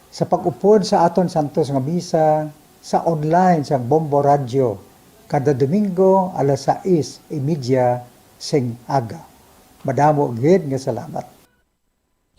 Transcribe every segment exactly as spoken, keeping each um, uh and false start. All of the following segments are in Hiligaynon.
Sa pag-upod sa aton santos nga misa sa online sang Bombo Radyo kada Domingo alas sais y media sing aga. Madamo gid nga salamat.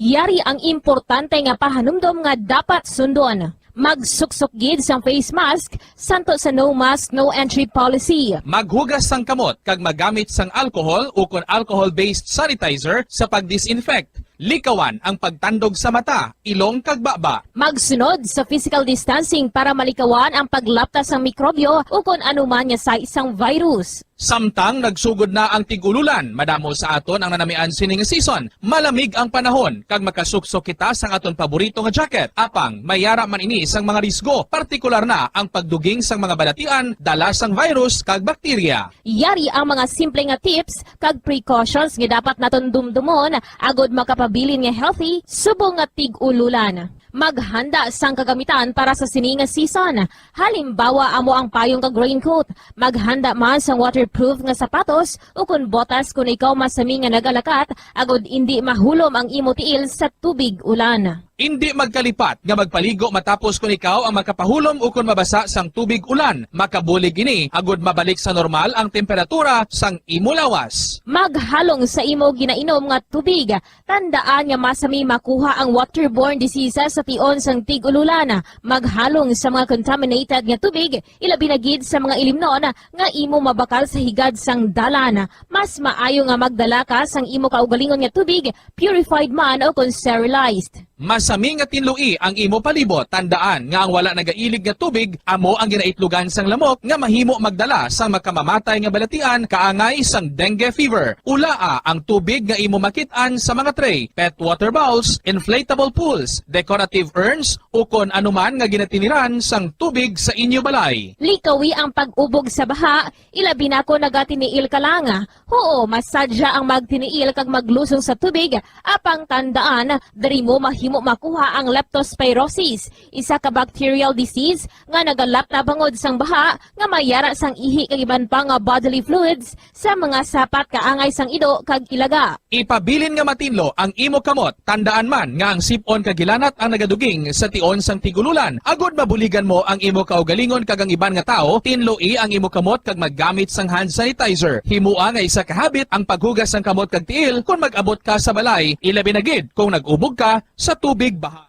Yari ang importante nga pahanumdom nga dapat sundon. Magsuksok gid sang face mask santo sa no mask, no entry policy. Maghugas sang kamot kag magamit sang alcohol ukon alcohol-based sanitizer sa pag-disinfect. Likawan ang pagtandog sa mata, ilong kag baba. Magsunod sa physical distancing para malikawan ang paglapta sang mikrobyo ukon anuman nga sais sang virus. Samtang nagsugod na ang tig-ululan, madamo sa aton ang nanamian sini nga season. Malamig ang panahon kag makasuksok kita sang aton paborito nga jacket. Apang may yara man ini sang mga risgo, partikular na ang pagduging sang mga balatian dala sang virus kag bakterya. Yari ang mga simple nga tips kag precautions nga dapat naton dumdumon agod makapabilin nga healthy subong nga tig-ululan. Maghanda sang kagamitan para sa sini nga season. Halimbawa, amo ang payong kag raincoat. Maghanda man sang waterproof nga sapatos ukon botas kon ikaw masami nga nagalakat agod indi mahulom ang imo tiil sa tubig ulan. Indi magkalipat nga magpaligo matapos kon ikaw ang makapahulom ukon mabasa sang tubig ulan. Makabulig ini agod mabalik sa normal ang temperatura sang imo lawas. Maghalong sa imo ginainom nga tubig. Tandaan nga masami makuha ang waterborne diseases sa tion sang tig-ululan. Maghalong sa mga contaminated nga tubig, ilabi na gid sa mga ilimnon nga imo mabakal sa higad sang dalan. Mas maayo nga magdala ka sang imo kaugalingon nga tubig, purified man o kon sterilized. Masami nga tinloi ang imo palibot. Tandaan nga ang wala nagailig nga tubig amo ang ginaitlogan sang lamok nga mahimo magdala sang makamamatay nga balatian kaangay sang dengue fever. Ulaa ang tubig nga imo makit-an sa mga tray, pet water bowls, inflatable pools, decorative urns, ukon anuman nga ginatiniran sang tubig sa inyo balay. Likawi ang pag-ubog sa baha, ilabi na kon nagatiniil ka lang. Huo, masadya ang magtiniil kag maglusong sa tubig, apang tandaan, diri mo mahimo makuha ang leptospirosis, isa ka bacterial disease nga nagalapta bangod sang baha nga may yara sang ihi kag iban pa nga bodily fluids sa mga sapat kaangay sang ido kag ilaga. Ipabilin nga matinlo ang imo kamot. Tandaan man nga ang sip-on kag hilanat ang nagaduging sa tion sang tig-ululan. Agod mabuligan mo ang imo kaugalingon kag ang iban nga tawo, tinloi ang imo kamot kag maggamit sang hand sanitizer. Himoa nga isa ka habit ang paghugas sang kamot kag tiil kon mag-abot ka sa balay, ilabi na gid kon nag-ubog ka sa tubig baha.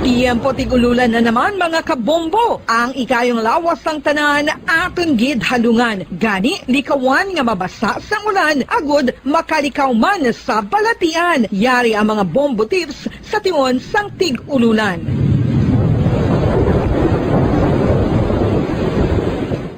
Tiyempo tig-ululan na naman, mga kabombo. Ang ikayong lawas sang tanan aton gid halungan. Gani, likawan nga mabasa sang ulan agud makalikaw man sa balatian. Yari ang mga bombo tips sa tion sang tig-ululan.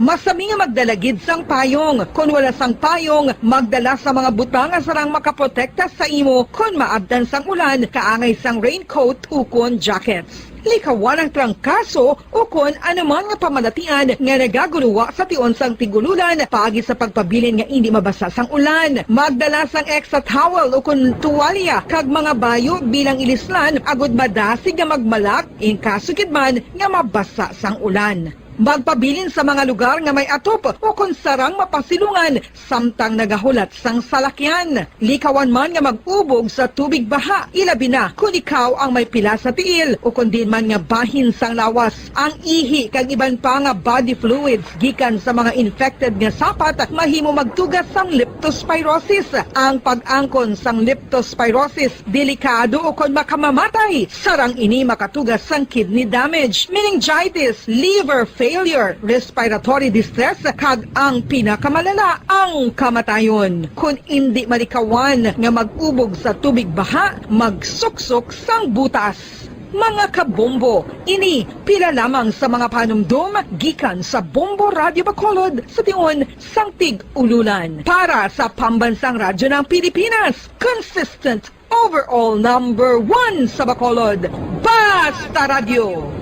Masami nga magdala gid sang payong. Kon wala sang payong, magdala sa mga butang nga sarang makaprotekta sa imo kon maabtan sang ulan, kaangay sang raincoat ukon jackets. Likawan ang trangkaso ukon anuman nga pamalatian nga nagaguruwa sa tion sang tig-ululan paagi sa pagpabilin nga indi mabasa sang ulan. Magdala sang extra towel ukon tuwalya kag mga bayo bilang ilislan agud madasig nga magmalak in kaso gid man nga mabasa sang ulan. Magpabilin sa mga lugar nga may atop ukon sarang mapasilungan samtang nagahulat sang salakyan. Likawan man nga mag-ubog sa tubig baha, ilabi na kon ikaw ang may pila sa tiil ukon diin man nga bahin sang lawas. Ang ihi kag iban pa nga body fluids gikan sa mga infected nga sapat mahimo magtuga sang leptospirosis. Ang pag-angkon sang leptospirosis delikado ukon makamamatay. Sarang ini makatuga sang kidney damage, meningitis, liver failure, respiratory distress, kag ang pinakamalala, ang kamatayon. Kon indi malikawan nga mag-ubog sa tubig baha, magsuksok sang butas. Mga kabombo, ini pila lamang sa mga panumdom gikan sa Bombo Radyo Bacolod sa tion sang tig-ululan. Para sa Pambansang Radyo ng Pilipinas, consistent overall number one sa Bacolod, Basta Radyo,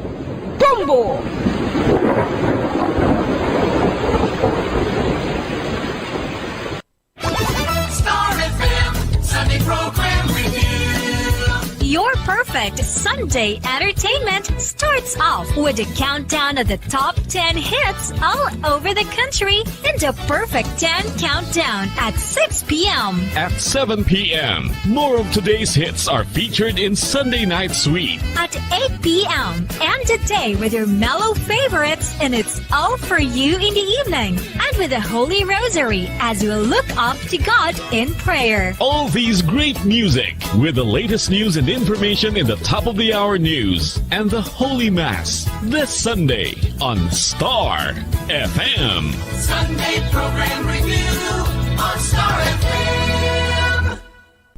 Bombo! Star F M, Sunny Program Review. Your perfect Sunday entertainment starts off with a countdown of the top ten hits all over the country in the Perfect ten Countdown at six p.m. At seven p.m., more of today's hits are featured in Sunday Night Sweet. At eight p.m., end the day with your mellow favorites, and it's all for you in the evening. And with the Holy Rosary as we look up to God in prayer. All these great music with the latest news and information in the top of the hour news and the Holy Mass this Sunday on Star F M. Sunday Program Review on Star F M.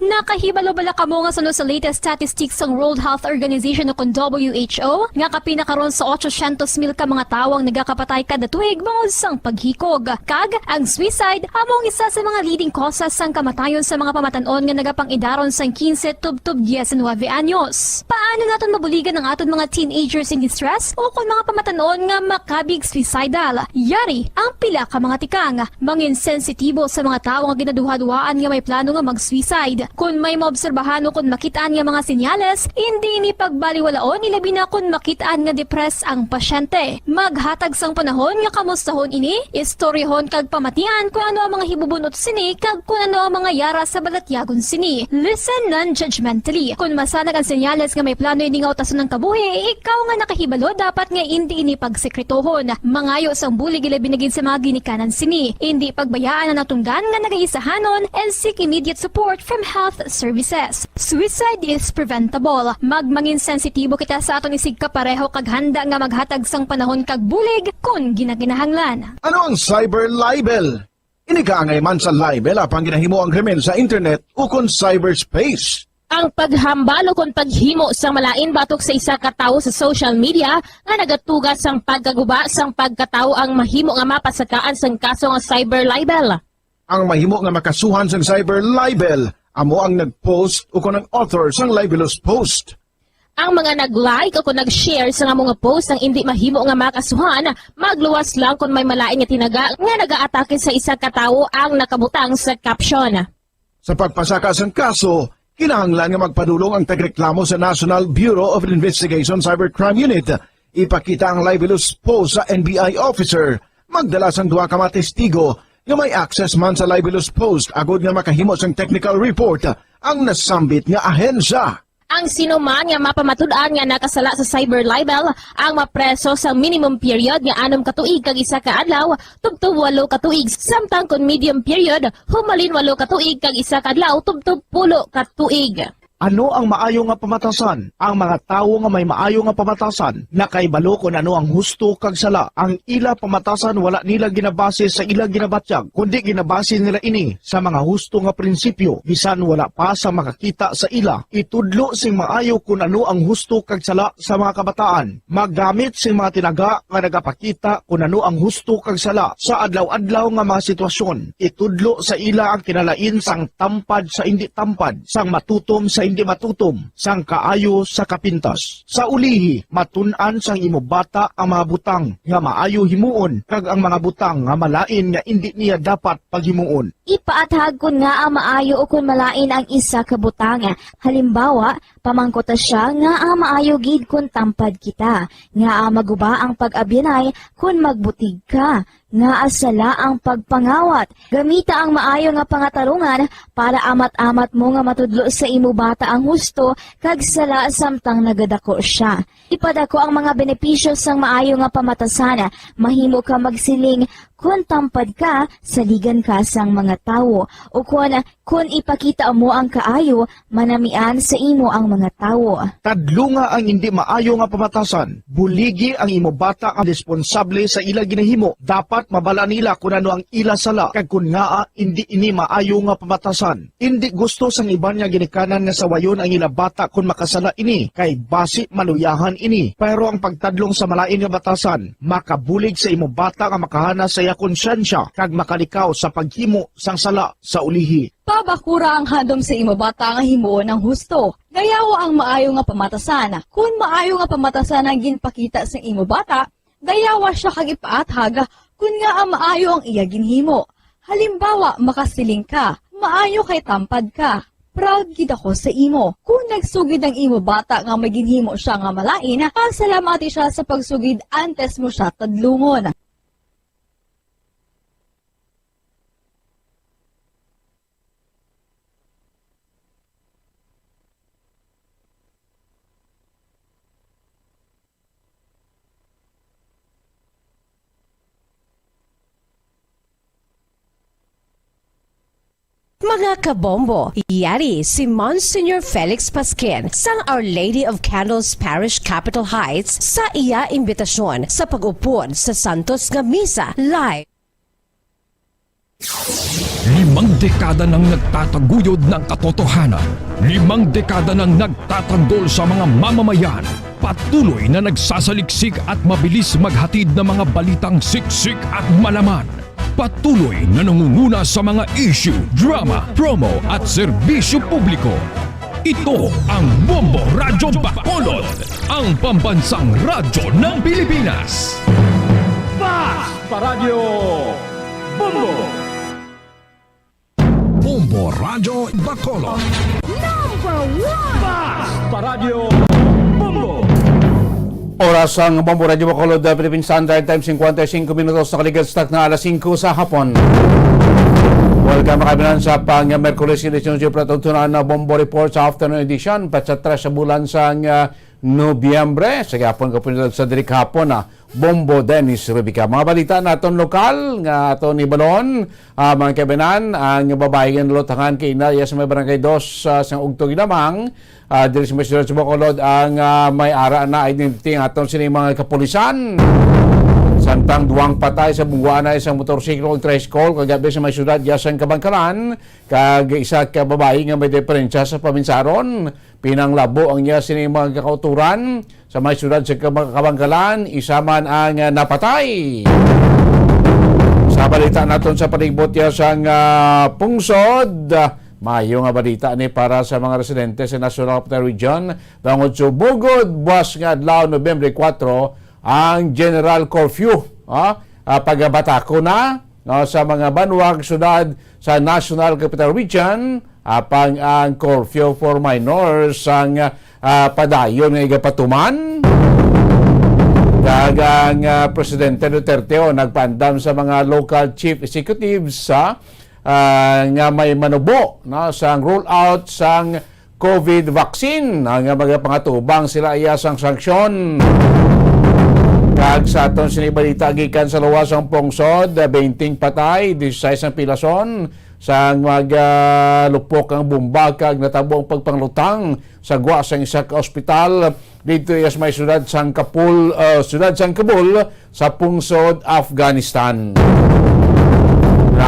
Nakahibalo bala kamo nga suno sa latest statistics sang World Health Organization o kon W H O, nga kapin na karon sa ochocientos mil ka mga tawo ang nagakapatay kada tuig bangod sang paghikog? Kag ang suicide amo ang isa sa mga leading causes sang kamatayon sa mga pamatan-on nga nagapang-idaron sang quince tubtob diecinuebe anyos. Paano naton mabuligan ang aton mga teenagers in distress o kon mga pamatan-on nga makabig suicidal? Yari ang pila ka mga tikang. Mangin sensitibo sa mga tawo nga ginaduhaduhaan nga may plano nga mag-suicide. Kon may maobserbahan o kon makit-an nga mga senyales, indi ini pagbaliwalaon, ilabi na kon makit-an nga depressed ang pasyente. Maghatag sang panahon nga kamustahon ini, istoryahon kag pamatian kon ano ang mga hibubun-ot sini kag kon ano ang mga yara sa balatyagon sini. Listen non-judgmentally. Kon masanag ang senyales nga may plano ini nga utason ang kabuhi, ikaw nga nakahibalo dapat nga indi ini pagsekretohon. Mangayo sang bulig ilabi na gid sa mga ginikanan sini. Indi pagbayaan ang natunggan nga nagaisahanon and seek immediate support from health services. Suicide is preventable. Magmangin sensitibo kita sa aton isigkapareho kag handa nga maghatag sang panahon kag bulig kon ginakinahanglan. Ano ang cyber libel? Ini kaangay man sa libel apang ginahimo ang krimen sa internet ukon cyberspace. Ang paghambal ukon paghimo sang malain batok sa isa ka tawo sa social media nga nagatuga sang pagkaguba sang pagkatawo ang mahimo nga mapasakaan sang kaso nga cyber libel. Ang mahimo nga makasuhan sang cyber libel amo ang nag-post ukon ang author sang libelous post. Ang mga nag-like ukon nag-share sang amo nga post ang indi mahimo nga makasuhan, magluwas lang kon may malain nga tinaga nga nagaatake sa isa ka tawo ang nakabutang sa caption. Sa pagpasaka sang kaso, kinahanglan nga magpadulong ang tagreklamo sa National Bureau of Investigation Cybercrime Unit. Ipakita ang libelous post sa N B I officer. Magdala sang duha ka mga testigo nga may access man sa libelous post agod nga makahimo sang technical report ang nasambit nga ahensya. Ang sino man nga mapamatud-an nga nakasala sa cyber libel ang mapreso sa minimum period nga anom ka tuig kag isa ka adlaw tubtob walo ka tuig, samtang kon medium period, humalin walo ka tuig kag isa ka adlaw tubtob pulo ka tuig. Ano ang maayo nga pamatasan? Ang mga tawo nga may maayo nga pamatasan nakahibalo kon ano ang husto kag sala. Ang ila pamatasan wala nila ginabase sa ila ginabatyag, kundi ginabase nila ini sa mga husto nga prinsipyo, bisan wala pa sa makakita sa ila. Itudlo sing maayo kon ano ang husto kag sala sa mga kabataan. Maggamit sing mga tinaga nga nagapakita kon ano ang husto kag sala sa adlaw-adlaw nga mga sitwasyon. Itudlo sa ila ang kinalain sang tampad sa indi tampad, sang matutom sa indi matutom, sang kaayo sa kapintas. Sa ulihi, matun-an sang imo bata ang mga butang nga maayo himuon kag ang mga butang nga malain nga indi niya dapat paghimuon. Ipaathag kon ngaa maayo ukon malain ang isa ka butang. Halimbawa, pamangkuta sia ngaa maayo gid kon tampad kita, ngaa maguba ang pag-abyanay kon magbutig ka, ngaa sala ang pagpangawat. Gamita ang maayo nga pangatarungan para amat-amat mo nga matudlo sa imo bata ang husto kag sala samtang nagadako sia. Ipadako ang mga benepisyo sang maayo nga pamatasan. Mahimo ka magsiling, "Kon tampad ka, saligan ka sang mga tawo." Ukon, "Kon ipakita mo ang kaayo, manamian sa imo ang mga tawo." Tadlunga ang indi maayo nga pamatasan. Buligi ang imo bata nga responsable sa ila ginahimo. Dapat mabala nila kon ano ang ila sala kag kon ngaa indi ini maayo nga pamatasan. Indi gusto sang iban nga ginikanan nga sawayon ang ila bata kon makasala ini, kay basi maluyahan ini. Pero ang pagtadlong sa malain nga batasan makabulig sa imo bata nga makahana sa iya konsyensya kag makalikaw sa paghimo sang sala sa ulihi. Pabakura ang handom sa imo bata nga himuon ang husto. Dayawa ang maayo nga pamatasan. Kon maayo nga pamatasan ang ginpakita sa imo bata, dayawa sia kag ipaathag kon ngaa maayo ang iya ginhimo. Halimbawa, makasiling ka, "Maayo kay tampad ka." Proud gid ako sa imo. Kung nagsugid ang imo bata nga may ginhimo siya nga malain, pasalamati siya sa pagsugid antes mo siya tadlungon. Mga kabombo, yari si Monsignor Felix Pasquin sang Our Lady of Candles Parish, Capitol Heights, sa iya imbitasyon sa pag-upod sa Santos nga Misa live. Limang dekada nang nagtataguyod ng katotohanan. Limang dekada nang nagtatanggol sa mga mamamayan. Patuloy na nagsasaliksik at mabilis maghatid ng mga balitang siksik at malaman. Patuloy na nangunguna sa mga issue, drama, promo at serbisyo publiko. Ito ang Bombo Radyo Bacolod, ang pambansang radyo ng Pilipinas. Fast Paradyo Bombo. Bombo Radyo Bacolod. Number one! Fast Paradyo Bombo. Oras ang Bombo Radyo Bacolod, uh, Philippine Standard Time, cincuenta y cinco minutos, nakaligad sa takna alas singko sa hapon. Welcome, mga kaibigan, sa pang Merkules, edition sa pagtutunan na Bombo Report sa afternoon edition, patsa tres sa bulan sang, uh, Nobyembre. Sa gihapon, kapunod sa diri kahapon, ah, Bombo Dennis Rubica. Mga balita naton lokal nga aton ibalon, ah, mga kaibigan, ang babayi nga nalutangan kay ina iya sa may barangay dos, ah, sang Ugtog Ilamang, ah, diri sa may siyudad sa Bacolod, ang, ah, may ara na identity ang aton sini mga kapulisan. Samtang duwang patay sa bungwaan na isang motorsiklo ug tricycle kagabi sa may siyudad iya sang Kabankalan, kag isa ka babayi nga may diferensya sa paminsaron. Pinanglabo ang iya sini mga kakauturan sa may siyudad sa Kab-, Kabankalan, isa man ang, ah, napatay. Sa balita naton sa palibot iya sang, ah, pungsod, ah, maayo nga balita ni para sa mga residente sa National Capital Region, tungod sumugod buwas nga adlaw, Nobyembre kuwatro, ang general curfew, ah, ah, pagabatako na, no, sa mga banwa kag syudad sa National Capital Region, apang ang curfew for minors ang, ah, padayon nga igapatuman. Kag ang, ah, Presidente Duterte, oh, nagpaandam sa mga local chief executives, ah, ah, nga may manubo, no, sang rollout sang COVID vaccine, ah, nga magapangatubang sila iya sang sanksyon. Kag sa aton sini balita gikan sa luwas sang pungsod, ah, twenty patay, disisais ang pilason, sang mag, ah, lupok ang bomba kag natabo ang pagpanglutang sa gwa sang isa ka ospital didto iya sa may siyudad sang Kapul, ah, siyudad sang Kabul sa pungsod Afghanistan.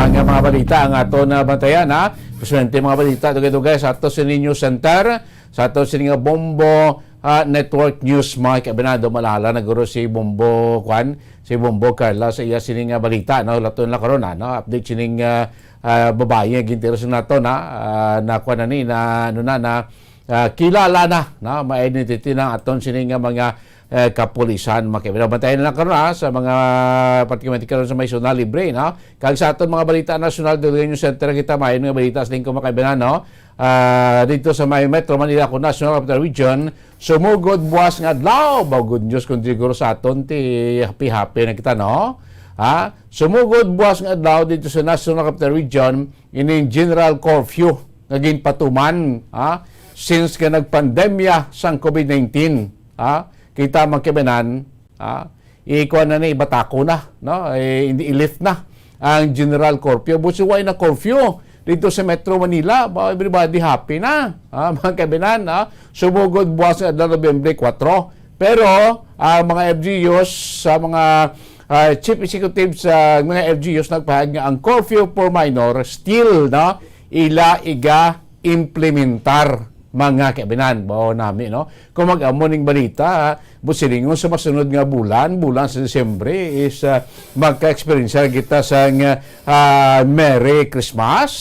Nga mga balita ang aton na bantayan, ha. Presidente, mga balita, dugay-dugay sa ato sini news center, sa ato sini nga Bombo, ah, Network News, mga kaibigan. Malala na guro si Bombo, kwan, si Bombo Carla sa iya sini nga balita, no? Laton na karon, ah, no? Update sining, ah, ah, babayi nga gintiro sa nato na, ah, na kwan na ni, na, ano na, na, ah, kilala na, no? May identity na aton sini nga mga, eh, kapulisan, mga kaibigan. Bantayan na lang karon, ah, sa mga, particularmente karon sa may Zona Libre, no? Kag sa aton mga balita nasyonal, diri sa News Center, kita may mga balita sa lingkod, mga kaibigan, no? Ah, dito sa may Metro Manila, kung National Capital Region, sumugod buwas nga adlaw. Ba, good news kung siguro sa aton, ti happy-happy na kita, no? Ha? Sumugod buwas nga adlaw dito sa National Capital Region, ining general curfew nga ginpatuman, ha? Since nga nagpandemya sang COVID nineteen, ha? Kita, mga kaibigan, ha? Ikuan na ni, ibatako na, no? Eh, hindi, i-lift na ang general curfew. Busi way na curfew dito sa Metro Manila, ba, everybody happy na, ha, mga kaibigan, ha? Sumugod buwas nga adlaw, Nobyembre kuwatro. Pero ang mga F G Us, sa mga, ah, chief executive sa mga F G Us nagpahayag nga ang curfew for minor still, no, ila iga-implementar, mga kaibigan. Bao nami, no? Kung mag-amo ning balita, ha, busilingon sa masunod nga bulan, bulan sa Disyembre, is, ah, magka-experience kita sang, ah, Merry Christmas.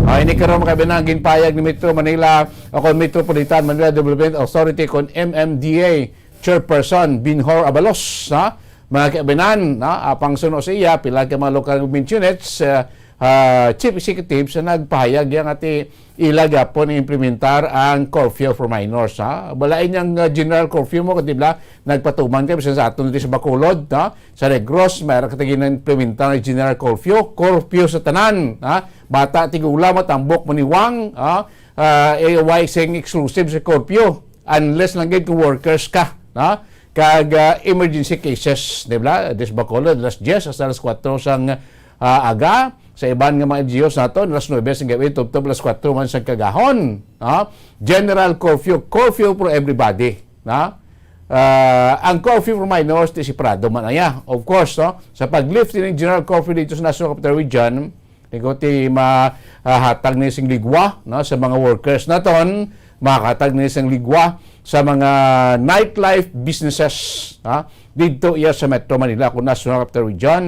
Ah, ini karon, mga kaibigan, ginpayag ni Metro Manila o kon Metropolitan Manila Development Authority, kon M M D A Chairperson Binhor Abalos, ha? Mga kaibigan, ha? Apang suno sa iya, pila ka mga local government units, ah, ah, chief executive sa nagpahayag yang ati ila gyapon implementar ang curfew for minors, ha? Balain yang, ah, general curfew mo, kundi bala, nagpatuman ka, bisan sa aton dito sa Bacolod, ha? Sa Negros, mayroon ka tagi na implementar ang general curfew, curfew sa tanan, ha? Bata, tigulang, matambok, maniwang, ha? Ah, eh, why sing exclusive sa curfew? Unless lang gid kung workers ka, no? Kag, ah, emergency cases, di ba? Dis Bacolod, alas diyes hasta alas kuwatro sang, ah, aga. Sa iban nga mga L G Us naton, alas nuebe sang gabi, tubtob alas kuwatro man sang kagahon, no? General curfew, curfew for everybody, no? Ah, ang curfew for minors, ti separado man aya. Of course, no? Sa pag-lift ni general curfew dito sa National Capital Region, ikaw ti mahatag ni sing ligwa, no, sa mga workers naton, makahatag ni sing ligwa sa mga nightlife businesses, ha, didto iya sa Metro Manila, kung National Capital Region,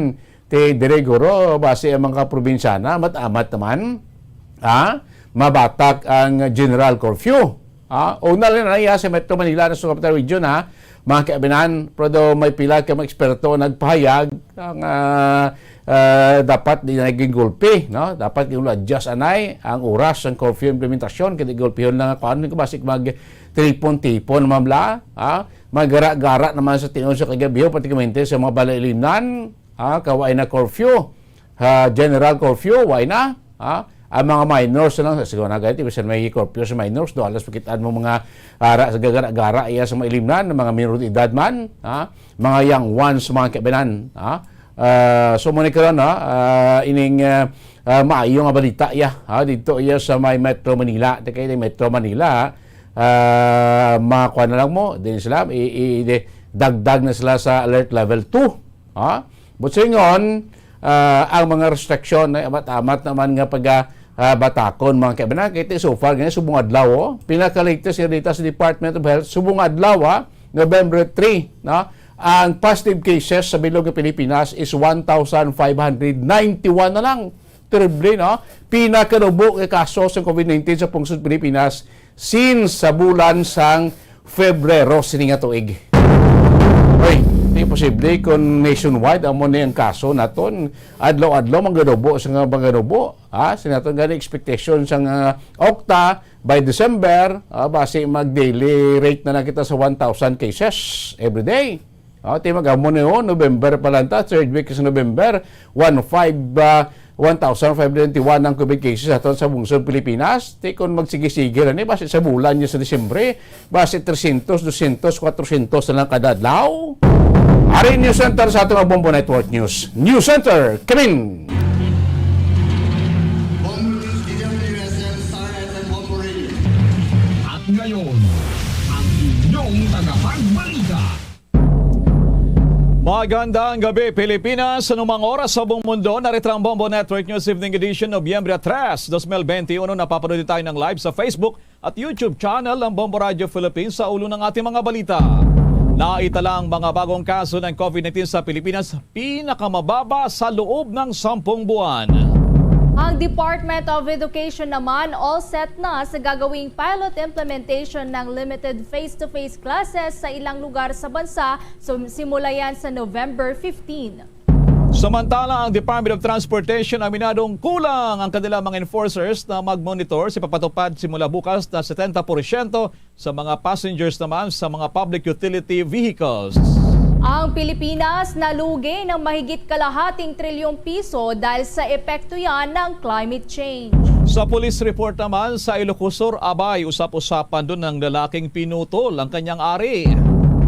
ti diri guro, basi ang mga probinsyana, mat-amat naman, ha, mabatak ang general curfew. Ha? Una lang na iya sa Metro Manila, National Capital Region, ha? Mga kaibinan, pero may pila ka mga eksperto nagpahayag ang, ah, ah, dapat di na gingulpi, no? Dapat gin-adjust anay ang oras sang curfew implementasyon, kay di gulpihon lang ako, ano ko, basig mag-tipon-tipon, mamla, ha? Magara-gara naman sa tinuod sa kagabi, particularmente sa mga balay-linan, ha? Kaway na curfew, ha? General curfew, why na? Ha? Ang mga minors lang, siguro na ganito, bisan may curfew sa minors, do alas pakitaan mo mga ara sa gagara-gara iya sa mga ilimnan, mga minor de edad man, ha? Mga young ones, mga kabinan, ha? Ah, so, muna karon, ha? Ah, ining, ah, ah, maayo nga balita, iya, ha? Dito iya sa may Metro Manila, di kay Metro Manila, ah, makuha na lang mo, din sila, i, i, di, dagdag na sila sa alert level two, ha? But sa ingon, ah, ang mga restriction na amat-amat naman nga pag, ah, batakon, mga kaibanan. Kay so far, ganyan, subong adlaw, oh. Pinaka-latest nga data sa Department of Health, subong adlaw, ah, November three, no? Ang positive cases sa bilog nga Pilipinas is one thousand five hundred ninety-one na lang. Terrible, no? Pinakanubo nga kaso sa covid nineteen sa pungsod Pilipinas since sa bulan sang Febrero sini nga tuig. Oy, di posible kung nationwide amo ni ang kaso naton. Adlaw-adlaw mangganubo sa nga mangganubo. Ha? Sa naton gani expectation sa nga Octa, by December, ah, basi mag-daily rate na lang kita sa one thousand cases every day. Oh, ti mag-amo ni, oh, November pa lang ta, third week sa November, one five, ah, one thousand five hundred twenty-one ang covid cases aton sa bungsod Pilipinas. Ti kon magsige-sige ra ni, basi sa bulan niya sa Disyembre, basi trescientos, doscientos, cuatrocientos na lang kada adlaw. Ari News Center sa atong Bombo Network News. News Center, Kevin. Bombo News, D W S M, Star F M, Bombo Radio. At ngayon, ang inyong tagapagbalita. Magandang gabi, Pilipinas. Anumang oras sa buong mundo, narito ang Bombo Network News Evening Edition, Nobyembre tres, dos mil benti uno. Napapanood din tayo ng live sa Facebook at YouTube channel ng Bombo Radio Philippines. Sa ulo ng ating mga balita, naitala ang mga bagong kaso ng covid nineteen sa Pilipinas, pinakamababa sa loob ng sampung buwan. Ang Department of Education naman all set na sa gagawing pilot implementation ng limited face-to-face classes sa ilang lugar sa bansa, sum-, simula yan sa November fifteen. Samantala, ang Department of Transportation aminadong kulang ang kanilang mga enforcers na mag-monitor sa pagpatupad simula bukas na setenta porsyento sa mga passengers naman sa mga public utility vehicles. Ang Pilipinas nalugi ng mahigit kalahating trilyong piso dahil sa epekto yan ng climate change. Sa police report naman sa Ilocos Sur, abay, usap-usapan doon ng lalaking pinutol ang kanyang ari.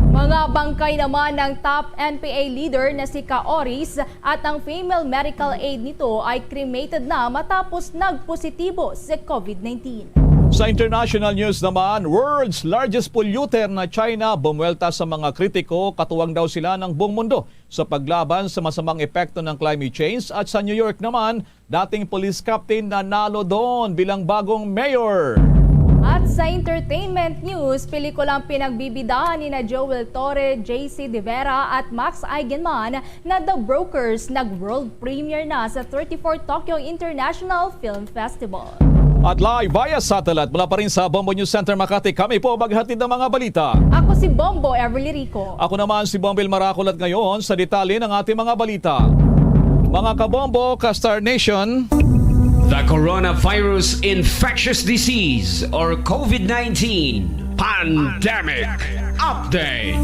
Mga bangkay naman ng top N P A leader na si Ka Oris at ang female medical aid nito ay cremated na matapos nagpositibo sa covid nineteen. Sa international news naman, world's largest polluter na China bumuwelta sa mga kritiko, katuwang daw sila ng buong mundo sa paglaban sa masamang epekto ng climate change. At sa New York naman, dating police captain nanalo doon bilang bagong mayor. At sa entertainment news, pelikulang pinagbibidahan ni na Joel Torre, J C De Vera at Max Eigenmann na The Brokers nag-world premiere na sa thirty-four Tokyo International Film Festival. At live via satellite mula pa rin sa Bombo News Center Makati, kami po maghatid ng mga balita. Ako si Bombo Everly Rico. Ako naman si Bombil Maracol at ngayon sa detalye ng ating mga balita. Mga kabombo, ka Star Nation. The coronavirus infectious disease or COVID nineteen pandemic update.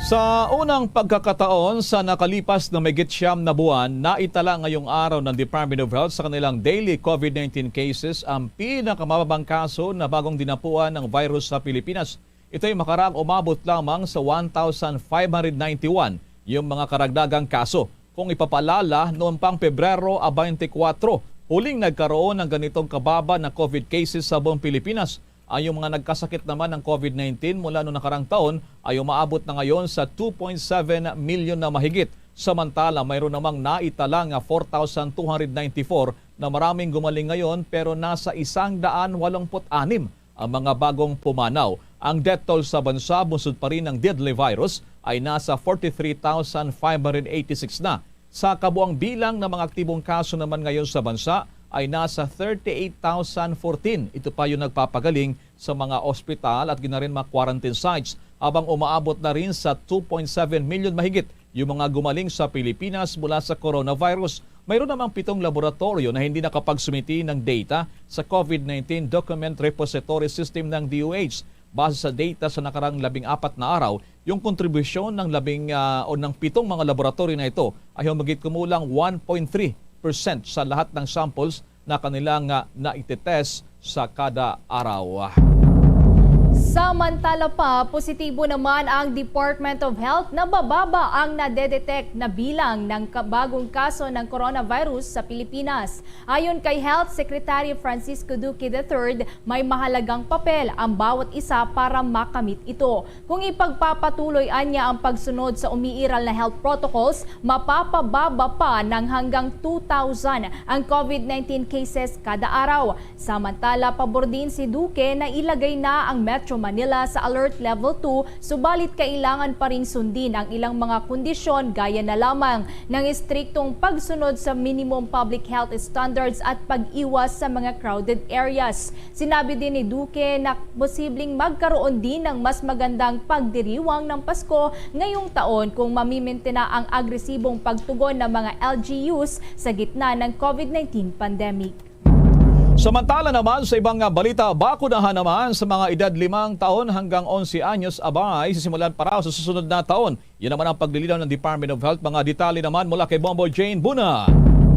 Sa unang pagkakataon sa nakalipas na mahigit siyam na buwan, naitala ngayong araw ng Department of Health sa kanilang daily COVID nineteen cases ang pinakamababang kaso na bagong dinapuan ng virus sa Pilipinas. Ito'y makaraang umabot lamang sa one thousand five hundred ninety-one yung mga karagdagang kaso. Kung ipapaalala, noon pang Pebrero a twenty-four, huling nagkaroon ng ganitong kababa na COVID cases sa buong Pilipinas. Ang mga nagkasakit naman ng COVID nineteen mula noong nakarang taon ay umaabot na ngayon sa two point seven million na mahigit. Samantala, mayroon namang naitala nga four thousand two hundred ninety-four na maraming gumaling ngayon, pero nasa isang daan walumput anim ang mga bagong pumanaw. Ang death toll sa bansa bunsod pa rin ng deadly virus ay nasa forty-three thousand five hundred eighty-six na. Sa kabuang bilang ng mga aktibong kaso naman ngayon sa bansa ay nasa thirty-eight thousand fourteen. Ito pa yung nagpapagaling sa mga ospital at ginarin mga quarantine sites, habang umaabot na rin sa two point seven million mahigit yung mga gumaling sa Pilipinas mula sa coronavirus. Mayroon namang pitong laboratoryo na hindi nakapagsumiti ng data sa COVID nineteen Document Repository System ng D O H. Base sa data sa nakarang labing apat na araw, yung kontribusyon ng labing, ah, o ng pitong mga laboratoryo na ito ay humigit kumulang one point three percent sa lahat ng samples na kanilang, ah, naitetest sa kada araw. Samantala pa, positibo naman ang Department of Health na mababa ang nadedetect na bilang ng ka- bagong kaso ng coronavirus sa Pilipinas. Ayon kay Health Secretary Francisco Duque the third, may mahalagang papel ang bawat isa para makamit ito. Kung ipagpapatuloy anya ang pagsunod sa umiiral na health protocols, mapapababa pa ng hanggang two thousand ang COVID nineteen cases kada araw. Samantala, pabor din si Duque na ilagay na ang Metro Manila sa Alert Level two, subalit kailangan pa ring sundin ang ilang mga kondisyon, gaya na lamang ng estriktong pagsunod sa minimum public health standards at pag-iwas sa mga crowded areas. Sinabi din ni Duque na posibleng magkaroon din ng mas magandang pagdiriwang ng Pasko ngayong taon kung mamimintina ang agresibong pagtugon ng mga L G Us sa gitna ng COVID nineteen pandemic. Samantala naman, sa ibang nga balita, bakunahan naman sa mga edad limang taon hanggang onse anyos abay, sisimulan pa raw sa susunod na taon. Yan naman ang paglilinaw ng Department of Health. Mga detalye naman mula kay Bombo Jane Buna.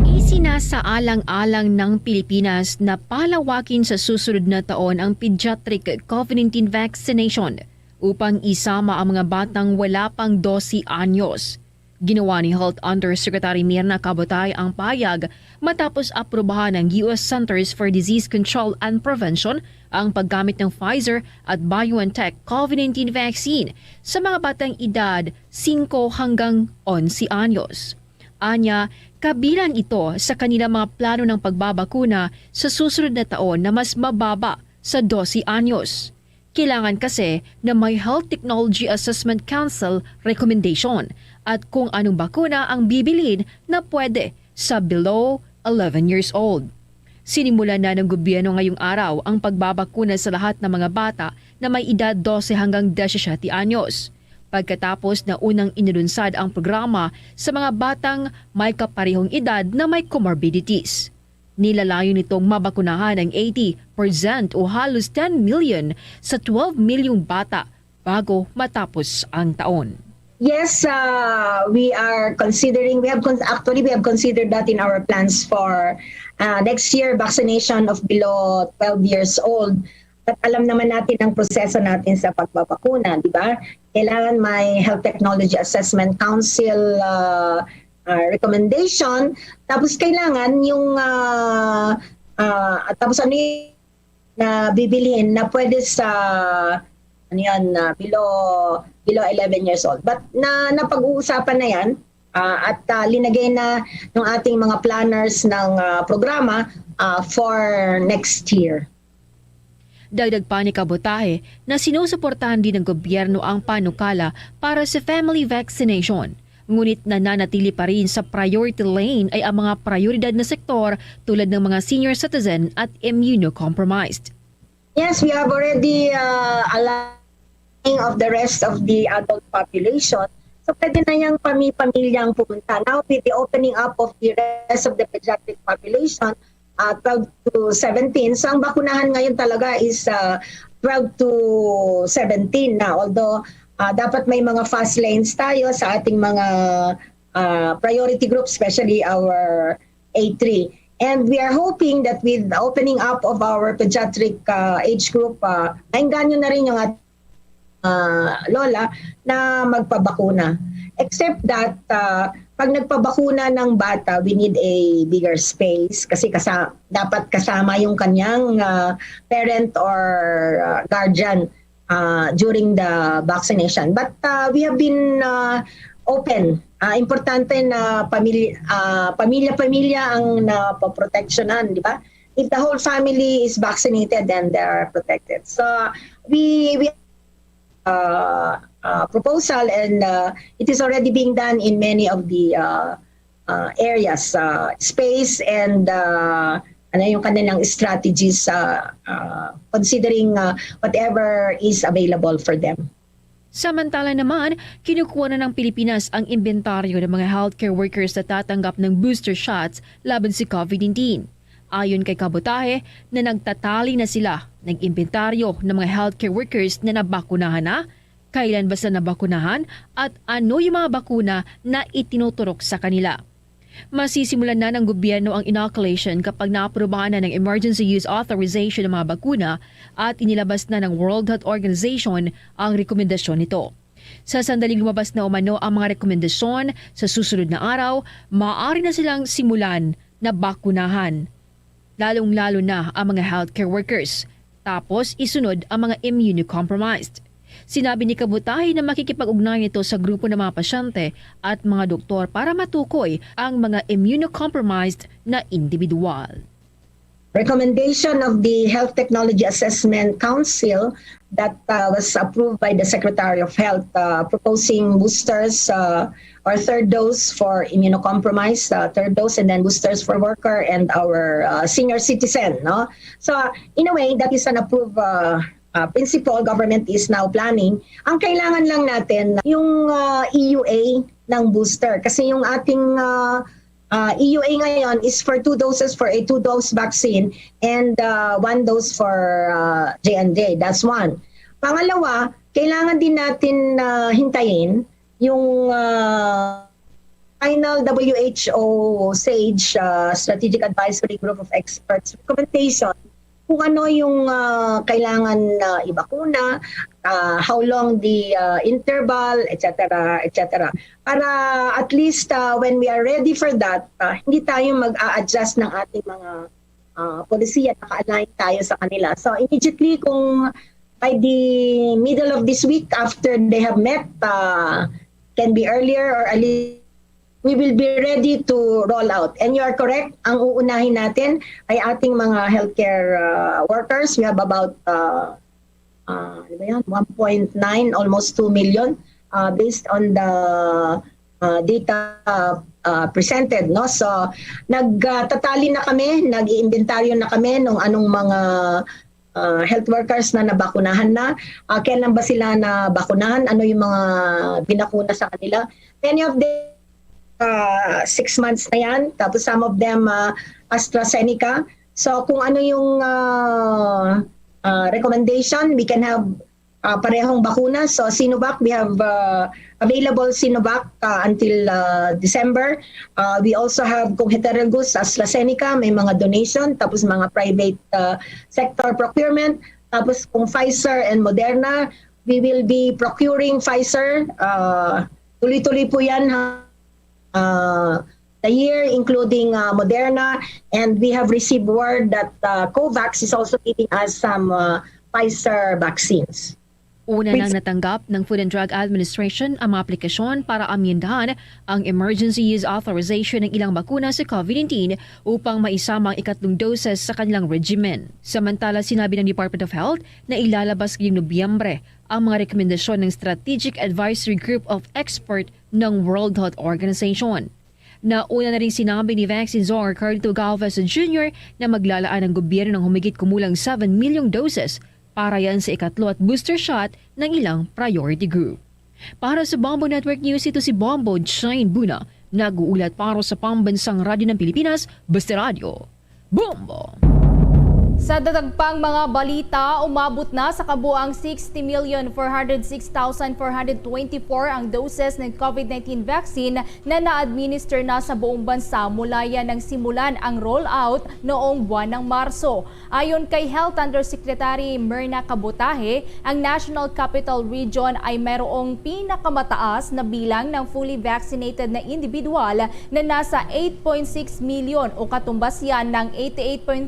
Isinasaalang-alang ng Pilipinas na palawakin sa susunod na taon ang pediatric COVID nineteen vaccination upang isama ang mga batang wala pang dose anyos. Ginawa ni Health Undersecretary Mirna Kabutay ang payag matapos aprubahan ng U S Centers for Disease Control and Prevention ang paggamit ng Pfizer at BioNTech COVID nineteen vaccine sa mga batang edad singko hanggang onse anyos. Anya, kabilang ito sa kanilang mga plano ng pagbabakuna sa susunod na taon na mas mababa sa dose anyos. Kailangan kasi na may Health Technology Assessment Council recommendation at kung anong bakuna ang bibilhin na pwede sa below eleven years old. Sinimulan na ng gobyerno ngayong araw ang pagbabakuna sa lahat ng mga bata na may edad dose hanggang disisiete anyos, pagkatapos na unang inilunsad ang programa sa mga batang may kaparehong edad na may comorbidities. Nilalayo nitong mabakunahan ang eighty percent o halos ten million sa twelve milyong bata bago matapos ang taon. Yes, uh, we are considering, we have con- actually, we have considered that in our plans for uh, next year, vaccination of below twelve years old. But alam naman natin ang proseso natin sa pagbabakuna, di ba? Kailangan may Health Technology Assessment Council uh, uh, recommendation. Tapos kailangan yung uh, uh, tapos ano yung na bibilhin na pwede sa ano yan, na below below eleven years old. But na napag-uusapan na yan uh, at uh, linagay na ng ating mga planners ng uh, programa uh, for next year. Dagdag pa ni Kabutahe na sinusuportahan din ng gobyerno ang panukala para sa family vaccination. Ngunit nananatili pa rin sa priority lane ay ang mga prioridad na sektor tulad ng mga senior citizen at immunocompromised. Yes, we have already uh, aligned of the rest of the adult population. So, pwede na yung pami-, pamilyang pumunta. Now, with the opening up of the rest of the pediatric population, uh, twelve to seventeen, so ang bakunahan ngayon talaga is uh, twelve to seventeen na. Although, uh, dapat may mga fast lanes tayo sa ating mga uh, priority groups, especially our A three. And we are hoping that with the opening up of our pediatric uh, age group, uh, maengganyo na rin yung at uh, lola na magpabakuna. Except that uh, pag nagpabakuna ng bata, we need a bigger space kasi kasa dapat kasama yung kanyang uh, parent or uh, guardian uh, during the vaccination. But uh, we have been uh, open. Uh, importante na pamilya, uh, pamilya-pamilya ang napoproteksyonan, di ba? If the whole family is vaccinated, then they are protected. So we we uh, uh, proposal, and uh, it is already being done in many of the uh, uh, areas, uh, space, and uh, ano yung kanilang strategies uh, uh, considering uh, whatever is available for them. Samantala naman, kinukuha na ng Pilipinas ang inventaryo ng mga healthcare workers na tatanggap ng booster shots laban sa COVID nineteen. Ayon kay Kabutahe, na nagtatali na sila ng inventaryo ng mga healthcare workers na nabakunahan na, kailan ba sila nabakunahan, at ano yung mga bakuna na itinuturok sa kanila. Masisimulan na ng gobyerno ang inoculation kapag naaprubahan na ng emergency use authorization ng mga bakuna at inilabas na ng World Health Organization ang rekomendasyon nito. Sa sandaling lumabas na umano ang mga rekomendasyon, sa susunod na araw, maaari na silang simulan na bakunahan, lalong-lalo na ang mga healthcare workers. Tapos isunod ang mga immunocompromised. Sinabi ni Kabutahe na makikipag-ugnayan ito sa grupo ng mga pasyente at mga doktor para matukoy ang mga immunocompromised na individual. Recommendation of the Health Technology Assessment Council that uh, was approved by the Secretary of Health uh, proposing boosters uh, or third dose for immunocompromised, uh, third dose and then boosters for worker and our uh, senior citizen, no? So uh, in a way, that is an approved uh, uh, principle government is now planning. Ang kailangan lang natin, yung uh, E U A ng booster. Kasi yung ating uh, uh, E U A ngayon is for two doses for a two-dose vaccine and uh, one dose for uh, J and J. That's one. Pangalawa, kailangan din natin uh, hintayin yung uh, final W H O SAGE, uh, Strategic Advisory Group of Experts recommendation kung ano yung uh, kailangan na ibakuna, uh, how long the uh, interval, et cetera, et cetera. Para at least uh, when we are ready for that, uh, hindi tayo mag-a-adjust ng ating mga uh, polisiya, naka-align tayo sa kanila. So immediately kung by the middle of this week after they have met, uh, can be earlier or early, we will be ready to roll out. And you are correct, ang uunahin natin ay ating mga healthcare uh, workers. We have about uh, uh, ano ba yan? one point nine, almost two million uh, based on the uh, data uh, presented, no? So nagtatali na kami, nag-iimbentaryo na kami nung anong mga uh, health workers na nabakunahan na. Uh, kailan ba sila nabakunahan? Ano yung mga binakuna sa kanila? Many of them uh, six months na yan. Tapos some of them uh, AstraZeneca. So kung ano yung uh, uh, recommendation, we can have uh, parehong bakuna. So Sinovac, we have uh, available Sinovac uh, until uh, December. Uh, we also have kung heterologous AstraZeneca, may mga donation, tapos mga private uh, sector procurement. Tapos kung Pfizer and Moderna, we will be procuring Pfizer. Uh, tuloy-tuloy po yan ha. Uh, the year, including uh, Moderna, and we have received word that uh, COVAX is also giving us some uh, Pfizer vaccines. Una nang natanggap ng Food and Drug Administration ang mga aplikasyon para amyendahan ang emergency use authorization ng ilang bakuna sa COVID nineteen upang maisama ang ikatlong doses sa kanilang regimen. Samantala, sinabi ng Department of Health na ilalabas ngayong Nobyembre ang mga rekomendasyon ng Strategic Advisory Group of Expert ng World Health Organization. Nauna na rin sinabi ni Vaccine Czar Carlito Galvez Junior na maglalaan ang gobyerno ng humigit kumulang seven million doses para yan sa ikatlo at booster shot ng ilang priority group. Para sa Bombo Network News, ito si Bombo Jane Buna. Nag-uulat para sa Pambansang Radyo ng Pilipinas, Basta Radyo. Bombo! Sa dagdag pang mga balita, umabot na sa kabuang sixty million four hundred six thousand four hundred twenty-four ang doses ng COVID nineteen vaccine na na-administer na sa buong bansa mula yan nang simulan ang rollout noong buwan ng Marso. Ayon kay Health Undersecretary Myrna Kabotaje, ang National Capital Region ay mayroong pinakamataas na bilang ng fully vaccinated na individual na nasa eight point six million o katumbas yan ng eighty-eight point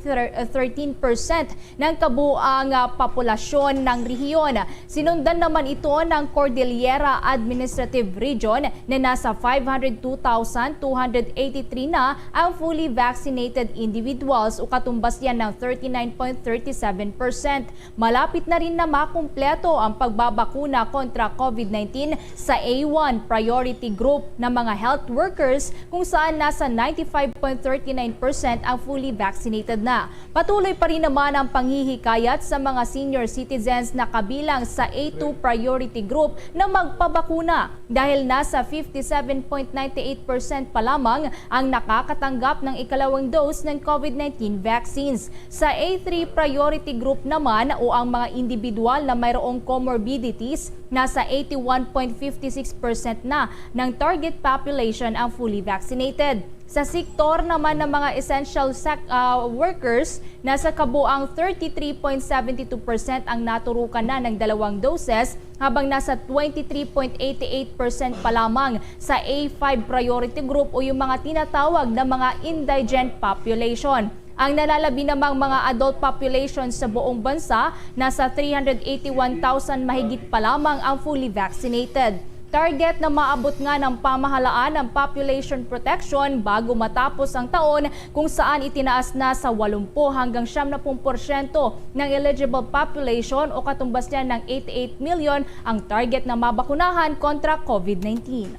thirteen percent ng kabuang, ah, populasyon ng rehiyon. Sinundan naman ito ng Cordillera Administrative Region na nasa five hundred two thousand two hundred eighty-three na ang fully vaccinated individuals o katumbas yan ng thirty-nine point thirty-seven percent. Malapit na rin na makumpleto ang pagbabakuna kontra COVID nineteen sa A one priority group na mga health workers, kung saan nasa ninety-five point thirty-nine percent ang fully vaccinated na. Patuloy pa rin naman ang panghihikayat sa mga senior citizens na kabilang sa A two priority group na magpabakuna, dahil nasa fifty-seven point nine eight percent pa lamang ang nakakatanggap ng ikalawang dose ng COVID nineteen vaccines. Sa A three priority group naman, o ang mga individual na mayroong comorbidities, nasa eighty-one point fifty-six percent na ng target population ang fully vaccinated. Sa sektor naman ng mga essential sec-, ah, workers, nasa kabuang thirty-three point seventy-two percent ang naturukan na ng dalawang doses, habang nasa twenty-three point eighty-eight percent pa lamang sa A five priority group o yung mga tinatawag na mga indigent population. Ang nalalabi namang mga adult population sa buong bansa, nasa three hundred eighty-one thousand mahigit pa lamang ang fully vaccinated. Target na maabot nga ng pamahalaan ang population protection bago matapos ang taon, kung saan itinaas na sa walumpu hanggang siyam na pung porsyento ng eligible population o katumbas niya ng eighty-eight million ang target na mabakunahan kontra COVID nineteen.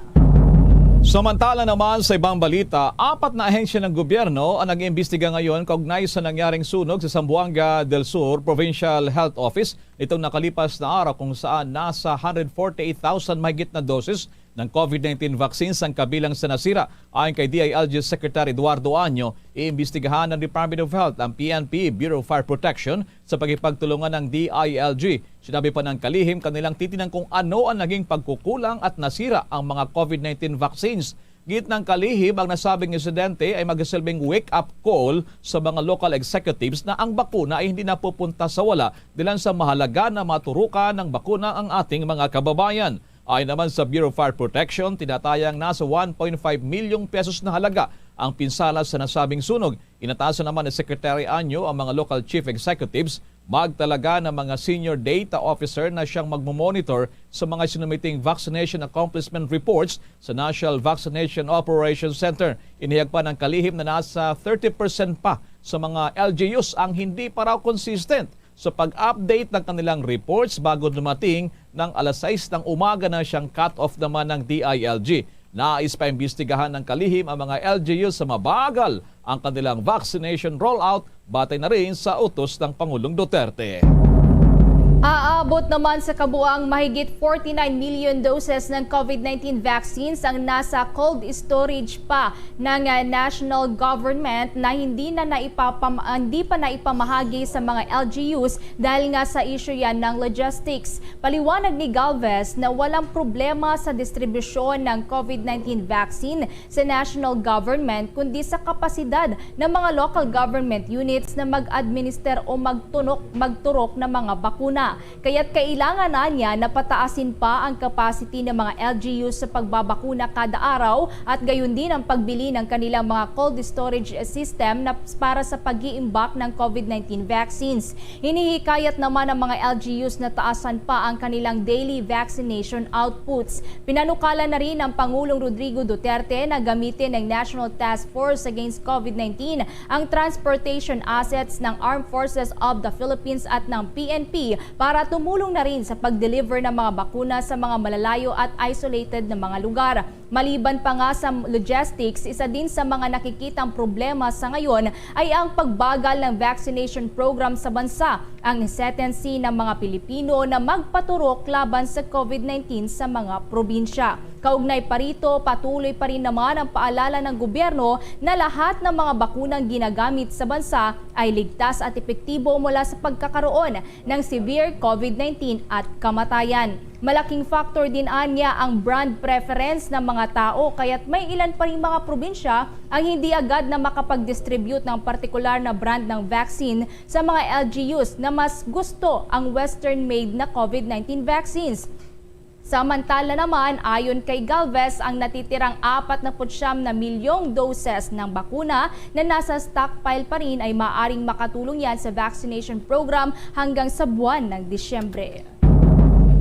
Samantala naman, sa ibang balita, apat na ahensya ng gobyerno ang nag-iimbestiga ngayon kaugnay sa nangyaring sunog sa Zamboanga del Sur Provincial Health Office nitong nakalipas na araw, kung saan nasa hundred forty-eight thousand mahigit na doses ng COVID nineteen vaccines ang kabilang sa nasira. Ayon kay D I L G Secretary Eduardo Año, iimbestigahan ng Department of Health, ang P N P, Bureau of Fire Protection, sa pakikipagtulungan ng D I L G. Sinabi pa ng kalihim kanilang titinan kung ano ang naging pagkukulang at nasira ang mga COVID nineteen vaccines. Giit ng kalihim, ang nasabing insidente ay magsilbing wake-up call sa mga local executives na ang bakuna ay hindi napupunta sa wala, dahilan sa mahalaga na maturukan ng bakuna ang ating mga kababayan. Ayon naman sa Bureau of Fire Protection, tinatayang nasa one point five milyong pesos na halaga ang pinsala sa nasabing sunog. Inatasan naman ni Secretary Anyo ang mga local chief executives magtalaga ng mga senior data officer na siyang magmomonitor sa mga sinumiting vaccination accomplishment reports sa National Vaccination Operations Center. Inihayag pa ng kalihim na nasa thirty percent pa sa mga L G Us ang hindi pa raw consistent sa pag-update ng kanilang reports bago dumating ng alas sais ng umaga na siyang cut-off naman ng D I L G. Nais pa imbestigahan ng kalihim ang mga L G U sa mabagal ang kanilang vaccination rollout, batay na rin sa utos ng Pangulong Duterte. Aabot naman sa kabuang mahigit forty-nine million doses ng COVID nineteen vaccines ang nasa cold storage pa ng, ah, national government na hindi na naipapam-, ah, hindi pa naipamahagi sa mga L G Us dahil nga sa issue yan ng logistics. Paliwanag ni Galvez na walang problema sa distribusyon ng COVID nineteen vaccine sa national government, kundi sa kapasidad ng mga local government units na mag-administer o magtunok, magturok ng mga bakuna. Kaya't kailangan na niya na pataasin pa ang capacity ng mga L G U sa pagbabakuna kada araw at gayon din ang pagbili ng kanilang mga cold storage system na para sa pag-iimbak ng COVID nineteen vaccines. Hinihikayat naman ang mga L G Us na taasan pa ang kanilang daily vaccination outputs. Pinanukala na rin ang Pangulong Rodrigo Duterte na gamitin ng National Task Force Against COVID nineteen ang transportation assets ng Armed Forces of the Philippines at ng P N P para tumulong na rin sa pag-deliver ng mga bakuna sa mga malalayo at isolated na mga lugar. Maliban pa nga sa logistics, isa din sa mga nakikitang problema sa ngayon ay ang pagbagal ng vaccination program sa bansa, ang hesitancy ng mga Pilipino na magpaturok laban sa COVID nineteen sa mga probinsya. Kaugnay pa rito, patuloy pa rin naman ang paalala ng gobyerno na lahat ng mga bakunang ginagamit sa bansa ay ligtas at epektibo mula sa pagkakaroon ng severe COVID nineteen at kamatayan. Malaking factor din anya ang brand preference ng mga tao, kaya't may ilan pa ring mga probinsya ang hindi agad na makapag-distribute ng partikular na brand ng vaccine sa mga L G Us na mas gusto ang Western-made na COVID nineteen vaccines. Samantala naman, ayon kay Galvez, ang natitirang apat na pu't siyam na milyong doses ng bakuna na nasa stockpile pa rin ay maaring makatulong yan sa vaccination program hanggang sa buwan ng Disyembre.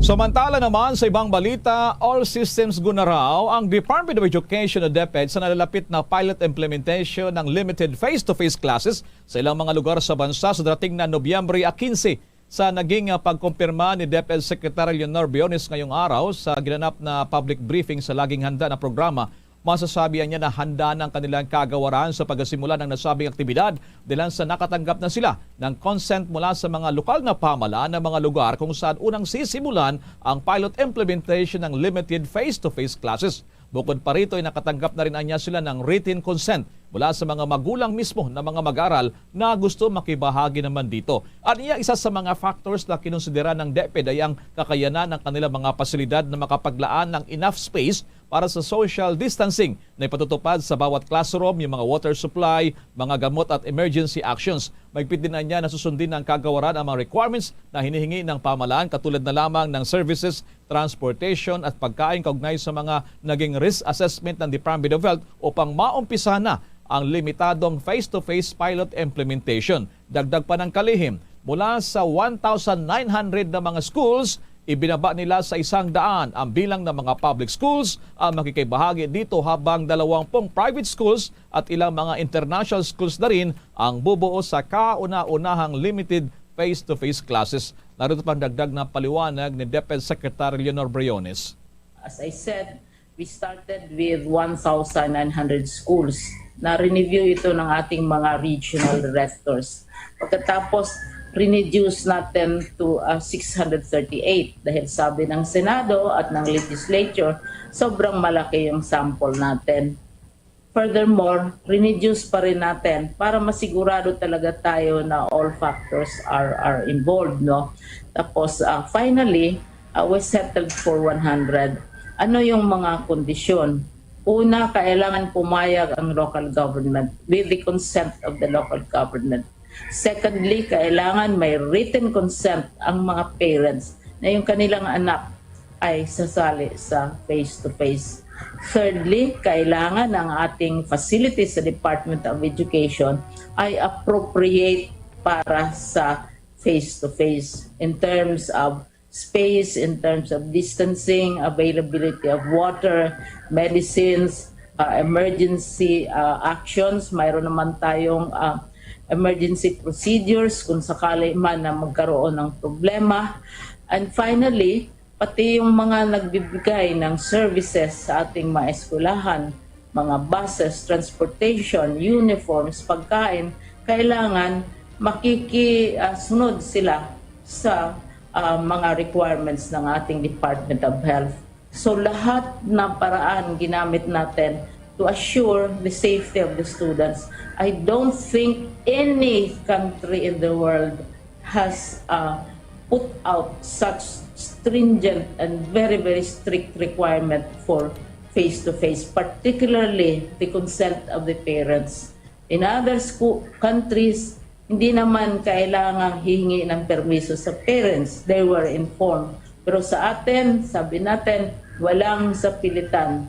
Samantala naman, sa ibang balita, all systems go na raw ang Department of Education o DepEd sa nalalapit na pilot implementation ng limited face-to-face classes sa ilang mga lugar sa bansa sa darating na Nobyembre quince. Sa naging, ah, pagkumpirma ni DepEd Secretary Leonor Briones ngayong araw sa ginanap na public briefing sa Laging Handa na programa, masasabi niya na handa na ang kanilang kagawaran sa pagsimula ng nasabing aktibidad dahil sa nakatanggap na sila ng consent mula sa mga lokal na pamahalaan ng mga lugar kung saan unang sisimulan ang pilot implementation ng limited face-to-face classes. Bukod pa rito ay nakatanggap na rin anya sila ng written consent mula sa mga magulang mismo na mga mag-aaral na gusto makibahagi naman dito. At iya isa sa mga factors na kinonsidera ng DepEd ay ang kakayanan ng kanilang mga pasilidad na makapaglaan ng enough space para sa social distancing na ipatutupad sa bawat classroom, yung mga water supply, mga gamot at emergency actions. Mahigpit din anya na susundin ng kagawaran ang mga requirements na hinihingi ng pamahalaan, katulad na lamang ng services, transportation at pagkain kaugnay sa mga naging risk assessment ng Department of Health upang maumpisahan na ang limitadong face-to-face pilot implementation. Dagdag pa ng kalihim, mula sa one thousand nine hundred na mga schools, ibinaba nila sa isang daan ang bilang ng mga public schools ang makikibahagi dito, habang dalawampung private schools at ilang mga international schools na rin ang bubuo sa kauna-unahang limited face-to-face classes. Narito pang dagdag na paliwanag ni DepEd Secretary Leonor Briones. As I said, we started with one thousand nine hundred schools. Na-review ito ng ating mga regional directors. Pagkatapos, reduce natin to uh, six hundred thirty-eight dahil sabi ng Senado at ng legislature, sobrang malaki yung sample natin. Furthermore, reduce pa rin natin para masigurado talaga tayo na all factors are, are involved, no? Tapos, uh, finally, uh, we settled for one hundred. Ano yung mga kondisyon? Una, kailangan pumayag ang local government with the consent of the local government. Secondly, kailangan may written consent ang mga parents na yung kanilang anak ay sasali sa face-to-face. Thirdly, kailangan ang ating facilities sa Department of Education ay appropriate para sa face-to-face in terms of space, in terms of distancing, availability of water, medicines, uh, emergency uh, actions. Mayroon naman tayong uh, emergency procedures kung sakali man na magkaroon ng problema. And finally, pati yung mga nagbibigay ng services sa ating mga eskwelahan, mga buses, transportation, uniforms, pagkain, kailangan makikisunod sila sa uh, mga requirements ng ating Department of Health. So lahat ng paraan ginamit natin to assure the safety of the students. I don't think any country in the world has uh, put out such stringent and very, very strict requirement for face-to-face, particularly the consent of the parents. In other school, countries, hindi naman kailangang hihingi ng permiso sa parents. They were informed. Pero sa atin, sabi natin, walang sapilitan.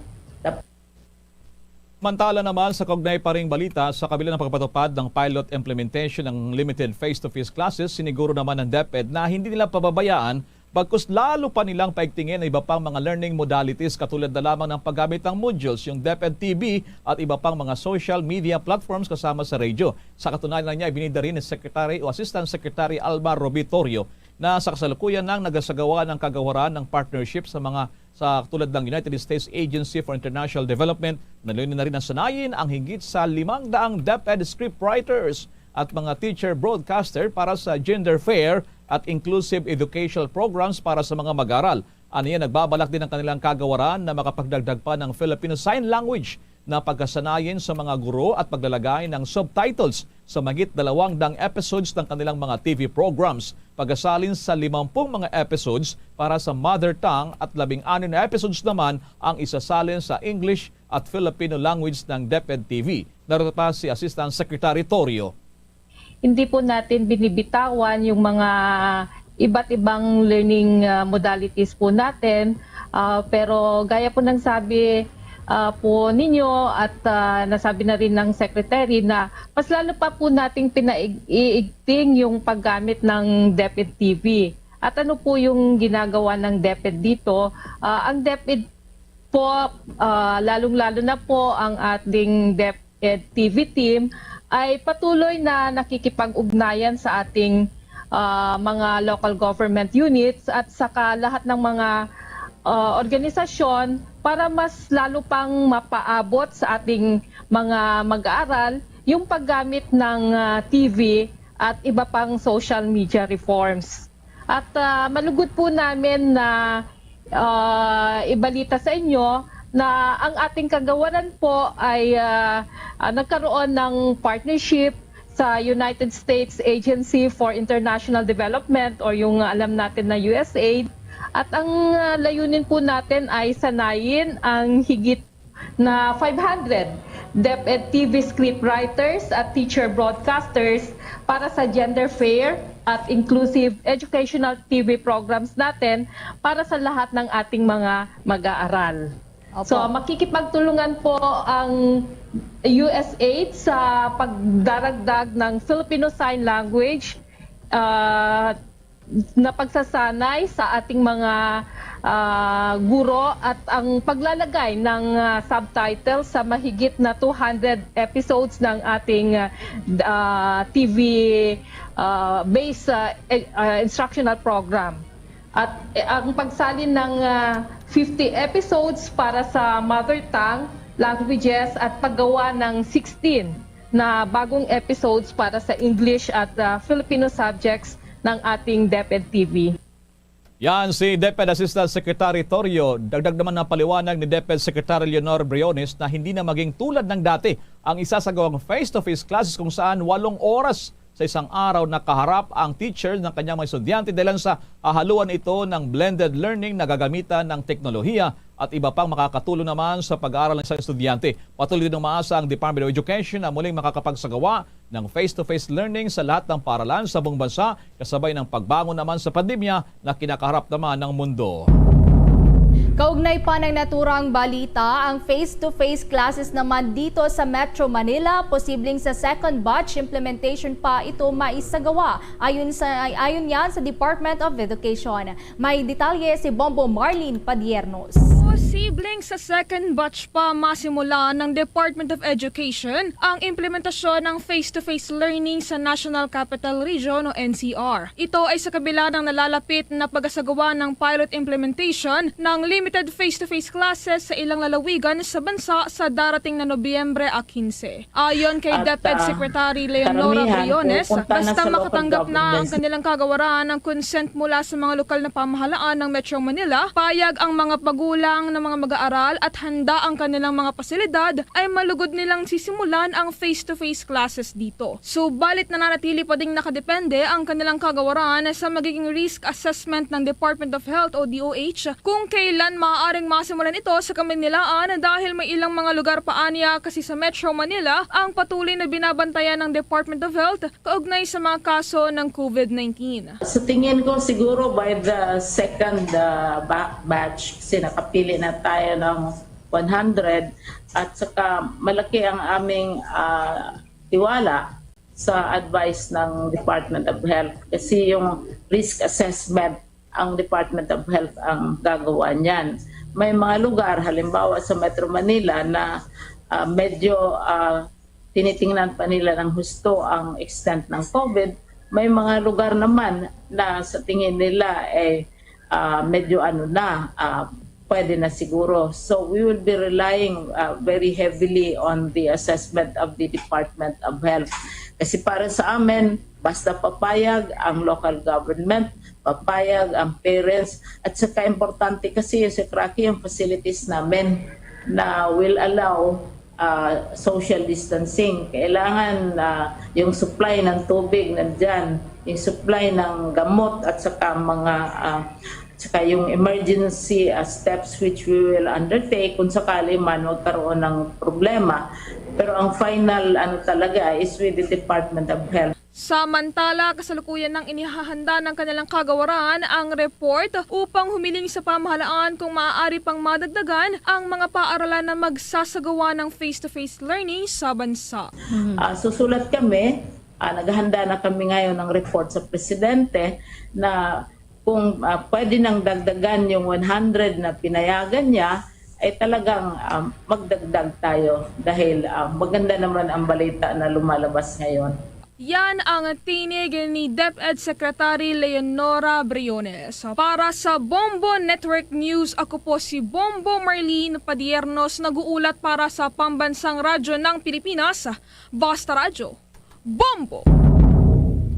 Samantala naman, sa kaugnay pa ring balita, sa kabila ng pagpatupad ng pilot implementation ng limited face-to-face classes, siniguro naman ng DepEd na hindi nila pababayaan, bagkus lalo pa nilang paigtingin ang iba pang mga learning modalities, katulad na lamang ng paggamit ng modules, yung DepEd T V at iba pang mga social media platforms kasama sa radio. Sa katunayan lang niya, ibinida rin ni Secretary o Assistant Secretary Alma Robitorio na sa kasalukuyan nang nagasagawa ng kagawaran ng partnership sa mga Sa tulad ng United States Agency for International Development, layunin na rin na sanayin ang higit sa limang daang DepEd scriptwriters at mga teacher broadcaster para sa gender fair at inclusive educational programs para sa mga mag-aaral. Aniya, nagbabalak din ang kanilang kagawaran na makapagdagdag pa ng Filipino Sign Language na pagkasanayin sa mga guro at paglalagay ng subtitles sa mahigit dalawang daang episodes ng kanilang mga T V programs, pagkasalin sa limampung mga episodes para sa mother tongue at labing-anim na episodes naman ang isasalin sa English at Filipino language ng DepEd T V. Narito pa si Assistant Secretary Torio. Hindi po natin binibitawan yung mga iba't ibang learning, ah, modalities po natin. Ah, pero gaya po ng sabi, ah, po ninyo at, ah, nasabi na rin ng Secretary na mas lalo pa po nating pinaiigting yung paggamit ng DepEd T V. At ano po yung ginagawa ng DepEd dito? Ah, ang DepEd po, ah, lalong-lalo na po ang ating DepEd T V team ay patuloy na nakikipag-ugnayan sa ating, ah, mga local government units at saka lahat ng mga, ah, organisasyon para mas lalo pang mapaabot sa ating mga mag-aaral yung paggamit ng, ah, T V at iba pang social media reforms. At, ah, malugod po namin na, ah, ibalita sa inyo na ang ating kagawaran po ay, ah, ah, nagkaroon ng partnership sa United States Agency for International Development, or yung alam natin na U S A I D. At ang, ah, layunin po natin ay sanayin ang higit na five hundred DepEd T V scriptwriters at teacher broadcasters para sa gender fair at inclusive educational T V programs natin para sa lahat ng ating mga mag-aaral. Opo. So, makikipagtulungan po ang U S A I D sa pagdaragdag ng Filipino Sign Language, ah, na pagsasanay sa ating mga, ah, guro at ang paglalagay ng, ah, subtitle sa mahigit na two hundred episodes ng ating, ah, T V, ah, based, ah, e- ah, instructional program. At, eh, ang pagsalin ng, ah, fifty episodes para sa mother tongue languages at paggawa ng sixteen na bagong episodes para sa English at, ah, Filipino subjects ng ating DepEd T V. Yan si DepEd Assistant Secretary Torio. Dagdag naman ng paliwanag ni DepEd Secretary Leonor Briones na hindi na maging tulad ng dati ang isasagawang face-to-face classes kung saan walong oras sa isang araw nakaharap ang teacher ng kanyang mga estudyante dahil sa hahaluan ito ng blended learning na gagamitan ng teknolohiya at iba pang makakatulong naman sa pag-aaral ng isang estudyante. Patuloy din umaasa ang Department of Education na muling makakapagsagawa ng face-to-face learning sa lahat ng paaralan sa buong bansa, kasabay ng pagbangon naman sa pandemya na kinakaharap naman ng mundo. Kaugnay pa ng naturang balita, ang face-to-face classes naman dito sa Metro Manila, posibleng sa second batch implementation pa ito maisagawa. Ayon sa ayon yan sa Department of Education. May detalye si Bombo Marlene Padiernos. Posibleng sa second batch pa masimulan ng Department of Education ang implementasyon ng face-to-face learning sa National Capital Region o N C R. Ito ay sa kabila ng nalalapit na pagasagawa ng pilot implementation ng limited face-to-face classes sa ilang lalawigan sa bansa sa darating na Nobyembre quince. Ayon kay At, DepEd ah, Secretary Leonora karamihan Briones, pupunta na basta sa local makatanggap na ang government. Kanilang kagawaran ng consent mula sa mga lokal na pamahalaan ng Metro Manila, payag ang mga pagulang ng mga mag-aaral at handa ang kanilang mga pasilidad, ay malugod nilang sisimulan ang face-to-face classes dito. Subalit, nananatili pa ding nakadepende ang kanilang kagawaran sa magiging risk assessment ng Department of Health o D O H kung kailan maaaring masimulan ito sa Kamaynilaan, dahil may ilang mga lugar pa anya kasi sa Metro Manila ang patuloy na binabantayan ng Department of Health kaugnay sa mga kaso ng COVID nineteen. Sa tingin ko, siguro by the second, uh, ba- batch, kasi nakapili na tayo ng one hundred, at saka malaki ang aming, uh, tiwala sa advice ng Department of Health, kasi yung risk assessment, ang Department of Health ang gagawa niyan. May mga lugar, halimbawa sa Metro Manila, na, uh, medyo, uh, tinitingnan pa nila ng husto ang extent ng COVID. May mga lugar naman na sa tingin nila ay, ah, medyo ano na, ah, Pwede na siguro. So we will be relying uh, very heavily on the assessment of the Department of Health. Kasi para sa amin, basta papayag ang local government, papayag ang parents, at saka importante kasi yung sa Cracky, yung facilities namin na will allow uh, social distancing. Kailangan uh, yung supply ng tubig nandyan, yung supply ng gamot at saka mga uh, saka yung emergency uh, steps which we will undertake kung sakali man magkaroon ng problema. Pero ang final ano talaga is with the Department of Health. Samantala, kasalukuyan nang inihahanda ng kanilang kagawaran ang report upang humiling sa pamahalaan kung maaari pang madagdagan ang mga paaralan na magsasagawa ng face-to-face learning sa bansa. Uh, susulat kami, uh, naghahanda na kami ngayon ng report sa presidente na kung uh, pwede nang dagdagan yung one hundred na pinayagan niya, ay talagang um, magdagdag tayo dahil uh, maganda naman ang balita na lumalabas ngayon. Yan ang tinig ni DepEd Secretary Leonora Briones. Para sa Bombo Network News, ako po si Bombo Marlene Padiernos, nag-uulat para sa Pambansang Radyo ng Pilipinas, Basta Radyo, Bombo!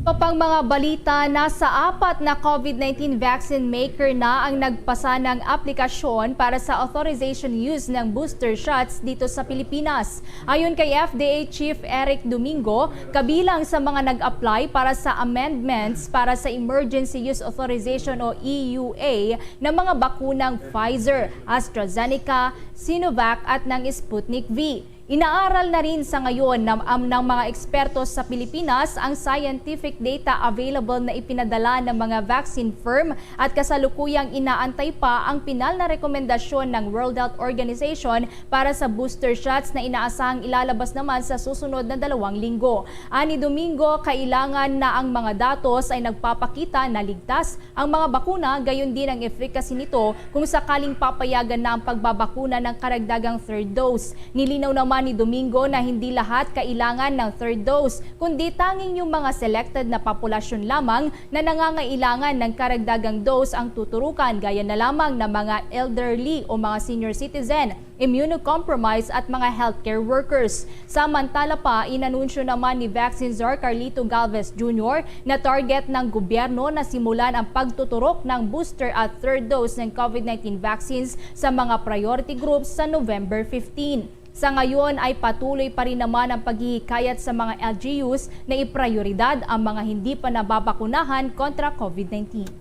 Iba pang mga balita, nasa apat na COVID nineteen vaccine maker na ang nagpasa ng aplikasyon para sa authorization use ng booster shots dito sa Pilipinas. Ayon kay F D A Chief Eric Domingo, kabilang sa mga nag-apply para sa amendments para sa Emergency Use Authorization o E U A ng mga bakunang Pfizer, AstraZeneca, Sinovac at ng Sputnik V. Inaaral na rin sa ngayon ng, ng mga eksperto sa Pilipinas ang scientific data available na ipinadala ng mga vaccine firm at kasalukuyang inaantay pa ang pinal na rekomendasyon ng World Health Organization para sa booster shots na inaasahang ilalabas naman sa susunod na dalawang linggo. Ani Domingo, kailangan na ang mga datos ay nagpapakita na ligtas ang mga bakuna, gayon din ang efficacy nito kung sakaling papayagan na ang pagbabakuna ng karagdagang third dose. Nilinaw naman ni Domingo na hindi lahat kailangan ng third dose, kundi tanging yung mga selected na populasyon lamang na nangangailangan ng karagdagang dose ang tuturukan, gaya na lamang ng mga elderly o mga senior citizen, immunocompromised at mga healthcare workers. Samantala pa, inanunsyo naman ni Vaccine Czar Carlito Galvez Junior na target ng gobyerno na simulan ang pagtuturok ng booster at third dose ng COVID nineteen vaccines sa mga priority groups sa November fifteen. Sa ngayon ay patuloy pa rin naman ang paghihikayat sa mga L G Us na iprioridad ang mga hindi pa nababakunahan kontra COVID nineteen.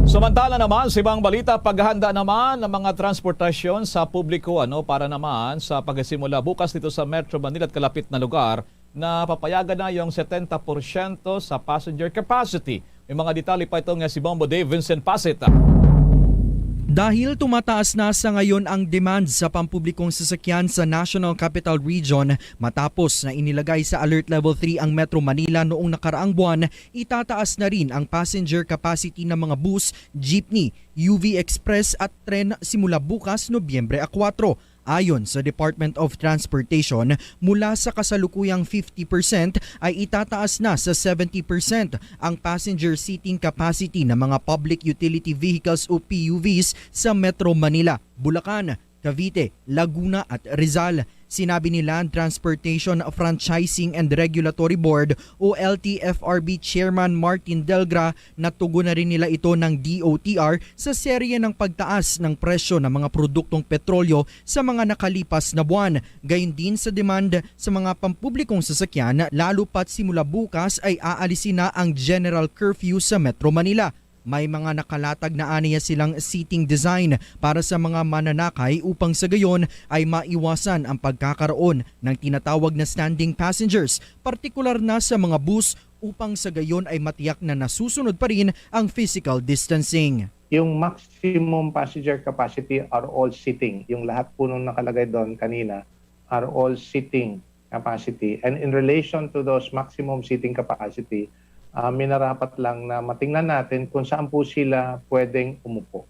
Samantala naman, sa ibang balita, paghahanda naman ng mga transportasyon sa publiko ano para naman sa pagsimula bukas dito sa Metro Manila at kalapit na lugar na papayagan na yung setenta porsyento sa passenger capacity. May mga detalye pa ito nga si Bombo Dave Vincent Pasita. Dahil tumataas na sa ngayon ang demand sa pampublikong sasakyan sa National Capital Region matapos na inilagay sa Alert Level three ang Metro Manila noong nakaraang buwan, itataas na rin ang passenger capacity ng mga bus, jeepney, U V Express at tren simula bukas, Nobyembre a kuwatro. Ayon sa Department of Transportation, mula sa kasalukuyang fifty percent ay itataas na sa seventy percent ang passenger seating capacity ng mga public utility vehicles o P U Vs sa Metro Manila, Bulacan, Cavite, Laguna at Rizal. Sinabi ni Land Transportation Franchising and Regulatory Board o L T F R B Chairman Martin Delgra na tugon na rin nila ito ng D O T R sa serye ng pagtaas ng presyo ng mga produktong petrolyo sa mga nakalipas na buwan. Gayon din sa demand sa mga pampublikong sasakyan, lalo pat simula bukas ay aalisin na ang general curfew sa Metro Manila. May mga nakalatag na aniya silang seating design para sa mga mananakay upang sa gayon ay maiwasan ang pagkakaroon ng tinatawag na standing passengers, partikular na sa mga bus, upang sa gayon ay matiyak na nasusunod pa rin ang physical distancing. Yung maximum passenger capacity are all seating. Yung lahat po nung nakalagay doon kanina are all seating capacity. And in relation to those maximum seating capacity, uh, minarapat lang na matingnan natin kung saan po sila pwedeng umupo.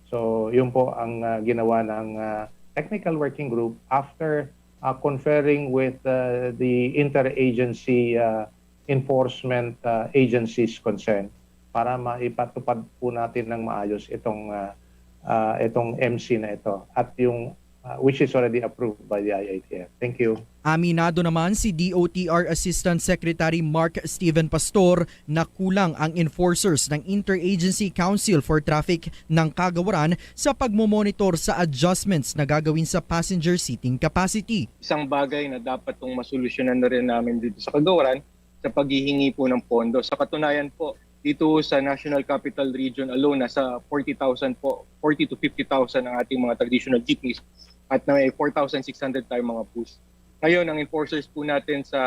So, yun po ang uh, ginawa ng uh, technical working group after uh, conferring with uh, the interagency uh, enforcement uh, agencies concerned para maipatupad po natin ng maayos itong uh, ah, itong M C na ito at yung, ah, which is already approved by the I A T F. Thank you. Aminado naman si D O T R Assistant Secretary Mark Steven Pastor na kulang ang enforcers ng Interagency Council for Traffic ng Kagawaran sa pagmomonitor sa adjustments na gagawin sa passenger seating capacity. Isang bagay na dapat pong masolusyonan na rin namin dito sa Kagawaran sa paghihingi po ng pondo. Sa katunayan po, dito sa National Capital Region alone, nasa forty thousand po, forty to fifty thousand ang ating mga traditional jeepneys at na may four thousand six hundred tayong mga bus. Ngayon, ang enforcers po natin sa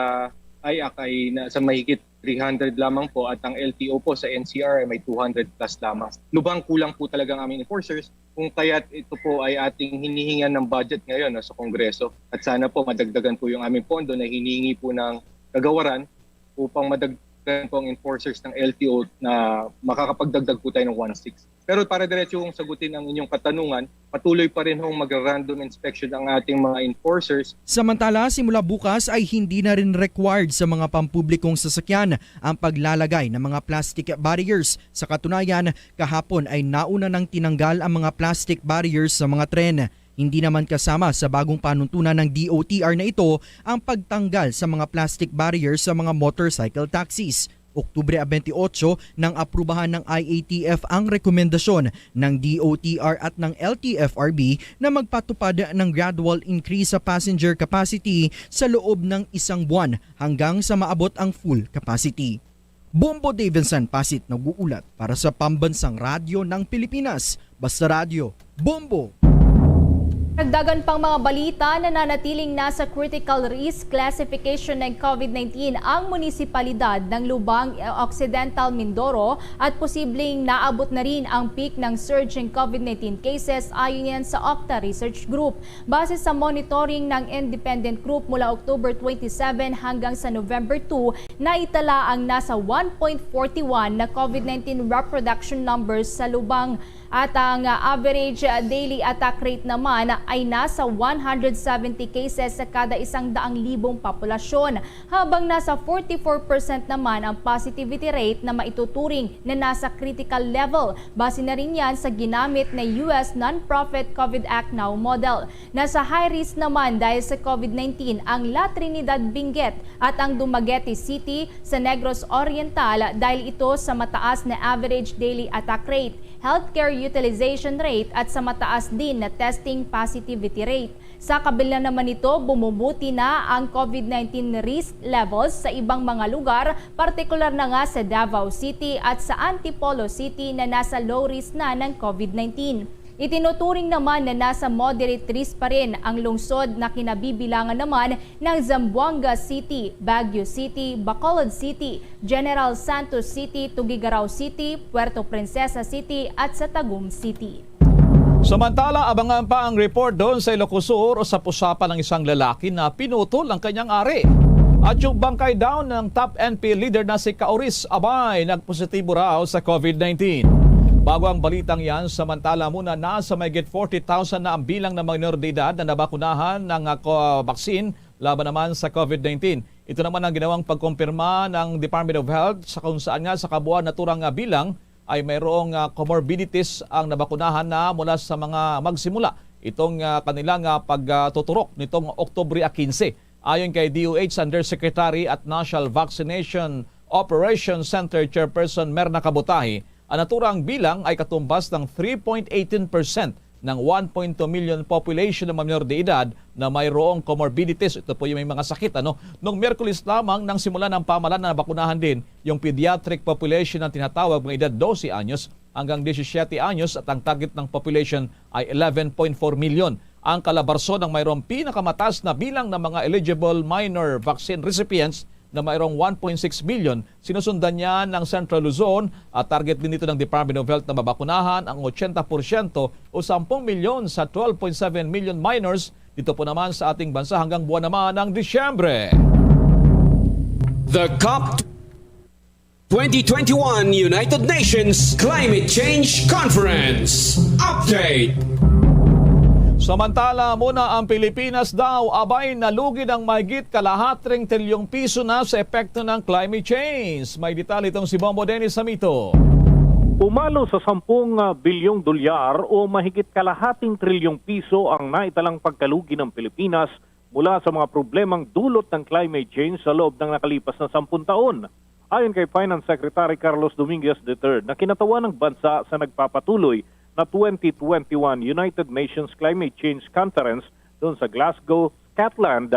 I A C ay na, sa mahigit three hundred lamang po at ang L T O po sa N C R ay may two hundred plus lamang. Lubhang kulang po talaga ang aming enforcers kung kaya't ito po ay ating hinihingan ng budget ngayon, no, sa Kongreso. At sana po madagdagan po yung aming pondo na hinihingi po ng Kagawaran upang madagdagan po ang enforcers ng L T O na makakapagdagdag po tayo ng one six. Pero para diretso kong sagutin ang inyong katanungan, patuloy pa rin hong mag-random inspection ang ating mga enforcers. Samantala, simula bukas ay hindi na rin required sa mga pampublikong sasakyan ang paglalagay ng mga plastic barriers. Sa katunayan, kahapon ay nauna nang tinanggal ang mga plastic barriers sa mga tren. Hindi naman kasama sa bagong panuntunan ng D O T R na ito ang pagtanggal sa mga plastic barriers sa mga motorcycle taxis. Oktubre twenty-eight nang aprubahan ng I A T F ang rekomendasyon ng D O T R at ng L T F R B na magpatupad ng gradual increase sa passenger capacity sa loob ng isang buwan hanggang sa maabot ang full capacity. Bombo Davidson Pasit nag-uulat para sa Pambansang Radyo ng Pilipinas, Basta Radyo, Bombo! Dagdagan pang mga balita. Nananatiling nasa critical risk classification ng COVID nineteen ang munisipalidad ng Lubang, Occidental Mindoro at posibleng naabot na rin ang peak ng surge ng COVID nineteen cases, ayon yan sa Octa Research Group. Base sa monitoring ng independent group mula October twenty-seven hanggang sa November two, naitala ang nasa one point forty-one na COVID nineteen reproduction numbers sa Lubang. At ang, ah, average, ah, daily attack rate naman ay nasa one hundred seventy cases sa kada isang daang libong populasyon, habang nasa forty-four percent naman ang positivity rate na maituturing na nasa critical level, base na rin yan sa ginamit na U S non-profit COVID Act Now model. Nasa high risk naman dahil sa COVID nineteen ang La Trinidad, Benguet at ang Dumaguete City sa Negros Oriental dahil ito sa mataas na average daily attack rate, healthcare utilization rate at sa mataas din na testing positivity rate. Sa kabila naman nito, bumubuti na ang COVID nineteen risk levels sa ibang mga lugar, partikular na nga sa Davao City at sa Antipolo City na nasa low risk na ng COVID nineteen. Itinuturing naman na nasa moderate risk pa rin ang lungsod na kinabibilangan naman ng Zamboanga City, Baguio City, Bacolod City, General Santos City, Tuguegarao City, Puerto Princesa City at sa Tagum City. Samantala, abangan pa ang report doon sa Ilocos Sur usap-usapan ng isang lalaki na pinutol ang kanyang ari. At yung bangkay daw ng top N P A leader na si Caoris Abay nagpositibo raw sa COVID nineteen. Bago ang balitang yan, samantala muna nasa mahigit forty thousand na ang bilang ng minor de edad na nabakunahan ng, ah, ko-, vaccine laban naman sa COVID nineteen. Ito naman ang ginawang pagkumpirma ng Department of Health sa kung saan nga sa kabuuan naturang, ah, bilang ay mayroong, ah, comorbidities ang nabakunahan na mula sa mga magsimula itong, ah, kanilang, ah, pagtuturok nitong Oktubre quince. Ayon kay D O H Undersecretary at National Vaccination Operations Center Chairperson Merna Kabutahi, ang naturang bilang ay katumbas ng three point eighteen percent ng one point two million population ng mga minor de edad na mayroong comorbidities. Ito po yung may mga sakit, ano? Nung Miyerkules lamang nang simulan ang pamalan na nabakunahan din yung pediatric population na tinatawag, mga edad dose anyos hanggang disisiete anyos, at ang target ng population ay eleven point four million. Ang Calabarzon ang mayroong pinakamataas na bilang ng mga eligible minor vaccine recipients na mayroong one point six million. Sinusundan niya ng Central Luzon at target din dito ng Department of Health na mabakunahan ang ochenta porsyento o sampung milyon sa twelve point seven million minors dito po naman sa ating bansa hanggang buwan naman ng Disyembre. The COP twenty twenty-one United Nations Climate Change Conference Update. Samantala muna, ang Pilipinas daw abay nalugi ng mahigit kalahating trilyong piso na sa epekto ng climate change. May detalye itong si Bombo Dennis Samito. Pumalo sa sampung bilyong dolyar o mahigit kalahating trilyong piso ang naitalang pagkalugi ng Pilipinas mula sa mga problemang dulot ng climate change sa loob ng nakalipas na sampung taon. Ayon kay Finance Secretary Carlos Dominguez the third, na kinatawan ng bansa sa nagpapatuloy na twenty twenty-one United Nations Climate Change Conference doon sa Glasgow, Scotland,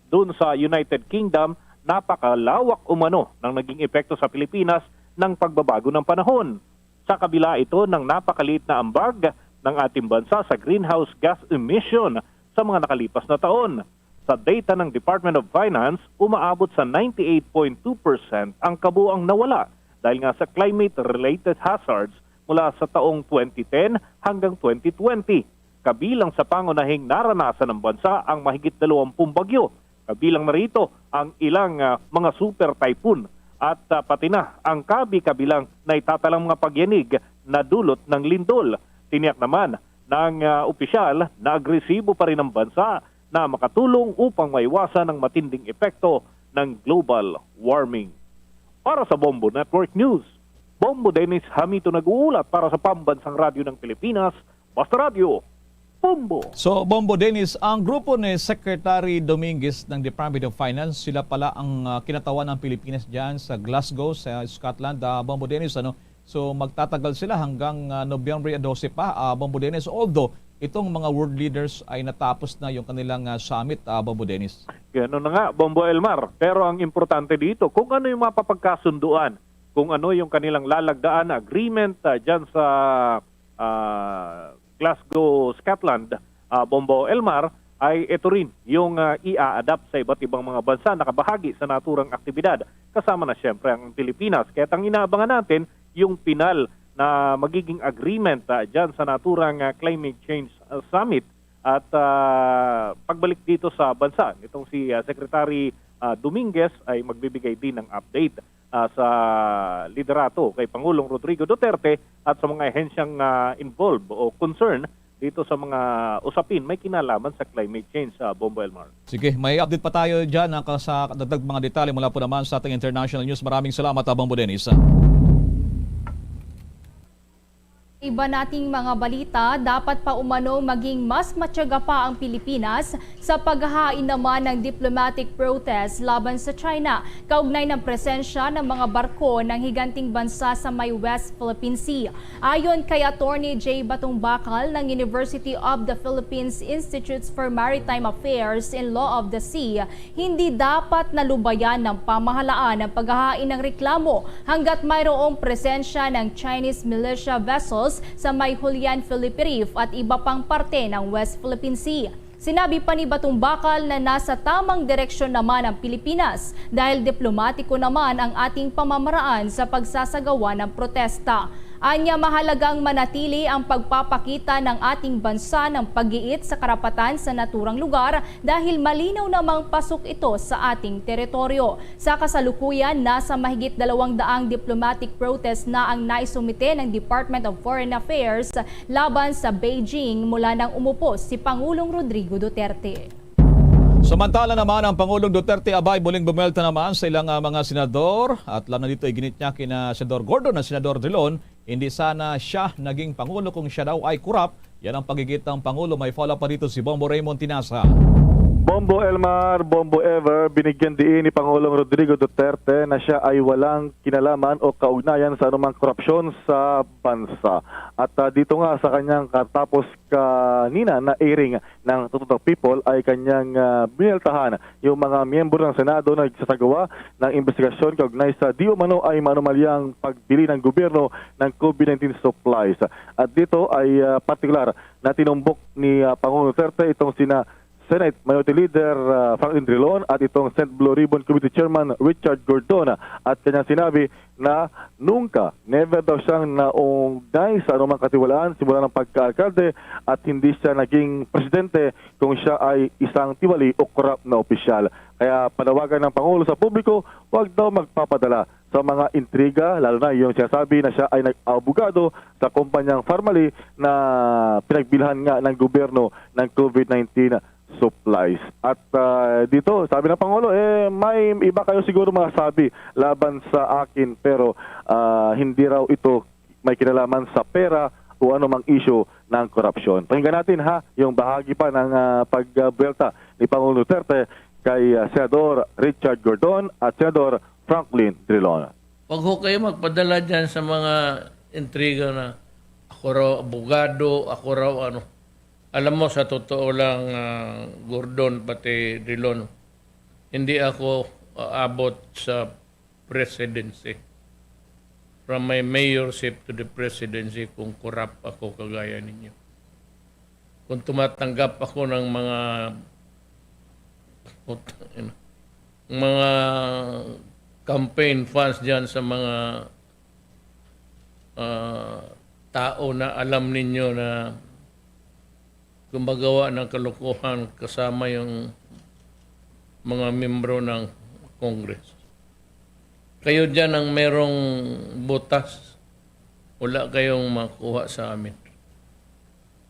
doon sa United Kingdom, napakalawak umano ng naging epekto sa Pilipinas ng pagbabago ng panahon. Sa kabila ito ng napakaliit na ambag ng ating bansa sa greenhouse gas emission sa mga nakalipas na taon. Sa data ng Department of Finance, umaabot sa ninety-eight point two percent ang kabuang nawala dahil nga sa climate-related hazards mula sa taong twenty ten hanggang twenty twenty. Kabilang sa pangunahing naranasan ng bansa ang mahigit dalawampung bagyo, kabilang na rito ang ilang, ah, mga super typhoon at, ah, pati na ang kabi-kabilang naitatalang mga pagyanig na dulot ng lindol. Tiniyak naman ng, ah, opisyal na agresibo pa rin ang bansa na makatulong upang maiwasan ang matinding epekto ng global warming. Para sa Bombo Network News, Bombo Dennis Hamito nag-uulat para sa Pambansang Radyo ng Pilipinas, Basta Radyo, Bombo. So, Bombo Dennis, ang grupo ni Secretary Dominguez ng Department of Finance, sila pala ang, ah, kinatawan ng Pilipinas dyan sa Glasgow, sa Scotland. Ah, Bombo Dennis, ano? So, magtatagal sila hanggang, ah, Nobyembre dose pa, ah, Bombo Dennis. Although, itong mga world leaders ay natapos na yung kanilang, ah, summit, ah, Bombo Dennis. Gano'n na nga, Bombo Elmar. Pero ang importante dito, kung ano yung mapapagkasunduan, kung ano yung kanilang lalagdaan na agreement, ah, dyan sa, ah, Glasgow, Scotland, ah, Bombo Elmar, ay ito rin yung, ah, i-adapt sa iba't ibang mga bansa na kabahagi sa naturang aktibidad. Kasama na siyempre ang Pilipinas. Kaya ang inaabangan natin yung pinal na magiging agreement, ah, dyan sa naturang, ah, climate change, ah, summit at, ah, pagbalik dito sa bansa. Itong si, ah, Secretary, ah, Dominguez ay magbibigay din ng update, ah, sa liderato kay Pangulong Rodrigo Duterte at sa mga ahensyang, ah, involved o concern dito sa mga usapin may kinalaman sa climate change, sa Bombo Elmar. Sige, may update pa tayo dyan, ah, sa dagdag mga detalye mula po naman sa ating international news. Maraming salamat, ah, Bombo Dennis. Iba nating mga balita, dapat pa umano maging mas matyaga pa ang Pilipinas sa paghahain naman ng diplomatic protest laban sa China kaugnay ng presensya ng mga barko ng higanting bansa sa may West Philippine Sea. Ayon kay Attorney Jay Batong Bakal ng University of the Philippines Institutes for Maritime Affairs and Law of the Sea, hindi dapat nalubayan ng pamahalaan ang paghahain ng reklamo hanggat mayroong presensya ng Chinese militia vessels sa may Julian Felipe Reef at iba pang parte ng West Philippine Sea. Sinabi pa ni Batong Bakal na nasa tamang direksyon naman ang Pilipinas dahil diplomatiko naman ang ating pamamaraan sa pagsasagawa ng protesta. Anya, mahalagang manatili ang pagpapakita ng ating bansa ng pag-iit sa karapatan sa naturang lugar dahil malinaw namang pasok ito sa ating teritoryo. Sa kasalukuyan, nasa mahigit dalawang daang diplomatic protest na ang naisumite ng Department of Foreign Affairs laban sa Beijing mula nang umupos si Pangulong Rodrigo Duterte. Samantala naman, ang Pangulong Duterte abay muling bumwelta naman sa ilang, ah, mga senador at lalo na dito iginit niya kina Senador Gordon at Senador Drilon. Hindi sana siya naging pangulo kung siya daw ay kurap. Yan ang pagigit ng pangulo. May follow-up pa dito si Bombo Raymond Tinasa. Bombo Elmar, Bombo Ever, binigyan diin ni Pangulong Rodrigo Duterte na siya ay walang kinalaman o kaugnayan sa anumang korupsyon sa bansa. At, ah, dito nga sa kanyang katapos kanina na airing ng Toto Talk People ay kanyang, ah, bineltahan yung mga miyembro ng Senado na nagsasagawa ng investigasyon kaugnay sa di umano ay manumalyang pagbili ng gobyerno ng COVID nineteen supplies. At dito ay, ah, partikular na tinumbok ni, ah, Pangulong Duterte itong sina Senate Minority Leader, ah, Franklin Drilon at itong Senate Blue Ribbon Committee Chairman Richard Gordon at kanyang sinabi na nunca, never daw siyang naugnay sa anumang katiwalaan simula ng pagka-alkalde at hindi siya naging presidente kung siya ay isang tiwali o korap na opisyal. Kaya panawagan ng Pangulo sa publiko, huwag daw magpapadala sa mga intriga, lalo na yung sinasabi na siya ay nag-abogado sa kumpanyang Farmally na pinagbilhan nga ng gobyerno ng COVID nineteen supplies. At, ah, dito, sabi ng Pangulo, eh, may iba kayo siguro masabi laban sa akin, pero, ah, hindi raw ito may kinalaman sa pera o anumang isyu ng korupsyon. Pakinggan natin, ha, yung bahagi pa ng, ah, pagbuwelta ni Pangulong Duterte kay, ah, Senador Richard Gordon at Senador Franklin Drilon. Wag ho kayo magpadala dyan sa mga intriga na ako raw abogado, ako raw ano. Alam mo, sa totoo lang, ah, Gordon, pati Drilon, hindi ako aabot sa presidency. From my mayorship to the presidency, kung corrupt ako kagaya ninyo. Kung tumatanggap ako ng mga, putang ina, mga campaign funds dyan sa mga, ah, tao na alam ninyo na gumagawa ng kalokohan kasama yung mga membro ng Congress. Kayo dyan ang merong butas. Wala kayong makuha sa amin.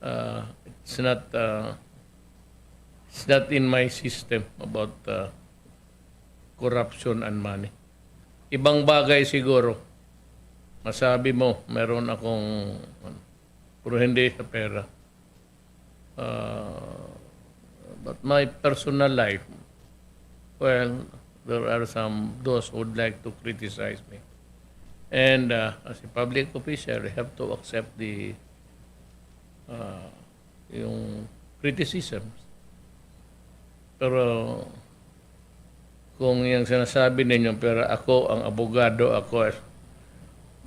Ah, it's not, ah, it's not in my system about, ah, corruption and money. Ibang bagay siguro, masabi mo, meron akong, ano, pero hindi sa pera. Ah, but my personal life, well, there are some those who would like to criticize me. And, ah, as a public official, I have to accept the, ah, yung criticism. Pero kung yung sinasabi ninyo, pero ako ang abogado, ako,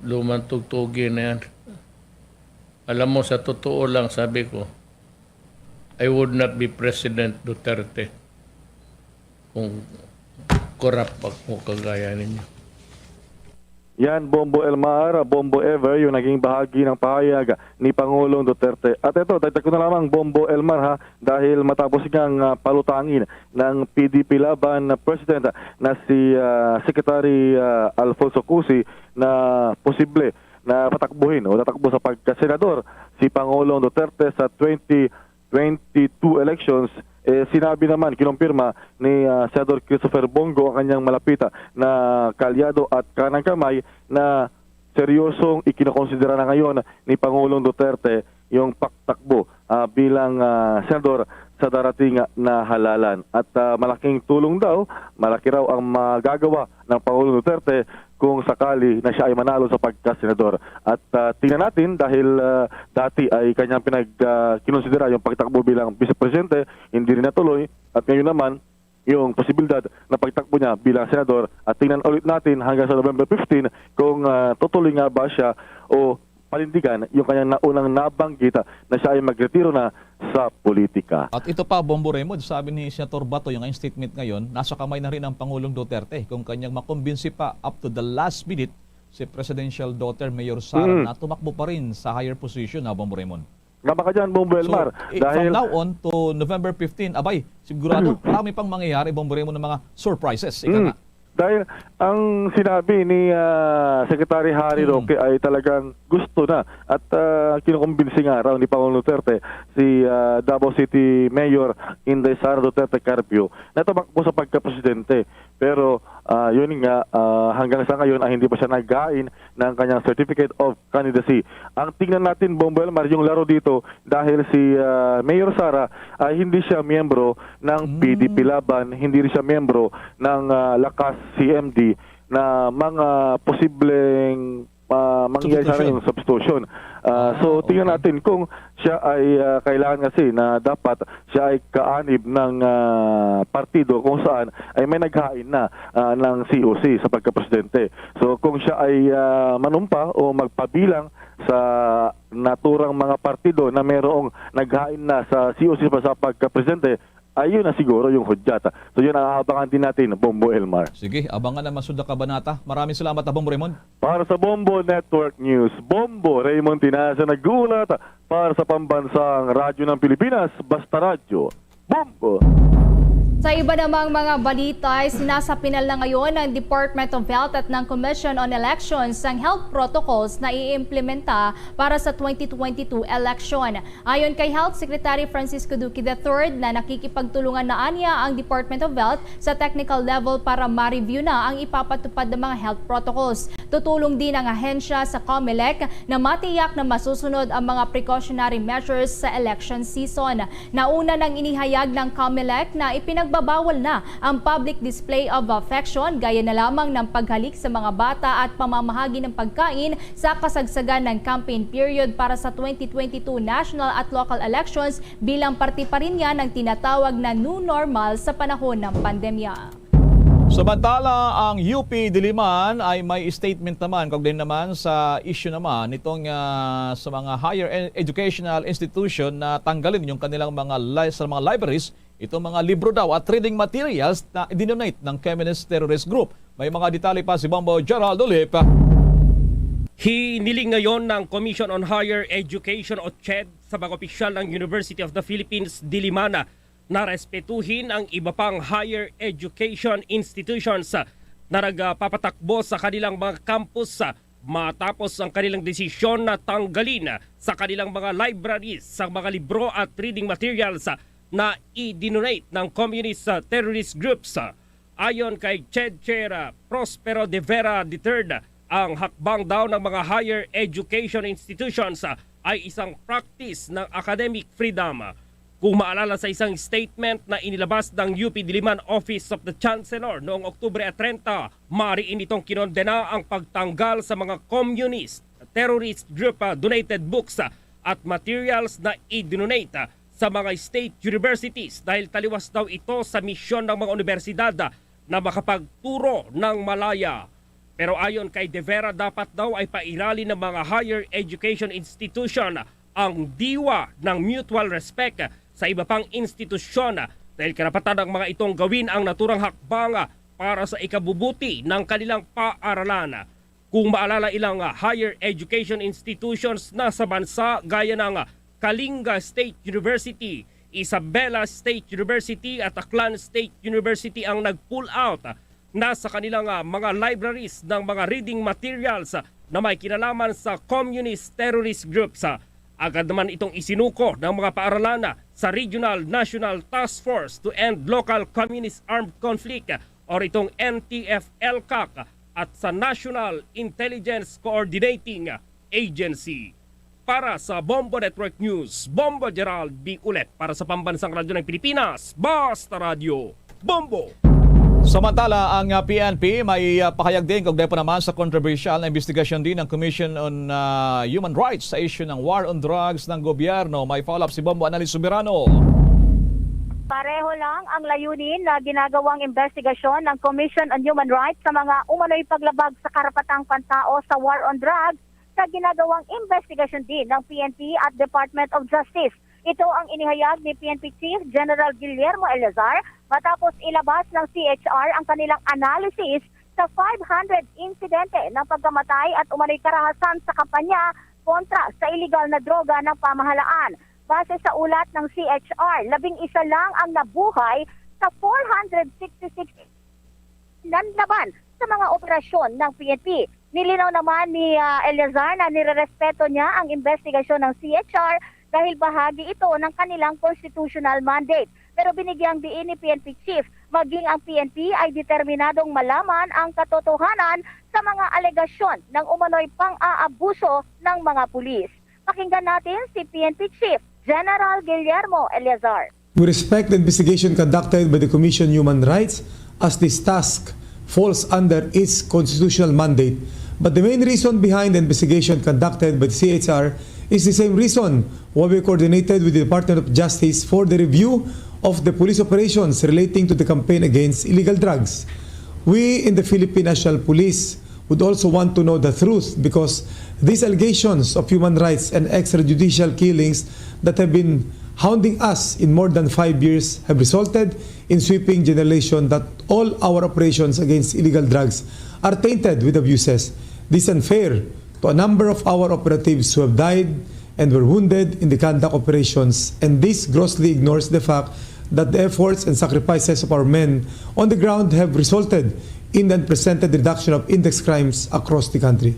lumang tugtugi na yan. Alam mo, sa totoo lang, sabi ko, I would not be President Duterte kung corrupt ako kagaya ninyo. Yan, Bombo Elmar, Bombo Ever, yung naging bahagi ng pahayag ni Pangulong Duterte. At ito, dagdag ko na lamang, Bombo Elmar, ha, dahil matapos ngang, ah, palutangin ng P D P Laban na President na si, ah, Secretary, ah, Alfonso Cusi na posible na patakbuhin o tatakbo sa pagkasenador si Pangulong Duterte sa twenty twenty-two elections, eh, sinabi naman, kinumpirma ni, ah, Senador Christopher Bong Go ang kanyang malapita na kaalyado at kanang kamay na seryosong ikinokonsidera na ngayon ni Pangulong Duterte yung pagtakbo, ah, bilang, ah, senador sa darating na halalan. At, ah, malaking tulong daw, malaki raw ang magagawa ng Pangulong Duterte kung sakali na siya ay manalo sa pagkasenador. At, ah, tingnan natin dahil, ah, dati ay kanyang pinag, ah, kinonsidera yung pagtakbo bilang vice presidente, hindi rin natuloy. At ngayon naman, yung posibilidad na pagtakbo niya bilang senador. At tingnan ulit natin hanggang sa November fifteen kung, ah, tutuloy nga ba siya o panindigan yung kanyang naunang nabanggit na siya ay magretiro na sa politika. At ito pa, Bombo Raymond, sabi ni Senator Bato, yung kanyang statement ngayon, nasa kamay na rin ng Pangulong Duterte kung kanyang makumbinsi pa up to the last minute si presidential daughter Mayor Sara Mm. na tumakbo pa rin sa higher position, ha, Bombo Raymond? Tama ka dyan, Bombo So, Elmar. eh, from Dahil now on to November fifteen, abay, sigurado, marami pang mangyayari, Bombo Raymond, ng mga surprises. Ika Mm. nga. Dahil ang sinabi ni, ah, Secretary Harry Mm. Roque ay talagang gusto na at, ah, kinukumbinsi nga raw ni Pangulong Duterte si, ah, Davao City Mayor Inday Sara Duterte Carpio na tumakbo sa pagkapresidente. Pero, ah, yun nga, ah, hanggang sa ngayon ay hindi pa siya naghain ng kanyang certificate of candidacy. Ang tingnan natin, Bombo Elmar, yung laro dito dahil si, ah, Mayor Sara ay hindi siya miyembro ng Mm. P D P Laban, hindi rin siya miyembro ng, ah, Lakas C M D na mga posibleng, ah, mangyayari sa Substitution. ngayon, substitution. Ah, Ah, so, tingnan okay. natin kung siya ay, ah, kailangan kasi na dapat siya ay kaanib ng, ah, partido kung saan ay may naghain na, ah, ng C O C sa pagkapresidente. So, kung siya ay, ah, manumpa o magpabilang sa naturang mga partido na mayroong naghain na sa C O C pa sa pagkapresidente, ayun na siguro yung hudyat. So, yun ang aabangan din natin, Bombo Elmar. Sige, abangan ang masunod na kabanata. Maraming salamat, Bombo Raymond. Para sa Bombo Network News, Bombo Raymond Tinasa nag-uulat para sa Pambansang Radyo ng Pilipinas, Basta Radyo. Bombo! Sa iba namang mga balita, ay sinasapinal na ngayon ng Department of Health at ng Commission on Elections ang health protocols na iimplementa para sa twenty twenty-two election. Ayon kay Health Secretary Francisco Duque the third, na nakikipagtulungan na anya ang Department of Health sa technical level para ma-review na ang ipapatupad ng mga health protocols. Tutulong din ang ahensya sa COMELEC na matiyak na masusunod ang mga precautionary measures sa election season. Nauna nang inihayag ng COMELEC na ipinagbabawal na ang public display of affection, gaya na lamang ng paghalik sa mga bata at pamamahagi ng pagkain sa kasagsagan ng campaign period para sa twenty twenty-two national at local elections, bilang parte pa rin yan ng tinatawag na new normal sa panahon ng pandemya. Samantala, ang U P Diliman ay may statement naman, kaugnay naman sa issue naman nitong, ah, sa mga higher e-, educational institution na tanggalin yung kanilang mga li-, sa mga libraries, itong mga libro daw at reading materials na idinonate ng communist terrorist group. May mga detalye pa si Bombo Gerald Olip. Hiniling ngayon ng Commission on Higher Education o CHED sa mga opisyal ng University of the Philippines Diliman na respetuhin ang iba pang higher education institutions na nagpapatakbo sa kanilang mga campus matapos ang kanilang desisyon na tanggalin sa kanilang mga libraries ang mga libro at reading materials na i-donate ng communist terrorist groups. Ayon kay CHED Chair, ah, Prospero de Vera the third, ang hakbang daw ng mga higher education institutions, ah, ay isang practice ng academic freedom. Kung maalala, sa isang statement na inilabas ng U P Diliman Office of the Chancellor noong Oktubre treinta, maaari nitong kinondena ang pagtanggal sa mga communist terrorist group, ah, donated books, ah, at materials na i-donate, ah, sa mga state universities dahil taliwas daw ito sa misyon ng mga universidad na makapagturo ng Malaya. Pero ayon kay De Vera, dapat daw ay pairali ng mga higher education institution ang diwa ng mutual respect sa iba pang institusyon dahil karapatan ng mga itong gawin ang naturang hakbang para sa ikabubuti ng kanilang paaralan. Kung maalala, ilang, ah, higher education institutions na sa bansa gaya ng, ah, Kalinga State University, Isabela State University at Aklan State University ang nag-pull out, ah, na sa kanilang, ah, mga libraries ng mga reading materials, ah, na may kinalaman sa communist terrorist groups. Ah, agad naman itong isinuko ng mga paaralan, ah, sa Regional National Task Force to End Local Communist Armed Conflict, ah, or itong N T F L CAC, at sa National Intelligence Coordinating Agency. Para sa Bombo Network News, Bombo Gerald B. Ulet para sa Pambansang Radyo ng Pilipinas, Basta Radyo, Bombo! Samantala, ang, ah, P N P may, ah, pahayag din kaugnay pa naman sa kontrobersyal na investigasyon din ng Commission on, ah, Human Rights sa issue ng war on drugs ng gobyerno. May follow-up si Bombo Annalise Soberano. Pareho lang ang layunin na ginagawang investigasyon ng Commission on Human Rights sa mga umano'y paglabag sa karapatang pantao sa war on drugs sa ginagawang investigasyon din ng P N P at Department of Justice. Ito ang inihayag ni P N P Chief General Guillermo Eleazar matapos ilabas ng C H R ang kanilang analysis sa five hundred insidente ng pagkamatay at umano'y karahasan sa kampanya kontra sa iligal na droga ng pamahalaan. Base sa ulat ng C H R, labing isa lang ang nabuhay sa four hundred sixty-six nanlaban sa mga operasyon ng P N P. Nilinaw naman ni, ah, Eleazar na nirerespeto niya ang investigasyon ng C H R dahil bahagi ito ng kanilang constitutional mandate. Pero binigyang diin ni P N P Chief, maging ang P N P ay determinadong malaman ang katotohanan sa mga alegasyon ng umano'y pang-aabuso ng mga pulis. Pakinggan natin si P N P Chief General Guillermo Eleazar. We respect the investigation conducted by the Commission on Human Rights as this task falls under its constitutional mandate. But the main reason behind the investigation conducted by the C H R is the same reason why we coordinated with the Department of Justice for the review of the police operations relating to the campaign against illegal drugs. We in the Philippine National Police would also want to know the truth because these allegations of human rights and extrajudicial killings that have been hounding us in more than five years have resulted in sweeping generalization that all our operations against illegal drugs are tainted with abuses. This is unfair to a number of our operatives who have died and were wounded in the conduct operations, and this grossly ignores the fact that the efforts and sacrifices of our men on the ground have resulted in the unprecedented reduction of index crimes across the country.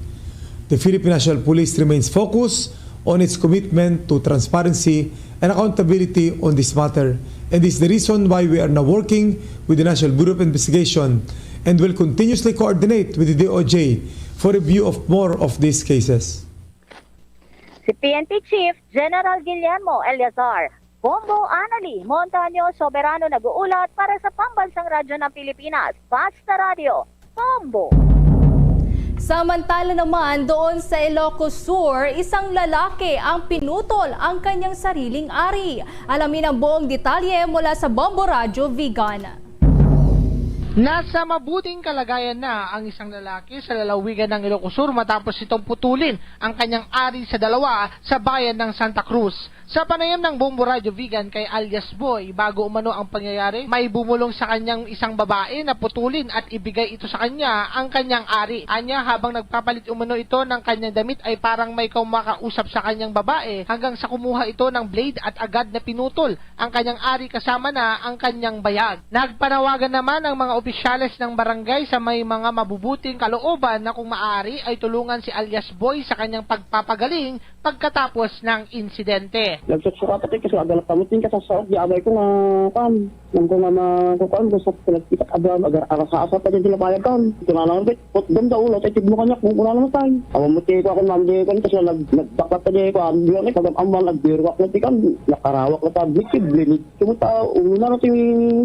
The Philippine National Police remains focused on its commitment to transparency and accountability on this matter, and is the reason why we are now working with the National Bureau of Investigation and will continuously coordinate with the D O J for review of more of these cases. Si P N P Chief General Guillermo Eleazar, Bombo Annalie Montaño Soberano nag-uulat para sa Pambansang Radyo ng Pilipinas, Basta Radyo, Bombo. Samantala naman, doon sa Ilocos Sur, isang lalaki ang pinutol ang kanyang sariling ari. Alamin ang buong detalye mula sa Bombo Radyo Vigan. Nasa mabuting kalagayan na ang isang lalaki sa lalawigan ng Ilocos Sur matapos itong putulin ang kanyang ari sa dalawa sa bayan ng Santa Cruz. Sa panayam ng Bombo Radyo Vigan kay alias Boy, bago umano ang pangyayari, may bumulong sa kanyang isang babae na putulin at ibigay ito sa kanya ang kanyang ari. Anya, habang nagpapalit umano ito ng kanyang damit, ay parang may kumakausap sa kanyang babae hanggang sa kumuha ito ng blade at agad na pinutol ang kanyang ari kasama na ang kanyang bayag. Nagpanawagan naman ang mga opisyales ng barangay sa may mga mabubuting kalooban na kung maaari ay tulungan si alias Boy sa kanyang pagpapagaling pagkatapos ng insidente. Nagsuksuka pa tayo kasi agala pamuting ka sa saod. Di abay ko nga, kan. Nang ko nga makukuan, gusto ko sila kita abang, agar, agar sa asa pa din sila bayad kan. Ito na lang, bit. Put ganda ulo, tayo tigmo kanya kung una naman tayo. Awa mo tayo ko ako, ma'am, di ko kasi nag, nagbaklat pa di ko, ang bilang ito, ang amal, ang biro ako, tikan, nakarawak na tayo, blikid, blikid. Kumuta, una na tayo,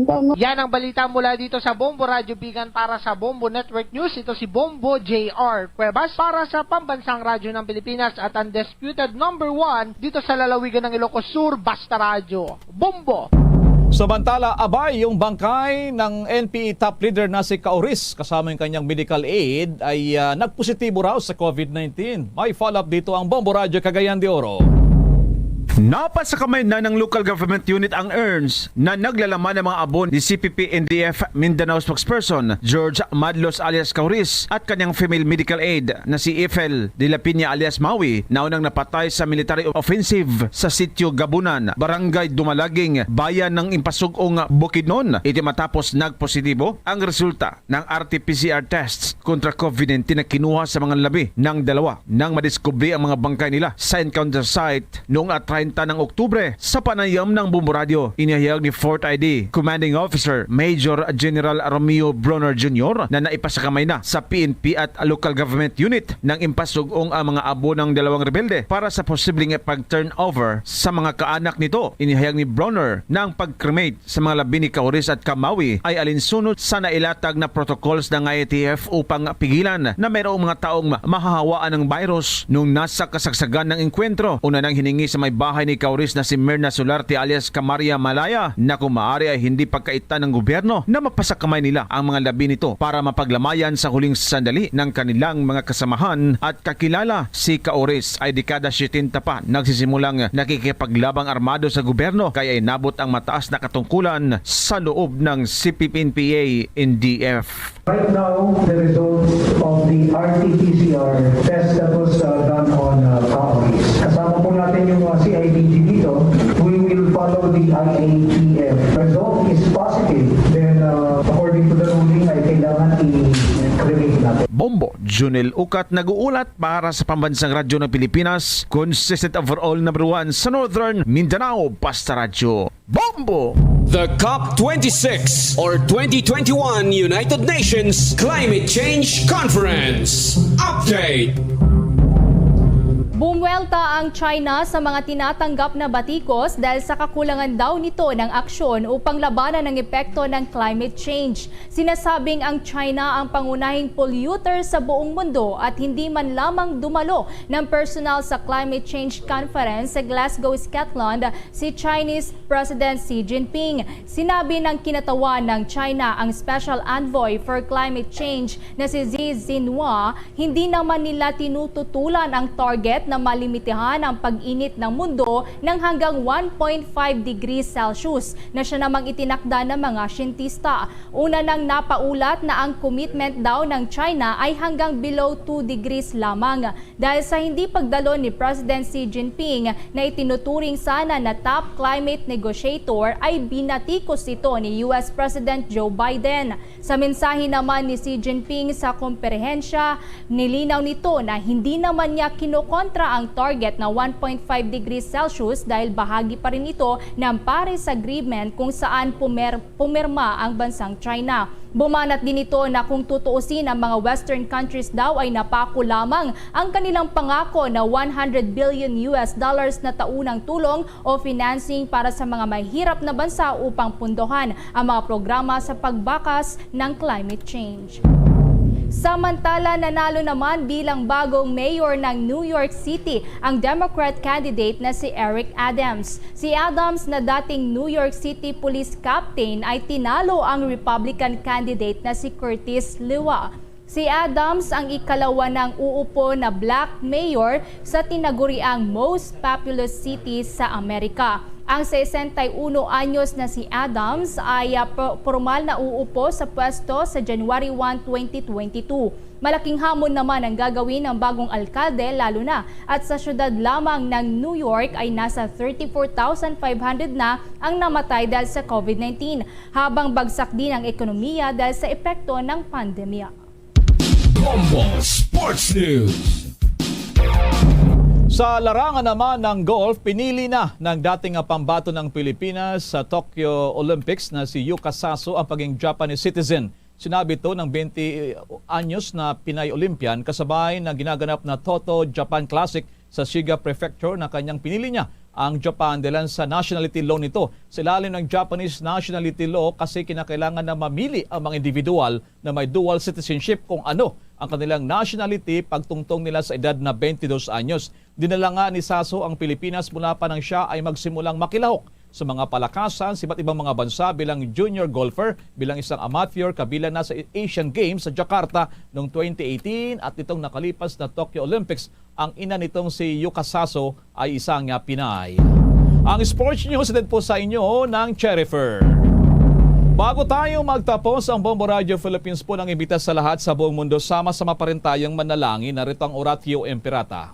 kan. Yan ang balita mula dito sa Bombo Radyo Bigan para sa Bombo Network News. Ito si Bombo J R Cuevas para sa Pambansang Radyo ng Pilipinas at ang disputed number one dito sa lalawigan ng Ilocos Sur, Basta Radyo. Bombo! Samantala, abay, yung bangkay ng N P A top leader na si Caoris kasama yung kanyang medical aid ay ah, nagpositibo raw sa COVID nineteen. May follow-up dito ang Bombo Radyo Cagayan de Oro. Napasakamay na ng local government unit ang urns na naglalaman ng mga abo ni C P P N D F Mindanao spokesperson George Madlos alias Caoris at kanyang female medical aid na si Eiffel de la Piña alias Maui, na unang napatay sa military offensive sa Sitio Gabunan, Barangay Dumalaging, bayan ng Impasugong, Bukidnon. Iti matapos nagpositibo ang resulta ng R T P C R tests kontra COVID nineteen na kinuha sa mga labi ng dalawa nang madiskubre ang mga bangkay nila sa encounter site noong treinta ng Oktubre. Sa panayam ng Bombo Radyo, inihayag ni Fort I D Commanding Officer Major General Romeo Bronner Junior na naipasakamay na sa P N P at local government unit ng Impasugong ang mga abo ng dalawang rebelde para sa posibleng pag-turnover sa mga kaanak nito. Inihayag ni Bronner na ang pag-cremate sa mga labi ni Caoris at Kamawi ay alinsunod sa nailatag na protocols ng I A T F upang pigilan na mayroong mga taong ma- mahahawaan ng virus. Nung nasa kasagsagan ng engkwentro, una nang hiningi sa may bahay ni Caoris na si Mirna Solarte alias Kamaria Malaya na kung maaari ay hindi pagkaitan ng gobyerno na mapasakamay nila ang mga labi nito para mapaglamayan sa huling sandali ng kanilang mga kasamahan at kakilala. Si Caoris ay dekada setenta pa nagsisimulang nakikipaglabang armado sa gobyerno, kaya inabot ang mataas na katungkulan sa loob ng C P P N P A N D F. Right now, the results of the R T P C R test that was uh, done on uh, Caoris. Kasama po natin yung uh, C I D G dito. We will follow the I A T F. Result is positive. Then, uh, according to the ruling, ay kailangan i-cremate natin. Bombo, Junel Ukat nag-uulat para sa Pambansang Radyo ng Pilipinas, consistent overall number one sa Northern Mindanao, Basta Radyo. Bombo! The COP twenty-six or twenty twenty-one United Nations Climate Change Conference. Update. Bumuwelta ang China sa mga tinatanggap na batikos dahil sa kakulangan daw nito ng aksyon upang labanan ang epekto ng climate change. Sinasabing ang China ang pangunahing polluter sa buong mundo at hindi man lamang dumalo ng personal sa climate change conference sa Glasgow, Scotland, si Chinese President Xi Jinping. Sinabi ng kinatawan ng China ang Special Envoy for Climate Change na si Xi Jinhua, hindi naman nila tinututulan ang target na malimitahan ang pag-init ng mundo ng hanggang one point five degrees Celsius na siya namang itinakda ng mga siyentista. Una nang napaulat na ang commitment daw ng China ay hanggang below two degrees lamang. Dahil sa hindi pagdalo ni President Xi Jinping na itinuturing sana na top climate negotiator, ay binatikos ito ni U S President Joe Biden. Sa mensahe naman ni Xi Jinping sa komperehensya, nilinaw nito na hindi naman niya kinokontra ang target na one point five degrees Celsius dahil bahagi pa rin ito ng Paris Agreement kung saan pumer-, pumirma ang bansang China. Bumanat din ito na kung tutuusin, ang mga Western countries daw ay napako lamang ang kanilang pangako na one hundred billion U S dollars na taunang tulong o financing para sa mga mahirap na bansa upang pundohan ang mga programa sa pagbakas ng climate change. Samantala, nanalo naman bilang bagong mayor ng New York City ang Democrat candidate na si Eric Adams. Si Adams, na dating New York City Police Captain, ay tinalo ang Republican candidate na si Curtis Lewa. Si Adams ang ikalawa nang uupo na black mayor sa tinaguriang most populous city sa Amerika. Ang sesenta y uno anyos na si Adams ay, ah, po-, pormal na uupo sa pwesto sa January one, twenty twenty-two. Malaking hamon naman ang gagawin ng bagong alkalde, lalo na at sa syudad lamang ng New York ay nasa thirty-four thousand five hundred na ang namatay dahil sa COVID nineteen, habang bagsak din ang ekonomiya dahil sa epekto ng pandemya. Bombo Sports News. Sa larangan naman ng golf, pinili na ng dating pambato ng Pilipinas sa Tokyo Olympics na si Yuka Saso ang paging Japanese citizen. Sinabi ito ng twenty anyos na Pinay Olympian kasabay na ginaganap na Toto Japan Classic sa Shiga Prefecture na kanyang pinili niya ang Japan dahil sa nationality law nito. Sa ilalim ng Japanese nationality law, kasi kinakailangan na mamili ang mga individual na may dual citizenship kung ano ang kanilang nationality pagtungtong nila sa edad na twenty-dos anyos. Dinala nga ni Saso ang Pilipinas mula pa nang siya ay magsimulang makilahok sa mga palakasan sa iba't ibang mga bansa bilang junior golfer, bilang isang amateur, kabilang na sa Asian Games sa Jakarta noong twenty eighteen at nitong nakalipas na Tokyo Olympics. Ang ina nitong si Yuka Saso ay isa nga Pinay. Ang sports news din po sa inyo ng Cherifer. Bago tayo magtapos, ang Bombo Radio Philippines po nang imbita sa lahat sa buong mundo, sama-sama pa rin tayong manalangin. Narito ang Oratio Imperata.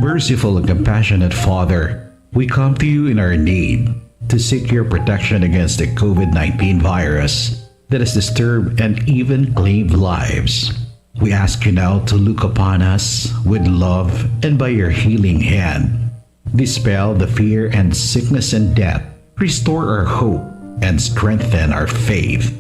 Merciful and compassionate Father, we come to you in our need to seek your protection against the COVID nineteen virus that has disturbed and even claimed lives. We ask you now to look upon us with love and by your healing hand, dispel the fear and sickness and death, restore our hope, and strengthen our faith.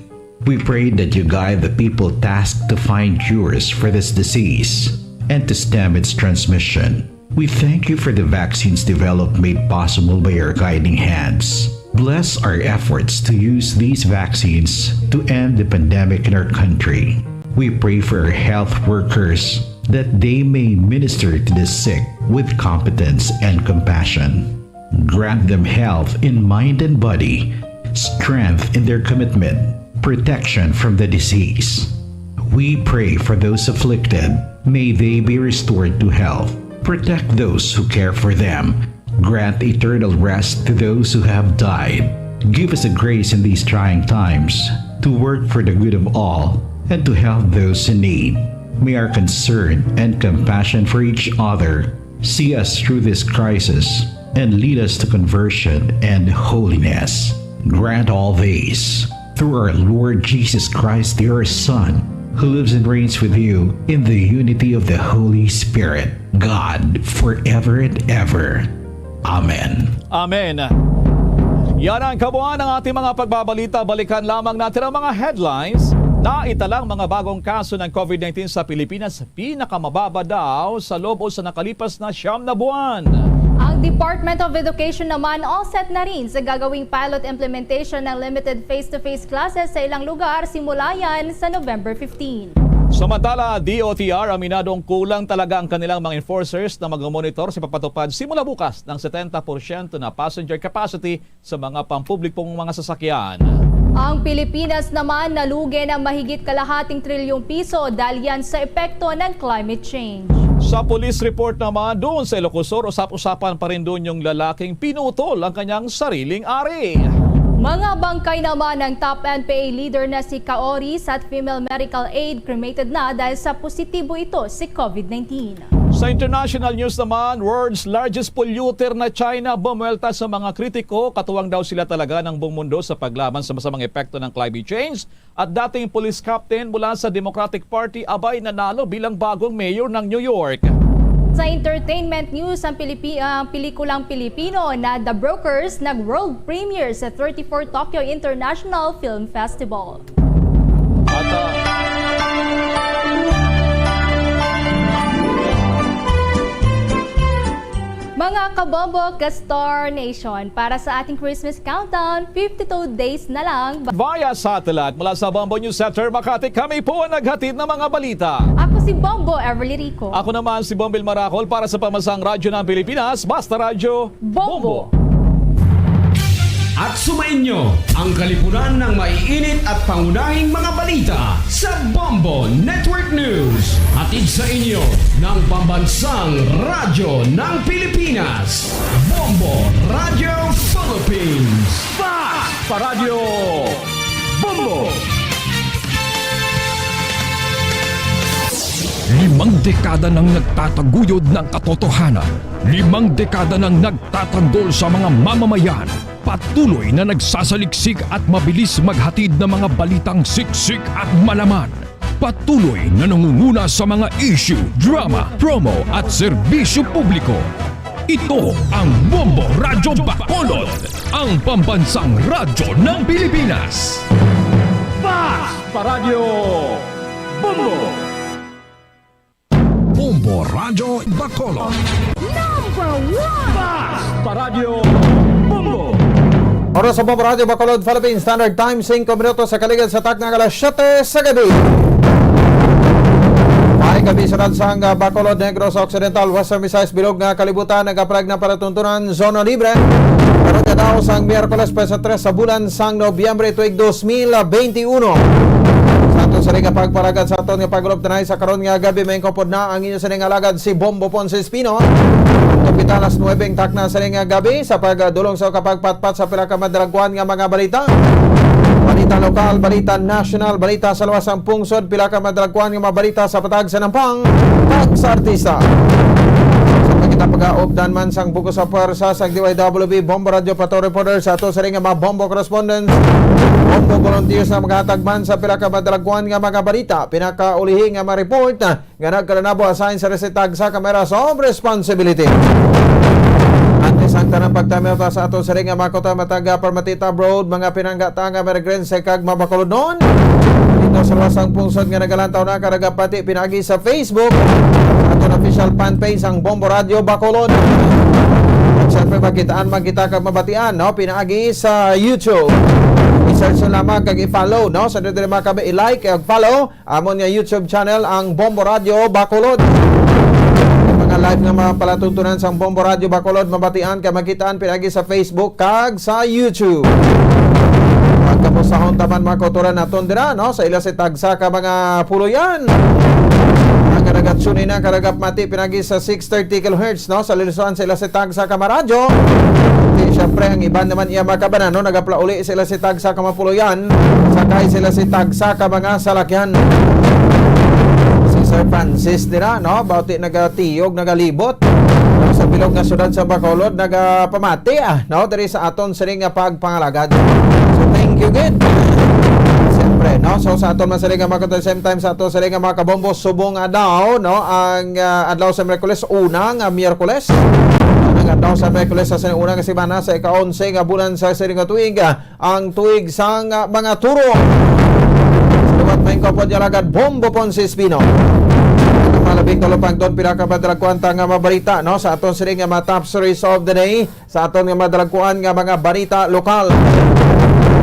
We pray that you guide the people tasked to find cures for this disease and to stem its transmission. We thank you for the vaccines developed made possible by your guiding hands. Bless our efforts to use these vaccines to end the pandemic in our country. We pray for our health workers that they may minister to the sick with competence and compassion. Grant them health in mind and body, strength in their commitment, protection from the disease. We pray for those afflicted. May they be restored to health. Protect those who care for them. Grant eternal rest to those who have died. Give us a grace in these trying times to work for the good of all and to help those in need. May our concern and compassion for each other see us through this crisis and lead us to conversion and holiness. Grant all this through our Lord Jesus Christ, your Son, who lives and reigns with you in the unity of the Holy Spirit, God, forever and ever. Amen. Amen. Yan ang kabuuan ng ating mga pagbabalita. Balikan lamang natin ang mga headlines. Naitalang mga bagong kaso ng COVID nineteen sa Pilipinas, pinakamababa daw sa loob o sa nakalipas na siyam na buwan. Ang Department of Education naman all set na rin sa gagawing pilot implementation ng limited face-to-face classes sa ilang lugar, simula yan sa November fifteen. Samantala, D O T R aminadong kulang talaga ang kanilang mga enforcers na mag-monitor sa pagpatupad simula bukas ng setenta porsyento na passenger capacity sa mga pampublikong mga sasakyan. Ang Pilipinas naman nalugi ng mahigit kalahating trilyong piso dahil yan sa epekto ng climate change. Sa police report naman, doon sa Ilocos Sur, usap-usapan pa rin doon yung lalaking pinutol ang kanyang sariling ari. Mga bangkay naman ng top N P A leader na si Kaoris at female medical aid cremated na dahil sa positibo ito si COVID nineteen. Sa international news naman, world's largest polluter na China bumuwelta sa mga kritiko. Katuwang daw sila talaga ng buong mundo sa paglaban sa masamang epekto ng climate change. At dating police captain mula sa Democratic Party, abay nanalo bilang bagong mayor ng New York. Sa entertainment news, ang Pilipi-, ang pelikulang Pilipino na The Brokers nag-world premiere sa thirty-four Tokyo International Film Festival. At, ah, Mga kabombo, ka Star Nation, para sa ating Christmas countdown, fifty-two days na lang. Via satellite mula sa Bombo News Center, Makati, kami po ang naghatid ng mga balita. Ako si Bombo Everly Rico. Ako naman si Bombil Maracol para sa Pambansang Radyo ng Pilipinas, Basta Radyo, Bombo. Bombo. At sumainyo ang kalipunan ng maiinit at pangunahing mga balita sa Bombo Network News. Hatid sa inyo ng Pambansang Radyo ng Pilipinas, Bombo Radio Philippines. Fast pa Radyo Bombo! Limang dekada nang nagtataguyod ng katotohanan. Limang dekada nang nagtatanggol sa mga mamamayan. Patuloy na nagsasaliksik at mabilis maghatid ng mga balitang siksik at malaman. Patuloy na nangunguna sa mga issue, drama, promo at serbisyo publiko. Ito ang Bombo Radyo Bacolod, ang pambansang radyo ng Pilipinas. Fast pa Radyo Bombo! Bombo Radyo Bacolod. Number one! Fast pa Radyo Bombo! Oras sa Bombo Radyo Bacolod, Philippine Standard Time, singko minutos sa kaligad sa takna nga alas siyete sa gabi. Ay, gabi sa Nansang, ah, Bacolod, Negros Occidental, Western Visayas, bilog nga kalibutan, nagapalag na palatuntunan, zona libre. Karon nga daw sang Miyerkules, pwesa tres sa bulan sang Nobyembre, tuig dos mil benti uno. Sa aton sini nga pagpalagad sa aton nga pag-ulop, tanay sa karon nga gabi, may pod na ang inyo sini nga alagad si Bombo Ponce Espino. Tumpita alas nuebe ang takna sini nga gabi sa pagdulong sa kapagpatpat sa pila ka madalagkuan nga mga balita. Balita lokal, balita national, balita sa luwas sang pungsod, pila ka madalagkuan nga mga balita sa patag sa nampang kag sa artista. Sa pagkita pag-aupdan man sang bug-os sa pwersa sang D Y W B, Bombo Radio Pato Reporter, sa ato sini nga mga Bombo Correspondents, Bombo Volunteers na maghatag man sa pila ka madalagkuan nga mga balita. Pinakaulihi nga ma-report nga nagkalanabo, assign sa resitag sa Cameras of Responsibility. Antes ang tanang pagtamyaw ta sa ato sini nga mga kuta matag, ah, Parmatita Abroad, mga pinanggata nga Marigrense kag mabakulodnon. Dito sa luwas sang pungsod nga nagalantaw na karagapati pinagi sa Facebook, aton official fan page ang Bombo Radio Bacolod. At syempre, makitaan man kita kag mabatian, no? Pinaagi sa YouTube. I-search na lamang kag i-follow, no? Sa diri mga kabe, i-like kag follow amon nga YouTube channel, ang Bombo Radio Bacolod. Ang mga live nga mga palatuntunan sang Bombo Radio Bacolod, mabatian kag makitaan pinaagi sa Facebook kag sa YouTube. Pagkabusahon taman mga kautoran naton dira, no, sa ila si tagsa ka mga puloyan. Ang karagatsyon na karagap mati pinaagi sa six thirty kilohertz, no, sa lilusuan sa ila si tagsa ka maradyo. Di, syempre, ang iban naman iya mga kabanan, no, nagaplauli sila si tagsa ka mapuloyan, sakay sila si tagsa ka mga salakyan. Si Sir Francis dira, no, bauti nagatiyog, nagalibot, no, sa bilog nga syudad sa Bacolod, nagapamati, ah, no, diri sa aton sini nga pagpangalagad. So, thank you gid. Siyempre, no, so sa aton man sini nga mga, at the same time, sa aton sini nga mga kabombo, subong adlaw, no, ang, ah, adlaw sa Miyerkules, una nga Miyerkules, ang adlaw sa Miyerkules sa sini una nga semana sa ika-onse nga bulan sa sini nga tuig, ah, ang tuig sang, ah, mga turo. Salamat, maayong kaupod, alagad Bombo Ponce Espino. Ang mga labing talupangton, pila ka madalagkuan ta nga mabalita, no? Sa aton sini nga mga top stories of the day, sa aton nga madalagkuan nga mga balita lokal.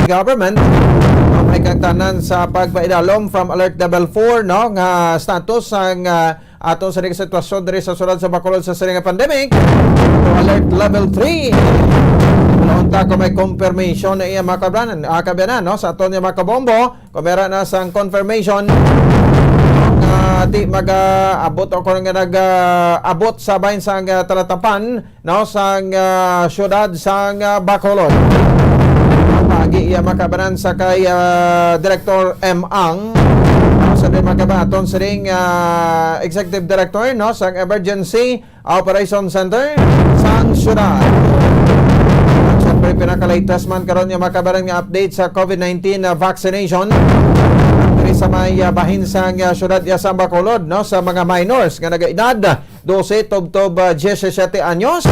Government, no, may kagtanan sa pagpaidalom from alert level four, no, nga status sang, ah, ato sa ning sitwasyon diri sa syudad sa Bacolod sa sining pandemic to alert level three. Wala unta ko may confirmation na iya mga kabyanan, ah, kabyanan, no? Sa aton nga mga kabombo, kung meron na sang confirmation, ah, Ah, ti mag-abot ako nga nag-abot sa bahin sang, ah, Talatapan, no, sang, ah, siyudad sang, ah, Bacolod. Pagi iya makabanan sa kay, ah, Director M Ang, no, sa di makabaton sining, ah, Executive Director, no, sang Emergency Operation Center sang siyudad. At syempre, pinaka-latest man karon nga makabaran nga update sa COVID nineteen na vaccination diri sa may, ah, bahin sang, ah, siyudad ya sa Bacolod, no, sa mga minors nga nagaedad dose tubtob, ah, diyesisete anyos.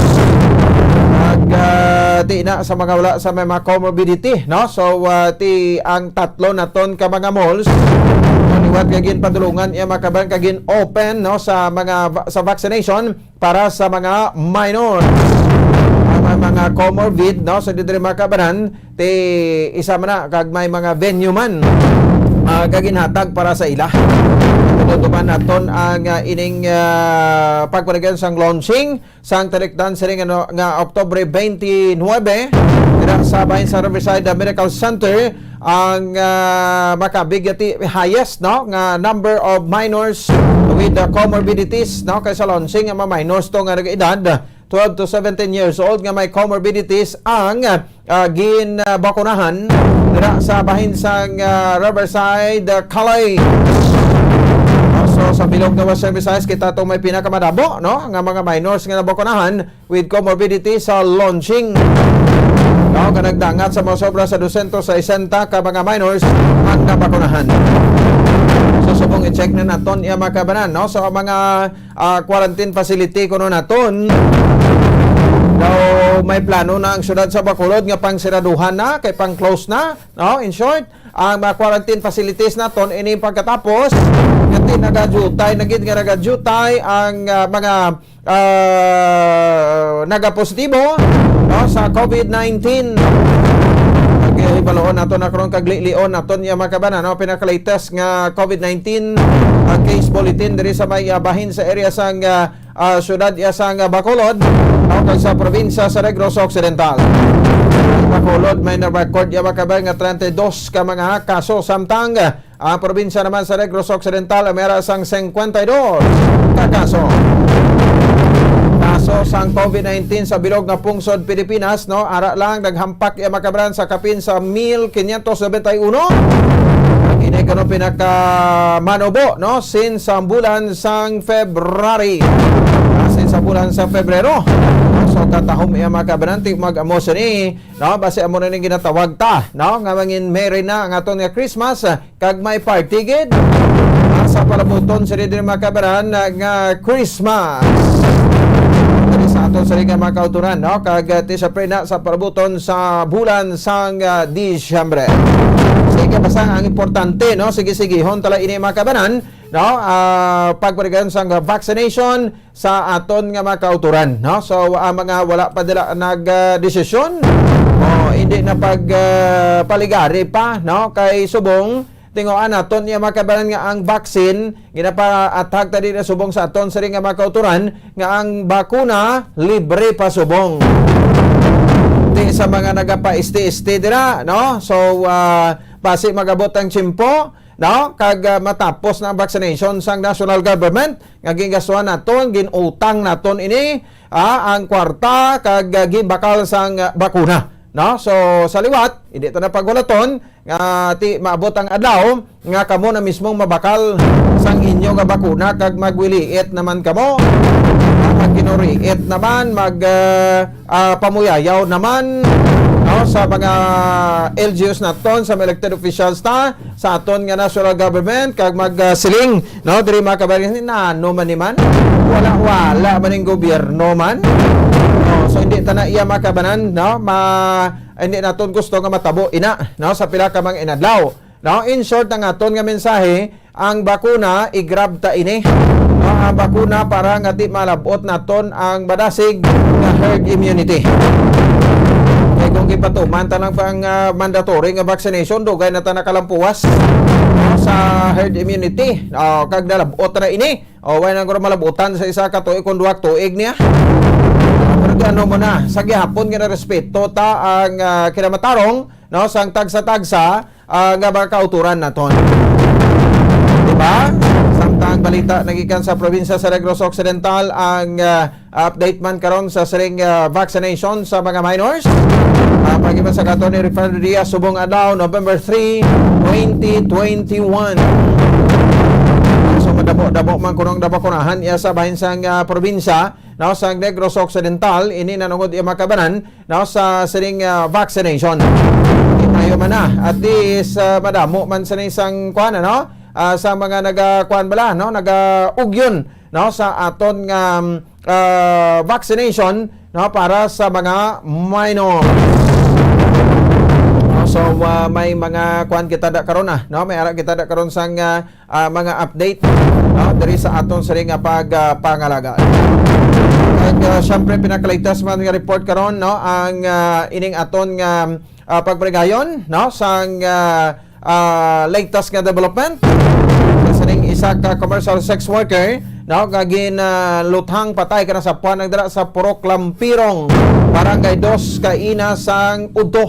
Ag, ah, ti na sa mga wala sa may mga comorbidity, no? So, ah, ti ang tatlo naton ka mga malls, no, liwat nga ginpadulungan iya makabaran ka gin-open, no, sa mga va-, sa vaccination para sa mga minors. Ang may mga comorbid, no, sa diri makabanan, ti isa man na, kag may mga venue man, ah, kag ginhatag para sa ila. Tutuban naton ang, ah, ining, ah, pagpanagan sang launching sang talikdan sining, ano, nga Oktubre twenty-nine, dira sa bahin sa Riverside, ah, Medical Center ang, ah, makabigati highest, no, nga number of minors with, ah, comorbidities, no, kay sa launching nga mga minors to nga nag-edad twelve to seventeen years old nga may comorbidities ang, ah, ginbakunahan dira sa bahin sang, ah, Riverside, ah, Calais. No, so sa bilog nga Western Visayas kita tong may pinakamadamo, no, nga mga minors nga nabakunahan with comorbidity sa launching. No, nga nagdangat sa mga sobra sa dosyentos sesenta ka mga minors ang nabakunahan. So, subong i-check na naton iya makabanan, no? So, ang mga, ah, quarantine facility kuno naton daw may plano na ang siyudad sa Bacolod nga pangsiraduhan na, kay pang-close na, no? In short, ang mga quarantine facilities naton ini pagkatapos nga ti nagadutay na gid nga nagadutay ang, ah, mga ah, nagapositibo, no, sa COVID nineteen. Pagkahibaloon nato na karon kag lilion naton iya makabanan, no, pinaka-latest nga COVID nineteen, ah, case bulletin diri sa may, ah, bahin sa area sang, ah, ah, siyudad iya sang, ah, Bacolod, no, kag sa probinsya sa Negros Occidental. Bacolod may na-record iya makabanan nga treinta y dos ka mga kaso, samtang, ah, Ang probinsya naman sa Negros Occidental, may ara sang cincuenta y dos ka kaso. Kaso sang COVID nineteen sa bilog nga pungsod Pilipinas, no? Ara lang, naghampak iya makabanan sa kapin sa mil quinientos noventa y uno. Ang ini kuno pinakamanubo, no? Since ang bulan sang February. Ah, since ang bulan sa Febrero. So, katahom iya makabanan, ti mag-amo sini, no? Basi amo na ning ginatawag ta, no? Nga mangin merry na ang aton nga Christmas. Kag may party gid, ah, sa palabuton sa diri mga kabaran, ah, nga Christmas. Diri sa aton sa nga mga kauturan, no? Kag, ah, ti syempre na sa palabuton sa bulan sang, ah, Disyembre. Sige, basta ang importante, no? Sige-sigihon tala ini mga kabanan, no? Ah, pagparigan sang vaccination, sa aton nga mga kauturan, no? So, ang mga wala pa dira nag, ah, desisyon, o hindi na pag, ah, paligari pa, no? Kay subong, tingoan naton nga mga kabanan nga ang vaccine, ginapaathag ta din na subong sa aton sini nga mga kauturan, nga ang bakuna libre pa subong. Di sa mga nagapa-este-este dira, no? So, ah, basi magabot ang tiyempo, no? Kag, ah, matapos na ang vaccination sang national government, nga gingastuhan naton, ginutang naton ini, ah, ang kwarta kag, ah, ginbakal sang, ah, bakuna, no? So, sa liwat, hindi ta na paghulaton nga ti maabot ang adlaw nga kamo na mismong mabakal sang inyo nga bakuna kag magwiliit naman kamo, ah, magkinuriit naman, mag, ah, ah, pamuyayaw naman, no, sa mga L G Us naton, sa mga elected officials ta, sa aton nga national government, kag mag, ah, siling, no, diri mga kabayan, nano man ni man, wala, wala man ning gobyerno man. No, so hindi ta na iya makabanan, no, ma, hindi naton gusto nga matabo ina, no, sa pila ka mga inadlaw. No, in short, ang aton nga mensahe, ang bakuna, i-grab ta ini. No, ang bakuna para nga di malabot naton ang madasig nga herd immunity. Kay kung gipatuman ta lang pang, ah, mandatory nga vaccination, dugay na ta nakalampuwas, no, sa herd immunity. O, kag nalabot na ini. O, wala na guro malabutan sa isa ka tuig kung duha ka tuig niya. Pero di ano mo na, sa gihapon nga narespeto ta ang, ah, kinamatarong, no, sang tagsa-tagsa, ah, nga mga kauturan naton. Di ba? Samtang Balita nagikan sa probinsya sa Negros Occidental ang, ah, update man karon sa siring, ah, vaccination sa mga minors. Ah, pag-iban sa Attorney Ricardo Diaz, subong adlaw, November three, twenty twenty-one. So, madamo-damo man kunong nabakunahan iya sa bahin sang, ah, probinsya, no, sang Negros Occidental, ini nanungod iya makabanan, no, sa sining, ah, vaccination. Di maayo man na, at least, ah, madamo man sa isang kuan, ano, ah, sa mga nagakuan bala, no, nagaugyon, no, sa aton nga, ah, vaccination, no, para sa mga minor. No, so, ah, may mga kuan kita da karon, ah, no, may ara kita da karon sang, ah, ah, mga update, no, diri sa aton siring nga pag, ah, pangalaga. Kag, ah, syempre, pinakaligtas man nga report karon, no, ang, ah, ining aton nga, ah, pagpaligayon, no, sang, ah, ah, latest nga development sa sining isa ka commercial sex worker, no, nga gin, ah, luthang patay kana sa puan ang dira sa Purok Lampirong, Barangay Dos, kaina sang udto.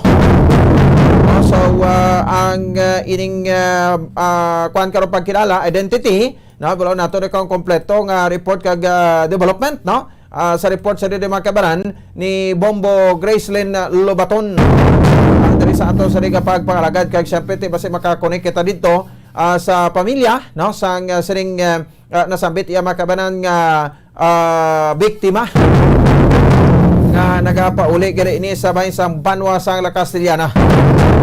No, so, ah, ang, ah, ining, ah, ah, kuan karon pagkilala, identity, no, wala nato na kung kompleto nga report kag, ah, development, no? Ah, sa report sa diri mga kabanan ni Bombo Gracelyn Lobaton. Ah, diri sa ato sa Riga pagpangalagad kag syempre ti basi makakonek kita dito, ah, sa pamilya, no, sang, ah, siring, ah, ah, nasambit iya mga kabanan nga, ah, biktima nga nagapauli gani ini sa bahin sang banwa sang La Castellana.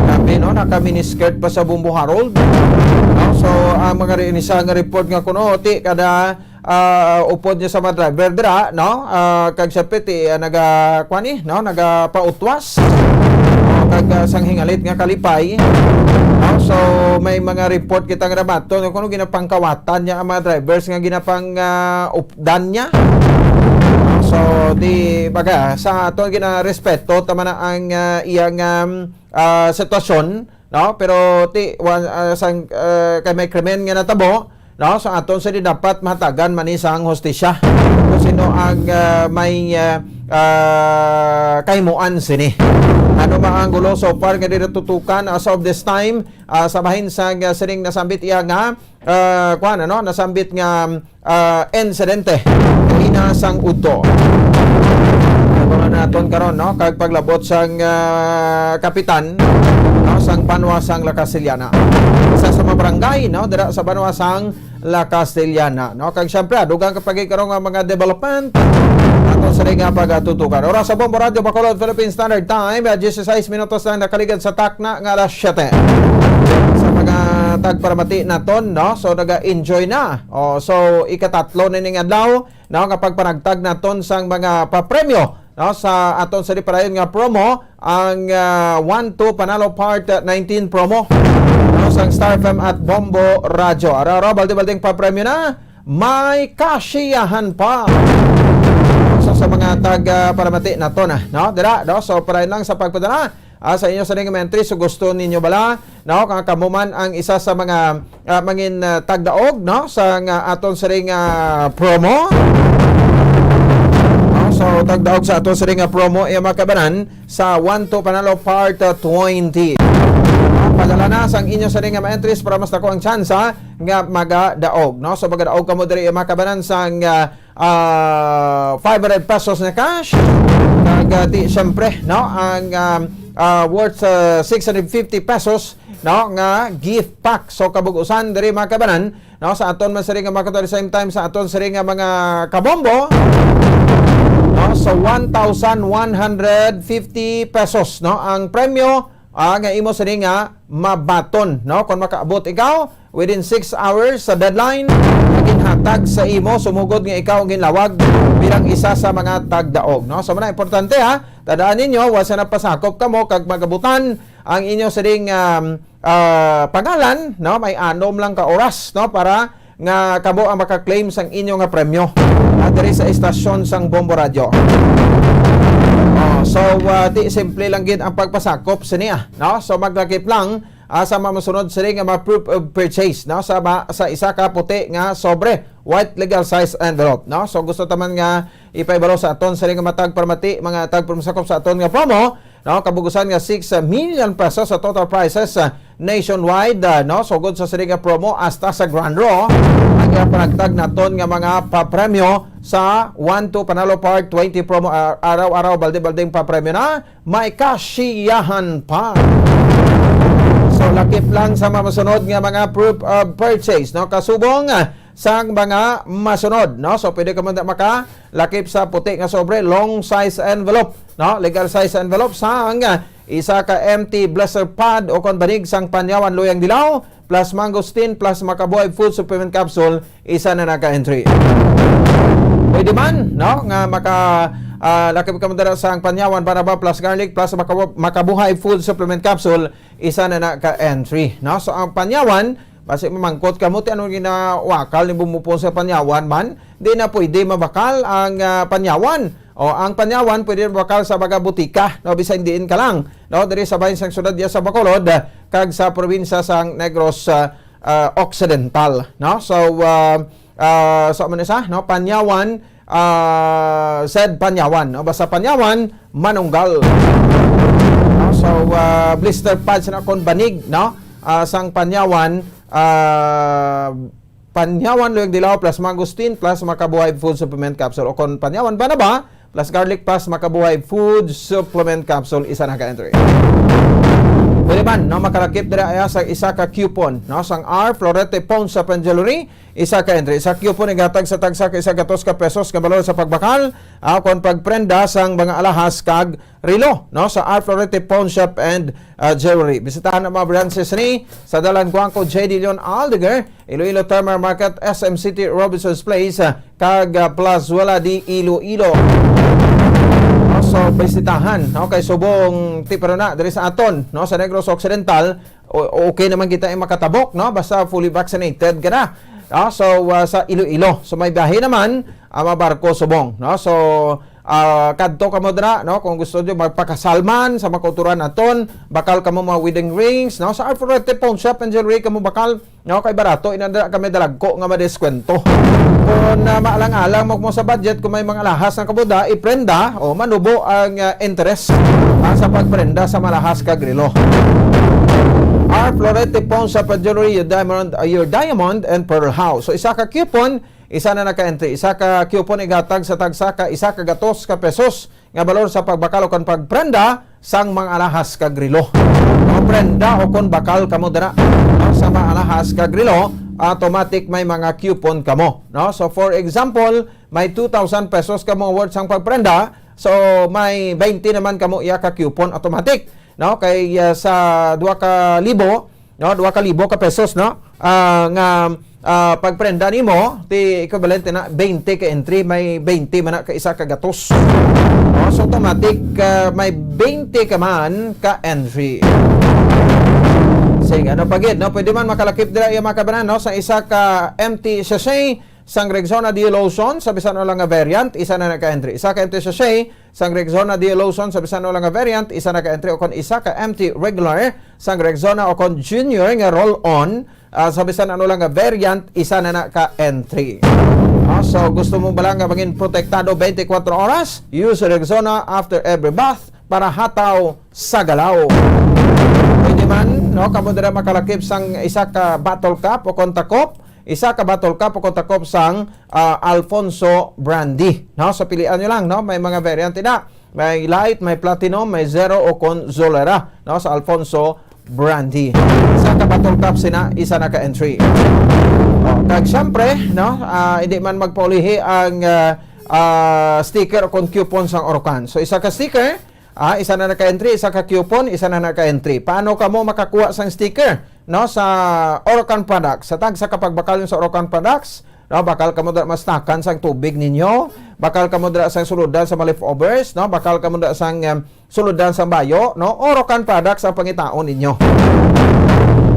Kami, no, naka miniskirt pa sa Bombo Harold. No? So, ang mga ri-, ini sa nga report nga kuno, ti kada, ah, upod niya sa mga driver dira, no? Ah, kag syempre, ti, ah, naga, kuan, eh, no? Nagapautwas. No? Kag, ah, sang hingalit nga kalipay. No? So, may mga report kita nga nabaton nga kuno ginapangkawatan niya ang mga drivers nga ginapang, ah, updan niya. So, di, baga, sa aton ginarespeto, tama na ang, ah, iyang, um, ah, sitwasyon, no? Pero ti, wa-, ah, sang, ah, kay may krimen nga natabo, no? So, aton sini dapat mahatagan man ni sang hustisya. Kung sino ang, ah, may, ah, ah, kahimuan sini. Ano ba ang gulo so far nga di natutukan as of this time, ah, sa bahin sang, ah, sining nasambit iya nga, ah, kuwan, ano, nasambit nga, ah, insidente kaina sang udto. Abangan naton karon, no, kag paglabot sang, ah, kapitan, no, sang banwa sang La Castellana. Isa sa mga barangay, no, dira sa banwa sang La Castellana, no. Kag siyempre, dugang ka pagi karon nga mga development ato sa nga pagatutukan. Oras sa Bombo Radyo Bacolod, Philippine Standard Time, ah, diyesisais minutos lang nakaligad sa takna nga alas siyete. Sa mga tagparamati naton, no? So, naga-enjoy na. Oh, so, ikatatlo na ning adlaw, no, nga pagpanagtag naton sang mga papremyo, no, sa aton sa padayon nga promo, ang, ah, One Two Panalo Part nineteen promo, no, sang Star F M at Bombo Radyo. Ara, ara, balde-baldeng papremyo na. May kasiyahan pa. So, sa mga tag, ah, paramati naton, no? Dira, no? So, padayon lang sa pagpadala, ah, sa inyo sa mga entries, so gusto ninyo bala, no? Kung kamo man ang isa sa mga, ah, mangin, ah, tagdaog, no? Sa nga aton siring, ah, promo. No? So, tagdaog sa aton siring nga promo, iya mga kabanan, sa One Two Panalo Part, ah, twenty. Padala na sang inyo siring nga mga entries para mas dako ang tsansa nga magadaog, no? So, magadaog kamo diri, iya mga kabanan, sang, ah, ah, five hundred pesos na cash. Kag, ah, di, siyempre, no, ang, um, ah, worth, ah, six hundred fifty pesos, no, nga gift pack. So, kabug-usan diri, mga kabanan, no, sa aton man sari nga mga, at the same time, sa aton sari nga mga kabombo, no, so one thousand one hundred fifty pesos, no, ang premyo, ah, nga imo sini nga mabaton, no? Kung makaabot ikaw within six hours sa deadline nga ginhatag sa imo, sumugod nga ikaw ang ginlawag bilang isa sa mga tagdaog, no? So, muna importante, ha, tandaan ninyo, wa sa napasakop kamo kag magabutan ang inyo sining, um, ah, pangalan, no? May anom lang ka oras, no, para nga kamo ang maka-claim sang inyo nga premyo, ah, diri sa estasyon sang Bombo Radyo. Oh, so, ah, ti simple lang gid ang pagpasakop sini, ah, no? So, maglakip lang, ah, sa mga masunod sini nga mga proof of purchase, no? Sa ma-, sa isa ka puti nga sobre, white legal size envelope, no? So, gusto ta man nga ipaibalo sa aton sini nga matag paramati, mga tag pamasakop sa aton nga promo, no? Kabugusan nga six million pesos sa total prizes, ah, nationwide, ah, no? Sugod sa sini nga promo, hasta sa Grand Draw, ang iya panagtag naton nga mga papremyo sa One to Panalo Part twenty promo, ah, araw-araw, balde-baldeng papremyo na, may kasiyahan pa. So, lakip lang sa mga masunod nga mga proof of purchase, no? Kasubong, ah, sang mga masunod, no? So, pwede ka man makalakip sa puti nga sobre, long size envelope, no? Legal size envelope sang, ah, isa ka empty blister pad o kon banig sang Panyawan Luyang Dilaw, plus mangosteen, plus Makabuhay Food Supplement Capsule, isa na na ka entry. Pwede man, no, nga maka, ah, lakip ka man dira sang Panyawan Banaba, plus garlic, plus Makabu-, Makabuhay Food Supplement Capsule, isa na na ka entry, no? So, ang Panyawan, basi mamangkot kamo, ti ano ginawakal ni bumupon sa Panyawan man? Di na pwede mabakal ang, ah, Panyawan. O, ang Panyawan pwede mabakal sa mga butika, no? Bisan diin ka lang, no? Diri sa bahin sang syudad diya sa Bacolod, kag sa probinsya sang Negros, ah, ah, Occidental, no? So, ah, ah, sa man isa, no? Panyawan, ah, said Panyawan, no? Basta Panyawan, manunggal. No? So, ah, blister pads na kon banig, no? Ah, sang Panyawan, ah, Panyawan Luyag Dilaw plus Mangosteen plus Makabuhay Food Supplement Capsule o kon Panyawan Banaba plus Garlic plus Makabuhay Food Supplement Capsule, isa na ka entry. Pwede man, no, makalakip dira iya sa isa ka coupon, no, sang R Florete Pawn Shop and Jewelry, isa ka entry. Isa coupon igatag sa tagsa ka isa gatos ka pesos nga balor sa pagbakal, ah, kon pagprenda sang mga alahas kag relo, no, sa R Florete Pawn Shop and, ah, Jewelry. Bisitahan ang mga branches ni sa Dalan Guangco, J D Leon Aldeguer, Iloilo Terminal Market, S M City, Robinson's Place, ah, kag, ah, Plazuela de Iloilo. No, so, bisitahan, no, kay subong ti pero na diri sa aton, no, sa Negros Occidental, o-, okay naman kita ay makatabok, no, basta fully vaccinated ka na. No, so, ah, sa Iloilo. So, may biyahe naman ang mga barko subong, no? So, ah, kadto kamo dira, no? Kung gusto nyo magpakasal man sa mga kauturan naton, bakal kamo mga wedding rings, no? Sa Alfred Pawn Shop and Jewelry kamo bakal, no? Kay barato, inanda kami dalagko nga madiskwento. Kung, ah, maalang-alang mo, mo sa budget, kung may mga alahas nga kabuda, iprenda o manubo ang, ah, interest, ah, sa pagprenda sa mga alahas kag relo. Our Florete Pawn Shop and Jewelry, your diamond, uh, your diamond and pearl house. So, isa ka coupon, isa na naka-entry. Isa ka coupon igatag sa tagsa ka isa ka gatos ka pesos nga balor sa pagbakal o kon pagprenda sang mga alahas kag relo. No, prenda o kon bakal kamo dira, no, sa mga alahas kag relo, automatic may mga coupon kamo, no? So, for example, may two thousand pesos kamo worth sang pagprenda, so may twenty naman kamo iya ka coupon automatic, no? Kay, ah, sa dua ka libo, no, dua ka libo ka pesos, no, ah, nga, ah, pagprenda nimo, ti equivalent na twenty ka entry, may twenty man na ka isa ka gatos. No? So, automatic, ah, may twenty ka man ka entry. Sige, ano pa gid, no? Pwede man makalakip dira iya mga kabanan, no, sa isa ka empty sachet sang Rexona Duo Lotion sa bisan ano lang nga variant, isa na naka-entry. Isa ka empty sachet sang Rexona Duo Lotion sa bisan ano lang nga variant, isa naka-entry, o kon isa ka empty regular sang Rexona o kon Junior nga roll-on, ah, sa bisan ano lang nga variant, isa na naka-entry. Ah, so, gusto mo ba lang nga maging protektado twenty-four oras? Use Rexona after every bath para hataw sa galaw. Pwede man, no, kamo dira makalakip sang isa ka bottle cap o kon takop, isa ka bottle cap o kon takop sang, ah, Alfonso Brandy, no? So, pilian nyo lang, no? May mga variant na. May light, may platinum, may zero o kon Solera, no? Sa Alfonso Brandy. Isa ka bottle cap sina, isa na ka entry. Oh, kag syempre, no, ah, hindi man magpaulihi ang, ah, ah, sticker o kon coupon sang Orocan. So, isa ka sticker, ah, isa na naka-entry, isa ka coupon, isa na naka-entry. Paano kamo makakuha sang sticker, no, sa Orocan products? Sa tagsa ka pagbakal sa Orocan products, no, bakal kamo dira mastakan sang tubig ninyo, bakal kamo dira sang suludan sa mga leftovers, no, bakal kamo dira sang, em, suludan sang bayo, no, Orocan products ang pangitaon ninyo.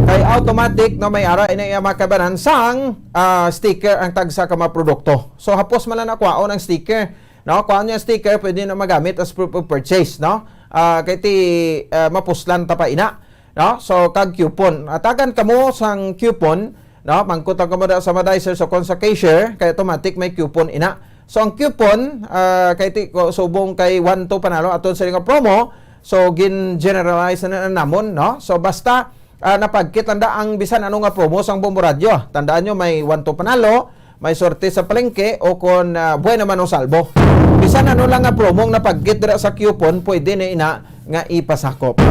Kay automatic, no, may ara ini nga makabanan sang, ah, sticker ang tagsa ka mga produkto. So, hapos man lang nakwaon ang sticker, no? Kuha niya sticker, pwede na magamit as proof of purchase, no? Ah, kay ti, ah, mapuslan ta pa ina, no? So, kag coupon. Atagan kamo sang coupon, no? Mangkot ang kamo da sa mga dicers o kon sa cashier, kay automatic may coupon ina. So, ang coupon, ah, kay ti, ko-, subong kay One to Panalo, aton sa nga promo, so, gin-generalize na, na namon, no? So, basta Ah, napagkit lang da ang bisan ano nga promo sang Bombo Radyo. Tandaan nyo, may one two panalo, may sorte sa palengke, o kon, ah, buhay naman o salbo. Bisan ano lang nga promo ang napagkit dira sa coupon, pwede na ina nga ipasakop.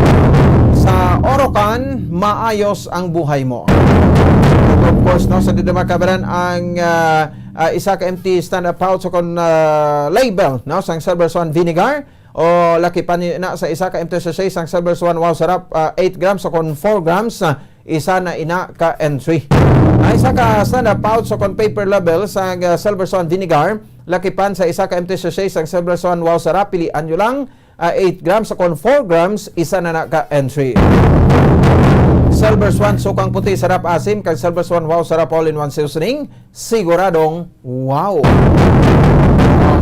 Sa Orocan, maayos ang buhay mo. Of course, no, sa dito makabaran ang, ah, ah, isa ka empty stand-up pouch o kon, ah, label, no, sang Silver Swan Vinegar, o lakipan ni na sa isa ka empty sachet sang Silver Swan Wow Sarap, ah, eight grams o kon four grams, ah, isa na ina ka entry. Ang isa ka stand-up pouch o kon paper label sang, ah, Silver Swan Vinegar, lakipan sa isa ka empty sachet sang Silver Swan Wow Sarap, pilian nyo lang, ah, eight grams o kon four grams, isa na na ka entry. Silver Swan Sukang Puti Sarap Asim kag Silver Swan Wow Sarap All-in-One Seasoning, siguradong wow.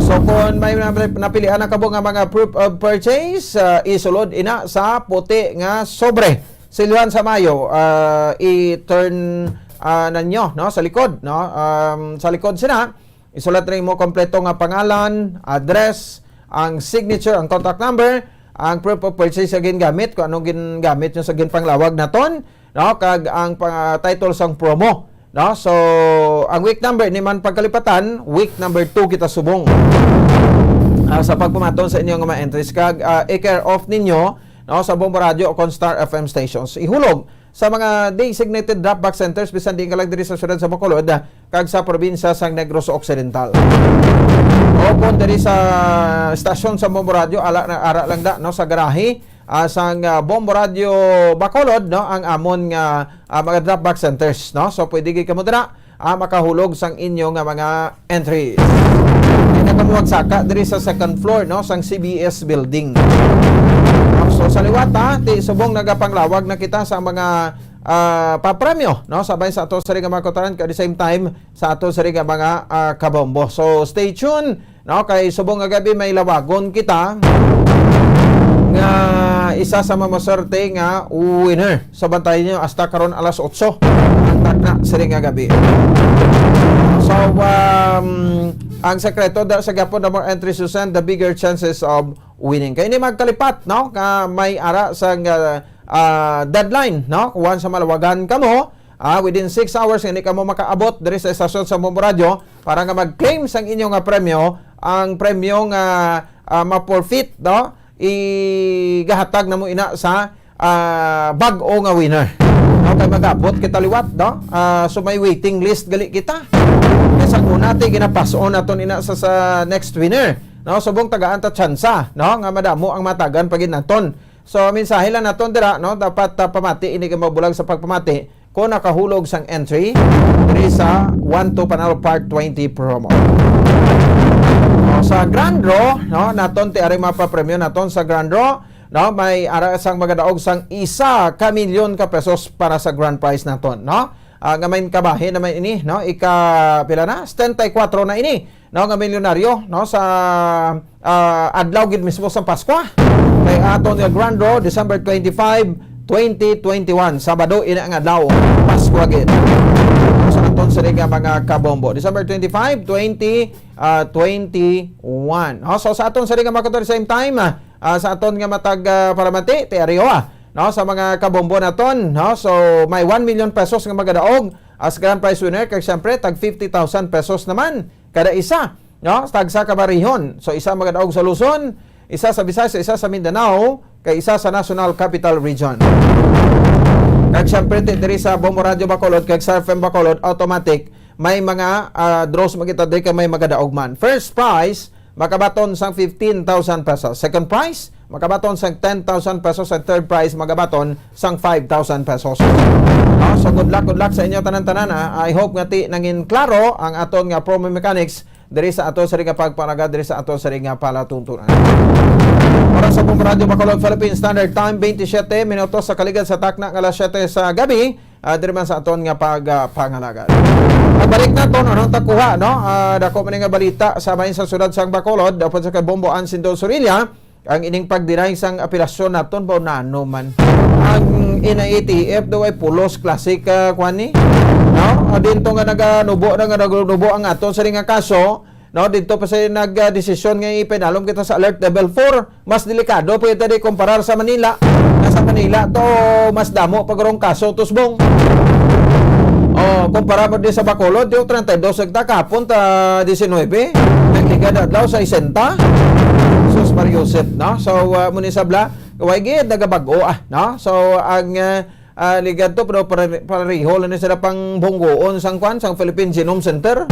So kung may nap-, napilian na kamo nga mga proof of purchase, ah, isulod ina sa puti nga sobre. Silyohan sa mayo, ah, i-turn, ah, ninyo, no, sa likod, no? Um, sa likod sina, isulat rin mo kompleto nga pangalan, address, ang signature, ang contact number, ang proof of purchase sa gingamit, kung anong gingamit nyo sa ginpanglawag naton, no? Kag ang pang-, title sang promo, no? So, ang week number, ini man pagkalipatan, week number two kita subong. Ah, sa pagpamaton sa inyong mga entries, kag, ah, i-care of ninyo, no, sa Bombo Radio o kon Star F M stations. Ihulog sa mga designated drop-box centers, bisan diin ka lang diri sa siyudad sa Bacolod, ah, kag sa probinsya sang Negros Occidental. O kon diri sa estasyon sa Bombo Radio, ala na, ara lang da, no, sa garahe, ah, sang, ah, Bombo Radio Bacolod, no, ang amon nga, ah, mga drop-box centers, no? So, pwede gid kamo dira, ah, makahulog sang inyo nga mga entry. Di na kamo magsaka diri sa second floor, no, sang C B S building. So, sa liwat, ha, ti subong nagapanglawag na kita sa mga, ah, papremyo, no, sabay sa ato sa ring mga kautoran, at the same time sa ato sa ring mga, ah, kabombo. So, stay tuned, no, kay subong nga gab-i may lawagon kita nga isa sa mamaswerte nga winner. So, bantayan nyo, hasta karon alas otso ang takna sining nga gab-i. So, um, ang sekreto, the, sa gapon, the more entries you send, the bigger chances of winning. Kay ini magkalipat, no? Nga may ara sa, ah, ah, deadline, no? Once sa malawagan kamo, ah, within six hours, hindi kamo makaabot diri sa estasyon sa Bombo Radio para nga mag-claim sang inyo nga premyo, ang premyo nga, ah, ma-forfeit, no? Igahatag na mo ina sa, ah, bag-o nga winner. No, kay mag-abot kita liwat, no? Ah, so may waiting list gali kita. Kay sa una, ti ginapas-on naton ina sa, sa next winner, no? Subong tagaan ta tsansa, no? Nga madamo ang matagan pa gid naton. So, mensahe lang naton dira, no? Dapat, ah, pamati ini kay mabulag sa pagpamati kung nakahulog sang entry diri sa One to Panalo Part twenty promo. O, sa Grand Draw, no, naton ti ari mapapremyo naton sa Grand Draw, no, may ara sang magadaog sang isa ka milyon ka pesos para sa grand prize naton, no? Ah, nga may kabahin naman ini, no? Ika, pila na? Setenta y cuatro na ini, no, nga milyonaryo, no, sa, ah, adlaw gid mismo sang Paskwa. Kay aton nga Grand Draw, December twenty-five, twenty twenty-one, Sabado ina nga adlaw, Paskwa gid. Sa aton sini nga mga kabombo, December twenty-five, twenty, ah, twenty-one. No? So, sa aton sini nga mga kautoran, same time, ah, ah, sa aton nga matag, ah, palamati, ti ari, ah, no, sa mga kabombo naton, no? So, may one million pesos nga magadaog as grand prize winner, kag siyempre, tag fifty thousand pesos naman kada isa, no? Tagsa ka barihon. So, isa magadaog sa Luzon, isa sa Visayas, isa sa Mindanao, kay isa sa National Capital Region. Kag siyempre, ti diri sa Bombo Radio Bacolod, kag Star F M Bacolod, automatic, may mga, ah, draws man kita diri kay may magadaog man. First prize, makabaton sang fifteen thousand pesos. Second prize, makabaton sang ten thousand pesos. And third prize, magabaton sang five thousand pesos. No? So, good luck, good luck sa inyo tanan-tanan, ha. I hope nga ti nangin klaro ang aton nga promo mechanics diri sa ato sini nga pagpanaga, diri sa ato sini nga palatuntunan. Para sa Bombo Radio Bacolod, Philippine Standard Time, twenty-seven minutos sa kaligad sa takna nga alas siyete sa gabi, ah, diri man sa aton nga pag, ah, pangalagad. Pagbalik naton, anong takuha, no? Ah, dako man nga balita sa bahin sa siyudad sang Bacolod, dapat sa kay Bombo Ansindo Sorilla, ang ining pagdinay sang apelasyon naton ba nano man. Ang N I A T F daw ay pulos classic, ah, kwan ni, no? Ah, dinto nga naganubo na nga nagnubo ang aton sini nga kaso, no? Dito pa sa nag, ah, desisyon nga ipinalom kita sa alert level four, mas delikado pa kita di kumparar sa Manila, Sa Manila to, mas damo pa guro ang kaso, Tusbong. Oh, kumpara mo di sa Bacolod, di treinta y dos ta kahapon, ta diecinuebe. Nagligad adlaw, sesenta. Sus Mariosep, no? So, ah, mo ni sabla, way gid nagabag-o, ah, no? So, ang, ah, ah, ligad to, pero pare-, pareho lang ni sila pang bunggoon sang kwan, sang Philippine Genome Center.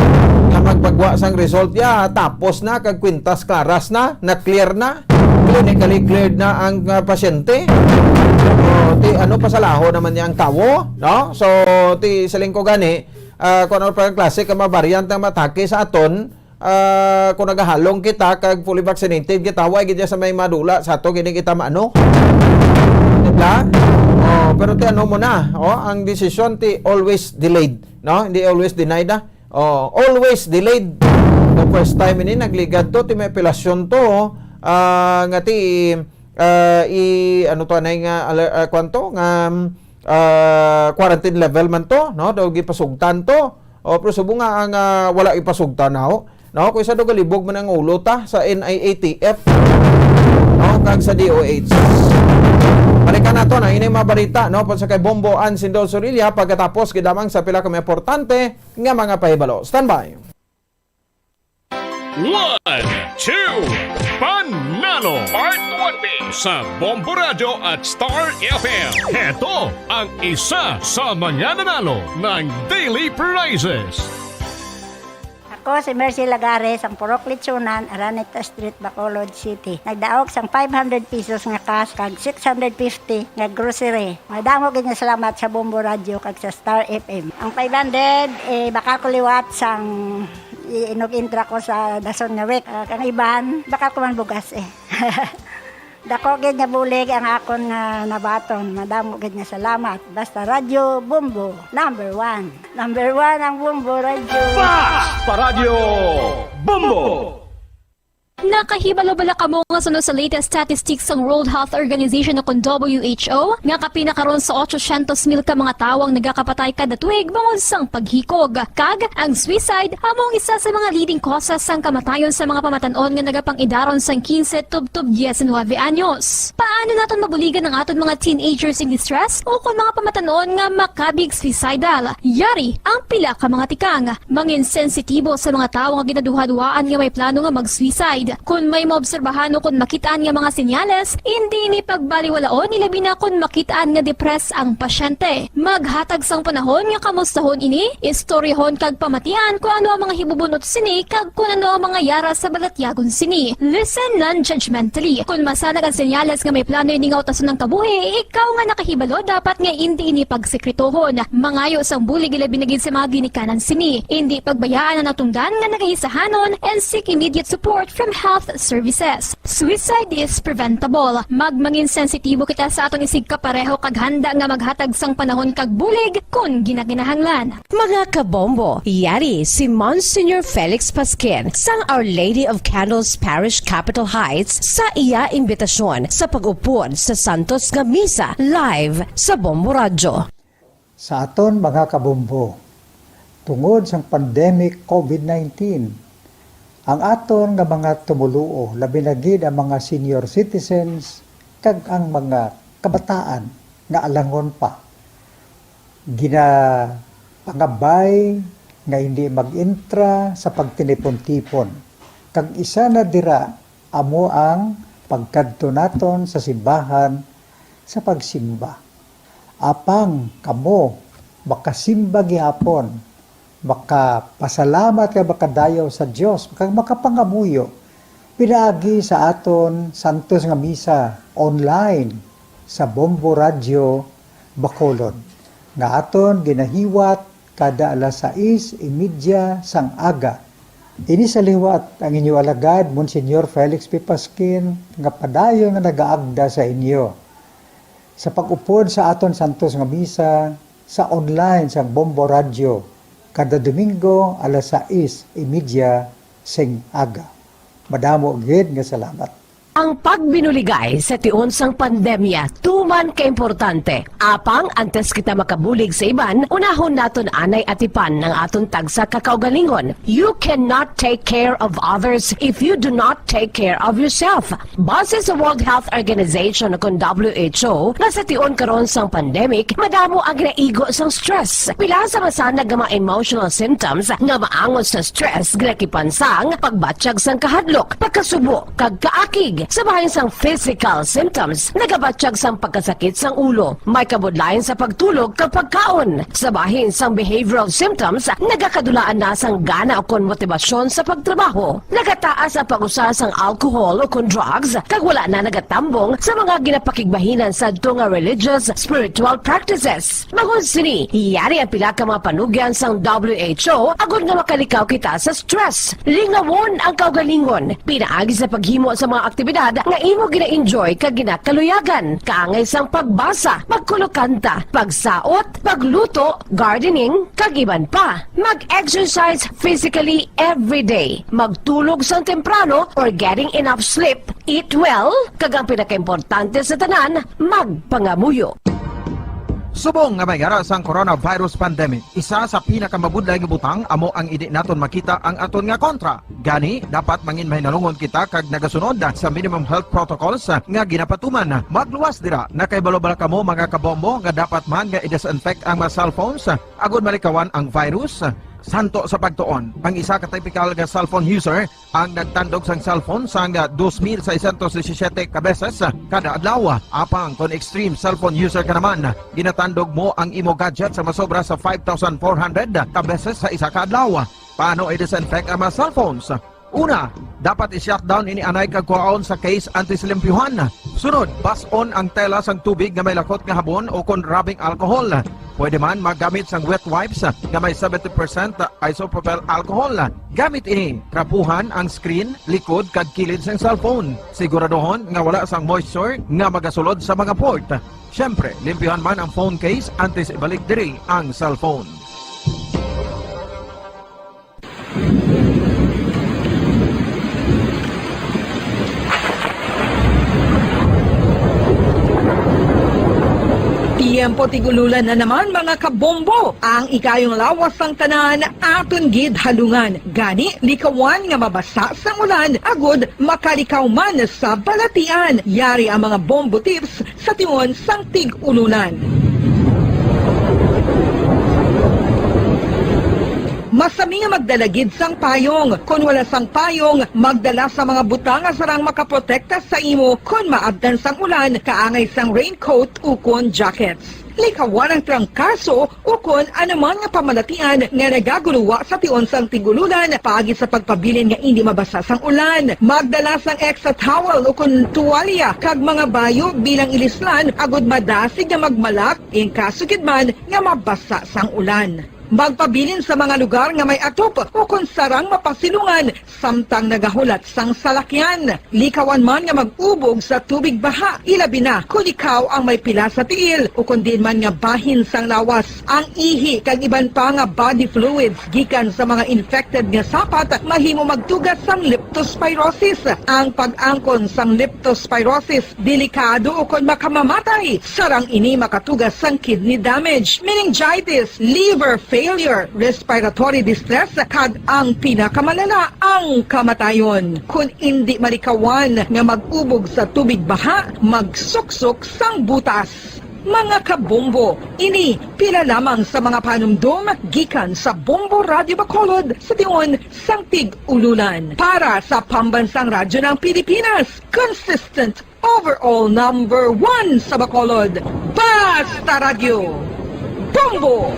Nga magpagwa sang result ya, tapos na, kag kwintas klaras na, na-clear na. Clinically cleared na ang, ah, pasyente. O, ti, ano, pasalaho naman niya ang tawo, no? So, ti, siling ko gani, ah, kung ano pa ang klase ka mga variant nga matake sa aton, ah, kung nagahalong kita kag fully vaccinated kita, wa gid sa may madula sa ato, gini kita maano. Diba? Oh, pero ti ano mo na, oh, ang desisyon ti always delayed, no? Hindi always denied, ah. Oh, always delayed. The first time ini nagligad to, ti may apelasyon to, ah, nga ti, ah, i, ano to, anay nga, ala-, ah, kwan to, nga, ah, quarantine level man to, no? Daw gipasugtan to. Oh, pero subong nga ang, ah, wala ipasugtan na, oh. No, kung isa do galibog man ang ulo ta sa N I A T F, no, kag sa D O H. Balikan nato na ini mga balita, no, pa sa kay Bombo Ann Sindol Sorilla, pagkatapos gid lamang sa pila ka mga importante nga mga pahibalo. Standby. One, two, Panalo Part one B sa Bombo Radyo at Star F M. Heto ang isa sa mga nanalo ng daily prizes. Ako si Mercy Lagares, ang Purok Lechonan, Araneta Street, Bacolod City. Nagdaog sang five hundred pesos nga cash kag six hundred fifty nga grocery. Madamo gid nga salamat sa Bombo Radyo kag sa Star F M. Ang five hundred, eh, baka ko liwat sang i-, inog intra ko sa dason nga week. Ah, kang iban, baka ko man bugas eh. Dako gid nga bulig ang akon nga nabaton. Madamo gid nga salamat. Basta Radyo Bombo, number one. Number one ang Bombo Radyo. Fast pa Radyo Bombo! Nakahibalo bala kamo nga suno sa latest statistics sang World Health Organization o kon W H O nga kapin na karon sa otsosyentos mil ka mga tawo ang nagakapatay kada tuig bangod sang paghikog? Kag ang suicide amo ang isa sa mga leading causes sang kamatayon sa mga pamatan-on nga nagapang-idaron sang quince tubtob diecinuebe anyos. Paano naton mabuligan ang aton mga teenagers in distress o kon mga pamatan-on nga makabig suicidal? Yari ang pila ka mga tikang. Mangin sensitibo sa mga tawo nga ginaduhaduhaan nga may plano nga mag-suicide. Kon may maobserbahan o kon makit-an nga mga senyales, indi ini pagbaliwalaon, ilabi na kon makit-an nga depressed ang pasyente. Maghatag sang panahon nga kamustahon ini, istoryahon kag pamatian kon ano ang mga hibubunot sini kag kon ano ang mga yara sa balatyagon sini. Listen non-judgmentally. Kon masanag ang senyales nga may plano ini nga utason ang kabuhi, ikaw nga nakahibalo dapat nga indi ini pagsekretohon. Mangayo sang bulig ilabi na gid sa mga ginikanan sini. Indi pagbayaan ang natungdan nga nagahisahanon and seek immediate support from health services. Suicide is preventable. Magmangin sensitibo kita sa aton isigkapareho kag handa nga maghatag sang panahon kag bulig kon ginakinahanglan. Mga kabombo, yari si Monsignor Felix Pasquin sang Our Lady of Candles Parish, Capitol Heights, sa iya imbitasyon sa pag-upod sa santos nga misa live sa Bombo Radyo. Sa aton mga kabombo, tungod sang pandemic COVID nineteen, ang aton nga mga tumoluo, labi na gid ang mga senior citizens kag ang mga kabataan nga alangon pa, ginapangabay nga hindi mag-intra sa pagtinipon-tipon, kag isa na dira amo ang pagkadto naton sa simbahan sa pagsimba. Apang kamo makasimba gihapon, makapasalamat kag makadayaw sa Dios, kag makapangamuyo pinaagi sa aton santos nga misa online sa Bombo Radyo Bacolod, nga aton ginahiwat kada alas sais y media sang aga. Ini sa liwat ang inyo alagad, Monsignor Felix P. Pasquin, nga padayon nga nagaagda sa inyo sa pag-upod sa aton santos nga misa sa online sang Bombo Radyo kada Domingo alas sais y media sing aga. Madamo gid nga salamat. Ang pagbinuligay sa tion sang pandemya tuman ka importante. Apang antes kita makabulig sa iban, unahon naton anay atipan ang aton tagsa ka kaugalingon. You cannot take care of others if you do not take care of yourself. Base sa World Health Organization, kon W H O, nga sa tion karon sang pandemic, madamo ang ginaigo sang stress. Pila sa masanag nga mga emotional symptoms nga maangot sa stress ginakipan sang pagbatyag sang kahadlok, pagkasubo, kag kaakig. Sa bahin sang physical symptoms, nagabatyag sang pagkasakit sang ulo, may kabudlayan sa pagtulog kag pagkaon. Sa bahin sang behavioral symptoms, nagakadulaan na sang gana ukon motibasyon sa pagtrabaho. Nagataas ang pag-usa sang alcohol ukon drugs, kag wala na nagatambong sa mga ginapakigbahinan sadto nga religious, spiritual practices. Bangod sini, yari ang pila ka mga panugyan sang W H O agod nga makalikaw kita sa stress. Lingawon ang kaugalingon pinaagi sa paghimo sa mga aktibidad nga imo gina-enjoy kag ginakaluyagan, kaangay sang pagbasa, pagkulokanta, pagsaot, pagluto, gardening, kag iban pa. Mag-exercise physically every day. Magtulog sang temprano or getting enough sleep. Eat well, kag ang pinakaimportante sa tanan, magpangamuyo. Subong nga may ara sang coronavirus pandemic, isa sa pinakamabudlay nga butang amo ang hindi naton makita ang aton nga kontra. Gani, dapat mangin mahinalungon kita kag nagasunod sa minimum health protocols nga ginapatuman. Magluwas dira, nakahibalo bala kamo, mga kabombo, nga dapat man nga i-disinfect ang mga cellphones agod malikawan ang virus? Santo sa pagtuon, ang isa ka typical nga cellphone user ang nagtandog sang cellphone sang dos mil seiscientos disisiete ka beses kada adlaw. Apang kon extreme cellphone user ka naman, ginatandog mo ang imo gadget sa masobra sa five thousand four hundred ka beses sa isa ka adlaw. Paano i-disinfect ang mga cellphones? Una, dapat i-shutdown ini anay kag kuhaon sa case antes limpyuhan. Sunod, bas-on ang tela sang tubig nga may lakot nga habon o kon rubbing alcohol. Pwede man maggamit sang wet wipes nga may seventy percent isopropyl alcohol. Gamit ini, trapuhan ang screen, likod, kag kilid sang cellphone. Siguraduhon nga wala sang moisture nga magasulod sa mga port. Siyempre, limpyuhan man ang phone case antes ibalik diri ang cellphone. Tiyempo tig-ululan na naman, mga kabombo. Ang ikayong lawas sang tanan aton gid halungan. Gani, likawan nga mabasa sang ulan agud makalikaw man sa balatian. Yari ang mga bombo tips sa tion sang tig-ulunan. Masami nga magdala gid sang payong. Kon wala sang payong, magdala sa mga butang nga sarang makaprotekta sa imo kon maabtan sang ulan, kaangay sang raincoat ukon jackets. Likawan ang trangkaso ukon anuman nga pamalatian nga nagaguluwa sa tion sang tig-ululan paagi sa pagpabilin nga indi mabasa sang ulan. Magdala sang extra towel ukon tuwalya kag mga bayo bilang ilislan agud madasig nga magmalak in kaso gid man nga mabasa sang ulan. Magpabilin sa mga lugar nga may atop ukon sarang mapasilungan samtang nagahulat sang salakyan. Likawan man nga mag-ubog sa tubig baha, ilabi na kon ikaw ang may pila sa tiil ukon diin man nga bahin sang lawas. Ang ihi kag iban pa nga body fluids gikan sa mga infected nga sapat mahimo magtuga sang leptospirosis. Ang pag-angkon sang leptospirosis delikado ukon makamamatay. Sarang ini makatuga sang kidney damage, meningitis, liver failure, respiratory distress, kag ang pinakamalala, ang kamatayon. Kon indi malikawan nga mag-ubog sa tubig baha, magsuksok sang butas. Mga kabombo, ini pila lamang sa mga panumdom gikan sa Bombo Radyo Bacolod sa tion sang tig-ululan. Para sa Pambansang Radyo ng Pilipinas, consistent overall number one sa Bacolod. Basta Radyo, Bombo!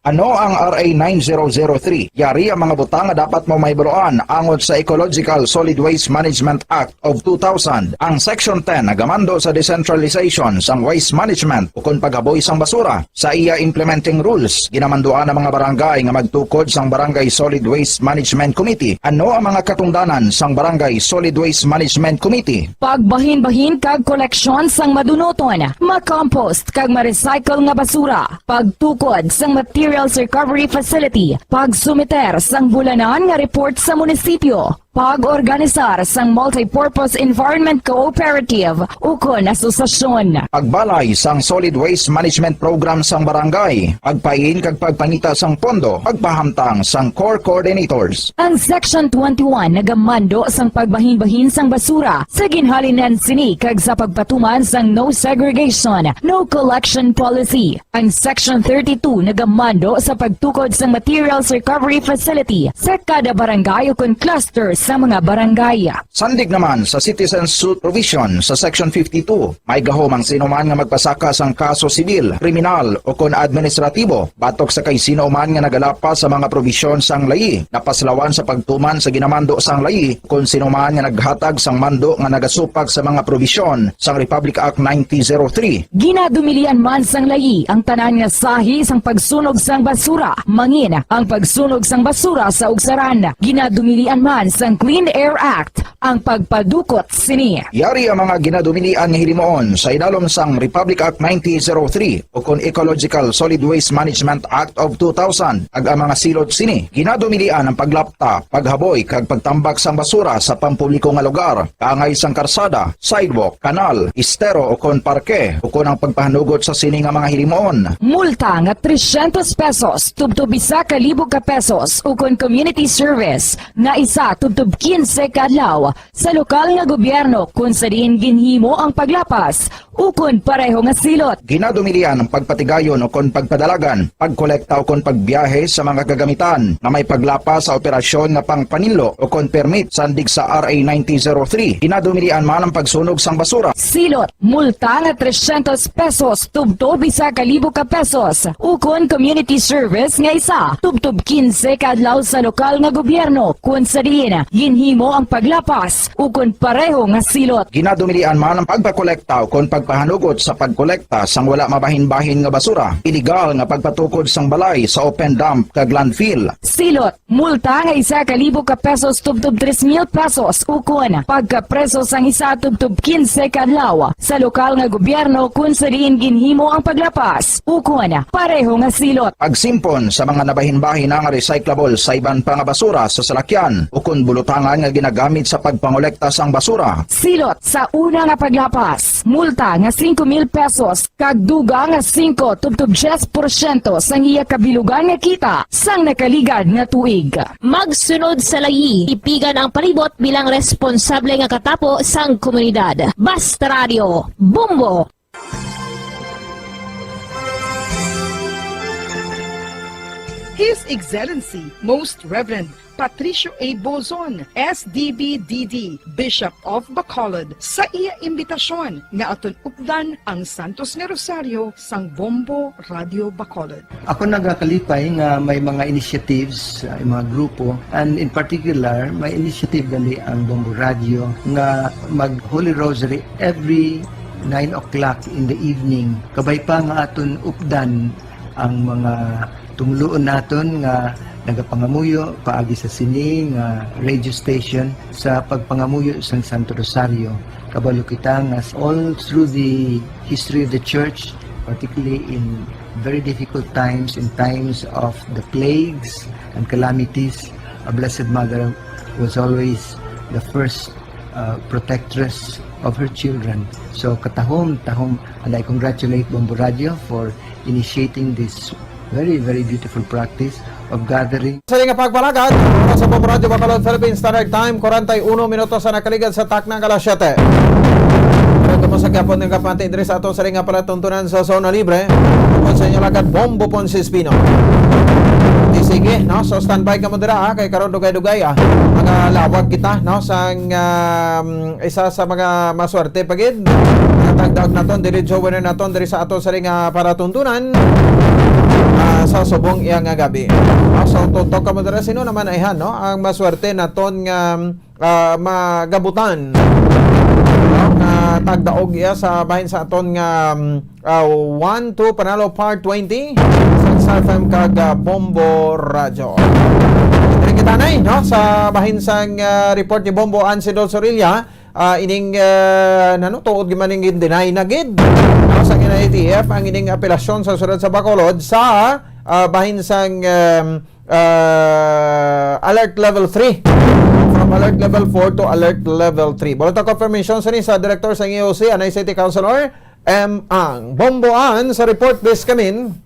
Ano ang R A nine zero zero three? Yari ang mga butang nga dapat mo mahibaluan angot sa Ecological Solid Waste Management Act of two thousand. Ang Section ten nagamando sa decentralization sang waste management ukon paghaboy sang basura. Sa iya implementing rules, ginamanduan ang mga barangay nga magtukod sang Barangay Solid Waste Management Committee. Ano ang mga katungdanan sang Barangay Solid Waste Management Committee? Pagbahinbahin kag koleksyon sang madunuton, makompost kag ma-recycle nga basura. Pagtukod sang material Materials Recovery Facility, pagsumiter sang bulanan nga report sa munisipyo, pag-organisar sang Multipurpose Environment Cooperative ukon asosasyon. Pagbalay sang Solid Waste Management Program sang barangay, pagpain kag pagpangita sang pondo, pagpahamtang sang core coordinators. Ang Section twenty-one nagamando sang pagbahinbahin sang basura sa ginhalinan sini kag sa pagpatuman sang no segregation, no collection policy. Ang Section thirty-two nagamando sa pagtukod sang materials recovery facility sa kada barangay ukon cluster sa mga barangay. Sandig naman sa citizen suit provision sa Section fifty-two, may gahom ang sino man nga magpasaka sang kaso sibil, kriminal, ukon administratibo batok sa kay sino man nga nagalapas sa mga probisyon sang layi, napaslawan sa pagtuman sa ginamando sang layi, kon sino man nga naghatag sang mando nga nagasupak sa mga probisyon sang Republic Act nineteen zero three. Ginadumilian man sang layi ang tanan nga sahi sang pagsunog sang basura, mangin ang pagsunog sang basura sa ugsaran. Ginadumilian man sang Clean Air Act ang pagpadukot sini. Yari ang mga ginadumilian nga hilimuon sa idalom sang Republic Act nineteen zero three ukon Ecological Solid Waste Management Act of two thousand, kag ang mga silot sini ginadumilian ang paglapta, paghaboy, kag pagtambak sang basura sa pampubliko nga lugar, kaangay sang karsada, sidewalk, kanal, estero, ukon parke, ukon ang pagpahanugot sa sini nga mga hilimuon. Multa nga tresyentos pesos tubtob isa ka libo ka pesos, ukon community service nga isa tubtob kinse ka adlaw sa lokal nga gobyerno kon sa diin ginhimo ang paglapas ukon pareho nga silot. Ginadumilian ang pagpatigayon ukon pagpadalagan, pagkolekta ukon pagbiyahe sa mga kagamitan nga may paglapas sa operasyon nga pangpaninlo ukon permit sandig sa R A nineteen zero three. Ginadumilian man ang pagsunog sang basura. Silot, multa nga tresyentos pesos tubtob isa ka libo ka pesos, ukon community service nga isa tubtob kinse ka adlaw sa lokal nga gobyerno kon sa diin ginhimo ang paglapas ukon pareho nga silot. Ginadumilian man ang pagpakolekta ukon pagpahanugot sa pagkolekta sang wala mabahinbahin nga basura, iligal nga pagpatukod sang balay sa open dump kag landfill. Silot, multa nga isa ka libo ka pesos tubtob tres mil pesos, ukon pagkapreso sang isa tubtob kinse ka adlaw sa lokal nga gobyerno kon sa diin ginhimo ang paglapas, ukon pareho nga silot. Pagsimpon sa mga nabahinbahin nga recyclable sa iban pa nga basura sa salakyan ukon bulutangan nga ginagamit sa pagpangolekta sang basura. Silot, sa una nga paglapas, multa nga singko mil pesos kag dugang nga singko tubtob diyes porsyento sang iya kabilugan nga kita sang nakaligad nga tuig. Magsunod sa layi, tipigan ang palibot bilang responsable nga katapo sang komunidad. Basta Radio, Bombo! His Excellency Most Reverend Patricio A. Bozon, S D B D D, Bishop of Bacolod, sa iya imbitasyon nga aton updan ang Santos nga Rosaryo sang Bombo Radio Bacolod. Ako nagakalipay nga may mga initiatives, uh, mga grupo, and in particular, may initiative gali ang Bombo Radio nga mag Holy Rosary every nine o'clock in the evening. Kabay pa nga aton updan ang mga tumluon naton nga nagapangamuyo paagi sa sini nga radio station sa pagpangamuyo sang Santo Rosario. Kabalo kita nga all through the history of the church, particularly in very difficult times, in times of the plagues and calamities, our Blessed Mother was always the first, uh, protectress of her children. So, katahom, tahom, and I congratulate Bombo Radio for initiating this very, very beautiful practice of gathering. Sa nga pagpalagad, oras sa Bombo Radio Bacolod, Philippine Standard Time, kwarenta y uno minutos sa nakaligad sa takna nga alas siyete. Pero kamo sa gihapon nga kapati diri sa ato sa nga palatuntunan sa Zona Libre, ako sa inyo lagad, Bombo Ponce Espino. Di sige, no? So, standby kamo dira, ha? Kay karon dugay-dugay, ah. Magalawag kita, no? Sang, um, isa sa mga maswerte pa gid. Natagdag naton, diri, Joe, winner naton, diri sa ato sa nga palatuntunan, ah, sa subong iya nga gabi. Ah, so, tutok kamo dira, sino naman ayhan, no? Ang maswerte naton nga, ah, magabutan, no? Nga tagdaog iya sa bahin sa aton nga, ah, one two Panalo Par twenty sa X R F M kag, ah, Bombo Radyo. Diri kita nay, no? Sa bahin sang, ah, report ni Bombo Ansidol Sorilla, ah, ining, ah, nano, tuod gid man ning deny na gid, no, sa N I T F ang ining apelasyon sa siyudad sa Bacolod sa, ah, bahin sang, um, ah, alert level three. From alert level four to alert level three. Wala ta confirmation sa ni sa director sa E O C, anay City Councilor M. Ang Bomboan sa report, please, kamin.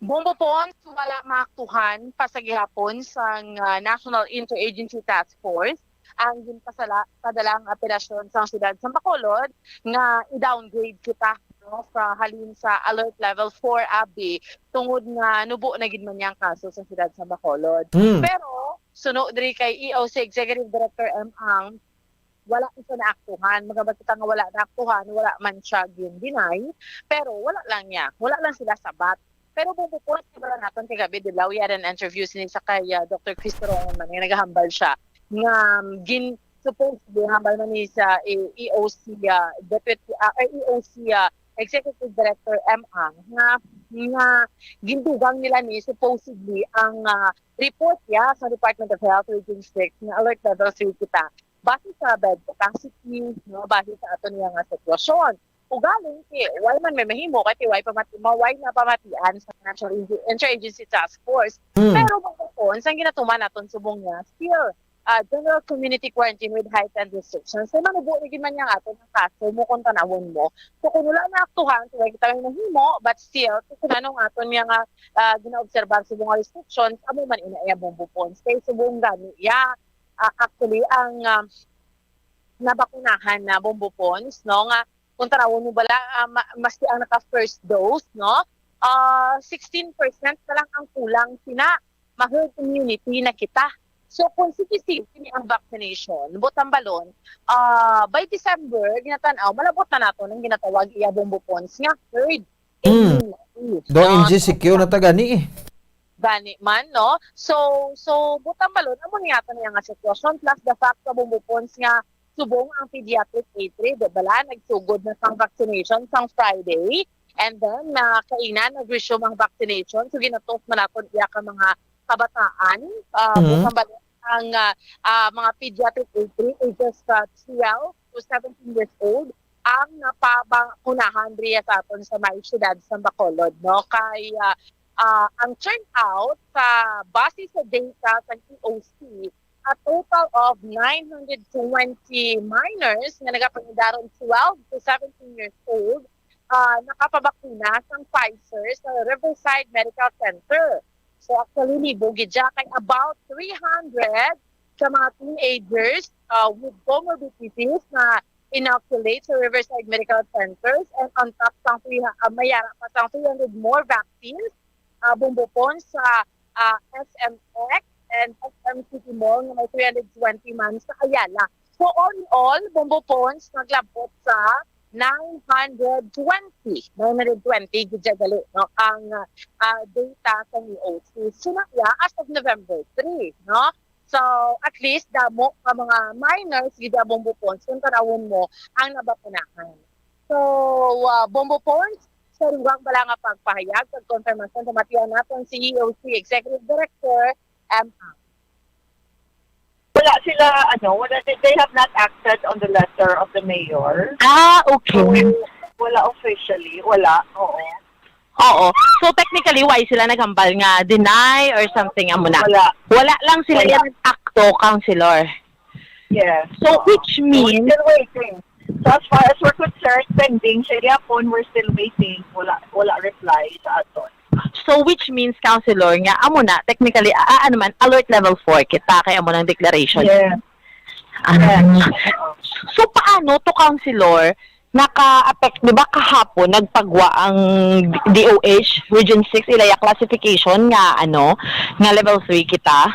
Bombo Pons, wala maaktuhan pa sa gihapon sang, ah, National Interagency Task Force ang ginpasala-, padala ang apellasyon sang siyudad sa Bacolod nga i-downgrade kita, no, sa halin sa alert level four A B tungod nga nubo na gid man niya ang kaso sa siyudad sa Bacolod. Hmm. Pero suno diri kay E O C Executive Director M. Ang, wala pa siya naaktuhan. Magabas kita nga wala naaktuhan, wala man siya gin-deny, pero wala lang niya, wala lang sila sabat. Pero Bombo Pons, di ba naton kagabi, di ba, we had an interview sini sa kay, ah, Doctor Chris Torongon man, nga nagahambal siya nga, um, gin-, supposedly, hambal man ni sa E O C, ah, Deputy, ah, eh, E O C, ah, Executive Director M. Ang, nga, nga gindugang nila ni supposedly ang, ah, report niya sa Department of Health Region six nga alert level three kita base sa bed capacity, no, base sa ato niya nga sitwasyon. Ugaling, ti, why man may mahimo, kay ti, why pamati-, ma-, why na pamatian sa National Inter-, Interagency Task Force? Hmm. Pero bukod sang ginatuman naton subong niya, still, ah, general community quarantine with heightened restrictions. So, manubo na gid man niya aton ang kaso mo kung tanawon mo. So, kung wala na aktuhan, so, wala kita may mahimo, but still, kung ano ang aton niya nga, ah, ginaobserbar subong nga restrictions, amo man ina iya Bombo Pons. Kay subong gani iya, ah, actually, ang, ah, nabakunahan na Bombo Pons, no, nga kung tanawon mo bala, ah, ma-, maski ang naka first dose, no, ah, sixteen percent na lang ang kulang sina ma-herd immunity na kita. So, kung sige-sige ni ang vaccination, butang balon, ah, by December, ginatan-aw, malabot na nato ang ginatawag iya Bombo Pons nga herd Mm. immunity. Do No? M G C Q na ta gani eh. Gani man, no? So, so, butang balon, amo ni ato niya nga sitwasyon, plus the fact sa Bombo Pons nga subong ang pediatric age range, bala, nagsugod na sang vaccination sang Friday, and then, na kaina, nag-resume ang vaccination, so ginatos man naton iya ka mga kabataan, ah, Mhm. butang balon ang, ah, ah, mga pediatric age range, ages, ah, twelve to seventeen years old, ang napabakunahan riya sa aton sa may siyudad sa Bacolod, no? Kay, ah, ah, ang turnout sa base sa data sa E O C, a total of nine hundred twenty minors nga nagapangidaron twelve to seventeen years old, ah, nakapabakuna sang Pfizer sa Riverside Medical Center. So, actually, libo gid siya kay about three hundred sa mga teenagers, ah, with comorbidities na inoculate sa Riverside Medical Centers, and on top sang three, ah, may ara pa sang three hundred more vaccines, ah, Bombo Pons sa, ah, S M X and S M City Mall nga may three hundred twenty man sa Ayala. So, all in all, Bombo Pons naglabot sa nine hundred twenty, nine hundred twenty gid siya gali, no, ang, ah, data sa E O C. So, na, yeah, as of November three, no? So, at least, damo ka mga minors gid ang Bombo Pons, kung tanawon mo ang nabakunahan. So, ah, Bombo Pons, sa dugang bala nga pagpahayag kag konfirmasyon, pamatian naton si E O C Executive Director M. Wala sila, ano, wala, they, they have not acted on the letter of the mayor. Ah, So, okay. wala officially, wala, oo. Oo. So, technically, why sila naghambal nga deny or something, amo na? Wala. Wala lang sila Wala. yan nag-akto, Councilor. Yes. So, Oo. which So, we're means still waiting. So, as far as we're concerned, pending siya gyapon, we're still waiting. Wala, wala reply sa aton. So, which means, Councilor, nga amo na, technically, a-, a-, ano man, alert level four kita, kay amo nang declaration. Yes. Ah. Yes. Oo. So, paano to, Councilor, naka-affect, di ba, kahapon, nagpagwa ang D O H, Region six, ilaya classification nga, ano, nga level three kita?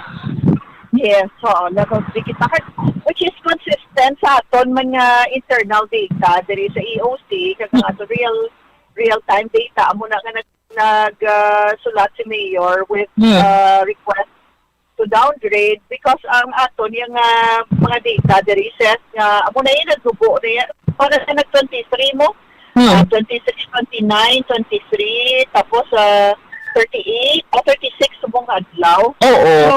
Yes, oo, level three kita. Kag, which is consistent sa aton man nga internal data diri sa E O C, kag ang ato real, real-time data, amo na nga nag-, nag, ah, sulat si Mayor with, Hmm. ah, request to downgrade because ang aton yang, ah, mga data diri, sis, nga amo na yung nagdugo na yan. Para sa nag twenty-three mo, Hmm. ah, twenty-six, twenty-nine, twenty-three, tapos, ah, thirty-eight, ah, thirty-six subong adlaw. Oo. So,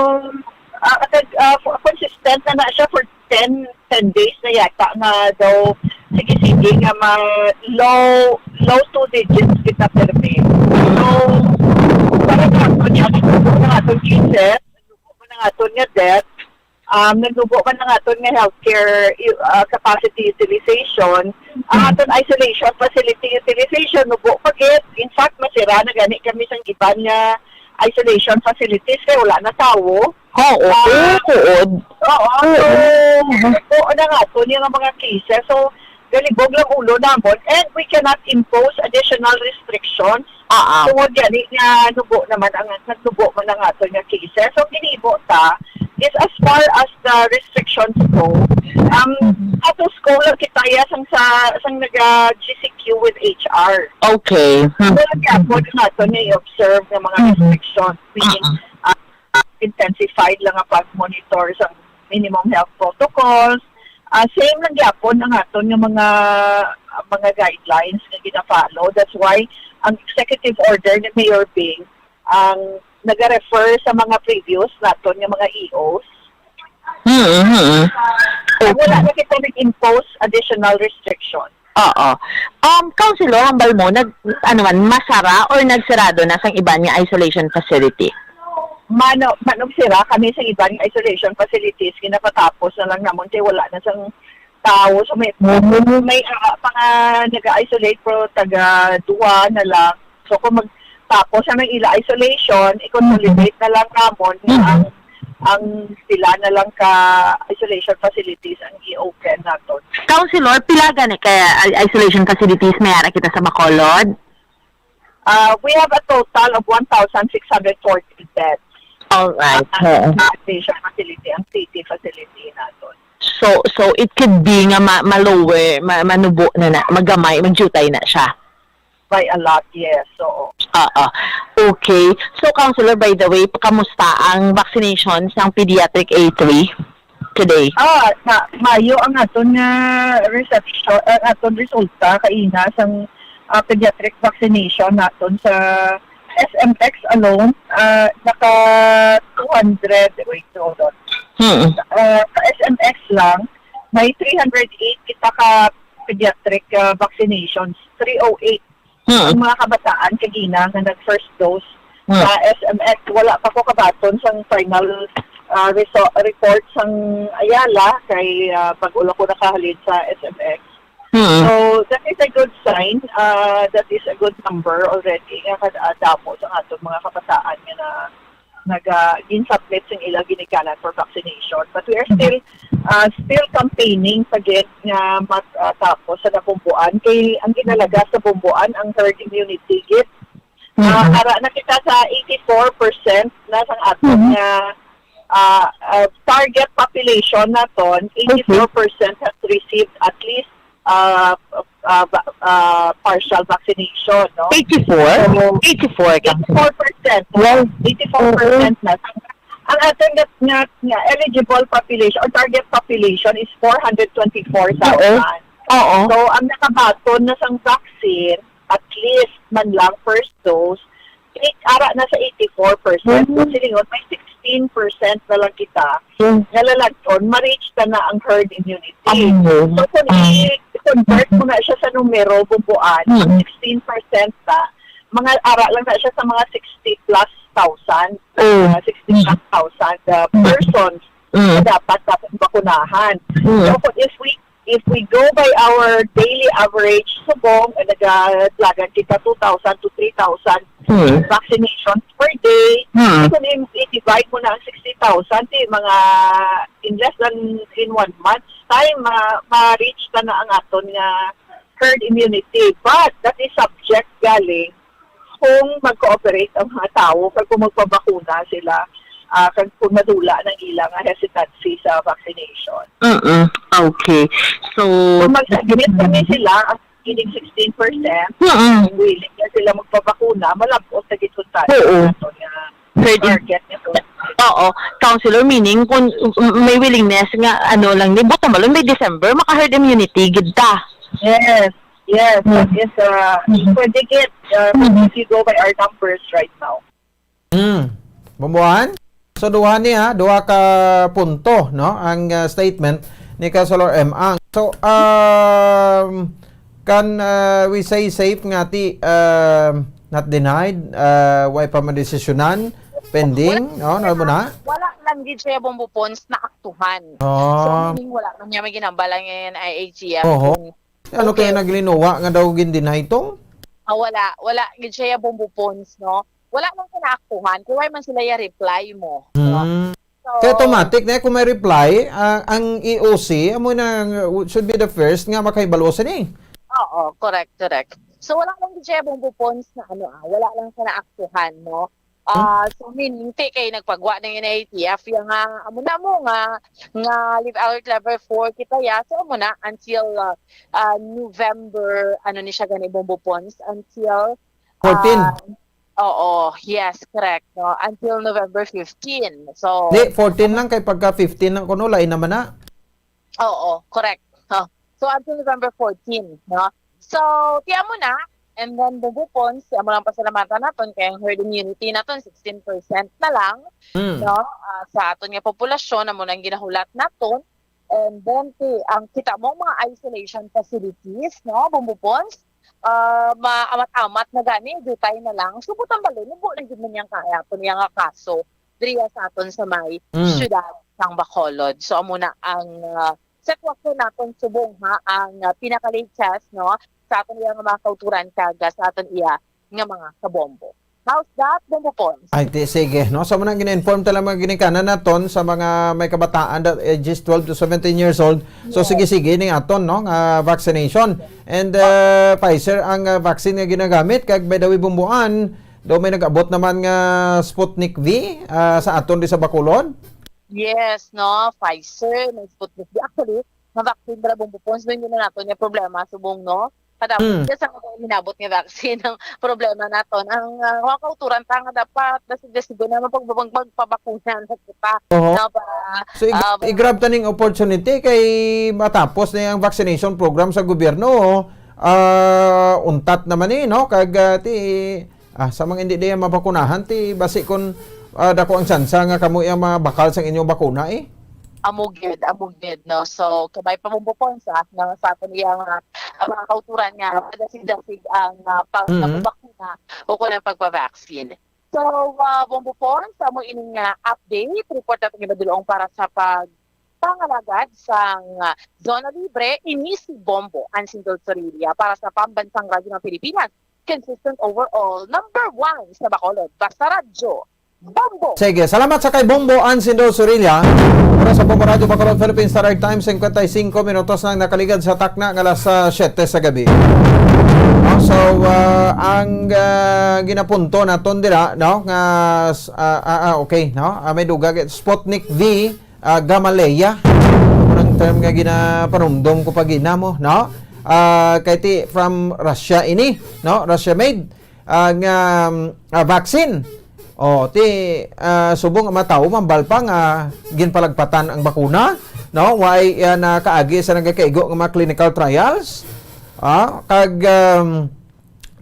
ah, kag, ah, consistent na na siya for ten, ten days na yata nga daw sige-sige nga ma-, low, low two digits kita permi. So, para sa ako, aton nga debt, um, nagnubo man ang aton nga healthcare, uh, capacity utilization, ang aton isolation facility utilization, nubo pa gid. In fact, masira na gani kami sang iban nga isolation facilities kay wala na tawo. Oo, Ah, oo, tuod. Oo, so, Oo. nubo na nga aton yung mga cases. So, galibog lang ulo namon and we cannot impose additional restrictions Ah, ah. tungod gani nga nubo naman ang, nagnubo man ang aton nga cases. So, ginhibo ta is as far as the restrictions go, um, Mhm. status quo lang kita ya sang sa, sang naga G C Q with H R. Okay. Hmm. So, ang gyapon nato nga i-observe nga mga Mhm. restrictions, meaning, Ah, ah. uh, intensified lang ang pag-monitor sa minimum health protocols. Ah, same lang gyapon ang aton nga mga, mga guidelines nga gina-follow. That's why ang executive order ni Mayor Bing ang nag-refer sa mga previous naton nga mga E Os. Mm, mm. Kaya wala Okay. na kita nag-impose additional restriction. Oo. Um, Councilor, hambal mo, nag, ano man, masara or nagsarado na sang iban nga isolation facility? Mano, manog sira kami sa iban nga isolation facilities, ginapatapos na lang namon kay wala na sang tao. So, may, may, ah, mga nag-isolate, pero taga duwa na lang. So, kung magtapos na ng ila isolation, i-consolidate na lang namon nga Mhm. ang, ang pila na lang ka isolation facilities ang i-open naton. Councilor, pila gani ka i-, isolation facilities may ara kita sa Bacolod? Uh, we have a total of one thousand six hundred forty beds. All right. Ang Oo. isolation facility, ang city facility naton. So, so it could be nga ma-, ma-lower, ma-, manubo na na, magamay, magjutay na siya. By a lot, yes. Oo. Oo. Okay. So, Councilor, by the way, kamusta ang vaccination sang pediatric A three today? Ah, ma-, mayo ang aton nga reception, ang aton resulta kaina sang, ah, pediatric vaccination naton sa S M X alone. Ah, naka two hundred, wait, hold on. Hmm. Ah, sa S M X lang, may three hundred eight kita ka pediatric, ah, vaccinations, three oh eight Hmm. ang mga kabataan kagina nga nag first dose Hmm. sa S M X. Wala pa ko kabaton sang final, ah, reso-, report sang Ayala kay, ah, bag-o lang ko nakahalin sa S M X. Hmm. So, that is a good sign. Ah, that is a good number already nga kad-, ah, damo sang aton mga kabataan nga na naga, gin-submit sing ila ginikanan for vaccination. But we are still, uh, still campaigning pa gid nga mat-, uh, tapos sa nabumbuan. Kay ang ginalaga sa bumbuan, ang herd immunity gid. Uh, Mhm. ara na kita sa eighty-four percent na sang aton Mhm. nga, uh, uh, target population naton, Okay. eighty-four percent has received at least uh, uh, va-, uh, partial vaccination, no? Eighty-four? So, Eighty-four ka. Eighty-four percent. Wow. Eighty-four percent Oo. na. Ang, ang aton nga, nga, nga eligible population or target population is four hundred twenty-four thousand. Oo. Oo. So, ang nakabaton na sang vaccine, at least man lang first dose, eight, ara na sa eighty-four percent. Mm. Kung silingon, may sixteen percent na lang kita Mm. nga lalagton, ma-reach ta na ang herd immunity. Amo. So, kung Mm. i-convert mo na siya sa numero, bubuan, Mm. sixteen percent na, mga ara lang na siya sa mga sixty plus thousand, Mm. uh, sixty plus thousand, uh, Mm. persons Mm. na dapat natin bakunahan. Mm. So, kung if we if we go by our daily average, subong, eh, nagalagan kita two thousand to three thousand Hmm. vaccinations per day. Hmm. Kung i-, i-divide mo na ang sixty thousand, di, mga in less than, in one month's time, ma-, ma-reach ta na ang aton nga herd immunity. But that is subject galing kung mag-cooperate ang mga tawo kag kung magpabakuna sila, ah, kag kung madula ang ila nga hesitancy sa vaccination. Mm-mm. Okay. So, Kung mag-submit kami sila, ang kining sixteen percent, Mm-mm. kung willing na sila magpabakuna, malab-ot na gid kung tayo Oo. nato nga Pwede. target nito. Oo. Councilor, meaning kung, mm, may willingness nga, ano lang ni, buta malon by December, maka-herd immunity gid ta. Yes. Yes, Mm. that is, uh, Mm. pwede gid, uh, Mm. if you go by our numbers right now. Mm. Bumbuan? So, duha ni, ha, duha ka punto, no, ang, uh, statement ni Councilor M. Ang. So, um, can, uh, we say safe nga ti, um, not denied, uh, way pa madesisyonan, pending, no, ano mo na? Wala lang gid siya, Bombo Pons, naaktuhan. So, Ah. meaning, wala man niya may ginambal ang I A T F. Oho. Kung Ano kaya Okay. naglinawa nga daw gin-deny to? Ah, wala, wala gid siya, Bombo Pons, no? Wala man siya naaktuhan. Kaya why man sila ya reply mo, no? Hmm. So, Kaya automatic na kung may reply, ah, ang E O C, amo na should be the first nga makahibalo sini. Oo, correct, correct. So, wala lang gid siya, Bombo Pons, na ano, ah, wala lang siya naaktuhan, no? Ah, so, meaning, ti kay nagpagwa ng N I T F, yung nga, amo na mo nga, nga live alert level four kita ya. So, amo na, until ah, ah, November, ano ni siya gani, Bombo Pons, until Fourteen. ah, oo, yes, correct, no? Until November fifteen. So, Di, fourteen lang kay pagka fifteen lang kuno, lain naman na. Oo, correct. Huh. So, until November fourteen, no? So, tiyan mo na, and then, Bombo Pons, tiyan mo lang pasalamatan naton kay ang herd immunity naton sixteen percent na lang, Hmm. no? Ah, sa aton nga populasyon, amo nang ginahulat naton. And then, ti, ang kita mo, mga isolation facilities, no? Bombo Pons, ah, maamat-amat na gani, dutay na lang. So, butang balo, nubo lang gid man yang kaya, aton yang nga kaso, diriya sa aton sa may Mm. syudad sang Bacolod. So, amo na ang ah, sitwasyon naton subong, ha, ang ah, pinaka-latest, no, sa aton iya nga mga kauturan kag ah, sa aton iya nga mga kabombo. How's that, Bombo Pons? Ay, ti, sige. No? So, muna gina-inform ta lang mga ginikanan naton sa mga may kabataan that ages twelve to seventeen years old. So, Yes. Sige, sige, ning aton, no, nga vaccination. And uh, Pfizer ang uh, vaccine nga ginagamit. Kag, by the way, Bombo Ann, daw may nag-abot naman nga Sputnik V uh, sa aton di sa Bacolod. Yes, no, Pfizer, may Sputnik V. Actually, nga vaccine para, Bombo Pons, may na naton nga problema, subong, no? Kadapit Mm. sa mga inabot nga vaccine ang problema naton. Ang ah, mga kauturan ta nga dapat dasig-dasigon na mapag- magpabakuna na kita. Oho. No, para, So, ig- ah, i-grab ta ning opportunity kay matapos na ang vaccination program sa gobyerno. Ah, untat naman eh, no? Kag ah, ti, ah, sa mga hindi diya mabakunahan, ti basi kun ah, dako ang tsansa nga kamo yung mabakal sang inyong bakuna eh. Amo gid, amo gid, no? So, kabay pa, Bombo Pons, ah, na sa aton iya nga, ah, mga kauturan nga padasig-dasig ang ah, pag Mhm. pagpabakuna o kung ang pagpa-vaccine. So, ah, Bombo Pons, amo ini nga update, report natin nga madulong para sa pag pangalagad sang ah, Zona Libre, ini si Bombo Ann Sindol Sorilla para sa Pambansang Radyo ng Pilipinas. Consistent overall, number one sa Bacolod. Basta Radyo, Bombo! Sige, salamat sa kay Bombo Ann Sindol Sorilla. Para sa Bombo Radyo Bacolod, Philippine Standard Time, fifty-five minutos nang nakaligad sa takna nga alas ah, siyete sa gabi. No? So, ah, ang ah, ginapunto naton dira, no, nga s- ah, ah, ah, okay, no? Ah, may dugag, Sputnik V, ah, Gamaleya. Unang term nga ginapanumdom ko pa ginamo, no? Ah, kay ti from Russia ini, no? Russia made ah, nga ah, vaccine. Oh, ti ah, subong ang mga tawo mambal pa nga ginpalagpatan ang bakuna, no? Why uh, nakaagi sa nagakaigo nga mga clinical trials? Ah, kag um,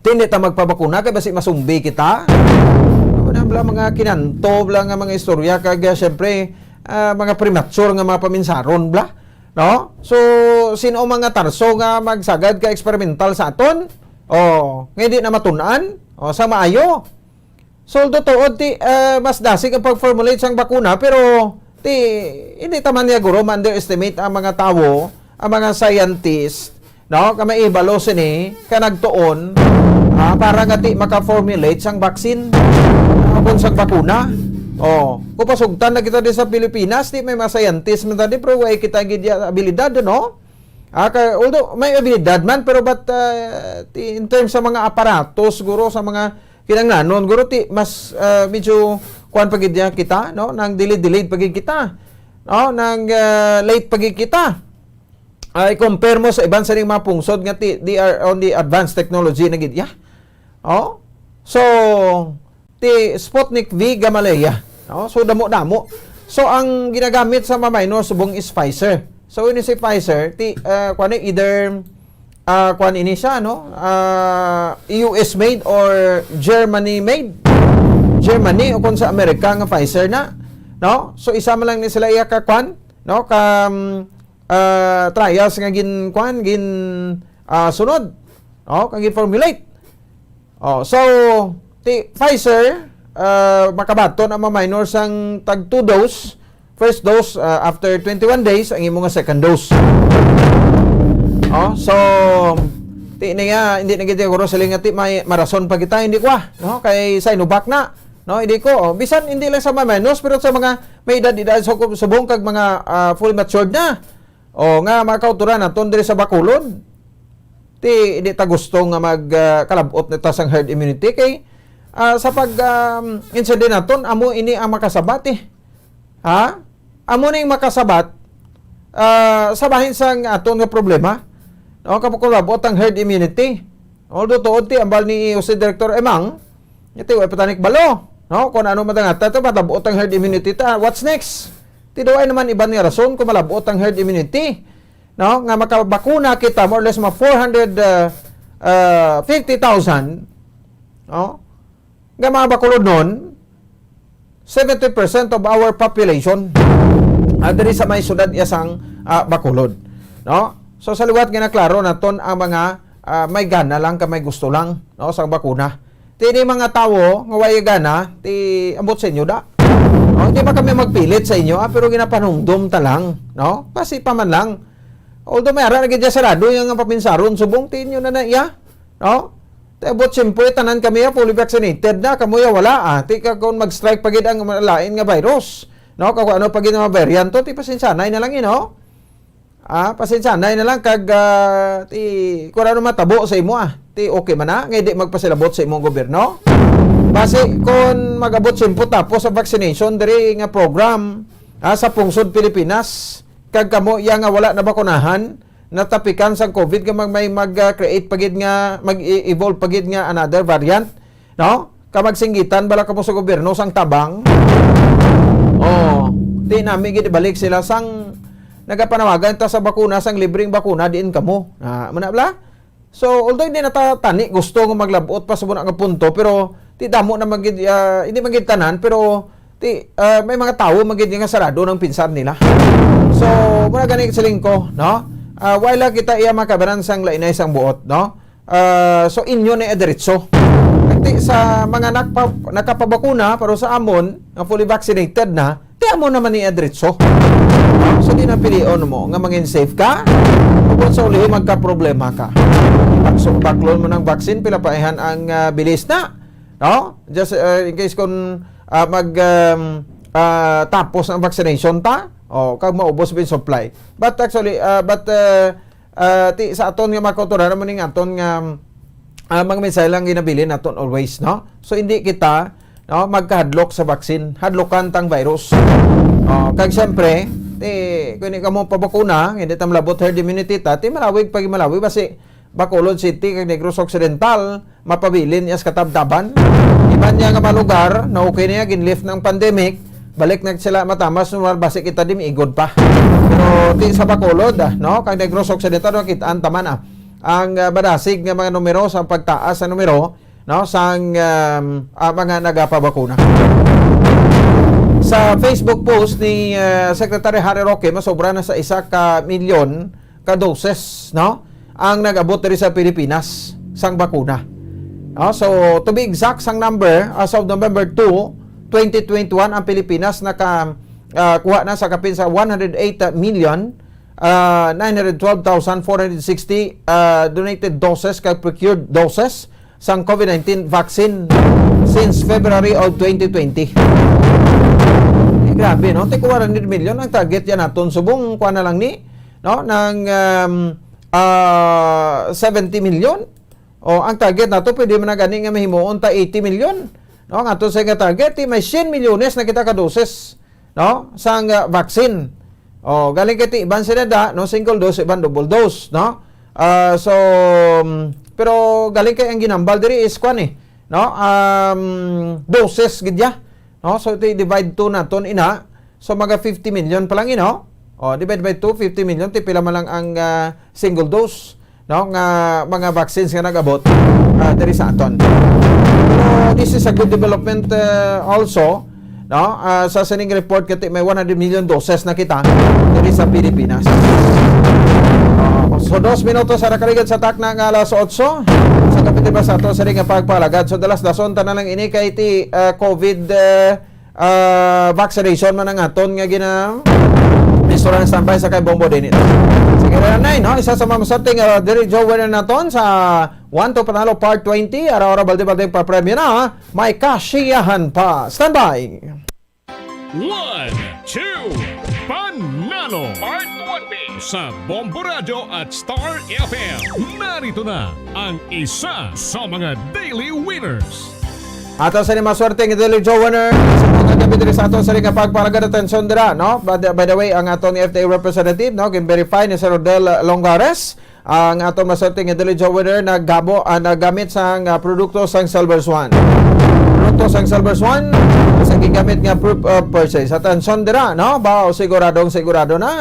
ti hindi ta magpabakuna kay basi masumbi kita. Ano na bla mga kinanto bla nga mga istorya kag ah, syempre ah, mga premature nga mga paminsaron bla, no? So sino ang mga tarso nga magsagad ka experimental sa aton? Oh, nga hindi na matun-an? Oh, sa maayo. So, tuod ti ah, mas dasig ang pag-formulate sang bakuna, pero ti hindi ta man niya guro ma-underestimate ang mga tawo, ang mga scientist, no? Ka maibalo sini ka nagtuon ah, para nga ti maka-formulate sang vaccine, ah, kung sang bakuna. Oh, kung pasugtan na kita di sa Pilipinas, ti may mga scientist man tadi, pero way kita gid ya abilidad, no? Ah, ka, although may abilidad man, pero but ah, ti- in terms sa mga aparatos, siguro sa mga kinanglanon, guro ti mas ah, medyo kuan pa gid niya kita, no? Nang delayed, delayed pa gid kita. No? Nang ah, late pa gid kita. Ay compare mo sa iban sa ning mga pungsod nga ti, they are on the advanced technology na gid ya. Oh? So, ti Sputnik V Gamaleya. No? So, damo-damo. So, ang ginagamit sa mga minor subong is Pfizer. So, ini si Pfizer, ti, uh, kuan ni, either uh, kuan ini siya, no? Uh, U S made or Germany made. Germany o kung sa Amerika nga Pfizer na, no? So, isa man lang ni sila iya ka kuan, no? Ka um, uh, trials nga gin kuan, gin uh, sunod, no? Kag gin formulate. Oh, so ti Pfizer ah, makabaton ang mga minor sang tag two dose, first dose, ah, after twenty-one days, ang imo nga second dose. Oh, so, ti niya, hindi na gid siguro sila nga ti may marason pa kita, hindi ko, ah, no? Kay Sinovac na, no? Hindi ko, oh, bisan hindi lang sa mga minors, pero sa mga may edad-edad sa ku-, subong kag mga, ah, full matured na. O, nga mga kautoran naton diri sa Bacolod. Ti, di ta gusto nga mag, ah, kalab-ot na ta sang herd immunity kay, ah, sa pag, um, insindi naton, amo ini ang makasabat, eh. Ha? Amo ning makasabat, ah, sa bahin sang aton nga problema. No, kapag kalab-ot ang herd immunity. Although tuod ti ambal ni Jose Director Emang, iti wa pa tanik balo, no? Kung ano madangata to, matabot ang herd immunity ta. What's next? Ti daw ay naman iban nga rason kung malabot ang herd immunity, no? Nga makabakuna kita more or less mga four hundred, uh, uh, fifty thousand, no? Nga mga Bacolod nun, seventy percent of our population, ah, diri sa may syudad iya sang, ah, Bacolod, no? So, sa liwat nga naklaro naton ang mga, ah, may gana lang ka may gusto lang, no, sa bakuna. Ti ini mga tawo nga way gana, ti ambot sa inyo da. No, hindi ba kami magpilit sa inyo, ah, pero ginapanumdom ta lang, no? Kasi pa man lang. Although may ara na gid sarado yung nga papinsaron, subong ti inyo na na iya, no? Ti abot siyempre tanan kami ya fully vaccinated na, kamo ya wala, ah. Ti ka kung mag-strike pa gid ang lain nga virus, no? Kung ano pa gid nga variant to, ti pasensyanay na lang, you know? Ah, pasensyanay na lang kag, ah, ti, kung ano matabo sa imo, ah. Ti okay man na, nga di magpasilabot sa imong gobyerno. Basi, kung mag-abot siyempre tapos sa vaccination, diri nga program, ah, sa pungsod Pilipinas, kag kamo iya nga wala nabakunahan, natapikan sang COVID nga mag-, may mag-, ah, create pa gid nga, mag-e-, evolve pa gid nga another variant, no? Ka magsinggitan bala kamo sa gobyerno sang tabang? Oh, di nami gid ibalik sila sang nagapanawagan ta sa bakuna, sang libreng bakuna, diin kamo? Ah, muna bala? So, although hindi na ta-, tani gusto nga maglabot pa sa muna nga punto, pero ti damo na magid, ah, hindi magid tanan, pero ti, ah, may mga tawo magid nga sarado ng pinsar nila. So, muna gani siling ko, no? Ah, wala kita iya makabaran sang lainay sang buot, no? Ah, so inyo ni diretso. Ti sa mga nakpa-, nakapabakuna, pero sa amon, nga fully vaccinated na, ti amo naman ni diretso. So di na pilion mo nga mangin safe ka, o kung sa ulihi magkaproblema ka. Pag baklon mo ng vaccine, pila pa ihan ang, ah, bilis na. No? Just, ah, in case kung, ah, mag, um, ah, tapos ang vaccination ta, o kag maubos bin supply. But actually, ah, but, ah, ah, ti, sa aton nga mga kautoran, amo ning aton nga, ah, mga mensahe lang ginabilin naton always, no? So, hindi kita, no, magkahadlok sa vaccine. Hadlokan tang virus. Oh, kag siyempre, ti, kung hindi ka mo pabakuna, hindi ta malabot herd immunity ta, ti malawig pag malawig, basi Bacolod City kag Negros Occidental, mapabilin iya sa katabtaban. Iban niya nga mga lugar na okay niya, ginlift ng pandemic, balik na sila matamas, normal, basi kita di miigod pa. Pero ti sa Bacolod, ah, no, kag Negros Occidental, no, kitaan taman, ah, ang, ah, madasig nga mga numero sa pagtaas sa numero, no, sang, um, ah, mga nagapabakuna. Sa Facebook post ni, ah, Secretary Harry Roque, masobra na sa isa ka milyon ka doses, no, ang nag-abot diri sa Pilipinas sang bakuna. No? So, to be exact, sang number, as of November two, twenty twenty-one, ang Pilipinas naka, ah, kuha na sa kapin sa one hundred eight million, ah, nine hundred twelve thousand four hundred sixty, ah, donated doses kag procured doses sang COVID nineteen vaccine since February of twenty twenty. Eh, grabe, no? Tig one hundred million ang target yan naton. Subong, kuha na lang ni, no? Ng, um, ah, seventy million. O, ang target nato, pwede man na gani nga mahimuon ta eighty million. No? Ang ato sa nga target, eh, may cien milyones na kita ka doses, no? Sang, ah, vaccine. O, galing kay ti iban sila da, no? Single dose, iban double dose, no? Ah, so, um, pero galing kay ang ginambal diri is kwan eh, no? Um, doses gid ya, no? So, ti divide two naton ina. So, mga fifty million pa lang, you know? O, divide by two, fifty million, ti pila man lang ang, ah, single dose, no, nga mga vaccines nga nag-abot, ah, diri sa aton. So, this is a good development, ah, also, no? Ah, sa sining report, kati may one hundred million doses na kita diri sa Pilipinas. Ah, so, dos minutos sa nakaligid sa takna nga alas otso. Sa Kapit ba sa ato sa ring nga pagpalagad? So, dalas dason ta na lang ini kay ti, ah, COVID, ah, ah, vaccination man ang aton nga gina-, mistura ng standby sa kay Bombo din ito. Sige, Ranay, no? Isa sa mga masarting, ah, diri Joe winner naton sa One to Panalo Part twenty. Ara-ara, balde-balde pa premyo na. May kasiyahan pa. Standby. One, two, Panalo! Part one B sa Bombo Radyo at Star F M. Narito na ang isa sa mga daily winners. Ato sa ni maswerte nga Daily Joe winner sa mga gabi diri sa ato sa ring pagpalagad, atensyon dira, no? By the, by the way, ang aton F D A representative, no, gin-verify ni Sir Rodel Longares, ang aton maswerte nga Daily Joe winner naggamo, ah, nagamit sang, ah, produkto sang Silver Swan. Produkto sang Silver Swan sa gigamit nga proof of purchase. Atensyon dira, no? Ba, o siguradong sigurado na.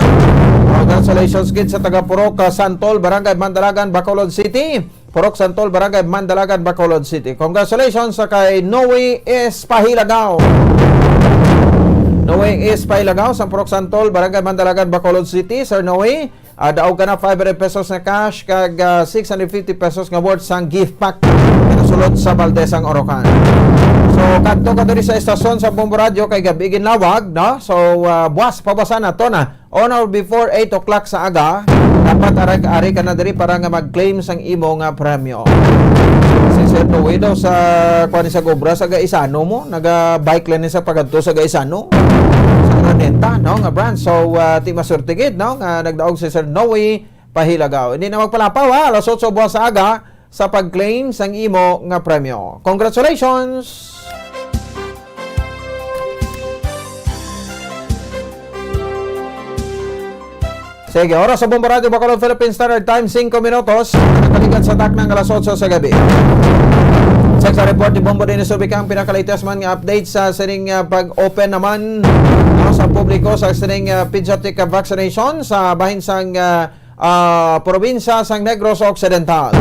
Congratulations gid sa taga Purok, ah, Santol, Barangay Mandalagan, Bacolod City. Purok Santol, Barangay Mandalagan, Bacolod City. Congratulations sa kay Noe Espahilagaw. Noe Espahilagaw sa Purok Santol, Barangay Mandalagan, Bacolod City. Sir Noe, ah, daog ka na five hundred pesos nga cash kag, ah, six hundred fifty pesos nga worth sang gift pack. Sulod sa Valdez ang Orocan. So, kadto ka diri sa estasyon sa Bombo Radyo kay gabi ginlawag, no? So, ah, buwas, pabasan nato na. On or before eight o'clock sa aga, dapat ari, ari ka na diri para nga mag-claim sang imo nga premyo. Si Sir Noe daw sa, kuwan, sa Gobra sa Gaisano mo, naga-bike lang ni sa pagadto sa Gaisano. Sa Araneta, no, nga branch. So, ah, ti maswerte gid, no, nga nagdaog si Sir Noe Pahilagaw. Hindi na magpalapaw, ha, alas otso buwas sa aga sa pag-claim sang imo nga premyo. Congratulations! Sige, oras sa Bombo Radyo Bacolod, Philippine Standard Time, singko minutos. Nakaligad sa taknang alas otso sa gabi. Sa, sa report ni Bombo Dennis Ubica, ang pinaka-latest man nga update sa sining, ah, pag-open naman, no, sa publiko sa sining, ah, pediatric, ah, vaccination sa bahin sang, ah, ah, probinsya sang Negros Occidental.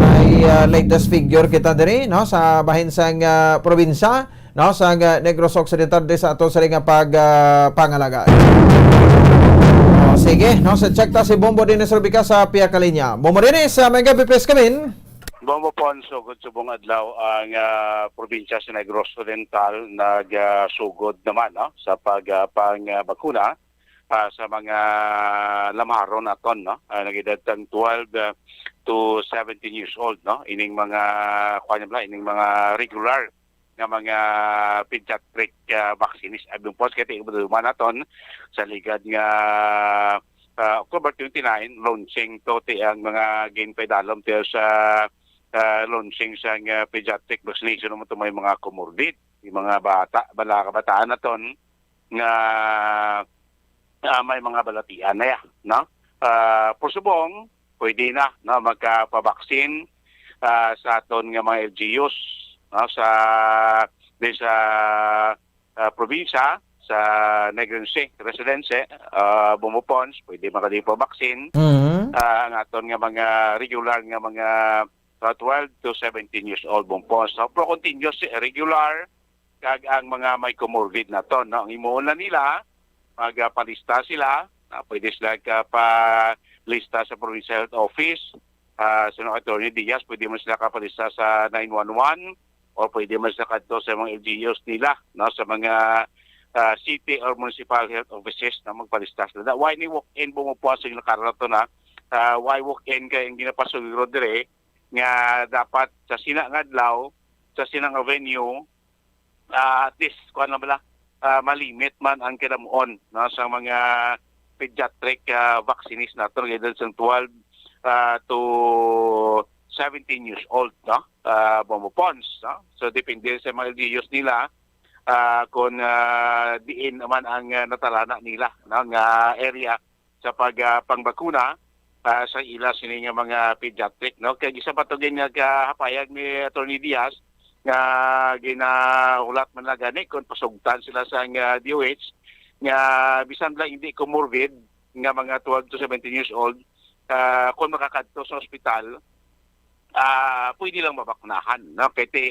May, ah, latest figure kita diri, no, sa bahin sang, ah, probinsya, no, sa, ah, Negros Occidental, di sa ato sa nga pag, ah, pangalaga. Oh, sige, no, sa check ta si Bombo Dennis Rubica sa pihak kalinya. Bombo Dennis, ah, may gabi, please come in. Bombo Pons, sugod subong adlaw ang, ah, probinsya sa Negros Occidental nag, ah, sugod naman, no, sa pag, ah, pang, ah, bakuna, ah, sa mga lamaron naton, no? Ah, nag-edad sang twelve, ah, to seventeen years old, no? Ining mga, kuwan niya bala, ining mga regular nga mga pediatric, ah, vaccines. Abi, Pons, kay ti, naton sa ligad nga, ah, October twenty-nine, launching to ti ang mga ginpaidalom ti sa, ah, launching sang, ah, pediatric vaccination naman to may mga comorbid, yung mga bata, bala, kabataan naton nga, ah, may mga balatian na ya, no? Ah, por subong, pwede na, no, magkapabaksin, ah, sa aton nga mga L G Us, no, sa, di sa, ah, probinsya, sa Negrense, Residence, ah, Bombo Pons, pwede makadi pabaksin. Mhm. Ah, ang aton nga mga regular nga mga, ah, twelve to seventeen years old, Bombo Pons. So, pero continuous, eh, regular, kag ang mga may comorbid naton, no? Ang himuon lang nila, magpalista sila, ah, pwede sila magpalista sa Provincial Health Office, ah, sa Attorney Diaz, pwede man sila magpalista sa nine one one, o pwede man sila kadto sa mga L G Us nila, no? Sa mga, ah, city or municipal health offices na magpalista sila. Why ni walk-in, Bombo Pons, sa nakarato na? Ah, why walk-in kay ang ginapasugro dire nga dapat sa sina nga adlaw, sa sina nga venue, ah, at least, kuwan lang bala, ah, malimit man ang kinamuon, no, sa mga pediatric, ah, vaccines naton, nga edad sang twelve, ah, to seventeen years old, no, ah, Bombo Pons, no? So, depende sa mga L G Us nila, ah, kung, ah, diin naman ang, ah, natalana nila, no, nga area sa pag, ah, pangbakuna, ah, sa ila sini nga mga pediatric, no? Kay isa pa to gid nga kahapayag ni Attorney Diaz nga ginahulat man na gani kung pasugtan sila sa, ah, D O H nga bisan lang hindi comorbid nga mga twelve to seventeen years old, ah, kung makakadto sa ospital, ah, pwede lang mabakunahan, no? Kay ti,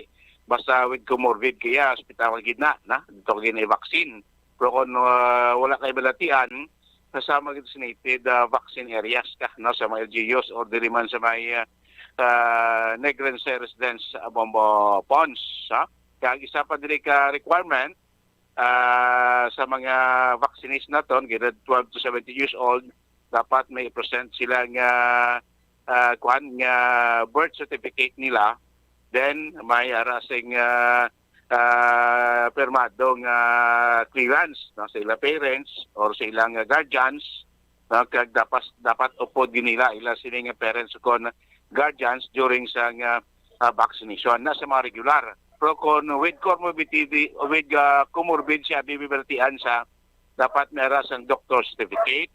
basta with comorbid kaya, ospital gid na, na, dito gid na i-vaccine. Pero kung, ah, wala kay balatian, sa mga designated, ah, vaccine areas ka, no, sa mga L G Us or diri man sa may, ah, sa Negrense Residence, ah, Bombo Pons, ha? Kag isa pa diri ka requirement, ah, sa mga vaccinees naton, gid twelve to seventeen years old, dapat may present sila nga, ah, kuan, nga birth certificate nila. Then may ara sing, ah, ah, pirmado nga clearance, no, sa ilang parents or sa ilang, ah, guardians, no, kag dapat, dapat upod gid nila ila sini nga parents kon guardians during sa nga, ah, vaccination na sa mga regular. Pero kung with comorbidity, with, ah, comorbid siya, bibibertian sa dapat may ara sang doctor certificate,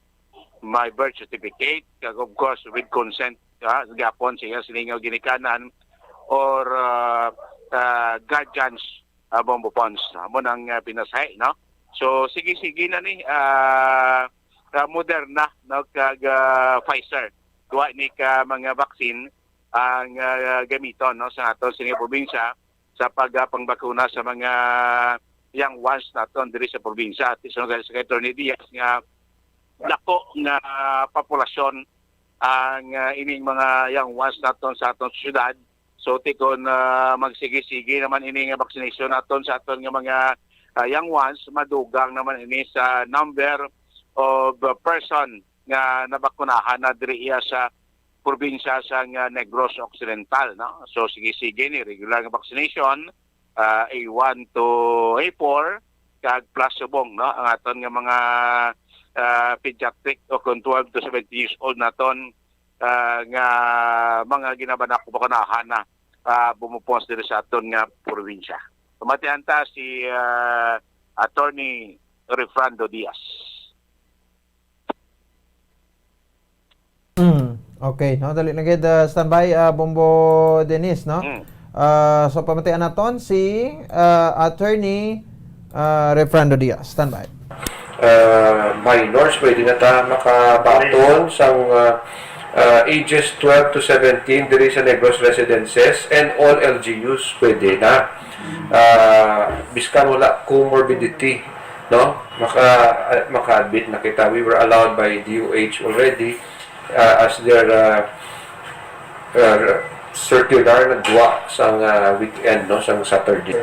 may birth certificate, kag of course with consent, ah, gapon sa iya sining ginikanan or, ah, ah, guardians, ah, Bombo Pons. Amo nang, ah, pinasahi, no? So, sige-sige na ni, ah, ah, Moderna, no, kag, ah, Pfizer. Duha ni ka mga vaccine ang, ah, gamiton, no, sa aton sini probinsya sa pagpangbakuna sa mga young ones naton diri sa probinsya. At sa, sa Attorney Diaz nga dako nga populasyon ang, ah, ining mga young ones naton sa aton syudad. So, tikon, ah, magsige-sige naman ini nga vaccination naton sa aton nga mga, ah, young ones, madugang naman ini sa number of, ah, person nga nabakunahan na diri iya sa probinsya sang, ah, Negros Occidental, no? So, sige-sige ni regular nga vaccination, ah, A one to A four, kag plus subong, no? Ang aton nga mga, ah, pediatric o kung twelve to seventeen years old naton, ah, nga mga ginabanak-bakunahan na, ah, Bombo Pons diri sa aton nga probinsya. Pamatian ta si, ah, Attorney Refrando Diaz. Mm. Okay, no? Dali na gid, ah, standby, ah, Bombo Dennis, no? Mm. Ah, so, pamatian naton si, ah, Attorney, ah, Refrando Diaz. Standby. Ah, minors, pwede na ta makabaton sang, ah, ah, ages twelve to seventeen diri sa Negros Residences, and all L G Us pwede na. Ah, biskan wala comorbidity, no? Maka, ah, maka-admit na kita. We were allowed by D O H already, ah, as their, ah, ah, circular nagwa sang, ah, weekend, no, sang Saturday.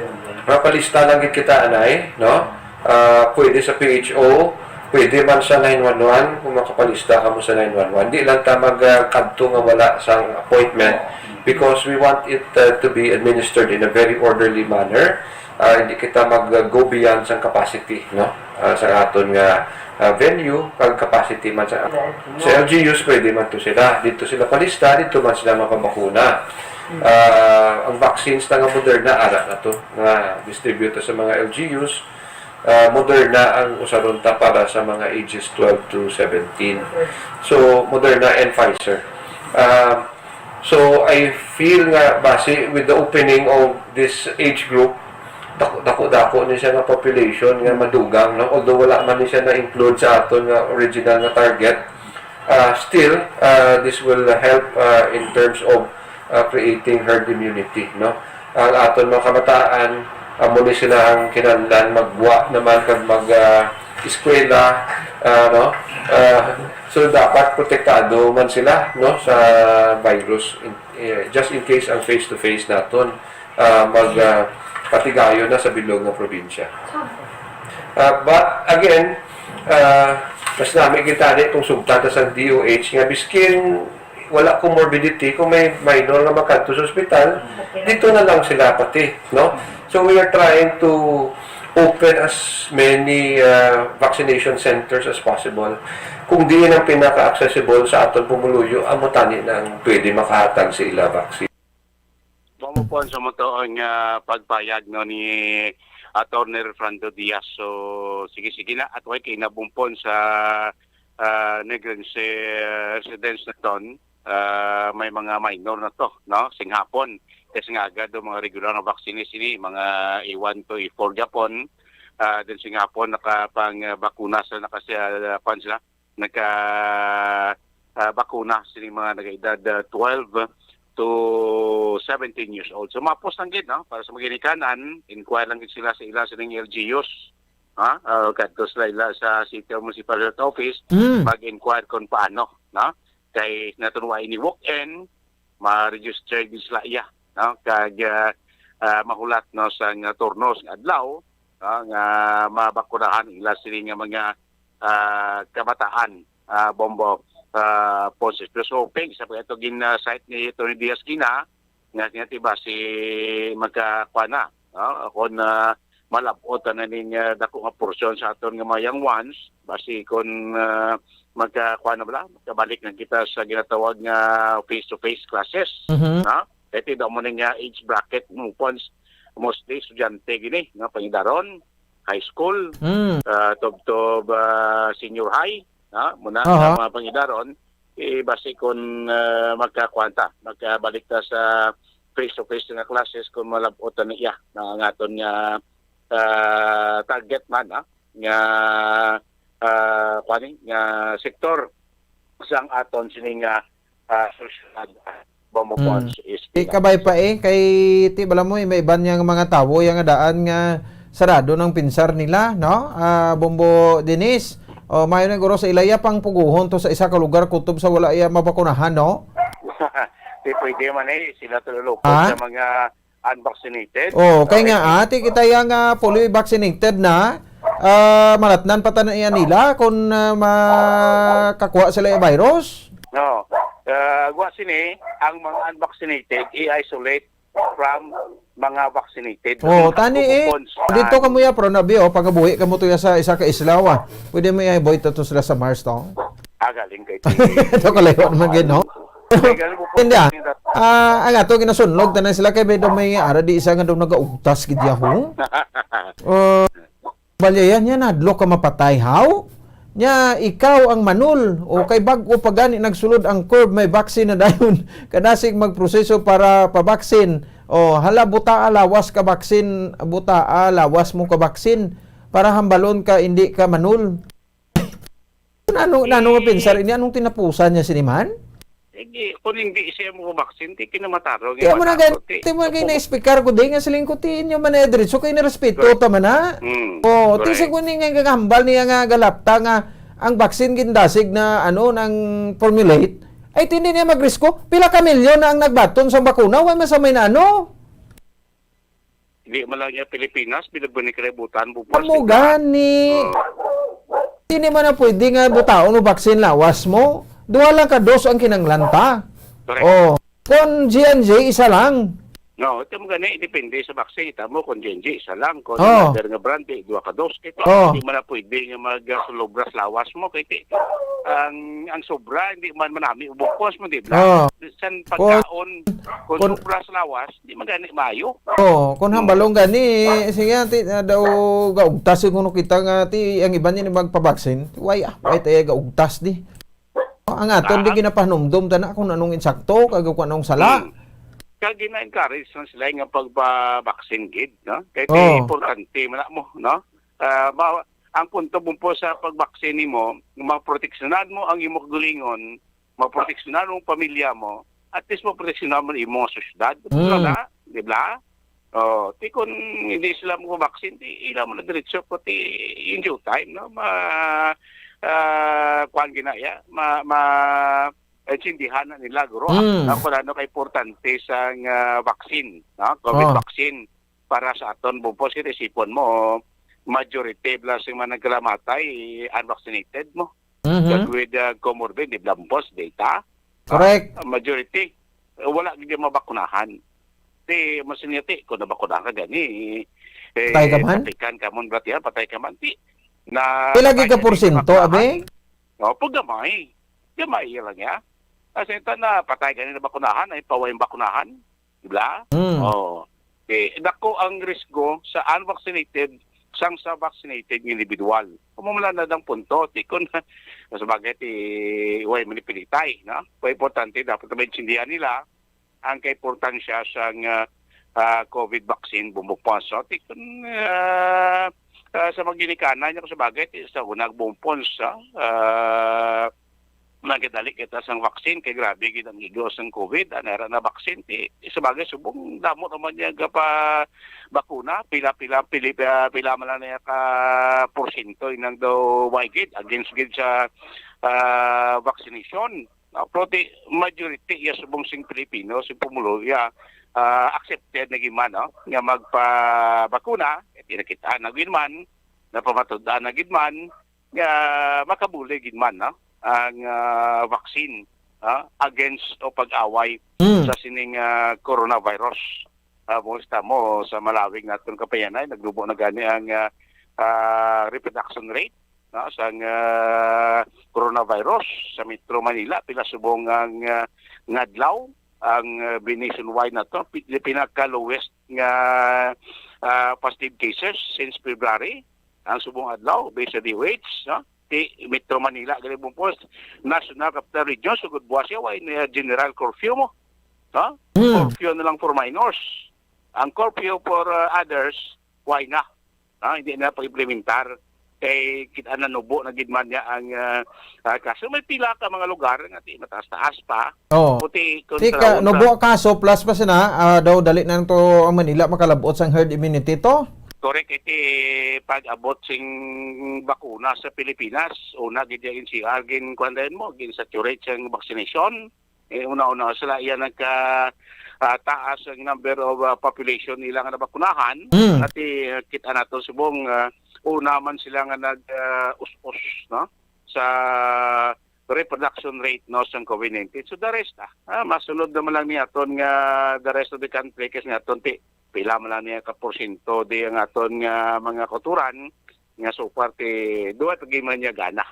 Mapalista lang gid kita anay, no? Ah, pwede sa P H O, pwede man sa nine one one kung makapalista kamo sa nine one one. Di lang ta magkadto nga wala sang appointment because we want it, ah, to be administered in a very orderly manner. Ah, hindi kita mag-go beyond sang capacity, no? Ah, sa aton nga, ah, venue, kag capacity man sa, sa L G Us, pwede man to sila. Dito sila palista, dito man sila mapabakuna. Ah, ang vaccines na nga Moderna, ara na to, nga distribute sa mga L G Us. Ah, Moderna ang usaron ta para sa mga ages twelve to seventeen. So, Moderna and Pfizer. Ah, so, I feel nga base with the opening of this age group, dako-dako ni siya nga population nga madugang, no? Although wala man ni siya na-include sa aton nga original nga target, ah, still, ah, this will help, ah, in terms of, ah, creating herd immunity, no? Ang aton mga kabataan, amo ni sila ang kinahanglan magwa naman kag mag, ah, eskwela, ah, no? Ah, so dapat protektado man sila, no, sa virus, in, eh, just in case ang face to face naton, ah, mag, ah, patigayon na sa bilog nga probinsya. Ah, but again, ah, mas nami kita ni kung sugtan ta sa D O H nga biskin wala comorbidity, kung may minor nga makadto sa ospital, dito na lang sila pati, no? So we are trying to open as many, ah, vaccination centers as possible. Kung diin ang pinaka-accessible sa aton pumuluyo, amo tani na ang pwede makahatag sa ila vaccine. Mao po ang sa mutuon nga pagpayag, no, ni Attorney Refrando Diaz. So, sige-sige na, at way kay nabumpon sa, ah, Negrense residence naton. Ah, may mga minor na to, no? Singhapon. Kasi nga agad ang mga regular nga vaccine sini, mga A one to A four gyapon. Ah, then singhapon nakapangbakuna sa, nakasi-, ah, kuwan sila, naka, ah, bakuna sini mga nagaedad, ah, twelve to seventeen years old. So, mapos lang gid, no? Para sa mga ginikanan, inquire lang gid sila sa ila sining L G Us. Ha? Ah, kadto sila ila sa City or Municipal Health Office, Mm. mag-inquire kung paano, no? Kay natunway ni walk-in, ma-register gid sila iya, no? Kag, ah, ah, mahulat, no, sang turno sang adlaw, no, nga mabakunahan ila sini nga mga, ah, kabataan, ah, Bombo, ah, Ponce. Pero so, hoping sa pagkatapos gin, ah, cite ni Attorney Diaz gina, nga, nga, diba, si magkakuha na, no? Kung, ah, malab-ot na ning, ah, dako nga porsyon sa aton nga mga young ones, basi kung, ah, magkakuha na bala, magkabalik na kita sa ginatawag nga face-to-face classes, Mhm. no? Kaya ti daw mo ning, ah, age bracket mo, pons, mostly estudyante gini, no? Pangidaron, high school, Mm. ah, tubtob, ah, senior high, no? Muna Aha. nga mga pangidaron, eh, basi kung, ah, magkakuha ta, magkabalik ta sa face-to-face nga classes kung malab-ot na iya na ang aton nga, ah, target man, ah, nga, ah, kuwan ni, nga sektor sang aton sini nga, ah, sosyedad, ah, Bombo Mm. Pons is Di kabay pa eh, kay ti bala mo, eh, may iban niya nga mga tawo, yang daan nga sarado ng pinsar nila, no? Ah, Bombo Denise, o, mayo na guro sa ilaya pang puguhon to sa isa ka lugar kutob sa wala iya mabakunahan, no? Di pwede man eh, sila tululupod Ha? sa mga unvaccinated. Oh, kay nga, ati kita iya nga fully vaccinated na, ah, malatnan pa tanan iya nila kung, ah, makakuha sila yung virus. No. Ah, gwa sini, ang mga unvaccinated, i-isolate from mga vaccinated. Oh, Ang tani eh. Coupons, Dito ah, kamo ya, pero nabi, oh, pagabuhi kamo to ya sa isa ka isla, ah. Pwede mo i-avoid to, to sila sa Mars to. Ah, galing kay Ito kalayo naman gid, no? Kay galing mo po Hindi, ah. sa Ah, ang ato ginasunlog tanan sila kay may daw may ara di isa nga daw nagaugtas gid ya, ho? Oh, balyayan niya, nadlok ka mapatay, haw? Nya, ikaw ang manul. O kay bag-o pa gani nagsulod ang curve, may vaccine na dayon. Kadasig magproseso para pa-vaccine. O, hala, butaa lawas ka vaccine, butaa lawas mo ka vaccine. Para hambalon ka, hindi ka manul. Nano, nano nga Eh, pensar ini? Anong tinapusan niya sini man? Sige, kung hindi siya mo vaccine, di kinamatarong Kaya yung mo na matato, gan-, ti. ti mo na kayo Opo. na-speaker ko, di nga siling ko, ti inyo man na diretso kayo na respeto Correct. ta man na. Mm, Oh, ti correct. sa kuning nga gagambal niya nga galapta nga ang vaccine gindasig na, ano, nang formulate, ay tindi niya magrisko. Pila ka milyon na ang nagbaton sa bakuna, wa man sa may na ano. Di man lang niya Pilipinas, binabuni kalibutan, bubukas Amo bigla. gani. Oh. Hindi man na pwede nga butaon mo vaccine lawas mo. Duha lang ka dos ang kinanglan ta. Correct. Oh. Kung J and J, isa lang. No, ito mo gani, depende sa vaccine. Ita mo, kung J and J, isa lang. Kung Oh. another nga brand, di, duha ka dos. Kaya Oh. hindi man na pwede nga mag-, uh, sulobra sa lawas mo. Kaya ti-, ang, ang sobra, hindi man manami, ubukos mo, di ba? Oh. San Kung, pagkaon, kung kung sobra sa lawas, di man gani maayo. Oh, kung Hmm. hambalong gani, sige, ti, na daw gaugtas yung kuno kita nga, ti, ang iba niya magpabaksin. Why, ah, why tayo gaugtas di? Ang aton di Ah. ginapahanumdom ta na kung anong insakto, kag kung anong sala. Hmm. Kag gina-encourage na sila nga pagpa-vaccine gid, no? Kay Oh. importante man na mo, no? Ah, ma-, ang punto mo po sa pag-vaccine mo, maproteksyonan mo ang imo kagalingon, maproteksyonan mo ang pamilya mo, at least maproteksyonan mo ang imo nga syudad. Mm. Wala, di ba? Oh, ti kung hindi sila mo-vaccine, ti ila mo na diretso ko ti in due time, no? Ma-, ah, kuwan ginaya, ma-, ma-, intindihan na nila, guro, ah, Mm. na kung ano ka importante sa nga vaccine, no? COVID Oh. vaccine para sa aton bumpos, kay isipon mo, majority bala sa mga nagkalamatay, unvaccinated mo. Mhm. Kag with, uh, comorbid, di bala bumpos, data. Correct. Ah, majority, eh, wala gid mabakunahan. Ti, mas niya ti, kung nabakunahan ka gani, eh, Patay ka man? patikan ka man, batihan, patay ka man, ti, na Pila gid ka patay ka porsyento, mabakunahan. Abi? O, pag gamay. Gamay lang ya. Kasi ito na, patay ka na bakunahan, ay paway ang bakunahan. Di ba? Mm. Oh. Eh, dako ang risgo sa unvaccinated sang sa vaccinated nga individual. Pamumula na dang punto, ti kun, sa bagay, ti, way manipilitay, no? Way importante, dapat maintindihan nila ang kaimportansya sang, ah, ah, COVID vaccine, bumbok pa. So, ti kun, ah, ah, sa mga ginikanan niya, sa bagay, ti, sa unag bumbok, ah, ah, nagkadali kita sang vaccine, kay grabe gid ang igos sang COVID, anera na vaccine, ti, sa bagay, subong, damo naman niya gapa bakuna, pila, pila, pili-, ah, pila man lang niya ka porsyento inang daw way gid, against gid sa, ah, vaccination. No? Pero ti majority iya subong sing Pilipino, sing pumuluyo, ah, accepted na gid man, no, nga magpabakuna, kay nakit-an na gid man, napamatud-an na gid man, nga makabulig gid man, no, ang, ah, vaccine, ah, against o pag-away Mm. sa sining, ah, coronavirus. Ah, kung estamo sa malawig naton kapayanay, naglubo na gani ang, ah, ah, reproduction rate, no, sang, ah, coronavirus sa Metro Manila. Pila subong ang, ah, nga adlaw ang, ah, nationwide nato, pi-, pinaka-lowest nga, ah, positive cases since February. Ang subong adlaw, based sa D O H, no? Ti Metro Manila, gali, Bumpos, National Capital Region, sugod buwas siya, way na general curfew mo. No? Hmm. Curfew na lang for minors. Ang curfew for, uh, others, way na. No? Hindi na pag-implementar. Kay kita na nubo na gid man niya ang, uh, uh, kaso. May pila ka mga lugar nga ti mataas-taas pa. Oh. Puti Ti kontra ka, nubo kaso, plus pa sina, ah, daw dali na to ang Manila makalabot sang herd immunity to? Correct, iti pag-abot sing bakuna sa Pilipinas, una gid ang N C R gin kuan dayon mo, gin saturate sang vaccination. Eh, una-una sila iya nagka, ah, taas ang number of, ah, population nila nga nabakunahan. Mm. Ati, ah, kita nato subong, ah, una man sila nga nag, ah, us-us, no, sa reproduction rate, no, sang COVID nineteen. So the rest, ah, ah, masunod naman lang ni aton nga the rest of the country, kasi nga aton ti pila man lang niya ka porsyento di ang aton nga mga kauturan nga so far ti duwa pa gid man niya gana,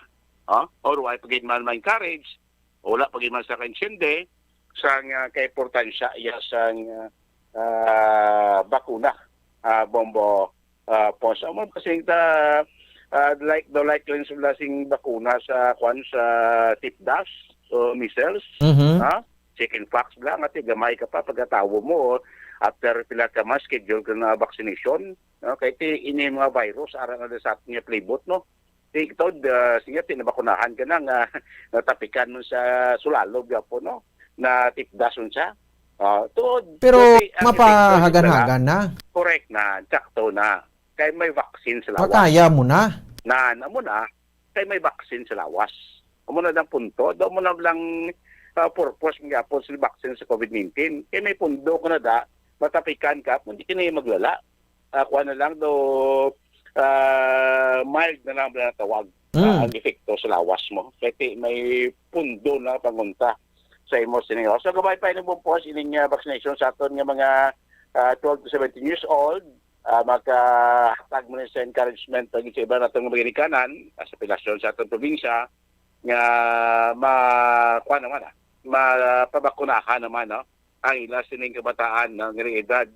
oh, or wa pa gid man ma-encourage, wala pa gid man sa kaintindi sang, ah, kaimportansya iya sang, ah, ah, bakuna, ah, Bombo, ah, Pons. Amo kasi ta, ah, like, the likeness sila sing bakuna sa, kwan, sa tipdas o measles, Mhm. ha? Chicken pox lang, ati gamay ka pa pagkatawo mo, after pila ka months, schedule ka na vaccination, no? Kay ti, ini mga virus, ara na sa aton nga palibot, no? Ti, tod, ah, sige, ti nabakunahan ka na nga natapikan mo sa sulalog, gapon, no? Na tipdas unsa. Ah, tuod, Pero tuod, ang epekto sa mapahagan-hagan na. Correct na, sakto na. Kay may vaccine sa lawas. Makaya mo na. Na, amo na, kay may vaccine sa lawas. Amo na lang punto. Daw mo na lang, ah, purpose ng yapon sa vaccine sa COVID nineteen. Kay may pundo ko na da, matapikan ka, kung di ka na yung maglala. Ah, kuha na lang do, ah, mild na lang ang tawag, Mm. ah, ang epekto sa lawas mo. Kaya ti-, may pundo na pangunta sa imo sini. So, gamay pa ini, Bumpos, ining, ah, vaccination sa aton nga mga, ah, twelve to seventeen years old. Ah, makahatag mo ni sa encouragement pag sa iba naton nga mga ginikanan, ah, sa pilasyon sa aton probinsya nga ma-, kuha naman, ah, mapabakunahan naman, no? Ang ila sining kabataan, no, nga edad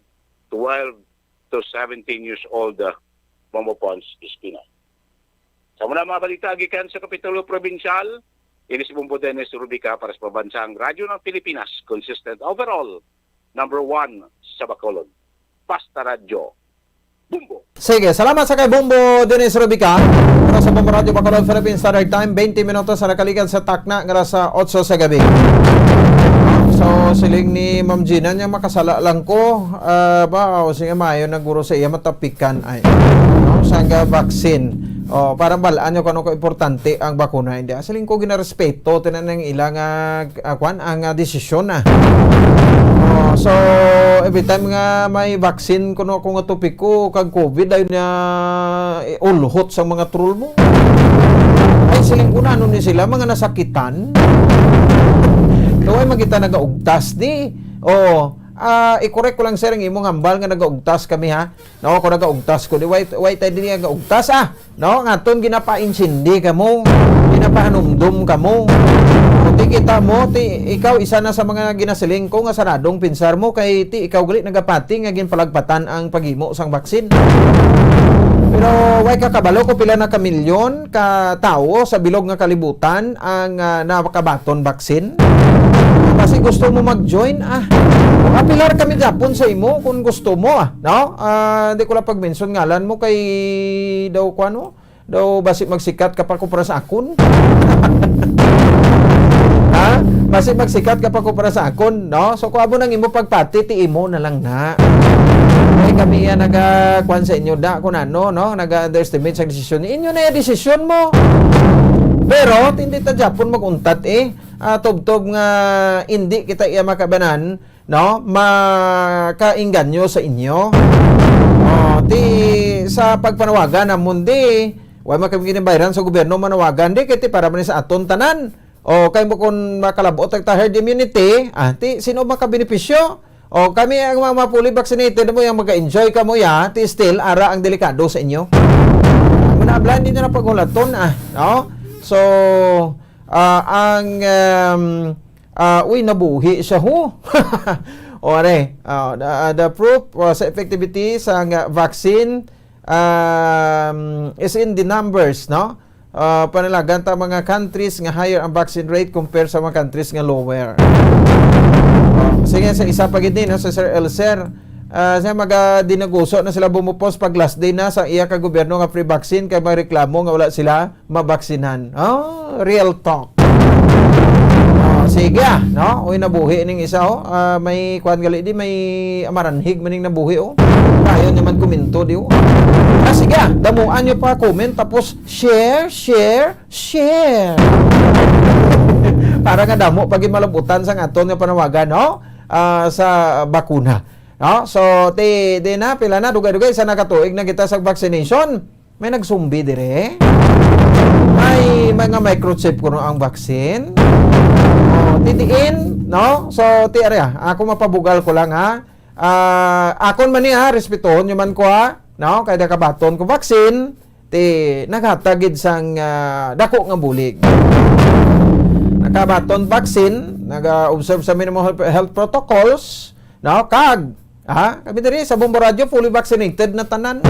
twelve to seventeen years old, ah, Bombo Pons Espino. Sa muna mga balita gikan sa Kapitulo Probinsyal, ini si Bombo Dennis Rubica para sa Pambansang Radyo ng Pilipinas, consistent overall, number one sa Bacolod. Basta Radyo, Bombo. Sige, salamat sa kay Bombo Dennis Rubica. Para sa Bombo Radyo Bacolod, Philippine Standard Time, twenty minutos na nakalikan sa takna nga sa otso sa gabi. So, siling ni Ma'am Gina niya, makasala lang ko. Ah, ba, o sige, maayo na guro sa iya matapikan ay. No? Sa nga vaccine. Oh, para balaan nyo kung ano ko importante ang bakuna. Hindi, ah, siling ko ginarespeto, tinan ang ila nga, ah, kwan, ang, ah, desisyon, ah. Oh, so, every time nga may vaccine, kuno ko nga topiko, kag COVID, ay na, eh, ulhot sa mga troll mo. Ay, siling ko na, ano ni sila, mga nasakitan? Kaway magita nagaugtas, di? Oh, ah, i-correct ko lang, sir, ang imong hambal nga nagaugtas kami, ha? No, kung nagaugtas ko, di, why, why tayo din nagaugtas, ah? No, nga aton ginapaintindi kamo, ginapahanumdom kamo. Ti kita mo, ti ikaw isa na sa mga ginasiling ko nga saradong pinsar mo, kay ti ikaw gali nagapati nga ginpalagpatan ang paghimo sang baksin. Pero way ka kabalo kung pila na ka milyon ka tawo sa bilog nga kalibutan ang, ah, nakabaton baksin. Kasi gusto mo mag-join, ah. Apilar kami gapon sa imo kung gusto mo, ah, no? Ah, di ko lang pag-mention ngalan mo kay daw, kuwan mo, daw basi magsikat ka pa ko para sa akon. Ha? Basi magsikat ka pa ko para sa akon, no? So, kung amo nang imo pagpati, ti imo na lang na. Ay, kami yan naga, kuwan sa inyo, da, kung ano, no? Naga-underestimate sa desisyon. Inyo na yung desisyon mo. Pero, hindi ta Japon mag-untat, eh. ah, tubtob nga indi kita iya makabanan, no, makainganyo sa inyo. Oh, ti sa pagpanawagan namon di, wa man kami ginabayran sa gobyerno manawagan di, kay ti para man sa aton tanan. O kay mo kun makalab-ot ta herd immunity, ah, ti sino makabenepisyo? O kami ang mga, mga fully vaccinated mo yang mag-enjoy kamo ya, ti still ara ang delikado sa inyo. Muna ablan din na paghulaton, ah, no? So, ah, ang um, ah, uy, nabuhi siya ho. O are, ah, the, the proof, ah, sa effectivity sa nga vaccine um, is in the numbers, no? Ah, panalagan ta mga countries nga higher ang vaccine rate compare sa mga countries nga lower. Oh, sige, sa isa pa gid ni, no, sa Sir Elser, ah, sa mga dinaguso na sila bumupos pag last day na sa iya ka gobyerno nga free vaccine kay may reklamo nga wala sila mabaksinan. Oh, real talk. Oh, sige, ah, no? Uy, nabuhi ning isa, oh. Ah, may kuan gali di, may amaranhig man ning nabuhi, oh. Kayo naman komento di, oh. Ah, sige, ah, damuan nyo pa comment, tapos share, share, share. Para nga damo pag malabutan sa aton nga panawagan, no? Ah, sa bakuna. No? So, ti, di na, pila na, dugay-dugay, sa nakatuig na kita sa vaccination. May nagsumbi dire. May mga microchip kuno ang vaccine. O, ti diin, no? So, ti, ari, ah, ako mapabugal ko lang, ha. Ah, akon man ni, ha, respetohon nyo man ko, ha. No? Kay nakabaton ko vaccine, ti naghatag gid sang, ah, dako nga bulig. Nakabaton vaccine, naga-observe sa minimum health, health protocols, no? Kag, ha? Kami diri sa Bombo Radio, fully vaccinated na tanan.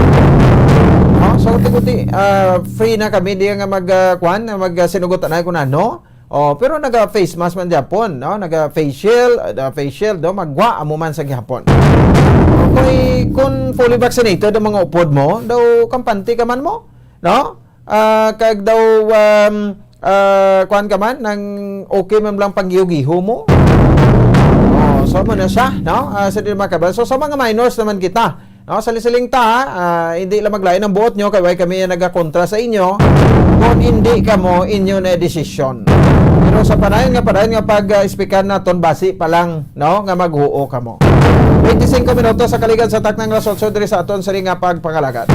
No? So, ti, ah, free na kami di nga mag, ah, kwan, mag, ah, sinugot anay kung ano. Oh, pero naga face mask man gyapon, no? Naga face shield, uh, face shield, do, magwa amo man sa gihapon. Okay, kung fully vaccinated ang mga upod mo, daw kampante ka man mo, no? Ah, kag daw, um, ah, kuan ka man, nang okay man lang panggiho-giho mo. Oh, so mo na siya, no? Ah, sa di makabal. So, sa mga minors naman kita, no, sali-siling ta, ah, hindi lang maglain ang buot nyo, kay way kami yung nagakontra sa inyo. Kung hindi kamo, inyo na desisyon. Pero sa padayon nga, padayon nga pag, ah, ispikan naton, basi pa lang, no, nga maghuo kamo. Twenty-cinco minutos sa kaligan sa taknang alas otso diri sa aton sari nga pagpangalagan.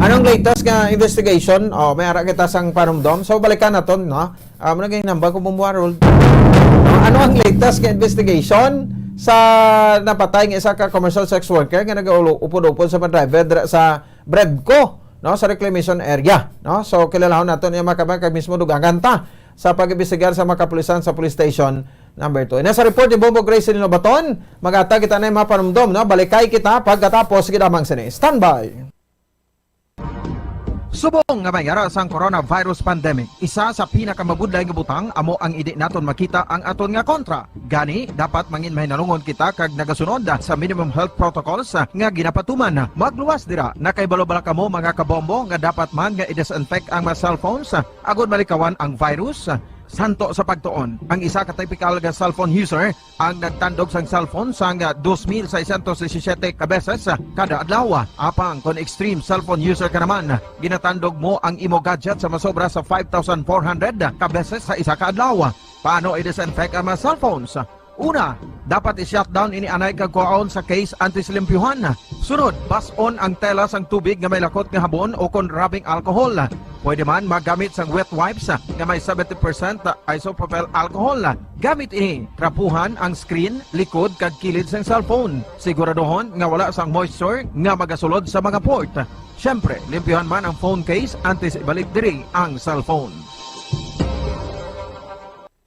Anong latest nga investigation? Oh, may ara kita sang panumdom. So, balikan naton, no? Ah, muna kay nambag ko Bombo Harold. No, ano ang latest nga investigation sa napatay nga isa ka commercial sex worker nga nag-upod-upod sa mga driver dira sa Bredco, no, sa reclamation area, no? So, kilalahon nato niya, mga kabayan, kag mismo dugangan ta sa pag-imbestigar sa mga kapulisan sa police station number two. Ina sa report ni Bombo Grace Lino Baton, maghatag kita na yung mga panumdom, no? Balikay kita pagkatapos gid lamang sini. Standby. Subong nga may ara sang coronavirus pandemic, isa sa pinakamabudlay nga butang amo ang indi naton makita ang aton nga kontra. Gani, dapat mangin mahinalungon kita kag nagasunod sa minimum health protocols nga ginapatuman. Magluwas dira, nakahibalo bala kamo, mga kabombo, nga dapat man nga i-disinfect ang mga cellphones agod malikawan ang virus? Santo sa pagtuon, ang isa ka typical nga cellphone user ang nagtandog sang cellphone sang dos mil seiscientos disisiete ka beses kada adlaw. Apang kon extreme cellphone user ka naman, ginatandog mo ang imo gadget sa masobra sa five thousand four hundred ka beses sa isa ka adlaw. Paano i-disinfect ang mga cellphones? Una, dapat i-shutdown ini anay kag kuhaon sa case antes limpyuhan. Sunod, bas-on ang tela sang tubig nga may lakot nga habon o kon rubbing alcohol. Pwede man magamit sang wet wipes nga may seventy percent isopropyl alcohol. Gamit ini, trapuhan ang screen, likod, kag kilid sang cellphone. Siguraduhon nga wala sang moisture nga magasulod sa mga port. Siyempre, limpyuhan man ang phone case antes ibalik diri ang cellphone.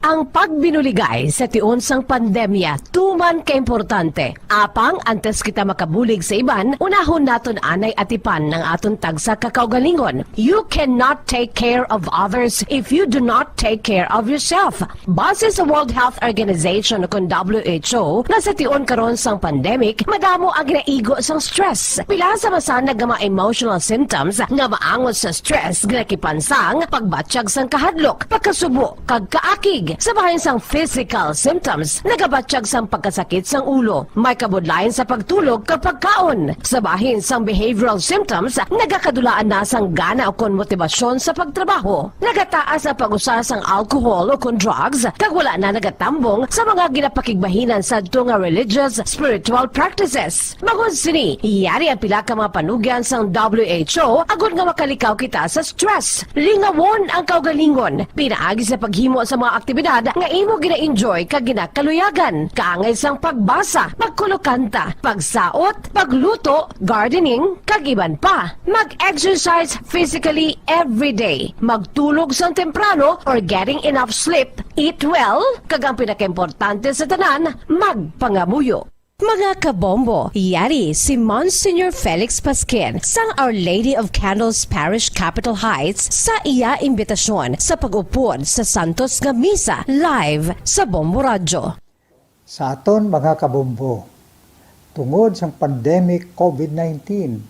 Ang pagbinuligay sa tion sang pandemya tuman ka importante. Apang antes kita makabulig sa iban, unahon naton anay atipan ang aton tagsa ka kaugalingon. You cannot take care of others if you do not take care of yourself. Base sa World Health Organization o kon W H O, nga sa tion karon sang pandemic, madamo ang ginaigo sang stress. Pila sa masanag nga mga emotional symptoms nga maangot sa stress, ginakipan sang pagbatyag sang kahadlok, pagkasubo, kag kaakig. Sa bahin sang physical symptoms, nagabatyag sang pagkasakit sang ulo, may kabudlayan sa pagtulog kag pagkaon. Sa bahin sang behavioral symptoms, nagakadulaan na sang gana ukon motibasyon sa pagtrabaho. Nagataas ang pag-usa sang alcohol ukon drugs, kag wala na nagatambong sa mga ginapakigbahinan sadto nga religious, spiritual practices. Bangod sini, yari ang pila ka mga panugyan sang W H O agod nga makalikaw kita sa stress. Lingawon ang kaugalingon pinaagi sa paghimo sa mga aktibidad nga imo gina-enjoy kag ginakaluyagan, kaangay sang pagbasa, pagkulokanta, pagsaot, pagluto, gardening, kag iban pa. Mag-exercise physically every day. Magtulog sang temprano or getting enough sleep. Eat well, kag ang pinakaimportante sa tanan, magpangamuyo. Mga kabombo, yari si Monsignor Felix Pasquin sang Our Lady of Candles Parish, Capitol Heights, sa iya imbitasyon sa pag-upod sa santos nga misa live sa Bombo Radyo. Sa aton mga kabombo, tungod sang pandemic COVID nineteen,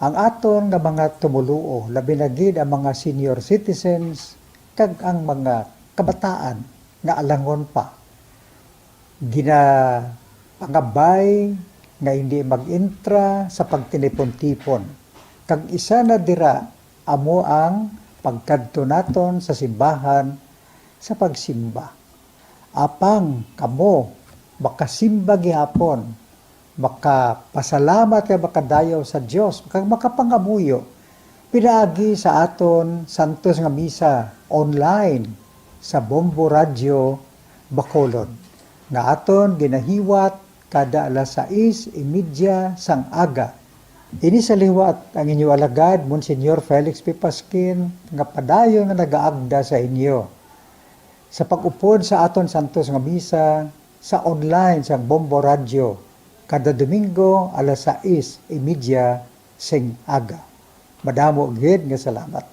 ang aton nga mga tumoluo, labi na gid ang mga senior citizens kag ang mga kabataan nga alangon pa, ginapangabay nga hindi mag-intra sa pagtinipon-tipon. Kag isa na dira amo ang pagkadto naton sa simbahan sa pagsimba. Apang kamo makasimba gihapon, makapasalamat kag makadayaw sa Dios, kag makapangamuyo pinaagi sa aton santos nga misa online sa Bombo Radyo Bacolod, nga aton ginahiwat kada alas sais y media sang aga. Ini sa liwat ang inyo alagad, Monsignor Felix P. Pasquin, nga padayon nga nagaagda sa inyo sa pag-upod sa aton santos nga misa sa online sang Bombo Radyo kada Domingo alas sais y media sing aga. Madamo gid nga salamat.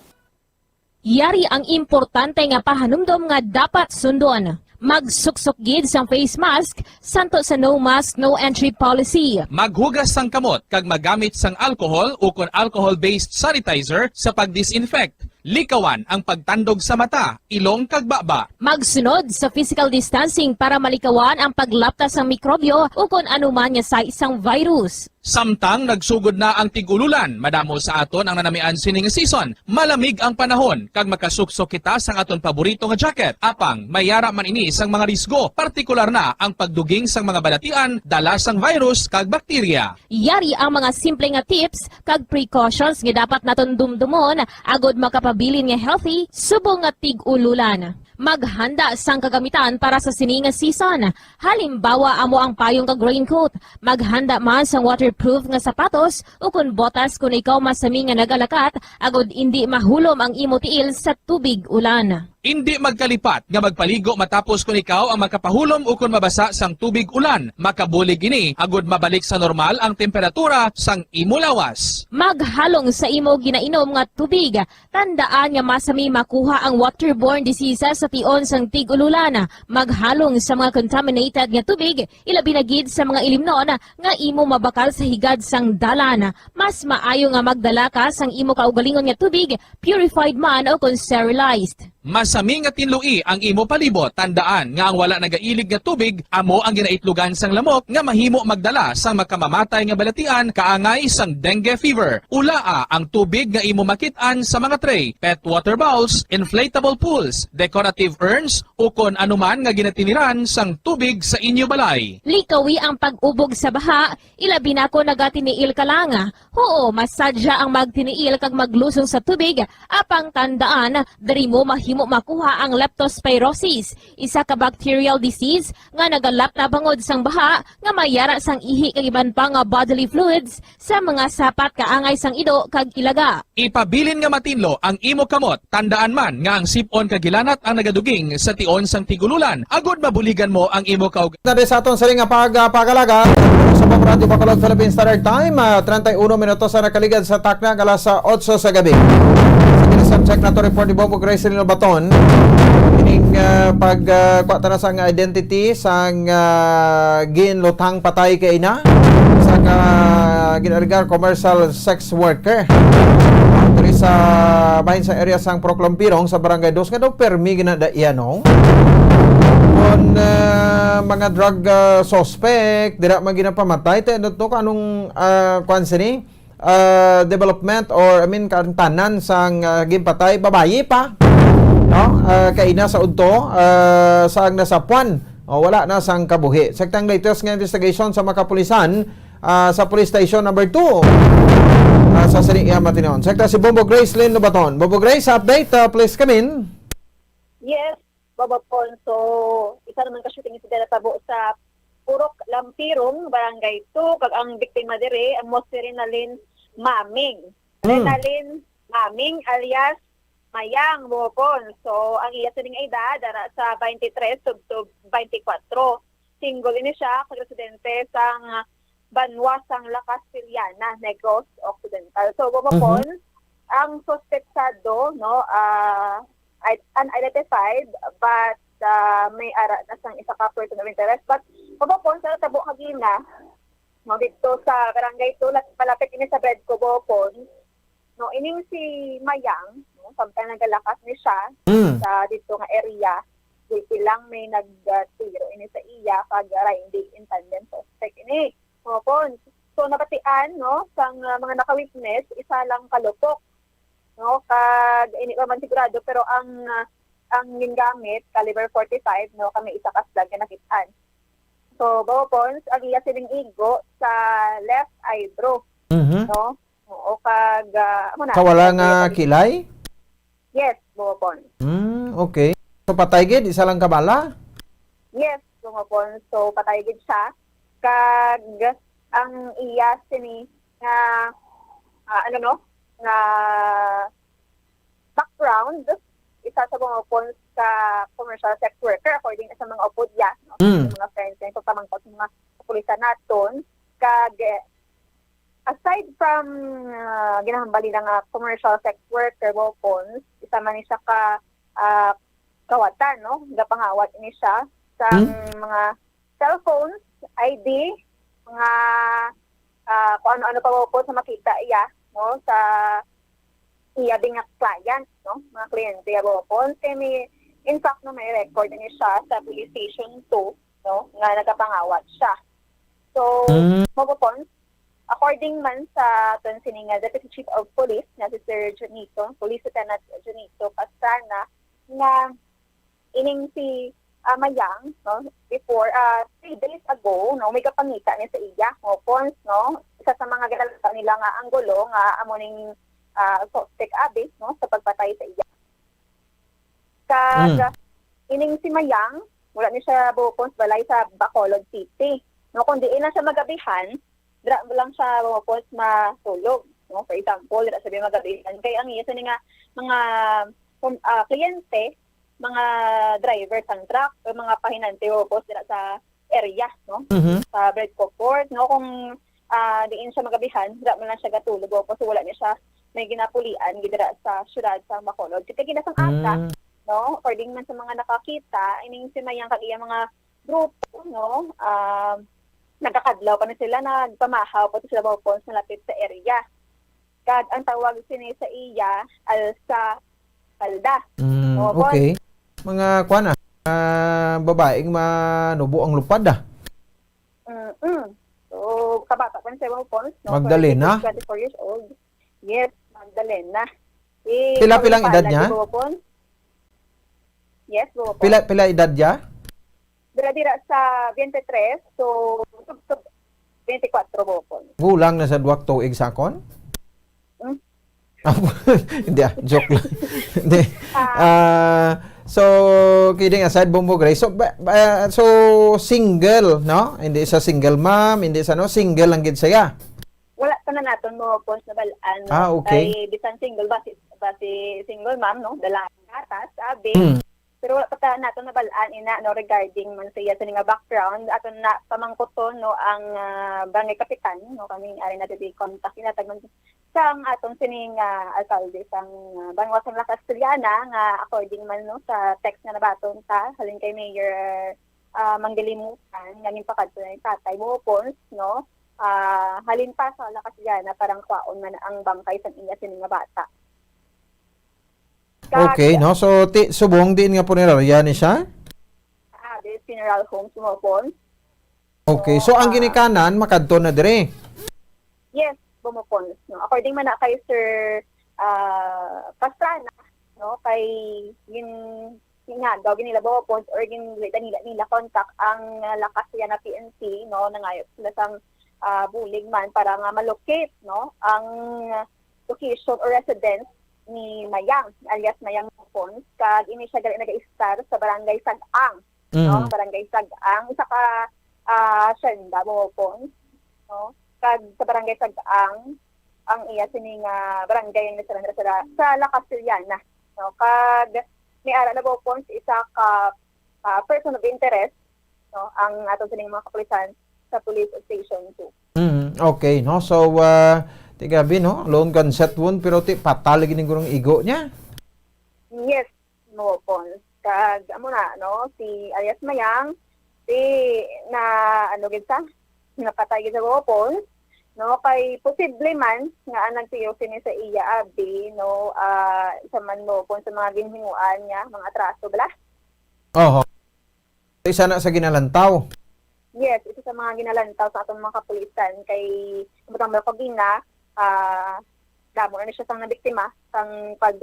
Yari ang importante nga pahanumdom nga dapat sundon. Magsuksok gid sang face mask, santo sa no mask, no entry policy. Maghugas sang kamot kag magamit sang alcohol ukon alcohol-based sanitizer sa pag-disinfect. Likawan ang pagtandog sa mata, ilong kag baba. Magsunod sa physical distancing para malikawan ang paglapta sang mikrobyo ukon anuman nga sais sang virus. Samtang nagsugod na ang tig-ululan, madamo sa aton ang nanamian sini nga season. Malamig ang panahon kag makasuksok kita sang aton paborito nga jacket. Apang may yara man ini sang mga risgo, partikular na ang pagduging sang mga balatian dala sang virus kag bakterya. Yari ang mga simple nga tips kag precautions nga dapat naton dumdumon agod makapabilin nga healthy subong nga tig-ululan. Maghanda sang kagamitan para sa sini nga season. Halimbawa, amo ang payong kag raincoat. Maghanda man sang waterproof nga sapatos ukon botas kon ikaw masami nga nagalakat agod indi mahulom ang imo tiil sa tubig ulan. Indi magkalipat nga magpaligo matapos kon ikaw ang makapahulom ukon mabasa sang tubig ulan. Makabulig ini agod mabalik sa normal ang temperatura sang imo lawas. Maghalong sa imo ginainom nga tubig. Tandaan nga masami makuha ang waterborne diseases sa tion sang tig-ululan. Maghalong sa mga contaminated nga tubig, ilabi na gid sa mga ilimnon nga imo mabakal sa higad sang dalan. Mas maayo nga magdala ka sang imo kaugalingon nga tubig, purified man o kon sterilized. Masami nga tinloi ang imo palibot. Tandaan nga ang wala nagailig nga tubig amo ang ginaitlogan sang lamok nga mahimo magdala sang makamamatay nga balatian kaangay sang dengue fever. Ulaa ang tubig nga imo makit-an sa mga tray, pet water bowls, inflatable pools, decorative urns, ukon anuman nga ginatiniran sang tubig sa inyo balay. Likawi ang pag-ubog sa baha, ilabi na kon nagatiniil ka lang. Huo, masadya ang magtiniil kag maglusong sa tubig, apang tandaan, diri mo mahimo makuha ang leptospirosis, isa ka bacterial disease nga nagalapta bangod sang baha nga may yara sang ihi kag iban pa nga bodily fluids sa mga sapat kaangay sang ido kag ilaga. Ipabilin nga matinlo ang imo kamot. Tandaan man nga ang sip-on kag hilanat ang nagaduging sa tion sang tig-ululan, agod mabuligan mo ang imo kaug- Nabi sa aton sini nga pag-, ah, pagalaga sa Bombo Radyo Bacolod Philippine Standard Time, ah, treinta y uno minutos ang nakaligad sa takna nga alas otso sa gabi. Sa kini subject nato report ni Bombo Grace Lino Baton, ining, ah, pag, ah, kuha ta na sang identity sang, ah, ginlutang patay kay ina sa ka ginalegar commercial sex worker diri sa bahin sa area sang Proclompirong sa Barangay Dos nga daw permi ginadaianon. na mga drug, ah, suspect, dira man ginapamatay, te, ano to, kanong, ah, kwan sini? Ah, development or, I mean, kaangtanan sang, ah, ginpatay, babayi pa. No? Ah, kaina sa udto, ah, sang nasapuan. O, wala na sang kabuhi. Sa kitang latest nga investigation sa mga kapulisan, ah, sa Police Station Number Two, ah, sa sini iya matinon. Sa kita si Bombo Grace Lynn Lubaton. Bombo Grace, update, ah, please come in. Yes, Bobo Pon. So, isa naman ka shooting incident natabo sa Purok Lampirong, Barangay two, kag ang biktima diri, amo si Renalyn Maming. Hmm. Renalyn Maming alias Mayang, Bobo Pon. So, ang iya sining edad, dara sa twenty-three tubtob twenty-four. Single ini siya, kag residente sang banwa sang La Castellana, Negros Occidental. So, Bobo Mhm. Pon, ang suspetsado, no, ah, id-, unidentified, but ah, may ara na sang isa ka person of interest. But, Bobo Pon, sa tabo kagina, no, dito sa Barangay two, lap-, malapit ini sa Bredco, Bobo Pon, no, ining si Mayang, no, samtang nagalakas ni siya Mm. sa dito nga area, di lang may nagtiro ini sa iya, kag riding in tandem suspect ini. Bobo Pon. So, nabatian, no, sang ah, mga naka-witness, isa lang ka lupok, no, kag ini pa man sigurado, pero ang ah, ang gingamit caliber forty-five, no, kami isa ka slag nga nakit-an. So, Bobo Pon, ang iya sining igo sa left eyebrow, Mhm. no? Oo, kag ah, amo na. Sa wala nga Kag- kilay? Yes, Bobo Pon. Hmm, okay. So patay gid, isa lang ka bala? Yes, Bobo Pon. So, patay gid siya. Kag ang iya sini nga, ah, ano, no, nga background, isa sa, Bobo Pon, ka commercial sex worker, according sa mga upod niya, no? Mm. Sa mga friends niya, so, pamangkot sa mga kapulisan naton. Kag, eh, aside from ah, ginahambal nila nga commercial sex worker, Bobo Pon, isa man ni siya ka ah, kawatan, no? Gapangawat ni siya sa Hmm? mga cellphones, I D, mga ah, kung ano-ano pa, Bobo Pon, sa makita iya, no, sa iya bing nga client, no, mga kliyente iya, Bobo Pon. Kay may, in fact, no, may record ni siya sa Police Station two, no, nga nagapangawat siya. So, Mm. Bobo Pon, according man sa aton sini nga Deputy Chief of Police nga si Sir Junito, Police Lieutenant Junito Pastrana, nga ining si ah, Mayang, no, before, ah, three days ago, no, may gapangita ni sa iya, Bobo Pon, no, isa sa mga ginalata nila nga anggulo nga amo ning ah, suspect abi, no, sa pagpatay sa iya. Kag Mm. ining si Mayang, wala ni siya, Bobo Pon, sa balay sa Bacolod City, no, kundi ina siya magabihan, dira lang siya, Bobo Pon, matulog, no? For example, dira siya magabihan kay ang iya sini nga mga um, ah, kliyente, mga driver sang truck o mga pahinante, Bobo Pon, dira sa area, no? Mhm. Sa Bredco Port, no? Kung ah, diin siya magabihan, dira man lang siya gatulog, Bobo Pon, so wala niya siya may ginapulian gid dira sa siyudad sa Bacolod. Kay gina sang asa, Mm. no? According man sa mga nakakita, ining si Mayang kag iya mga grupo, no? Ah, nagakadlaw pa ni sila, nagpamahaw pa sila, Bobo Pon, sa lapit sa area. Kag ang tawag sini sa iya, Alsa Calda. Mm, Bobo Pon. Okay. Mga kwan ah, ah, babaeng manubo ang lupad ah. Mm-mm. So, kabata pa siya, Bobo Pon, no? Magdalena? Twenty-four years old. Yes, Magdalena. Eh, Pila, pila ang edad pala niya? si Bobo Pon. Yes, Bobo Pon. Pila, pila edad niya? Dira-dira sa twenty-three, so, sub-, sub-, twenty-four, Bobo Pon. Gulang na sa duwak tuig sa akon? Hmm? Hindi ah, joke lang. Hindi. Ah, so, kidding aside, Bombo Gray. So, ba, ba, so single, no? Hindi sa single mom, hindi sa no, single lang gid siya. Wala pa na naton, Bobo Pon, sa balaan, no? Ah, okay. Kay bisan single, basi, basi single mom, no? Dala ang gatas, abi. Hmm. Pero wala pa ta naton nabal-an ina, no, regarding man sa iya sini nga background. Aton na pamangkuton, no, ang ah, barangay kapitan, no, kami ari na diri contact ina tagman sang aton sini nga alkalde sang ah, Banwa sang La Castellana nga according man, no, sa text nga nabaton ta halin kay Mayor ah, Manggalimutan nga ginpakadto na ni Tatay Bobo Pons, no, ah, halin pa sa La Castellana para kwaon man ang bangkay sang iya sini nga bata. Kag- Okay, no? So, ti, subong diin nga punerarya ni siya? Ah, di, Funeral Homes, Bumopons. Okay, so ang ginikanan makadto na dire? Yes, Bumopons, no? According man na kay Sir, ah, Pastrana, no, kay gin-, nga daw ginila Bumopons or gin-, nila, nila contact ang, ah, La Castellana P N P, no, nangayo sila sang, ah, bulig man para nga ma-locate, no, ang location or residence ni Mayang, alias Mayang Bumopons, kag ini siya gali nagaistar sa Barangay Sag-ang, no? Mm. Barangay Sag-ang, isa ka, ah, hacienda, Bumopons, no? Kag sa Barangay Sag-ang, ang iya sini nga barangay ang nasarang sa, sa La Castellana, no? Kag may ara na, Bumopons, isa ka, ah, person of interest, no, ang aton sining mga kapulisan sa Police Station two. Mm, okay, no? So, ah, ti grabe, no? Lone gunshot wound, pero ti fatal lagi ning gurong igo niya. Yes, Bumopons. Kag, amo na, no? Si alias Mayang, si na, ano gid sa? Napatay gid sa Bumopons, no? Kay posible man nga ang nagtuyo sini sa iya, abi, no? Ah, isa man, Bumopons, sa mga ginhimuan niya, mga atraso, bala? Oho. Isa na sa ginalantaw. Yes, isa sa mga ginalantaw sa atong mga kapulisan kay, butang ba ko gina, ah, damo na ni siya sang nabiktima sang pag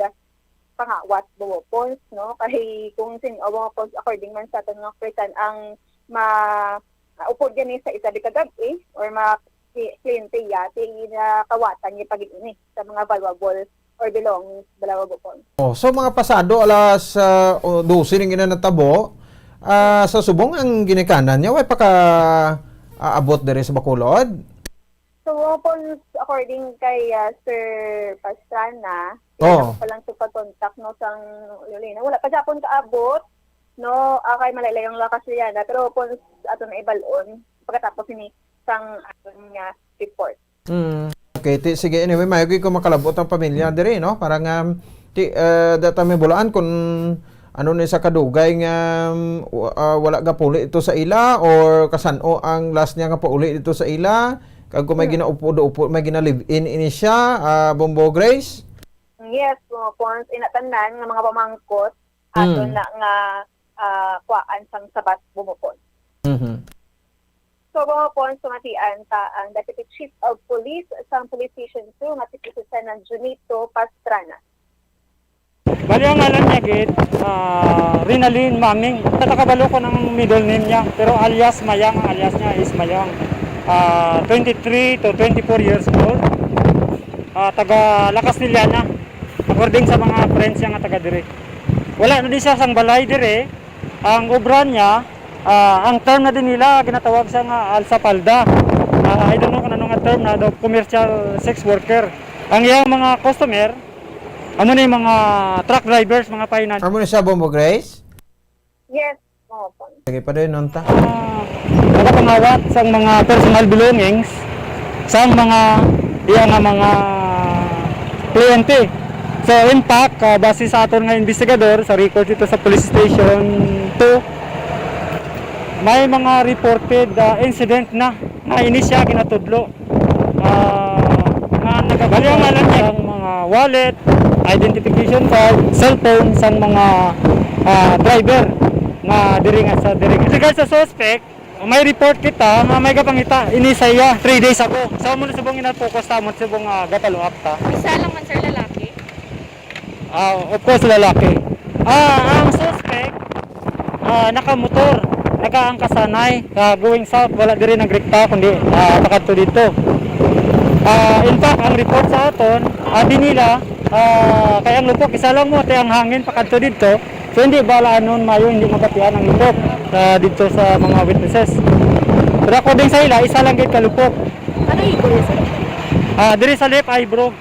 pangawat, Bumopons, no? Kay kung sin-, o, Bumopons, according man sa aton nga kapulisan, ang ma-, ah, upod gani sa isa di ka gab-i or ma-, si kliyente ya, ti ginakawatan niya pag ini sa mga valuable or belongings, bala, Bumopons. Oh, so mga pasado alas, ah, o, dose ning ina natabo, ah, sa subong ang ginikanan niya, way pa ka, ah, abot diri sa Bacolod? So, Bumopons, according kay, ah, Sir Pastrana, Oh. Wala pa lang sa pag-contact, no, sang Lolina. Wala pa gyapon kaabot, no, ah, kay malayo-layo ang La Castellana. Pero Bumopons, ato na ibalon pagkatapos ini sang aton nga report. Mm. Okay, ti, sige, anyway, maayo gid kung makalabot ang pamilya diri, no? Para nga, ti, eh, data may bulaan kung ano ni sa kadugay nga, um, wa-, ah, wala gapuli ito sa ila or kasan-o ang last niya nga pauli dito sa ila. Kag kung may Hmm. ginaupod-upod, may gina-live-in ini siya, ah, Bombo Grace? Yes, Bumopons, ina tanan nga mga pamangkot, ato Mm. na nga, ah, kuwaan sang sabat, Bumopons. Mhm. So, Bumopons, pamatian ta ang Deputy Chief of Police sang Police Station two nga si Lieutenant Junito Pastrana. Bali, ang ngalan niya gid, ah, Rinalyn Maming. Natakabalo ko ng middle name niya, pero alias Mayang, ang alias niya is Mayang. Ah, twenty-three to twenty-four years old. Ah, taga La Castellana, according sa mga friends niya nga taga diri. Wala na di siya sang balay diri. Ang obra niya, ah, ang term na din nila, ginatawag siya nga alsa palda. Ah, I don't know kung ano nga term na, daw commercial sex worker. Ang iyang mga customer, amo ni mga truck drivers, mga finance. Amo ni siya, Bombo Grace? Yes, Bumopons. Sige, pa din, nunta. Ah, nakapangawat sang mga personal belongings sang mga iya nga mga kliyente. So, in fact, ah, base sa aton nga investigador, sa record dito sa Police Station two, may mga reported, ah, incident na nga ini siya ginatudlo. Ah, nga nagabali ang ngalan niya ang mga wallet, identification card, cellphone sang mga, ah, driver nga diri nga sa diri. Regard sa suspect, may report kita nga may gapangita ini sa iya three days ago. So, amo na subong ina-focus ta, amo subong, ah, ga-follow up ta. Isa lang man, sir, lalaki? Ah, of course, lalaki. Ah, ang suspect, ah, nakamotor, nagaangkasanay, ah, going south, wala diri nagrekta, kundi, ah, pakadto dito. Ah, in fact, ang report sa aton, abi nila, ah, kay ang lupok, isa lang mo, ate, ang hangin pakadto dito. So, hindi bala anon mayo, hindi mabatian ang lupok, ah, dito sa mga witnesses. Pero according sa ila, isa lang gid ka lupok. Ano igo niya, sir? Ah, diri sa left eyebrow.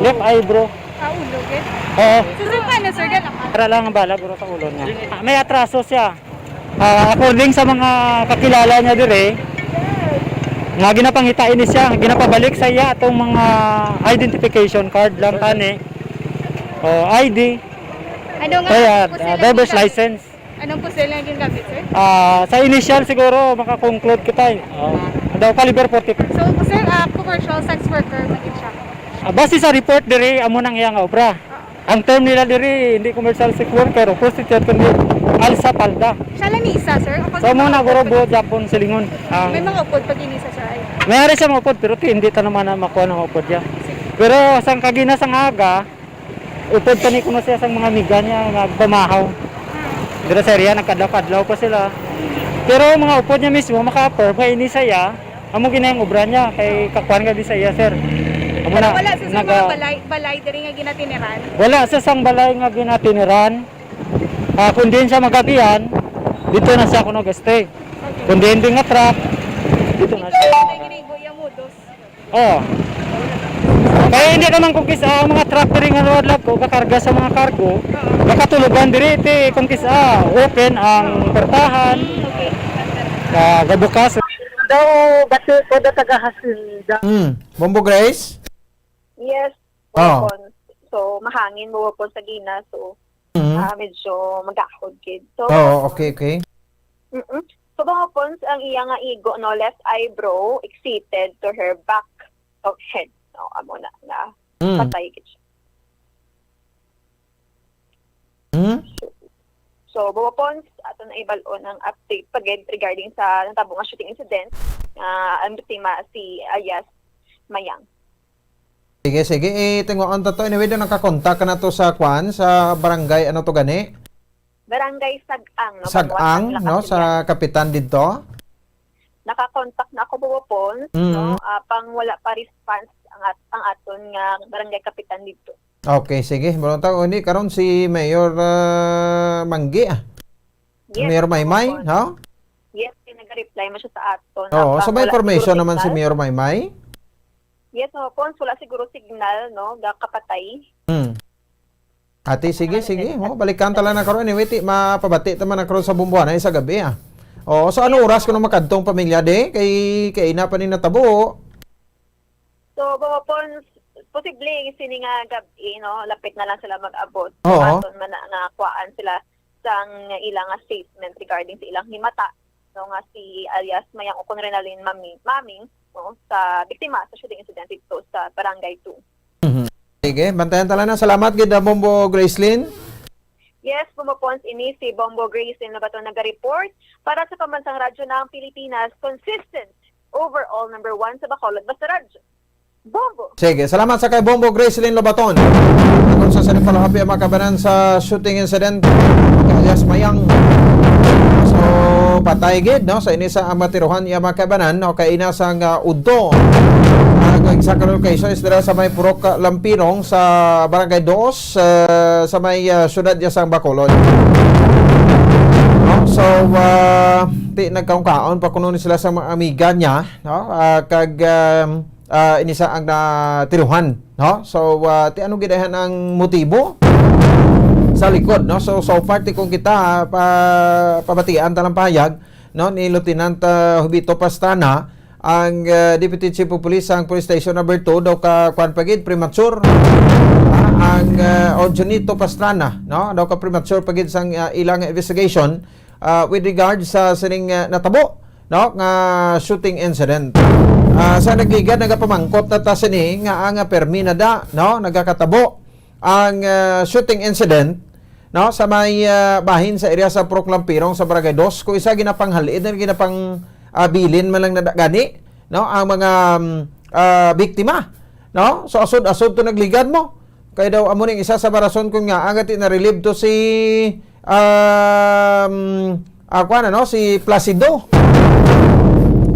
Left eyebrow. Sa ulo, gid? Oo. Susuka na, sir, gala ka. Para lang ang bala, guro, sa ulo niya. Ah, may atraso siya. Ah, according sa mga kakilala niya dire, nga ginapangita ini siya, ginapabalik sa iya atong mga identification card lang tani. O, I D. Ano nga? Kaya, po sila ah, driver's ginamit? License. Anong pusil nga gingamit, sir? Ah, sa initial siguro, makakonclude kita eh. Oh. Daw caliber forty-five. So, sir, ah, commercial sex worker man gid siya? Ah, base sa report diri, amo nang iya nga obra. Ah. Ang term nila diri, hindi commercial sex worker o prostitute, kundi Sa palda. Siya lang ni isa, sir? O pag So, may mo mga na guro upod buo pag-, Japon silingon. Ang may mga upod pag ini sa, sir, ay? Mayari siya maupod, pero ti-, hindi ta naman na makuha na maupod niya. Sige. Pero sang kagina sang aga, upod pa ni kuno siya sang mga amiga niya, nagpamahaw. Hmm. Pero sa area, nagkadlaw-kadlaw pa sila. Pero mga upod niya mismo, maka-approve, may ini sa iya, amo ginayang obra niya, kay kakuan nga di sa iya, sir. Amo Pero na, wala sa, sa naga- mga balay, balay diri nga ginatiniran? Wala sa sang balay nga ginatiniran. Ah, kung diin siya magabihan, dito na siya kuno gastay. Kung diin din nga truck, dito na siya. Ito na yung ginigo yung modus. Oh. Kaya hindi naman kung kis-, ah, mga truck diri nga road lab ko, kakarga sa mga cargo, Oo. Nakatulugan diri, ti, kung kis-, ah, open ang portahan. Mm, okay. Ah, gabukas. Daw, bati ko da taga Hacienda. Mm. Bombo Grace? Yes, Oh. Wapon. So, mahangin mo wapon sa gina. So, Mm. ah, medyo magahod gid. So, Oh, okay, okay. Mm-mm. So, wapon ang iya nga igo, no, left eyebrow exited to her back of head. No, amo na, na Mm. patay gid siya. Mm. So, wapon, ato na ibalon ang update pa gid regarding sa natabo nga shooting incident nga ang biktima si alias Mayang. Sige, sige. Eh, tingoan ta to. Anyway, daw nakakontak ka na to sa kwan, sa barangay, ano to gani? Barangay Sag-ang, no? Sag-ang, Pagwatang, no? Sa Lakasigan. Kapitan dito? Nakakontak na ako, Bobo Pons, Mm. no? Ah, pang wala pa response ang at-, ang aton nga barangay kapitan dito. Okay, sige. Murag tao ni karon si Mayor, ah, Manggi, ah. Yes, Mayor Maymay, Bobo Pons. Ha? Yes, kay nag-reply mo siya sa aton. Oo, Pang so may wala information siguro naman si signal. Mayor Maymay? Yes, Bobo Pons, wala siguro signal, no? Gakapatay. Hmm. Ate, sige, Ano sige. siya? Oh, balikan ta lang na karon. Anyway, ti, mapabati ta man na karon sa Bumbuanay sa gabi, ah. Oo, so ano Yes, oras ko na Bobo. Makadtong pamilya, de? Kay, kay ina pa ni natabo. So, Bobo Pons, posible sini nga gabi, no? Lapit na lang sila mag-abot. Oo. Aton man na, nakuhaan sila sang ilang statement regarding sa ilang himata, no? Nga si alias Mayang o kung Renalyn Maming, Maming, no? Sa biktima sa shooting incident dito sa Barangay two. Mhm. Sige, bantayan ta lang na. Salamat gid, ah, Bombo Gracelyn. Yes, Bombo Pons, ini si Bombo Gracelyn Lobaton naga-report para sa Pambansang Radyo ng Pilipinas, consistent, overall number one sa Bacolod Basta Radyo. Bombo! Sige, salamat sa kay Bombo Gracelyn Lobaton. Tungkol sa sini follow-up, iya mga kabanan sa shooting incident, alias Mayang. So, patay gid, no? Sa ini sa ang matiruhan, iya mga kabanan, no? Kay ina sang, ah, udto. Ang exact location is dira sa may Purok, ah, Lampirong sa Barangay Dos, ah, sa may, ah, siyudad niya sang Bacolod. No? So, ah, ti, nagkaon-kaon pa kuno ni sila sa mga amiga niya, no? Ah, kag, um, ah, ini sa ang natiruhan, no? So, ah, ti ano gid ang motibo sa likod, no? So, so far, ti kung kita, ah, pa, pabatian ta lang pahayag, no, ni Lieutenant, ah, Jovito Pastrana, ang, ah, Deputy Chief of Police sang Police Station Number Two, daw ka, kwan pa gid, premature. Ah, ang, ah, o Junito Pastrana, no, daw ka premature pa gid sang, ah, ilang investigation, ah, with regard sa sining, ah, natabo, no, nga shooting incident. Ah, sa nagligad, nagapamangkot na ta sini nga ang, ah, permi na da, no, nagakatabo ang, ah, shooting incident, no, sa may, ah, bahin sa area sa Purok Lampirong sa Barangay Dos, kung isa ginapanghalid, ginapang, ah, bilin man lang na da-, gani, no, ang mga, um, ah, biktima, no? So, asod-asod to nagligad mo. Kay daw amo ning isa sa barason kun nga ang ati na-relieve to si, um, ah, kuwan, ano, si Placido,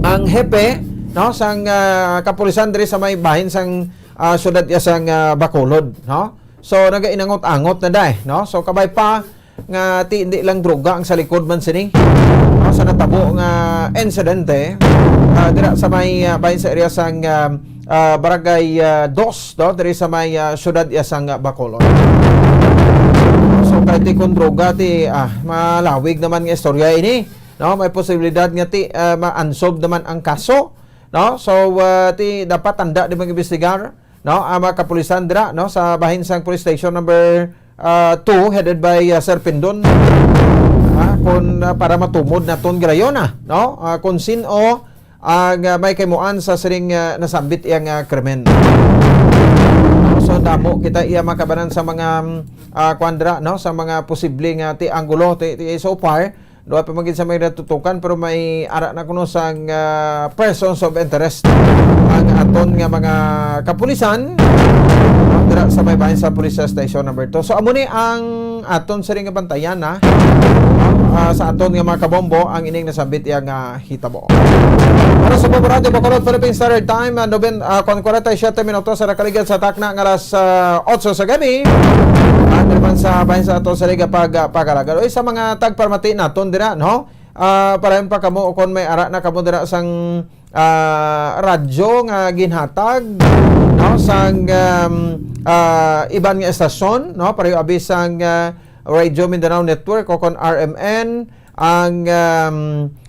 ang hepe, no, sang, ah, kapulisan diri sa may bahin sang, ah, siyudad ya sang, ah, Bacolod, no? So, nagainangot-angot na dai, no? So, kabay pa nga ti hindi lang droga ang sa likod man sini, no, sa natabo nga insidente, ah, dira sa may, ah, bahin sa area sang, ah, ah, Barangay, ah, Dos, no, diri sa may, ah, siyudad ya sang, ah, Bacolod. So, kahit ti kung droga, ti, ah, malawig naman nga istorya ini, no? May posibilidad nga ti, ah, ma-unsolved naman ang kaso, no? So, ah, ti dapat tanda di mag-imbestigar, no, ang mga kapulisan dira, no, sa bahin sang Police Station Number, ah, Two, headed by, ah, Sir Pindon. Ah, kun, ah, para matumod naton girayon, ah, no? Ah, kung sin-o ang, ah, may kaimuan sa sining, ah, nasambit iyang, ah, krimen. So, damo kita iya makabanan sa mga, mm, ah, kuwan dira, no? Sa mga posible nga ti anggulo, ti, ti, so far, duha pa man gid sa may natutukan, pero may ara na kuno sang, ah, persons of interest ang aton nga mga kapulisan, no? Dira sa may bahin sa Police Station Number Two. So, amo ni ang aton siring nga bantayan, ha? Ah, sa aton nga mga kabombo, ang ining nasambit iya nga hitabo. Para sa Bombo Radio Bacolod, Philippine Standard Time, ah, noben-, ah, kon kwarenta y siyete minutos sa nakaligad sa takna nga alas, ah, otso sa gabi. Ah, diri man sa bahin sa aton sa Liga pag, ah, pag-alagad. Uy, sa mga tagpamati naton dira, no? Ah, parayon pa kamo o kon may ara na kamo dira sang, ah, radyo nga ginhatag, no? Sang, um, ah, iban nga estasyon, no? Pareho abi sang, ah, Radio Mindanao Network o kon R M N, ang, um,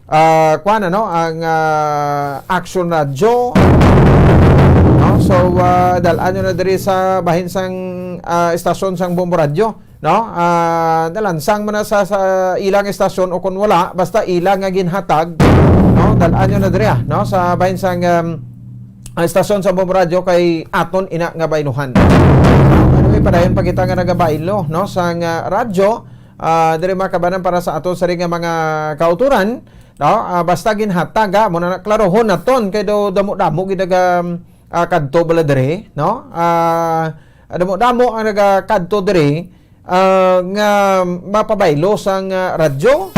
ah, kuwan, ano, ang, ah, Action Radio, no? So, ah, dal-an nyo na diri sa bahin sang, ah, estasyon sang Bombo Radio, no? Ah, nalansang man na sa, sa ilang estasyon o kung wala, basta ilang nga ginhatag, no? Dal-an nyo na diri, ah, no? Sa bahin sang, um, ah, estasyon sa Bombo Radio kay aton ina nga bailuhan. Anyway, padayon pa kita nga nagabailo, no? Sang, ah, radyo, ah, diri mga kabanan para sa aton sa nga mga kauturan, no? Ah, basta ginhatag, ah, muna na, klarohon naton kay daw damo-damo gid naga, ah, kadto bala diri, no? Ah, damo-damo ang nagakadto diri, ah, nga mapabaylo sang, ah, radyo.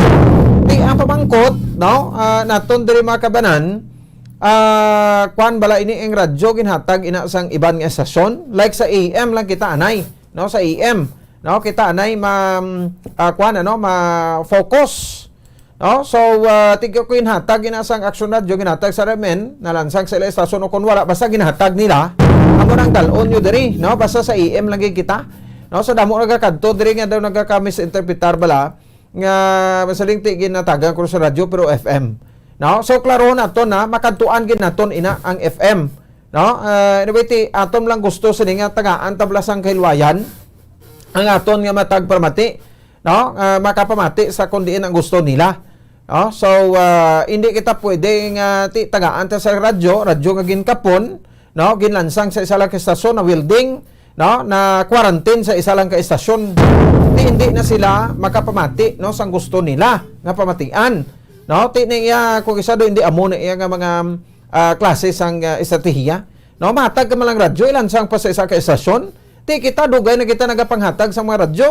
Di ang pamangkot, no? Ah, naton diri mga kabanan, ah, kwan bala ini ang radyo ginhatag ina sang iban nga estasyon, like sa A M lang kita anay, no? Sa A M, no? Kita anay ma-, ah, kwan, ano, ma-focus, no? So, ah, tigyo ko ginhatag ina sang Action Radio, ginhatag sa R M N, nalansang sa ila estasyon o kung wala, basta ginhatag nila. Amo nang dalon nyo diri, no? Basta sa A M lang gid kita, no? So, damo nagakadto diri nga daw nagaka-misinterpretar bala nga masaling ti ginhatagan ko sa radyo pero F M, no? So, klaro naton na makadtuan gid naton ina ang F M, no? Ah, anyway, ti aton lang gusto sini nga tagaan ta bala sang kahilwayan ang aton nga matag pamati, no? Ah, makapamati sa kung diin ang gusto nila, no? So, ah, hindi kita pwede nga ti tagaan ta sa radyo, radyo nga ginkapon, no? Ginlansang sa isa lang ka estasyon na welding, no? Na quarantine sa isa lang ka estasyon. Ti hindi na sila makapamati, no? Sang gusto nila nga pamatian, no? Ti na iya, kung isa do, hindi amo na iya nga mga, ah, klase sang, ah, estratehiya, no? Matag ka man lang radyo, ilansang pa sa isa ka estasyon. Ti kita, dugay na kita nagapanghatag sa mga radyo,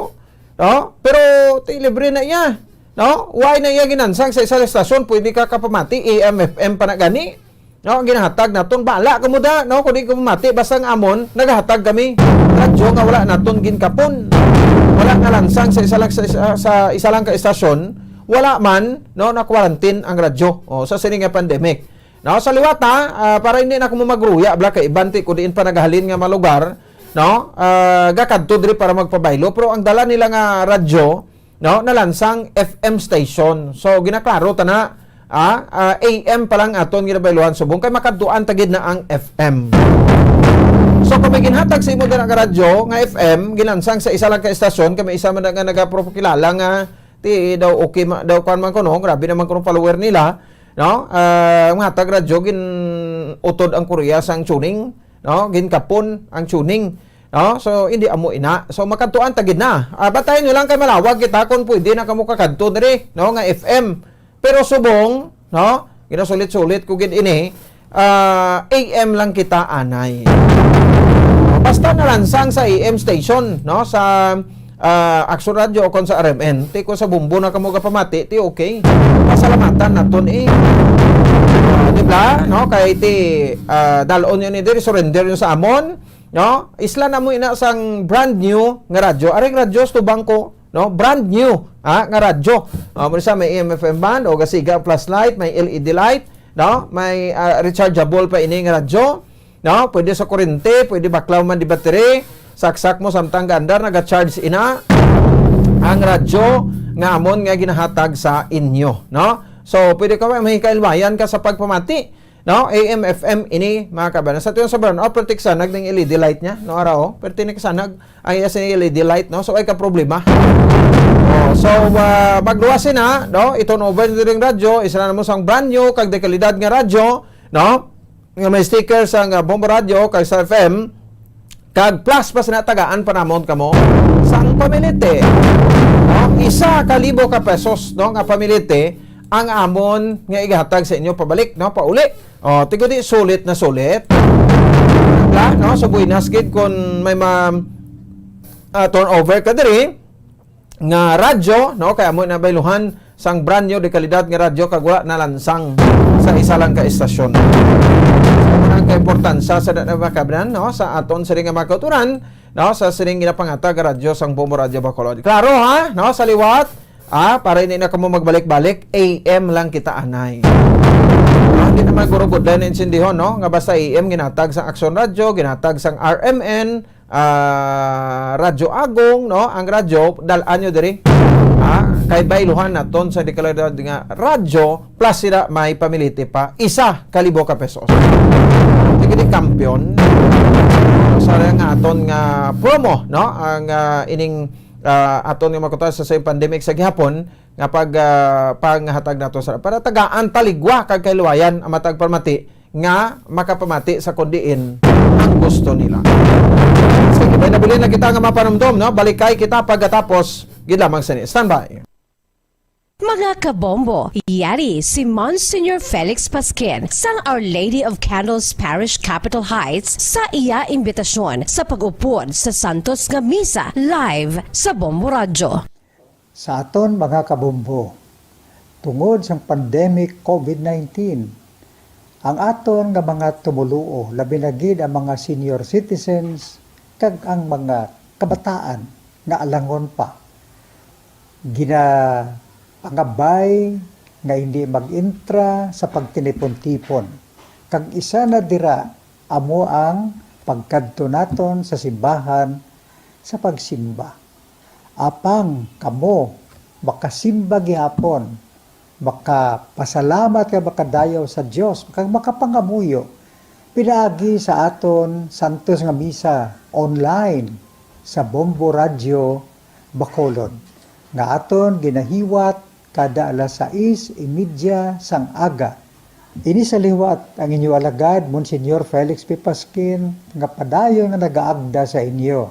no? Pero ti libre na iya, no? Why na iya ginansang sa isa ka estasyon? Pwede ka kapamati, A M, F M pa na gani, no? Ang ginahatag naton, bala ka mo da, no? Kung di ka mamati, basta ang amon, nagahatag kami radyo nga wala naton ginkapon. Wala nalansang sa isa lang, sa, sa, sa isa lang ka estasyon, wala man, no, na quarantine ang radyo, o, sa sini nga pandemic. No, sa liwat, ha, ah, para hindi na ko magruya, bala kay iban ti ko diin pa nagahalin nga mga lugar, no? Ah, gakadto diri para magpabaylo, pero ang dala nila nga radyo, no, nalansang F M station. So, ginaklaro ta na, ah, ah, A M pa lang aton ginabayluhan subong kay makadtuan ta gid na ang F M. So, kung may ginhatag sa imo dira nga radyo nga F M, ginansang sa isa lang ka estasyon, kay may isa man nga nagapropokilala nga ti daw okay ma-, daw kwan man kuno, grabe naman kuno follower nila, no? Ah, ang hatag radyo, gin-utod ang Korea sang tuning, no? Ginkapon ang tuning, no? So, hindi amo ina. So, makadtuan ta gid na. Ah, bantayan nyo lang kay malawag kita kung pwede na kamo kakadto diri, no? Nga F M. Pero subong, no? Ginasulit-sulit ko gid ini, ah, A M lang kita anay. Basta nalansang sa A M station, no? Sa, ah, Action Radio o kon sa R M N. Ti ko sa bumbo na kamo gapamati, ti okay. Pasalamatan naton, eh. Ah, di ba? No? Kay ti, ah, dalon nyo ni diri, surrender nyo sa amon, no? Isla na mo ina sang brand new nga radyo. Aring radyo sa tubang ko, no? Brand new, ha, nga radyo. Ah, mo sa may A M F M band, o gasiga ang flashlight, may L E D light, no? May, ah, rechargeable pa ini nga radyo, no? Pwede sa kurente, pwede baklaw man di battery, saksak mo samtang gaandar, naga-charge ina ang radyo nga amon nga ginahatag sa inyo, no? So, pwede ka, may kailwayan ka sa pagpamati, no? A M, F M ini, mga kabanan. Sa tuyo sa brownout, pero ti kasanag ning L E D light niya, no? Ara, oh, pero ti ni kasanag ang iya sa L E D light, no? So, ay ka problema. Oh, so, ah, magluwas na, no? I-turn over nyo ring radyo, isla na mo sang brand new, kag de kalidad nga radyo, no? Nga may sticker sang, ah, Bombo Radio, kag sa F M, Kag plus pa sina, tagaan pa namon kamo sang pamilite. No? Isa ka libo ka pesos, no, nga pamilite ang amon nga igahatag sa inyo pabalik, no, pauli. O, tigudi, sulit na sulit. La, no, sa buenas gid kung may ma-, ah, turnover ka diri nga radyo, no, kay amo na bayluhan sang brand new de kalidad nga radyo kag wala nalansang sa isa lang ka estasyon. Amo na ang kaimportansa sa na, na, no, sa aton sining nga mga kauturan, no, sa sining ginapangatag nga radyo sang Bombo Radyo Bacolod. Klaro, ha? No, sa liwat, ah, para hindi na kamo magbalik-balik, A M lang kita anay. Ah, hindi naman gurugod lang na insindihon, no? Nga basta A M ginatag sang Aksyon Radyo, ginatag sang R M N, ah, Radyo Agong, no? Ang radyo, dal-an nyo diri. Ah, kay bayluhan naton sa dekalidad nga radyo, plus sila may pamilite pa. Isa ka libo ka pesos. Tigili kampiyon. Sa nga aton nga promo, no? Ang, ah, ining, ah, aton nga makuta sa, sa pandemic sa gihapon, nga pag, ah, panghatag nato sa, para tagaan taligwa kag kaluwayan ang matag pamati nga makapamati sa kon diin ang gusto nila. Sige, may nabilin na kita nga mapanumdom, no? Balikay kita pagkatapos gid lamang sini. Standby. Mga kabombo, yari si Monsignor Felix Pasquin sang Our Lady of Candles Parish, Capitol Heights, sa iya imbitasyon sa pag-upod sa Santos nga Misa live sa Bombo Radyo. Sa aton mga kabombo, tungod sang pandemic COVID nineteen, ang aton nga mga tumoluo, labi na gid ang mga senior citizens kag ang mga kabataan nga alangon pa, ginapangabay nga hindi mag-intra sa pagtinipon-tipon, kag isa na dira amo ang pagkadto naton sa simbahan sa pagsimba. Apang kamo makasimba gihapon, makapasalamat kag makadayaw sa Dios, kag makapangamuyo pinaagi sa aton santos nga misa online sa Bombo Radyo Bacolod, nga aton ginahiwat kada alas sais y media sang aga. Ini sa liwat ang inyo alagad, Monsignor Felix P. Pasquin, nga padayon nga nagaagda sa inyo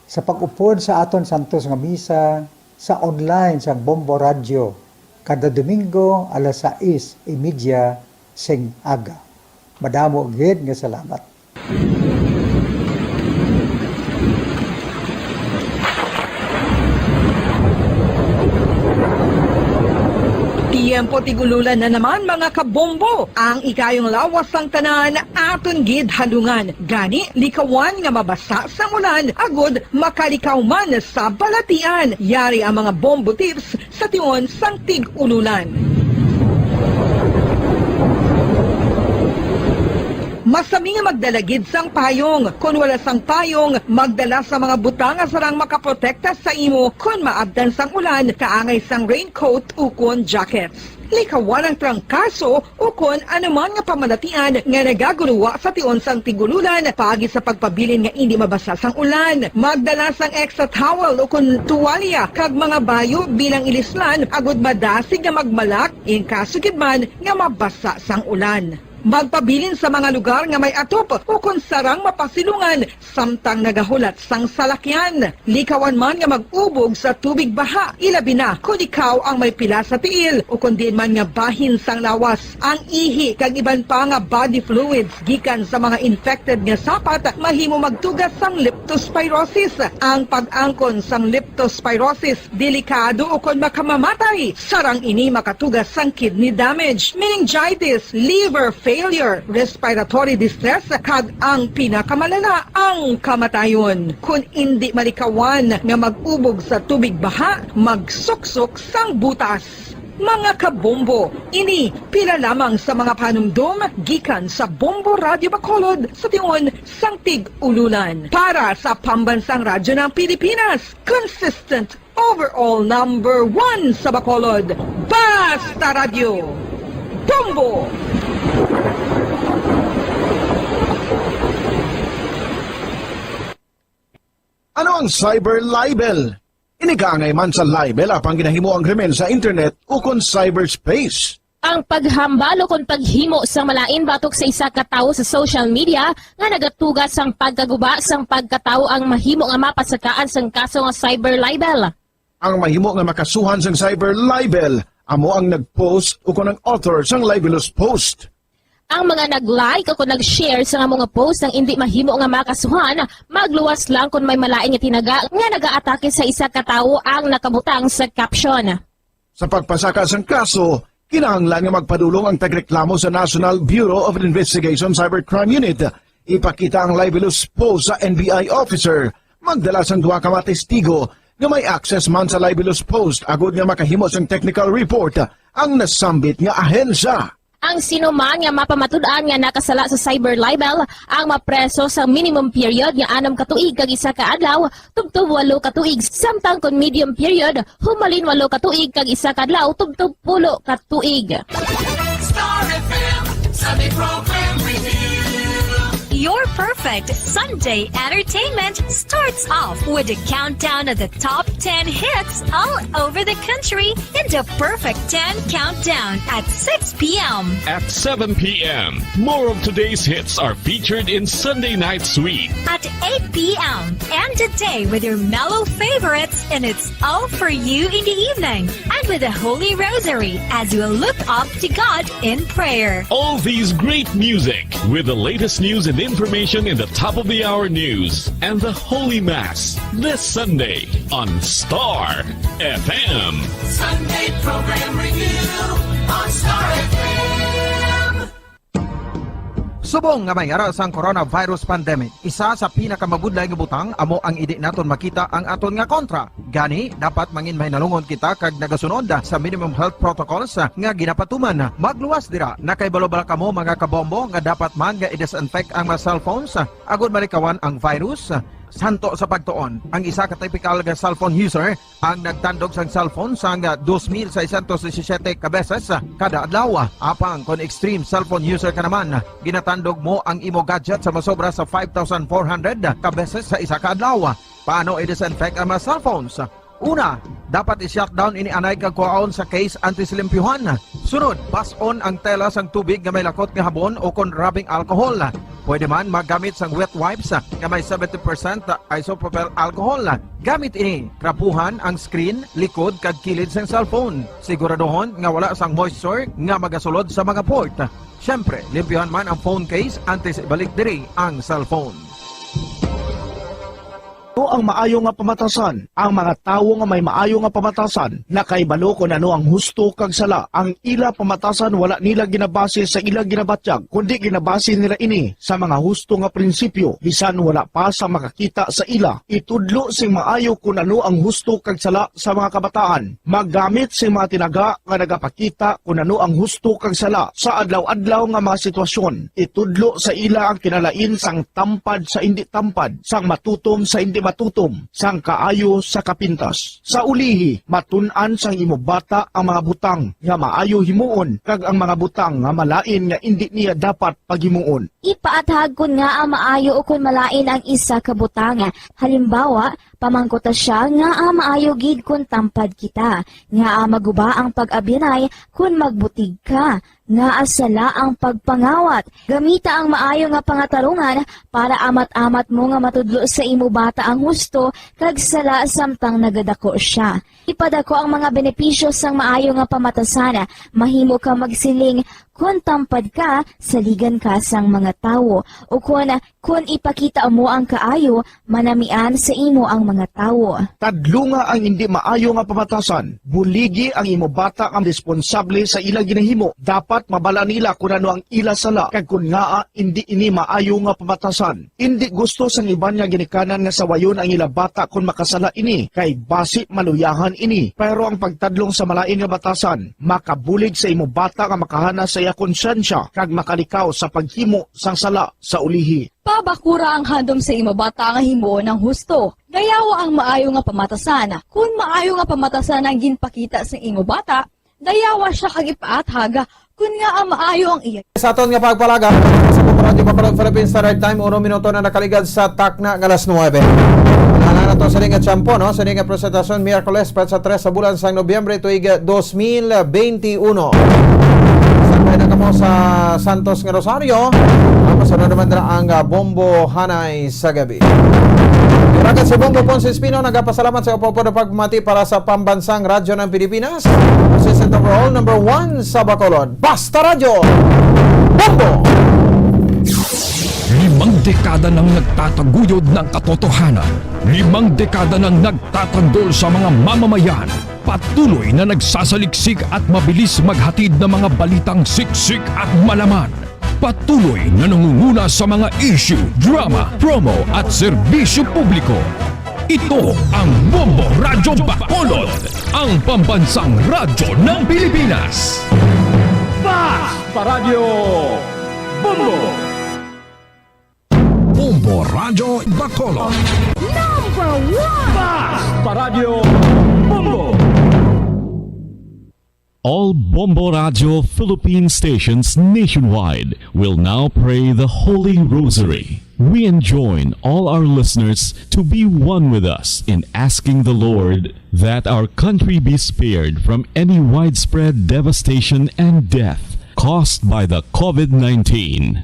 sa pag-upod sa aton santos nga misa sa online sang Bombo Radyo kada Domingo alas sais y media sing aga. Madamo gid nga salamat. Tiyempo tig-ululan na naman, mga kabombo. Ang ikayong lawas sang tanan aton gid halungan. Gani, likawan nga mabasa sang ulan agud makalikaw man sa balatian. Yari ang mga bombo tips sa tion sang tig-ululan. Masami nga magdala gid sang payong. Kon wala sang payong, magdala sa mga butang nga sarang makaprotekta sa imo kon maabtan sang ulan, kaangay sang raincoat ukon jackets. Likawan ang trangkaso ukon anuman nga pamalatian nga nagaguruwa sa tion sang tig-ululan, paagi sa pagpabilin nga indi mabasa sang ulan. Magdala sang extra towel ukon tuwalya kag mga bayo bilang ilislan agud madasig nga magmalak in kaso gid man nga mabasa sang ulan. Magpabilin sa mga lugar nga may atop ukon sarang mapasilungan samtang nagahulat sang salakyan. Likawan man nga mag-ubog sa tubig baha, ilabi na kon ikaw ang may pila sa tiil ukon diin man nga bahin sang lawas. Ang ihi kag iban pa nga body fluids gikan sa mga infected nga sapat mahimo magtuga sang leptospirosis. Ang pag-angkon sang leptospirosis delikado ukon makamamatay. Sarang ini makatuga sang kidney damage, meningitis, liver failure, respiratory distress, kag ang pinakamalala, ang kamatayon. Kon indi malikawan nga mag-ubog sa tubig baha, magsuksok sang butas. Mga kabombo, ini pila lamang sa mga panumdom gikan sa Bombo Radyo Bacolod sa tion sang tig-ululan. Para sa Pambansang Radyo ng Pilipinas, consistent overall number one sa Bacolod. Basta Radyo, Bombo! Ano ang cyber libel? Ini kaangay man sa libel apang ginahimo ang krimen sa internet ukon cyberspace. Ang paghambal o kon paghimo sang malain batok sa isa ka tawo sa social media nga nagatuga sang pagkaguba sang pagkatawo ang mahimo nga mapasakaan sang kaso nga cyber libel. Ang mahimo nga makasuhan sang cyber libel amo ang nag-post o kon ang author sang libelous post. Ang mga nag-like o kon nag-share sang amo nga post ang indi mahimo nga makasuhan, magluwas lang kon may malain nga tinaga nga nagaatake sa isa ka tawo ang nakabutang sa caption. Sa pagpasaka sang kaso, kinahanglan nga magpadulong ang tagreklamo sa National Bureau of Investigation Cybercrime Unit. Ipakita ang libelous post sa N B I officer, magdala sang duha ka mga testigo nga may access man sa libelous post agod nga makahimo sang technical report ang nasambit nga ahensya. Ang sinuman nga mapamatud-an nga nakasala sa cyber libel ang mapreso sa minimum period nga anom ka tuig kag isa ka adlaw tubtob walo ka tuig, samtang kon medium period, humalin walo ka tuig kag isa ka adlaw tubtob pulo ka tuig. Star F M Sunday Program Review. Your perfect Sunday entertainment starts off with a countdown of the top ten hits all over the country in the Perfect ten Countdown at six p.m. At seven p.m., more of today's hits are featured in Sunday Night Sweet. At eight p.m., end the day with your mellow favorites, and it's all for you in the evening and with the Holy Rosary as you look up to God in prayer. All these great music with the latest news and information in the top of the hour news and the Holy Mass this Sunday on Star F M. Sunday Program Review on Star F M. Subong nga may ara sang coronavirus pandemic, isa sa pinakamabudlay nga butang amo ang indi naton makita ang aton nga kontra. Gani, dapat mangin mahinalungon kita kag nagasunod sa minimum health protocols nga ginapatuman. Magluwas dira, nakahibalo bala kamo, mga kabombo, nga dapat man nga i-disinfect ang mga cellphones agud malikawan ang virus? Santo sa pagtuon, ang isa ka typical nga cellphone user ang nagtandog sang cellphone sang dos mil seiscientos disisiyete ka beses kada adlaw. Apang kon extreme cellphone user ka naman, ginatandog mo ang imo gadget sa masobra sa five thousand four hundred ka beses sa isa ka adlaw. Paano i-disinfect ang mga cellphones? Una, dapat i-shutdown ini anay kag kuhaon sa case antes limpyuhan. Sunod, bas-on ang tela sang tubig nga may lakot nga habon o kon rubbing alcohol. Pwede man maggamit sang wet wipes nga may seventy percent isopropyl alcohol. Gamit ini, trapuhan ang screen, likod kag kilid sang cellphone. Siguraduhon nga wala sang moisture nga magasulod sa mga port. Siyempre, limpyuhan man ang phone case antes ibalik diri ang cellphone. Ano ang maayo nga pamatasan? Ang mga tawo nga may maayo nga pamatasan nakahibalo kon ano ang husto kag sala. Ang ila pamatasan wala nila ginabase sa ila ginabatyag, kundi ginabase nila ini sa mga husto nga prinsipyo, bisan wala pa sa makakita sa ila. Itudlo sing maayo kon ano ang husto kag sala sa mga kabataan. Maggamit sing mga tinaga nga nagapakita kon ano ang husto kag sala sa adlaw-adlaw nga mga sitwasyon. Itudlo sa ila ang kinalain sang tampad sa indi tampad, sang matutom sa indi matutom, sang kaayo sa kapintas. Sa ulihi, matun-an sang imo bata ang mga butang nga maayo himuon kag ang mga butang nga malain nga indi niya dapat paghimuon. Ipaathag kon ngaa maayo ukon malain ang isa ka butang. Halimbawa, pamangkuta sia ngaa maayo gid kon tampad kita, ngaa maguba ang pag-abyanay kon magbutig ka, ngaa sala ang pagpangawat. Gamita ang maayo nga pangatarungan para amat-amat mo nga matudlo sa imo bata ang husto kag sala samtang nagadako sia. Ipadako ang mga benepisyo sang maayo nga pamatasan. Mahimo ka magsiling, "Kon tampad ka, saligan ka sang mga tawo," ukon, "Kon ipakita mo ang kaayo, manamian sa imo ang mga tawo." Tadlunga ang indi maayo nga pamatasan. Buligi ang imo bata nga responsable sa ila ginahimo. Dapat mabala nila kon ano ang ila sala kag kon ngaa indi ini maayo nga pamatasan. Indi gusto sang iban nga ginikanan nga sawayon ang ila bata kon makasala ini, kay basi maluyahan ini. Pero ang pagtadlong sa malain nga batasan makabulig sa imo bata nga makahana sa iya konsyensya kag makalikaw sa paghimo sang sala sa ulihi. Pabakura ang handom sa imo bata nga himuon ang husto. Dayawa ang maayo nga pamatasan. Kon maayo nga pamatasan ang ginpakita sa imo bata, dayawa sia kag ipaathag kon ngaa maayo ang iya. Sa aton nga pagpalagad, sa Radyo Bacolod Philippine Standard Time, uno minuto na nakaligad sa takna nga alas nuwebe. Wala na to sa nga tiyempo, no? Sa nga presentasyon, Miyerkules, petsa tres sa bulan sang Nobyembre, tuig dos mil benti uno. Kaya na kamo sa Santos nga Rosario, ang masunod naman dira ang, ah, Bombo Hanay sa Gabi. Iragan si Bombo Ponce Espino, nagapasalamat sa upod-upod nga pagmati para sa Pambansang Radyo ng Pilipinas, consistent overall, number one sa Bacolod. Basta Radyo, Bombo! Limang dekada nang nagtataguyod ng katotohanan. Limang dekada nang nagtatanggol sa mga mamamayan. Patuloy na nagsasaliksik at mabilis maghatid ng mga balitang siksik at malaman. Patuloy na nangunguna sa mga issue, drama, promo at serbisyo publiko. Ito ang Bombo Radyo Bacolod, ang pambansang radyo ng Pilipinas. Basta Radyo Bombo! Bombo Radyo Bacolod. Number one! Basta Radyo Bombo! All Bombo Radyo Philippine stations nationwide will now pray the Holy Rosary. We enjoin all our listeners to be one with us in asking the Lord that our country be spared from any widespread devastation and death caused by the COVID nineteen.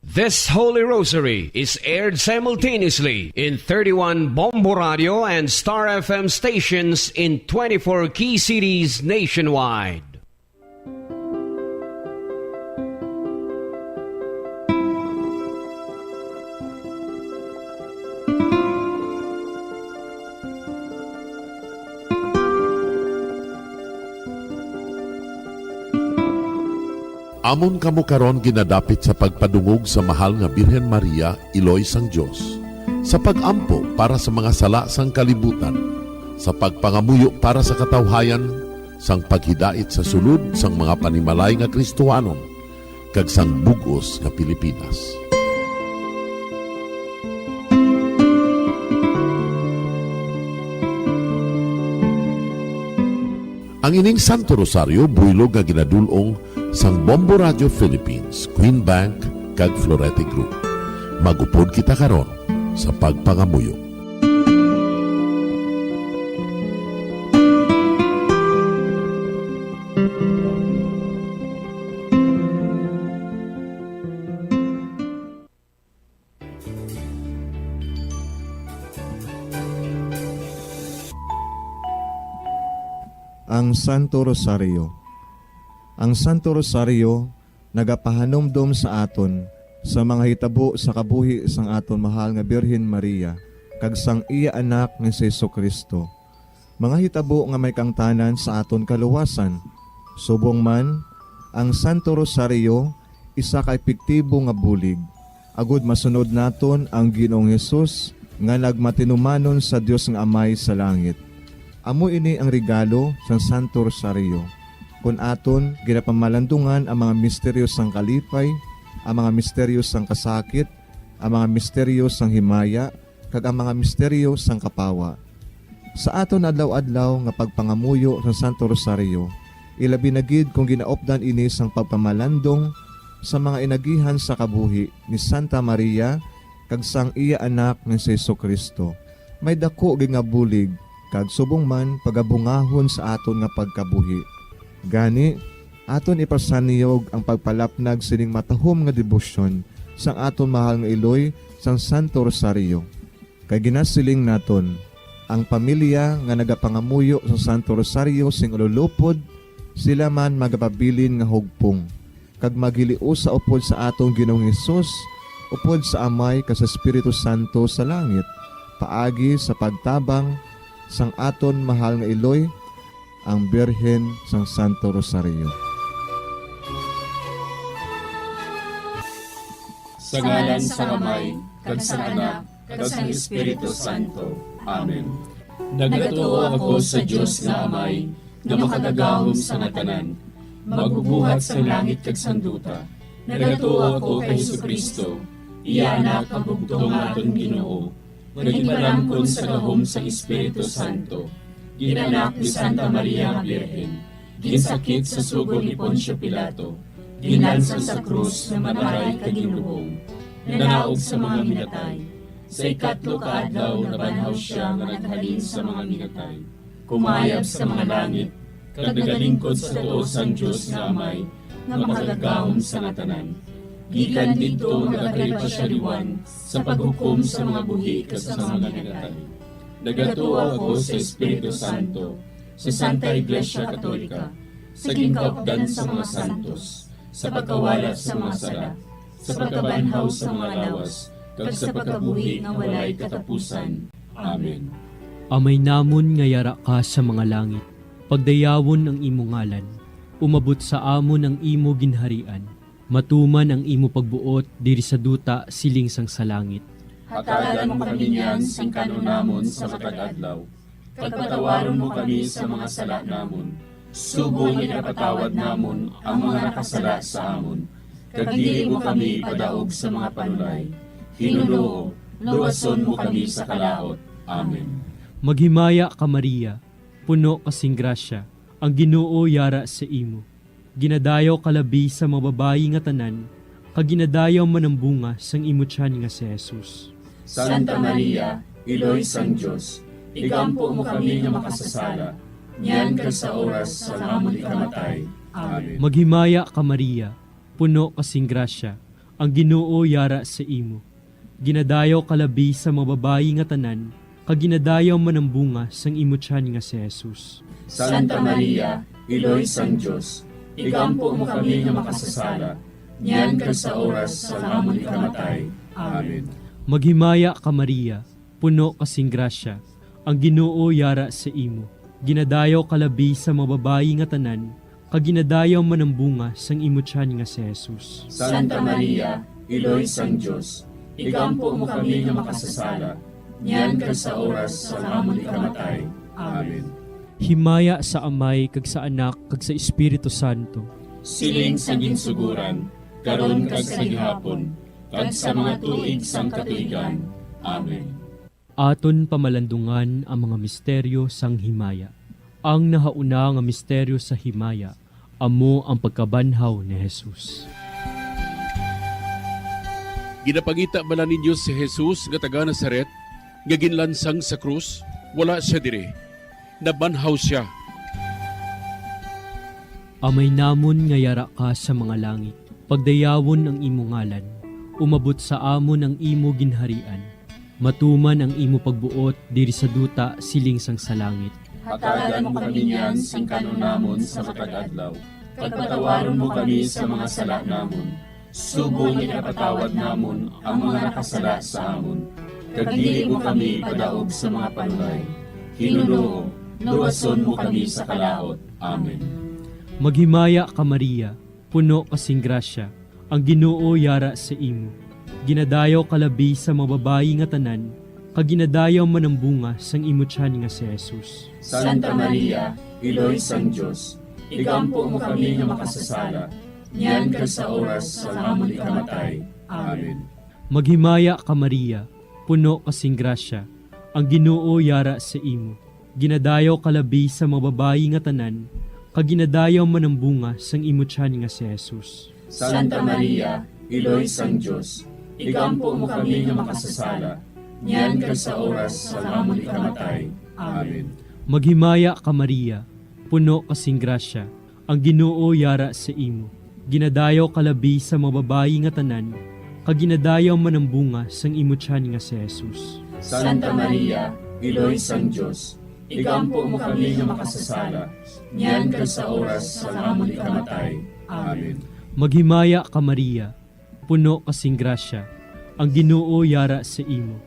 This Holy Rosary is aired simultaneously in thirty-one Bombo Radio and Star F M stations in twenty-four key cities nationwide. Amon kamo karon ginadapit sa pagpadungog sa Mahal nga Birhen Maria, Iloy sang Dios, sa pag-ampo para sa mga sala sang kalibutan, sa pagpangamuyo para sa katawhayan, sang paghidait sa sulod sang mga panimalay nga Kristohanon, kag sang bug-os nga Pilipinas. Ang ining Santo Rosario buylog nga ginadul-ong sang Bombo Radio Philippines, Queen Bank, kag Florete Group. Mag-upod kita karon sa pagpangamuyo. Ang Santo Rosario. Ang Santo Rosario nagapahanumdom sa aton sa mga hitabo sa kabuhi sang aton mahal nga Birhen Maria kag sang iya Anak nga si Jesu-Cristo, mga hitabo nga may kaangtanan sa aton kaluwasan. Subong man, ang Santo Rosario isa ka epektibo nga bulig agud masunod naton ang Ginoong Hesus nga nagmatinumanon sa Dios nga Amay sa langit. Amo ini ang regalo sang Santo Rosario, kon aton ginapamalandungan ang mga misteryo sang kalipay, ang mga misteryo sang kasakit, ang mga misteryo sang himaya, kag ang mga misteryo sang kapawa. Sa aton adlaw-adlaw nga pagpangamuyo sang Santo Rosario, ilabi na gid kon ginaupdan ini sang pagpamalandong sa mga inagihan sa kabuhi ni Santa Maria kag sang iya Anak nga si Jesu-Cristo, may daku gid nga bulig kag subong man pagabungahon sa aton nga pagkabuhi. Gani, aton ipasanyog ang pagpalapnag sining matahom nga debosyon sang aton mahal nga iloy sang Santo Rosario. Kay ginasiling naton, ang pamilya nga nagapangamuyo sang Santo Rosario sing ululupod, sila man magapabilin nga hugpong, kag maghiliusa upod sa aton Ginoong Hesus, upod sa Amay kag sa Espiritu Santo sa langit, paagi sa pagtabang sang aton mahal nga iloy, ang Birhen sang Santo Rosario. Sa ngalan sang Amay, kag sang Anak, kag sang Espiritu Santo. Amen. Nagatuo ako sa Dios nga Amay, nga makagagahom sa nga tanan, magbubuhat sang langit kag sang duta. Nagatuo ako kay Jesu-Cristo, iya Anak, ang bugtong nga aton Ginoo, nga ginpalangkon sa gahom sang Espiritu Santo, ginanak ni Santa Maria nga Birhen, ginsakit sa sugo ni Poncio Pilato, ginlansang sa krus, namatay kag ginlubong, nanaog sa mga minatay. Sa ikatlo ka adlaw nabanhaw sia nga naghalin sa mga minatay, kumayab sa mga langit, kag nagalingkod sa tuo sang Dios nga Amay, nga makagagahom sa nga tanan. Gikan didto magakalipasyariwan sa paghukom sa mga buhi kag sa mga nagatay. Nagatuo ako sa Espiritu Santo, sa Santa Iglesia Katolika, sa ginkaupdan sa mga santos, sa pagkawala sa mga sala, sa pagkabanhaw sa mga lawas, kag sa pagkabuhi nga walay katapusan. Amen. Amay namon nga yara ka sa mga langit, pagdayawon ang imo ngalan. Umabot sa amon ang imo ginharian. Matuman ang imo pagbuot diri sa duta siling sang sa langit. Hatagan mo kami niyan sing kan-on namon sa matag adlaw, kag patawaron mo kami sa mga sala namon, subong nga ginapatawad namon ang mga nakasala sa amon, kag dili mo kami ipadaog sa mga panulay. Hinunoo, luwason mo kami sa kalaut. Amen. Maghimaya ka, Maria, puno ka sing grasya, ang Ginoo yara sa imo. Ginadayaw ka labi sa mga babayi nga tanan, kag ginadayaw man ang bunga sang imo tiyan nga si Jesus. Santa Maria, Iloy sang Dios, igampo mo kami nga makasasala, niyan kag sa oras sang amon ikamatay. Amen. Maghimaya ka, Maria, puno ka sing grasya, ang Ginoo yara sa imo. Ginadayaw ka labi sa mga babayi nga tanan, kag ginadayaw man ang bunga sang imo tiyan nga si Jesus. Santa Maria, Iloy sang Dios, igampo mo kami nga makasasala, niyan kag sa oras sang amon ikamatay. Amen. Maghimaya ka, Maria, puno ka sing grasya, ang Ginoo yara sa imo. Ginadayaw ka labi sa mga babayi nga tanan, kag ginadayaw man ang bunga sang imo tiyan nga si Jesus. Santa Maria, Iloy sang Dios, igampo mo kami nga makasasala, niyan kag sa oras sang amon ikamatay. Amen. Himaya sa Amay, kag sa Anak, kag sa Espiritu Santo. Siling sa ginsuguran, karon kag sa gihapon, kag sa mga tuig sang katuigan. Amen. Aton pamalandungan ang mga misteryo sang himaya. Ang nahauna nga misteryo sa himaya amo ang pagkabanhaw ni Jesus. Ginapangita bala ninyo si Jesus nga taga Nazaret nga ginlansang sa krus? Wala sia diri. Nabanhaw sia. Amay namon nga yara ka sa mga langit, pagdayawon ang imo ngalan. Umabot sa amon ang imo ginharian. Matuman ang imo pagbuot diri sa duta siling sang sa langit. Hatagan mo kami niyan sing kan-on namon sa matag adlaw, kag patawaron mo kami sa mga sala namon, subong nga ginapatawad namon ang mga nakasala sa amon, kag dili mo kami ipadaog sa mga panulay. Hinunoo, luwason mo kami sa kalaut. Amen. Maghimaya ka, Maria, puno ka sing grasya, ang Ginoo yara sa imo. Ginadayaw ka labi sa mga babayi nga tanan, kag ginadayaw man ang bunga sang imo tiyan nga si Jesus. Santa Maria, Iloy sang Dios, igampo mo kami nga makasasala, niyan kag sa oras sang amon ikamatay. Amen. Maghimaya ka, Maria, puno ka sing grasya, ang Ginoo yara sa imo. Ginadayaw ka labi sa mga babayi nga tanan, kag ginadayaw man ang bunga sang imo tiyan nga si Jesus. Santa Maria, Iloy sang Dios, igampo mo kami nga makasasala, niyan kag sa oras sang amon ikamatay. Amen. Maghimaya ka, Maria, puno ka sing grasya, ang Ginoo yara sa imo. Ginadayaw ka labi sa mga babayi nga tanan, kag ginadayaw man ang bunga sang imo tiyan nga si Jesus. Santa Maria, Iloy sang Dios, igampo mo kami nga makasasala, niyan kag sa oras sang amon ikamatay. Amen. Maghimaya ka, Maria, puno ka sing grasya, ang Ginoo yara sa imo.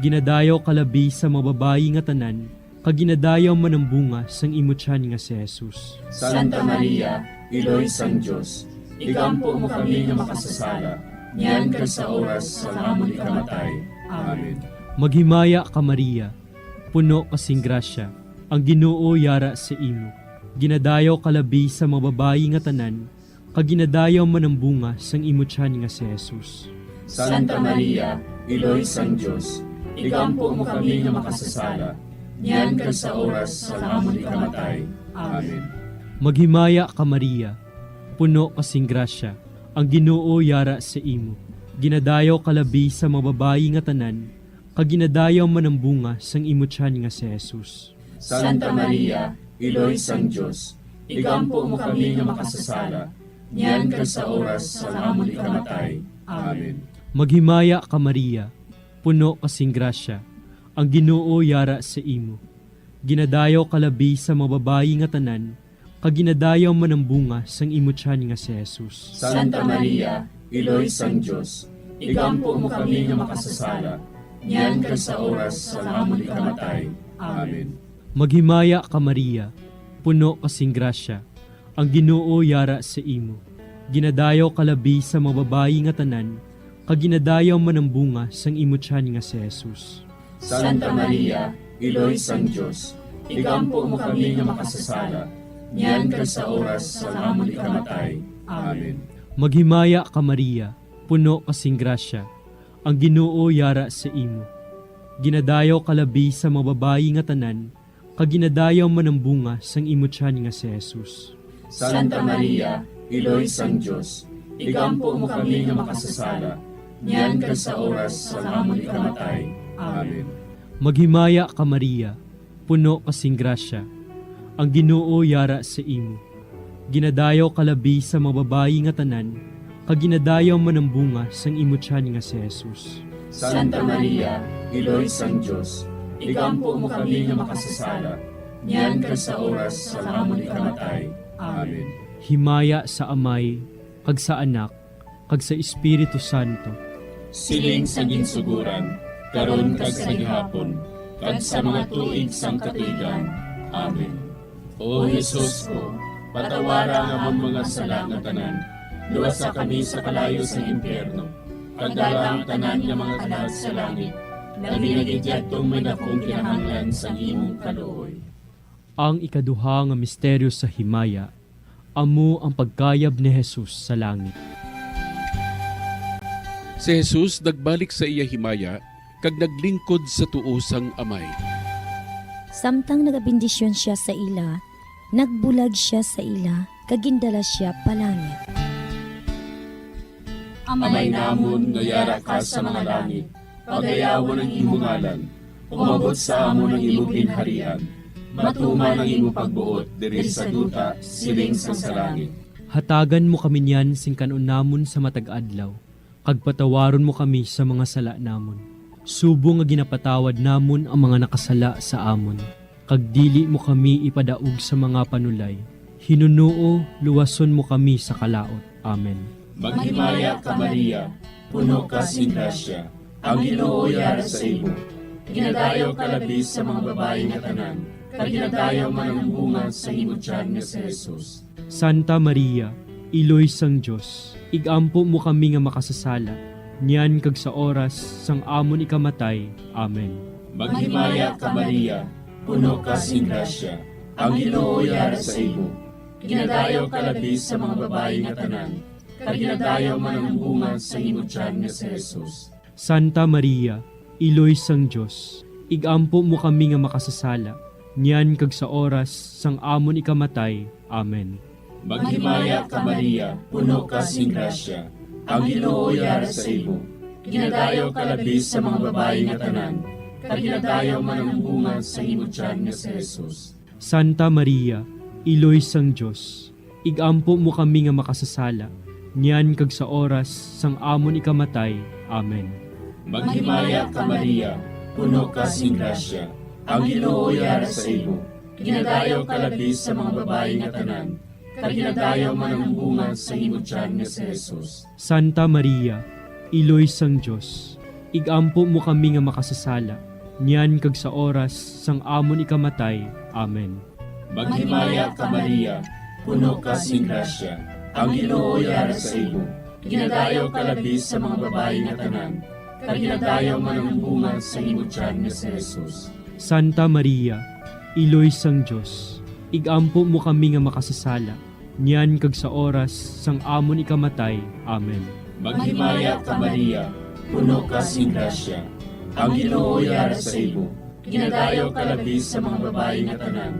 Ginadayaw ka labi sa mga babayi nga tanan, kag ginadayaw man ang bunga sang imo tiyan nga si Jesus. Santa Maria, Iloy sang Dios, igampo mo kami nga makasasala, niyan kag sa oras sang amon ikamatay. Amen. Maghimaya ka, Maria, puno ka sing grasya, ang Ginoo yara sa imo. Ginadayaw ka labi sa mga babayi nga tanan, kag ginadayaw man ang bunga sang imo tiyan nga si Jesus. Santa Maria, Iloy sang Dios, igampo mo kami nga makasasala, niyan kag sa oras sang amon ikamatay. Amen. Maghimaya ka, Maria, puno ka sing grasya, ang Ginoo yara sa imo. Ginadayaw ka labi sa mga babayi nga tanan, kag ginadayaw man ang bunga sang imo tiyan nga si Jesus. Santa Maria, Iloy sang Dios, igampo mo kami nga makasasala, niyan kag sa oras sang amon ikamatay. Amen. Maghimaya ka, Maria, puno ka sing grasya, ang Ginoo yara sa imo. Ginadayaw ka labi sa mga babayi nga tanan, kag ginadayaw man ang bunga sang imo tiyan nga si Jesus. Santa Maria, Iloy sang Dios, igampo mo kami nga makasasala, niyan kag sa oras sang amon ikamatay. Amen. Maghimaya ka, Maria, puno ka sing grasya, ang Ginoo yara sa imo. Ginadayaw ka labi sa mga babayi nga tanan, kag ginadayaw man ang bunga sang imo tiyan nga si Jesus. Santa Maria, Iloy sang Dios, igampo mo kami nga makasasala, niyan kag sa oras sang amon ikamatay. Amen. Maghimaya ka, Maria, puno ka sing grasya, ang Ginoo yara sa imo. Ginadayaw ka labi sa mga babayi nga tanan, kag ginadayaw man ang bunga sang imo tiyan nga si Jesus. Santa Maria, Iloy sang Dios, igampo mo kami nga makasasala, niyan kag sa oras sang amon ikamatay. Amen. Maghimaya ka, Maria, puno ka sing grasya, ang Ginoo yara sa imo. Ginadayaw ka labi sa mga babayi nga tanan, kag ginadayaw man ang bunga sang imo tiyan nga si Jesus. Santa Maria, Iloy sang Dios, igampo mo kami nga makasasala, niyan kag sa oras sang amon ikamatay. Amen. Himaya sa Amay, kag sa Anak, kag sa Espiritu Santo. Siling sa ginsuguran, karon kag sa gihapon, kag sa mga tuig sang katuigan. Amen. O Jesus ko, patawara ang amon mga sala nga tanan, luwasa kami sa kalayo sang impyerno, kag dala ang tanan nga mga kalag sa langit, labi na gid yadtong may dakong kinahanglan sang imong kaluoy. Ang ikaduha nga misteryo sa himaya, amo ang pagkayab ni Jesus sa langit. Si Jesus nagbalik sa iya himaya kag naglingkod sa tuo sang Amay. Samtang nagabendisyon sia sa ila, nagbulag sia sa ila, kag gindala sia pa langit. Amay namon nga yara ka sa mga langit, pagayawon ang imo ngalan. Umabot sa amon ang imo ginharian. Matuman ang imo pagbuot diri sa duta, siling sang sa langit. Hatagan mo kami niyan sing kan-on namon sa matag adlaw, kag patawaron mo kami sa mga sala namon, subong nga ginapatawad namon ang mga nakasala sa amon, kag dili mo kami ipadaog sa mga panulay. Hinunoo, luwason mo kami sa kalaut. Amen. Maghimaya ka, Maria, puno ka sing grasya, ang Ginoo yara sa imo. Ginadayaw ka labi sa mga babayi nga tanan, kag ginadayaw man ang bunga sa imo tiyan nga si Jesus. Santa Maria, Iloy sang Dios, igampo mo kami nga makasasala, niyan kag sa oras sang amon ikamatay. Amen. Maghimaya ka, Maria, puno ka sing grasya, ang Ginoo yara sa imo. Ginadayaw ka labi sa mga babayi nga tanan, kag ginadayaw man ang bunga sa imo tiyan nga si Jesus. Santa Maria, Iloy sang Dios, igampo mo kami nga makasasala, niyan kag sa oras sang amon ikamatay. Amen. Maghimaya ka, Maria, puno ka sing grasya, ang Ginoo yara sa imo. Ginadayaw ka labi sa mga babayi nga tanan, kag ginadayaw man ang bunga sa imo tiyan nga si Jesus. Santa Maria, Iloy sang Dios, igampo mo kami nga makasasala, niyan kag sa oras sang amon ikamatay. Amen. Maghimaya ka, Maria, puno ka sing grasya, ang Ginoo yara sa imo. Ginadayaw ka labi sa mga babayi nga tanan, kag ginadayaw man ang bunga sa imo tiyan nga si Jesus. Santa Maria, Iloy sang Dios, igampo mo kami nga makasasala, niyan kag sa oras sang amon ikamatay. Amen. Maghimaya ka, Maria, puno ka sing grasya, ang Ginoo yara sa imo. Ginadayaw ka labi sa mga babayi nga tanan, kag ginadayaw man ang bunga sa imo tiyan nga si Jesus. Santa Maria, Iloy sang Dios, igampo mo kami nga makasasala, niyan kag sa oras sang amon ikamatay. Amen. Maghimaya ka, Maria, puno ka sing grasya, ang Ginoo yara sa imo. Ginadayaw ka labi sa mga babayi nga tanan,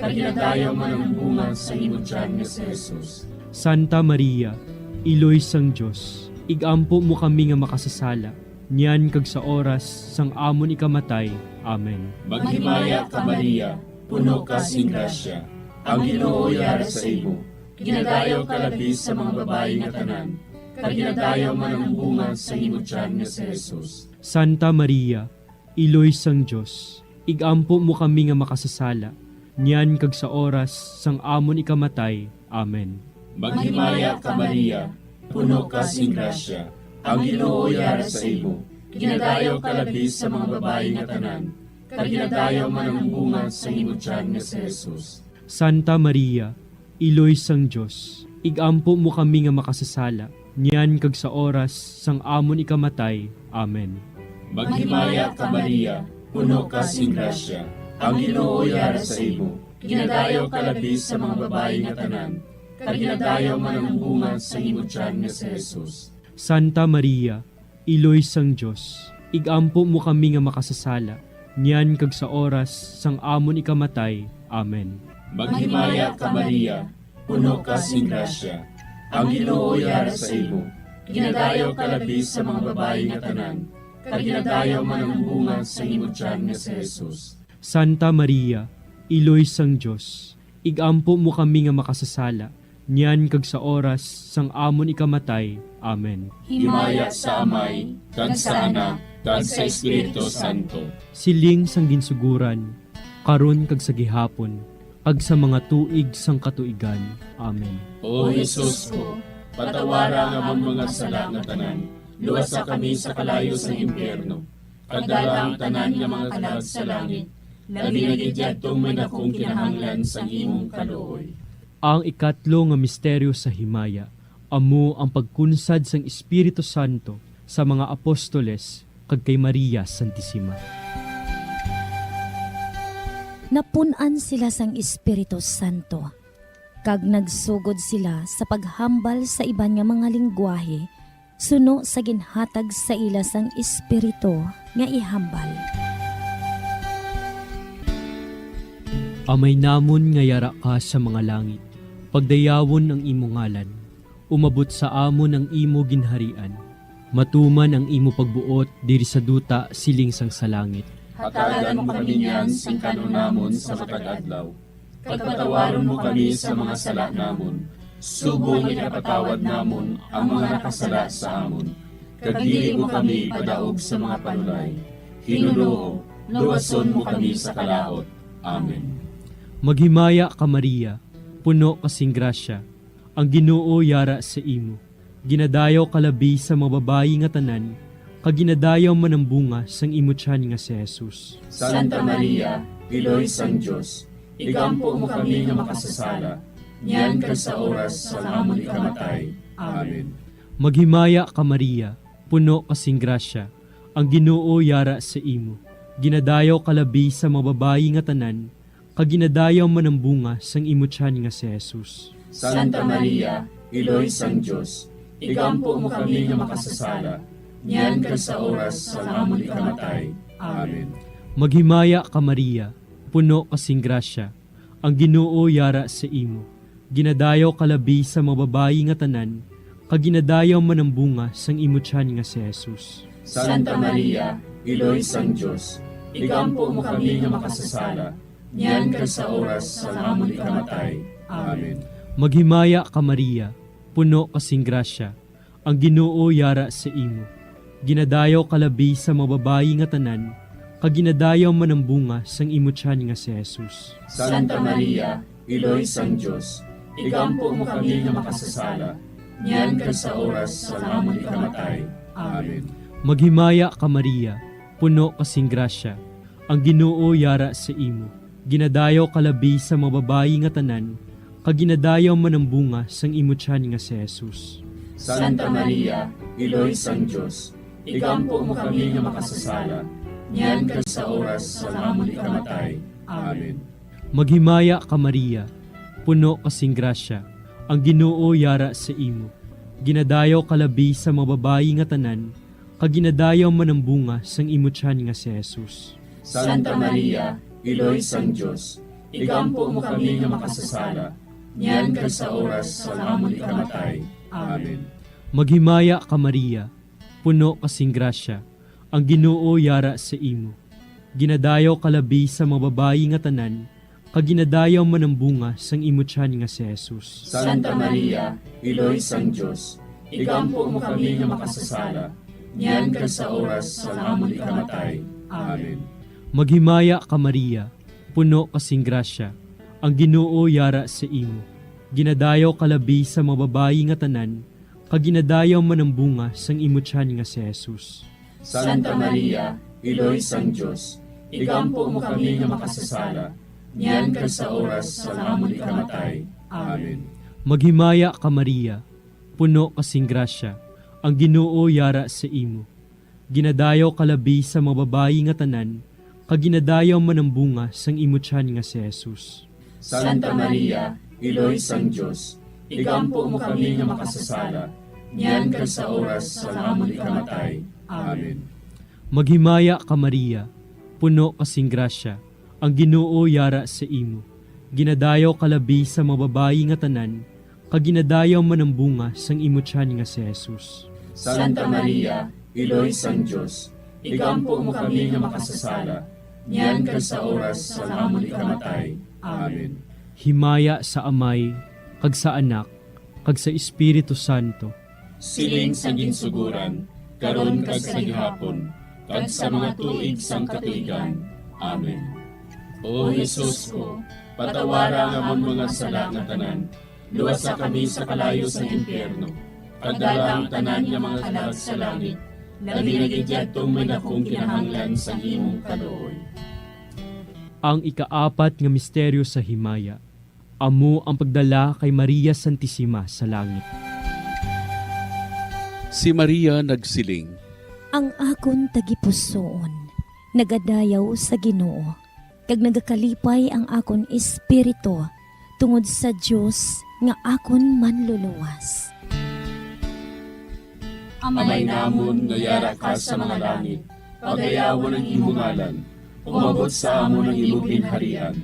kag ginadayaw man ang bunga sa imo tiyan nga si Jesus. Santa Maria, Iloy sang Dios, igampo mo kami nga makasasala, niyan kag sa oras sang amon ikamatay. Amen. Maghimaya ka, Maria, puno ka sing grasya, ang Ginoo yara sa imo. Ginadayaw ka labi sa mga babayi nga tanan, kag ginadayaw man ang bunga sang imo tiyan nga si Jesus. Santa Maria, Iloy sang Dios, igampo mo kami nga makasasala, niyan kag sa oras sang amon ikamatay. Amen. Maghimaya ka, Maria, puno ka sing grasya, ang Ginoo yara sa imo. Ginadayaw ka labi sa mga babayi nga tanan, kag ginadayaw man ang bunga sang imo tiyan nga si Jesus. Santa Maria, Iloy sang Dios, igampo mo kami nga makasasala, niyan kag sa oras sang amon ikamatay. Amen. Maghimaya ka, Maria, puno ka sing grasya, ang Ginoo yara sa imo. Ginadayaw ka labi sa mga babayi nga tanan, kag ginadayaw man ang bunga sang imo tiyan nga si Jesus. Santa Maria, Iloy sang Dios, igampo mo kami nga makasasala, niyan kag sa oras sang amon ikamatay. Amen. Maghimaya ka, Maria, puno ka sing grasya, ang Ginoo yara sa imo. Ginadayaw ka labi sa mga babayi nga tanan, kag ginadayaw man ang bunga sang imo tiyan nga si Jesus. Santa Maria, Iloy sang Dios, igampo mo kami nga makasasala, niyan kag sa oras sang amon ikamatay. Amen. Himaya sa Amay, kag sa Anak, kag sa Espiritu Santo. Siling sang ginsuguran, karon kag sa gihapon, kag sa mga tuig sang katuigan. Amen. O Jesus ko, patawara ang amon mga sala nga tanan, luwasa kami sa kalayo sang impyerno, kag dala ang tanan nga mga kalag sa langit, labi na gid yadtong may dakong kinahanglan sang imong kaluoy. Ang ikatlo nga misteryo sa himaya amo ang pagkunsad sang Espiritu Santo sa mga apostoles kag kay Maria Santisima. Napun-an sila sang Espiritu Santo, kag nagsugod sila sa paghambal sa iban nga mga linggwahe suno sa ginhatag sa ila sang Espiritu nga ihambal. Amay namon nga yara ka sa mga langit, pagdayawon ang imo ngalan. Umabot sa amon ang imo ginharian. Matuman ang imo pagbuot diri sa duta siling sang sa langit. Hatagan mo kami niyan sing kan-on namon sa matag adlaw. Kag patawaron mo kami sa mga sala namon, subong nga ginapatawad namon ang mga nakasala sa amon. Kag dili mo kami ipadaog sa mga panulay. Ginoo, luwason mo kami sa kalaut. Amen. Maghimaya ka, Maria, puno ka sing grasya, ang Ginoo yara sa imo. Ginadayaw ka labi sa mga babayi nga tanan, kag ginadayaw man ang bunga sang imo tiyan nga si Jesus. Santa Maria, Iloy sang Dios, igampo mo kami nga makasasala, niyan kag sa oras sang amon ikamatay. Amen. Maghimaya ka, Maria, puno ka sing grasya, ang Ginoo yara sa imo. Ginadayaw ka labi sa mga babayi nga tanan, kag ginadayaw man ang bunga sang imo tiyan nga si Jesus. Santa Maria, Iloy sang Dios, igampo mo kami nga makasasala, niyan kag sa oras sang amon ikamatay. Amen. Maghimaya ka, Maria, puno ka sing grasya, ang Ginoo yara sa imo. Ginadayaw ka labi sa mga babayi nga tanan, kag ginadayaw man ang bunga sang imo tiyan nga si Jesus. Santa Maria, Iloy sang Dios, igampo mo kami nga makasasala, niyan kag sa oras sang amon ikamatay. Amen. Maghimaya ka, Maria, puno ka sing grasya, ang Ginoo yara sa imo. Ginadayaw ka labi sa mga babayi nga tanan, kag ginadayaw man ang bunga sang imo tiyan nga si Jesus. Santa Maria, Iloy sang Dios, igampo mo kami nga makasasala, niyan kag sa oras sang amon ikamatay. Amen. Maghimaya ka, Maria, puno ka sing grasya, ang Ginoo yara sa imo. Ginadayaw ka labi sa mga babayi nga tanan, kag ginadayaw man ang bunga sang imo tiyan nga si Jesus. Santa Maria, Iloy sang Dios, igampo mo kami nga makasasala, niyan kag sa oras sang amon ikamatay. Amen. Maghimaya ka, Maria, puno ka sing grasya, ang Ginoo yara sa imo. Ginadayaw ka labi sa mga babayi nga tanan, kag ginadayaw man ang bunga sang imo tiyan nga si Jesus. Santa Maria, Iloy sang Dios, igampo mo kami nga makasasala, niyan kag sa oras sang amon ikamatay. Amen. Maghimaya ka, Maria, puno ka sing grasya, ang Ginoo yara sa imo. Ginadayaw ka labi sa mga babayi nga tanan, kag ginadayaw man ang bunga sang imo tiyan nga si Jesus. Santa Maria, Iloy sang Dios, igampo mo kami nga makasasala, niyan kag sa oras sang amon ikamatay. Amen. Maghimaya ka, Maria, puno ka sing grasya, ang Ginoo yara sa imo. Ginadayaw ka labi sa mga babayi nga tanan, kag ginadayaw man ang bunga sang imo tiyan nga si Jesus. Santa Maria, Iloy sang Dios, igampo mo kami nga makasasala, niyan kag sa oras sang amon ikamatay. Amen. Maghimaya ka, Maria, puno ka sing grasya, ang Ginoo yara sa imo. Ginadayaw ka labi sa mga babayi nga tanan, kag ginadayaw man ang bunga sang imo tiyan nga si Jesus. Santa Maria, Iloy sang Dios, igampo mo kami nga makasasala, niyan kag sa oras sang amon ikamatay. Amen. Maghimaya ka, Maria, puno ka sing grasya, ang Ginoo yara sa imo. Ginadayaw ka labi sa mga babayi nga tanan, kag ginadayaw man ang bunga sang imo tiyan nga si Jesus. Santa Maria, Iloy sang Dios, igampo mo kami nga makasasala, niyan kag sa oras sang amon ikamatay. Amen. Himaya sa Amay, kag sa Anak, kag sa Espiritu Santo. Siling sa ginsuguran, karon kag sa gihapon, kag sa mga tuig sang katuigan. Amen. O Jesus ko, patawara ang amon mga sala nga tanan, luwasa kami sa kalayo sang impyerno, kag dala ang tanan nga mga kalag sa langit, labi na gid yadtong may dakong kinahanglan sang imong kaluoy. Ang ikaapat nga misteryo sa himaya, amo ang pagdala kay Maria Santisima sa langit. Si Maria nagsiling, "Ang akon tagipusoon nagadayaw sa Ginoo, kag nagakalipay ang akon espiritu tungod sa Dios nga akon Manluluwas." Amay namon nga yara ka sa mga langit, pagayawon ang imo ngalan. Umabot sa amon ang imo ginharian.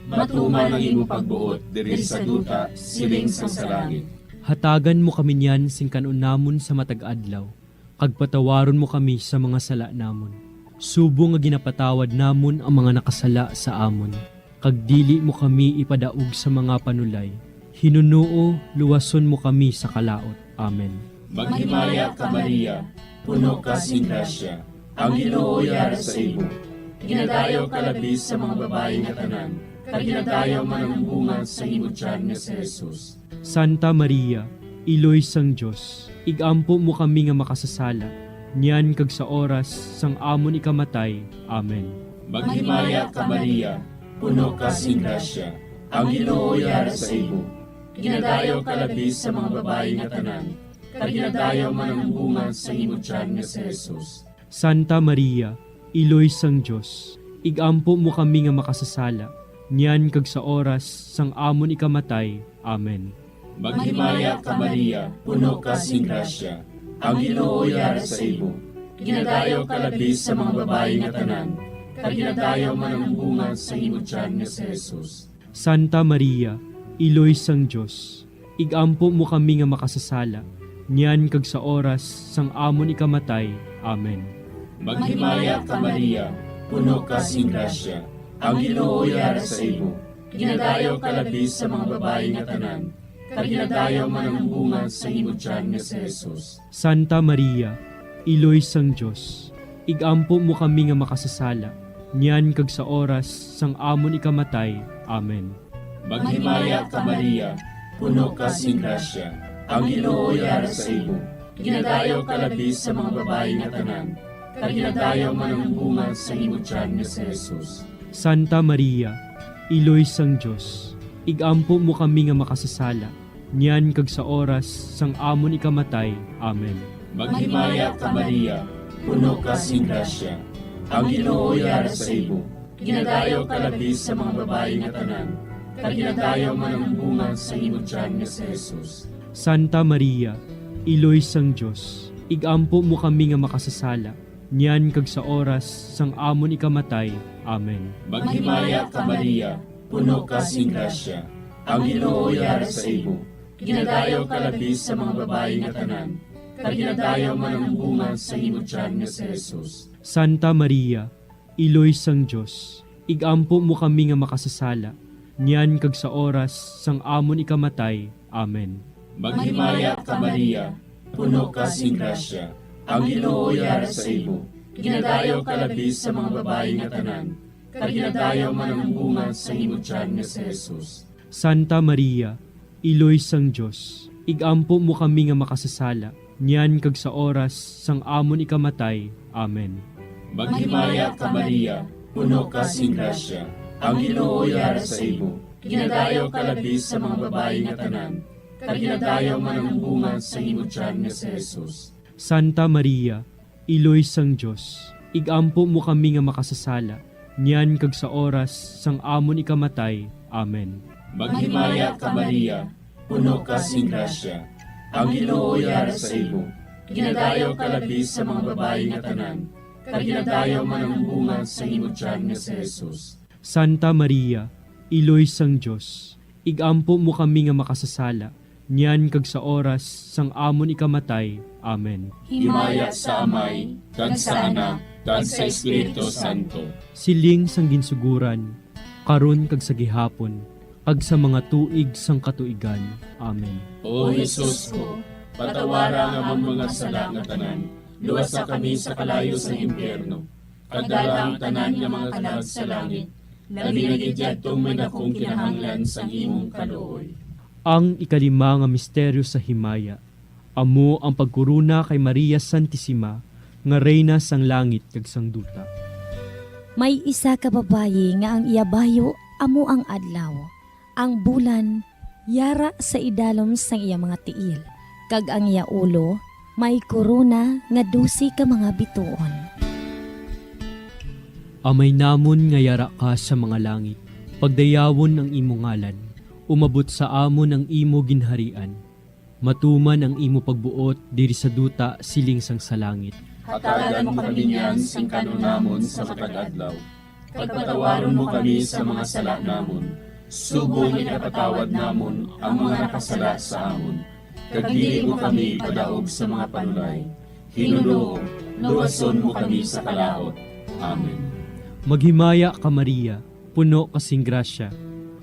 Matuman ang imo pagbuot diri sa duta, siling sang sa langit. Hatagan mo kami niyan sing kan-on namon sa matag adlaw, kag patawaron mo kami sa mga sala namon, subong nga ginapatawad namon ang mga nakasala sa amon, kag dili mo kami ipadaog sa mga panulay. Hinunoo, luwason mo kami sa kalaut. Amen. Maghimaya ka, Maria, puno ka sing grasya, ang Ginoo yara sa imo. Ginadayaw ka labi sa mga babayi nga tanan, kag ginadayaw man ang bunga sa imo tiyan nga si Jesus. Santa Maria, Iloy sang Dios, igampo mo kami nga makasasala, niyan kag sa oras sang amon ikamatay. Amen. Maghimaya ka, Maria, puno ka sing grasya, ang Ginoo yara sa imo. Ginadayaw ka labi sa mga babayi nga tanan, kag ginadayaw man ang bunga sa imo tiyan nga si Jesus. Santa Maria, Iloy sang Dios, igampo mo kami nga makasasala, niyan kag sa oras sang amon ikamatay. Amen. Maghimaya ka, Maria, puno ka sing grasya, ang Ginoo yara sa imo. Ginadayaw ka labi sa mga babayi nga tanan, kag ginadayaw man ang bunga sa imo tiyan nga si Jesus. Santa Maria, Iloy sang Dios, igampo mo kami nga makasasala, niyan kag sa oras sang amon ikamatay. Amen. Maghimaya ka, Maria, puno ka sing grasya, ang Ginoo yara sa imo. Ginadayaw ka labi sa mga babayi nga tanan, kag ginadayaw man ang bunga sa imo tiyan nga si Jesus. Santa Maria, Iloy sang Dios, igampo mo kami nga makasasala, niyan kag sa oras sang amon ikamatay. Amen. Maghimaya ka, Maria, puno ka sing grasya, ang Ginoo yara sa imo. Ginadayaw ka labi sa mga babayi nga tanan, kag ginadayaw man ang bunga sa imo tiyan nga si Jesus. Santa Maria, Iloy sang Dios, igampo mo kami nga makasasala, niyan kag sa oras sang amon ikamatay. Amen. Maghimaya ka, Maria, puno ka sing grasya, ang Ginoo yara sa imo. Ginadayaw ka labi sa mga babayi nga tanan, kag ginadayaw man ang bunga sa imo tiyan nga si Jesus. Santa Maria, Iloy sang Dios, igampo mo kami nga makasasala, niyan kag sa oras sang amon ikamatay. Amen. Maghimaya ka, Maria, puno ka sing grasya, ang Ginoo yara sa imo. Ginadayaw ka labi sa mga babayi nga tanan, kag ginadayaw man ang bunga sa imo tiyan nga si Jesus. Santa Maria, Iloy sang Dios, igampo mo kami nga makasasala, niyan kag sa oras sang amon ikamatay. Amen. Maghimaya ka, Maria, puno ka sing grasya, ang Ginoo yara sa imo. Ginadayaw ka labi sa mga babayi nga tanan, kag ginadayaw man ang bunga sang imo tiyan nga si Jesus. Santa Maria, Iloy sang Dios, igampo mo kami nga makasasala, niyan kag sa oras sang amon ikamatay. Amen. Maghimaya ka, Maria, puno ka sing grasya, ang Ginoo yara sa imo. Ginadayaw ka labi sa mga babayi nga tanan, kag ginadayaw man ang bunga sang imo tiyan nga si Jesus. Santa Maria, Iloy sang Dios, igampo mo kami nga makasasala, niyan kag sa oras sang amon ikamatay. Amen. Maghimaya ka, Maria, puno ka sing grasya, ang Ginoo yara sa imo. Ginadayaw ka labi sa mga babayi nga tanan, kag ginadayaw man ang bunga sang imo tiyan nga si Jesus. Santa Maria, Iloy sang Dios, igampo mo kami nga makasasala, niyan kag sa oras sang amon ikamatay. Amen. Himaya sa Amay, kag sa Anak, kag sa Espiritu Santo. Siling sang ginsugoran, karon kag sa gihapon, kag sa mga tuig sang katuigan. Amen. O Jesus ko, patawara ang amon mga sala nga tanan, luwasa kami sa kalayo sang impyerno, kag dala ang tanan nga mga kalag sa langit, labi na gid yadtong may dakong kinahanglan sang imong kaluoy. Ang ikalima nga misteryo sa himaya, amo ang pagkorona kay Maria Santisima nga Reyna sang langit kag sang duta. May isa ka babayi nga ang iya bayo amo ang adlaw, ang bulan yara sa idalom sang iya mga tiil, kag ang iya ulo may korona nga dose ka mga bituon. Amay namon nga yara ka sa mga langit, pagdayawon ang imo ngalan, umabot sa amon ang imo ginharian, matuman ang imo pagbuot diri sa duta siling sang sa langit. Hatagan mo kami niyan sing kan-on namon sa matag adlaw, kag patawaron mo kami sa mga sala namon, subong nga ginapatawad namon ang mga nakasala sa amon, kag dili mo kami ipadaog sa mga panulay. Ginoo, luwason mo kami sa kalaut. Amen. Maghimaya ka, Maria, puno ka sing grasya,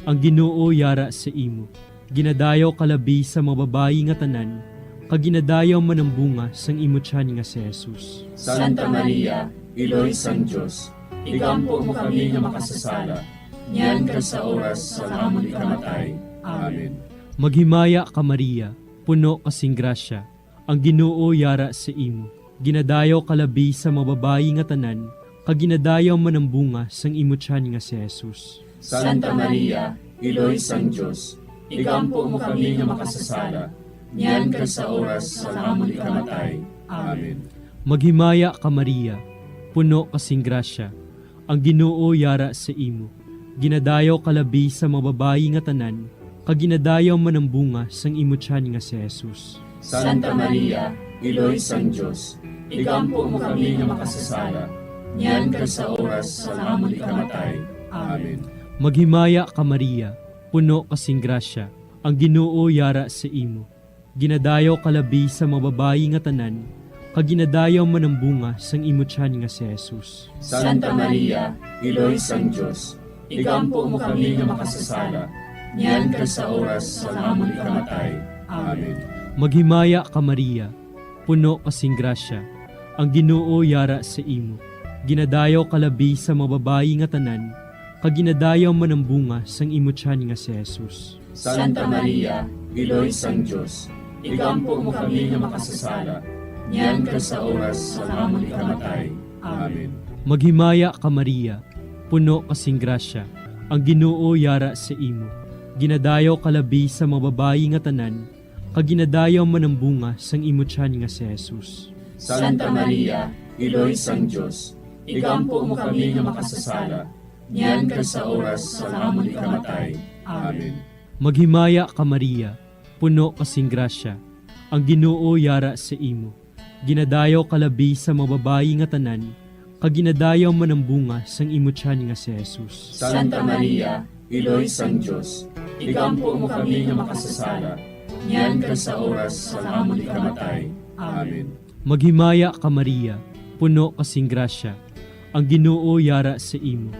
ang Ginoo yara sa imo. Ginadayaw ka labi sa mga babayi nga tanan, kag ginadayaw man ang bunga sang imo tiyan nga si Jesus. Santa Maria, Iloy sang Dios, igampo mo kami nga makasasala, niyan kag sa oras sang amon ikamatay. Amen. Maghimaya ka, Maria, puno ka sing grasya, ang Ginoo yara sa imo. Ginadayaw ka labi sa mga babayi nga tanan, kag ginadayaw man ang bunga sang imo tiyan nga si Jesus. Santa Maria, Iloy sang Dios, igampo mo kami nga makasasala, niyan kag sa oras sang amon ikamatay. Amen. Maghimaya ka, Maria, puno ka sing grasya, ang Ginoo yara sa imo. Ginadayaw ka labi sa mga babayi nga tanan, kag ginadayaw man ang bunga sang imo tiyan nga si Jesus. Santa Maria, Iloy sang Dios, igampo mo kami nga makasasala, niyan kag sa oras sang amon ikamatay. Amen. Maghimaya ka, Maria, puno ka sing grasya, ang Ginoo yara sa imo. Ginadayaw ka labi sa mga babayi nga tanan, kag ginadayaw man ang bunga sang imo tiyan nga si Jesus. Santa Maria, Iloy sang Dios, igampo mo kami nga makasasala, niyan kag sa oras sang amon ikamatay. Amen. Maghimaya ka, Maria, puno ka sing grasya, ang Ginoo yara sa imo. Ginadayaw ka labi sa mga babayi nga tanan, kag ginadayaw man ang bunga sang imo tiyan nga si Jesus. Santa Maria, Iloy sang Dios, igampo mo kami nga makasasala, niyan kag sa oras sang amon ikamatay. Amen. Maghimaya ka, Maria, puno ka sing grasya, ang Ginoo yara sa imo. Ginadayaw ka labi sa mga babayi nga tanan, kag ginadayaw man ang bunga sang imo tiyan nga si Jesus. Santa Maria, Iloy sang Dios, igampo mo kami nga makasasala, niyan kag sa oras sang amon ikamatay. Amen. Maghimaya ka, Maria, puno ka sing grasya, ang Ginoo yara sa imo. Ginadayaw ka labi sa mga babayi nga tanan, kag ginadayaw man ang bunga sang imo tiyan nga si Jesus. Santa Maria, Iloy sang Dios, igampo mo kami nga makasasala, niyan kag sa oras sang amon ikamatay. Amen. Maghimaya ka, Maria, puno ka sing grasya, ang Ginoo yara sa imo.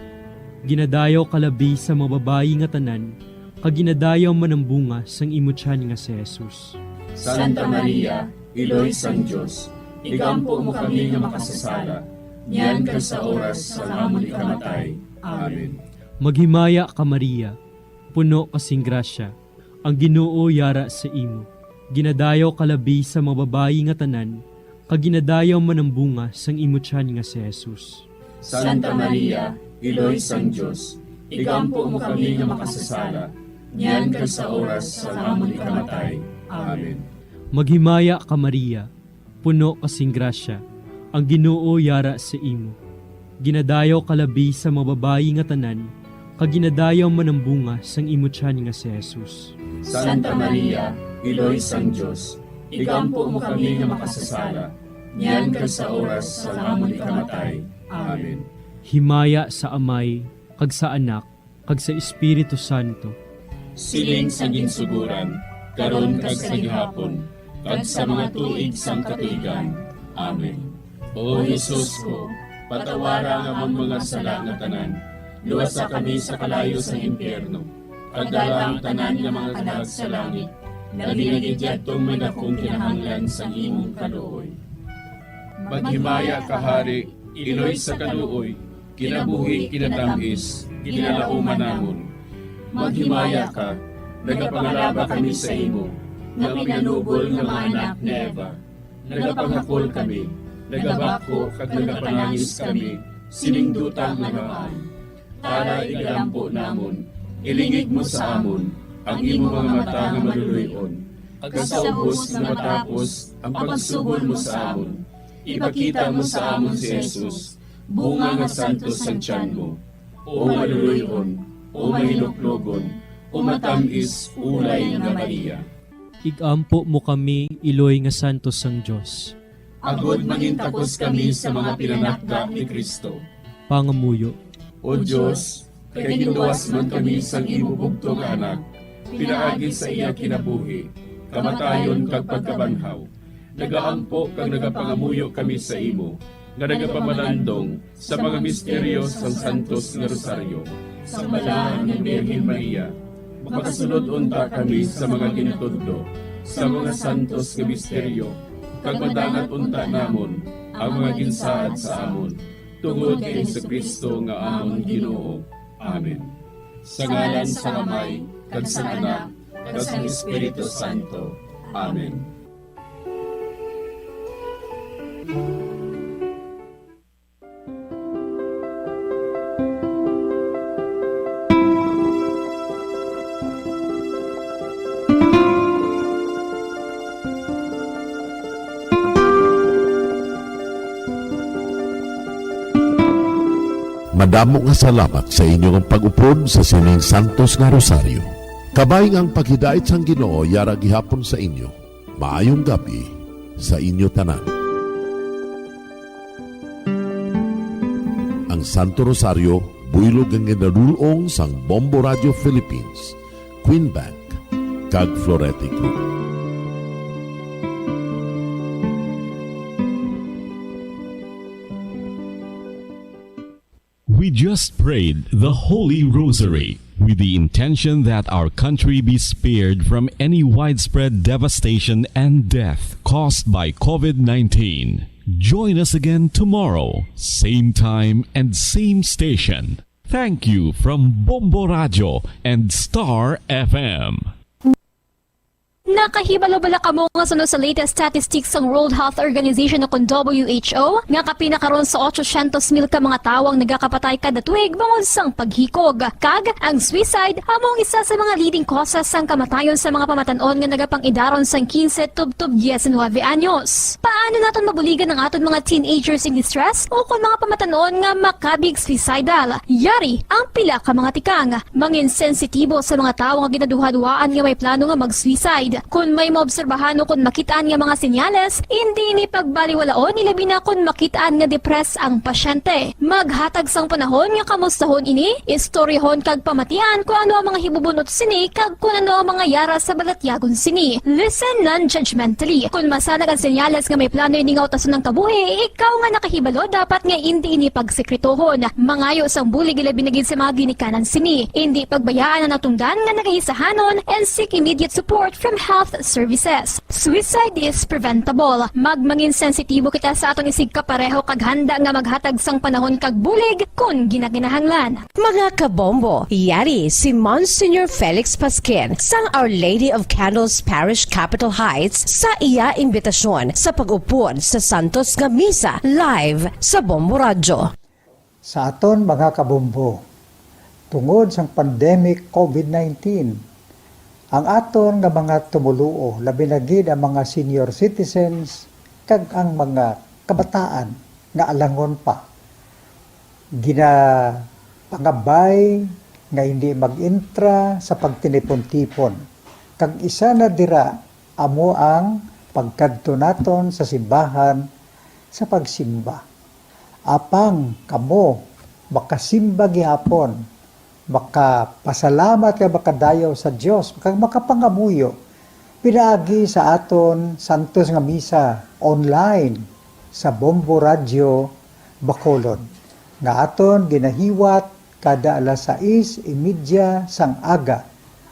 Ginadayaw ka labi sa mga babayi nga tanan, kag ginadayaw man ang bunga sang imo tiyan nga si Jesus. Santa Maria, Iloy sang Dios, igampo mo kami nga makasasala, niyan kag sa oras sang amon ikamatay. Amen. Maghimaya ka, Maria, puno ka sing grasya, ang Ginoo yara sa imo. Ginadayaw ka labi sa mga babayi nga tanan, kag ginadayaw man ang bunga sang imo tiyan nga si Jesus. Santa Maria, Iloy sang Dios, igampo mo kami nga makasasala, niyan kag sa oras sang amon ikamatay. Amen. Maghimaya ka, Maria, puno ka sing grasya, ang Ginoo yara sa imo. Ginadayaw ka labi sa mga babayi nga tanan, kag ginadayaw man ang bunga sang imo tiyan nga si Jesus. Santa Maria, Iloy sang Dios, igampo mo kami nga makasasala, niyan kag sa oras sang amon ikamatay. Amen. Himaya sa Amay, kag sa Anak, kag sa Espiritu Santo. Siling sa ginsugoran, karon kag sa gihapon, kag sa mga tuig sang katuigan. Amen. O Jesus ko, patawara ang amon mga sala nga tanan, luwasa kami sa kalayo sang impyerno, kag dala ang tanan nga mga kalag sa langit, labi na gid yadtong may dakong kinahanglan sang imong kaluoy. Maghimaya ka, Hari, Iloy sa kaluoy, kinabuhi, kinatam-is, ginalauman namon. Maghimaya ka, nagapangalaba kami sa imo, nga pinanubol nga mga anak ni Eva. Nagapangakol kami, nagabakho kag nagapanangis kami, sining duta nga namaan. Tara, igalampo namon, ilingig mo sa amon ang imo mga mata nga maluloy-on, kag sa ubos nga matapos ang pagsugol mo sa amon, ipakita mo sa amon si Jesus, bunga nga santos sang tiyan mo. O maluloy-on, o mahinuklogon, o matam-is ulay nga Maria. Igampo mo kami, iloy nga santos sang Dios. Agod mangintakos kami sa mga pinanakda ni Cristo. Pangamuyo. O Dios, kay ginluwas man kami sang imo bugtong nga Anak, pinaagi sa iya kinabuhi, kamatayon, kag pagkabanhaw, nagaampo kag nagapangamuyo kami sa imo, nga nagapamalandong sa mga misteryo sang Santos nga Rosaryo. Sa Balaan nga Birhen Maria, makasulod unta kami sa mga ginatudlo sa mga santos nga misteryo, kag madangat unta namon ang mga ginsaad sa amon, tungod kay Jesu-Cristo nga amon Ginoo. Amen. Sa ngalan sang Amay, kag sang Anak, kag sang Espiritu Santo. Amen. Madamo nga salamat sa inyo nga pag-upod sa sining santos nga rosaryo. Kabay nga ang paghidait sang Ginoo yara gihapon sa inyo. Maayong gab-i sa inyo tanan. Ang Santo Rosario, buylog nga ginadul-ong sang Bombo Radio Philippines, Queen Bank, kag Florete Group. We just prayed the Holy Rosary with the intention that our country be spared from any widespread devastation and death caused by COVID nineteen. Join us again tomorrow, same time and same station. Thank you from Bombo Radio and Star F M. Nakahibalo bala kamo nga suno sa latest statistics sang World Health Organization o kon W H O nga kapin na karon sa otso syentos mil ka mga tawo ang nagakapatay kada tuig bangod sang paghikog? Kag ang suicide amo ang isa sa mga leading causes sang kamatayon sa mga pamatan-on nga nagapang-idaron sang kinse tubtob diecinuebe anyos. Paano naton mabuligan ang aton mga teenagers in distress o kon mga pamatan-on nga makabig suicidal? Yari ang pila ka mga tikang. Mangin sensitibo sa mga tawo nga ginaduhaduhaan nga may plano nga mag-suicide. Kon may maobserbahan o kon makit-an nga mga senyales, indi ini pagbaliwalaon, ilabi na kon makit-an nga depressed ang pasyente. Maghatag sang panahon nga kamustahon ini, istoryahon kag pamatian kon ano ang mga hibubunot sini kag kon ano ang mga yara sa balatyagon sini. Listen non-judgmentally. Kon masanag ang senyales nga may plano ini nga utason ang kabuhi, ikaw nga nakahibalo dapat nga indi ini pagsekretohon. Mangayo sang bulig, ilabi na gid sa mga ginikanan sini. Indi pagbayaan ang natungdan nga nagahisahanon and seek immediate support from health services. Suicide is preventable. Magmangin sensitibo kita sa aton isigkapareho kag handa nga maghatag sang panahon kag bulig kon ginakinahanglan. Mga kabombo, yari si Monsignor Felix Pasquin sang Our Lady of Candles Parish, Capitol Heights, sa iya imbitasyon sa pag-upod sa santos nga misa live sa Bombo Radyo. Sa aton mga kabombo, tungod sang pandemic covid nineteen, ang aton nga mga tumoluo, labi na gid ang mga senior citizens kag ang mga kabataan nga alangon pa, ginapangabay nga hindi mag-intra sa pagtinipon-tipon. Kag isa na dira amo ang pagkadto naton sa simbahan sa pagsimba. Apang kamo makasimba gihapon, makapasalamat kag makadayaw sa Dios, kag makapangamuyo pinaagi sa aton santos nga misa online sa Bombo Radyo Bacolod, nga aton ginahiwat kada alas sais y media sang aga.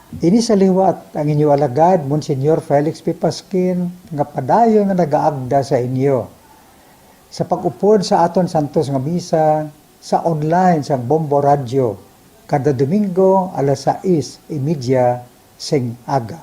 Ini sa liwat ang inyo alagad, Monsignor Felix P. Pasquin, nga padayon nga nagaagda sa inyo sa pag-upod sa aton santos nga misa sa online sang Bombo Radyo kada Domingo alas sais y media sing aga.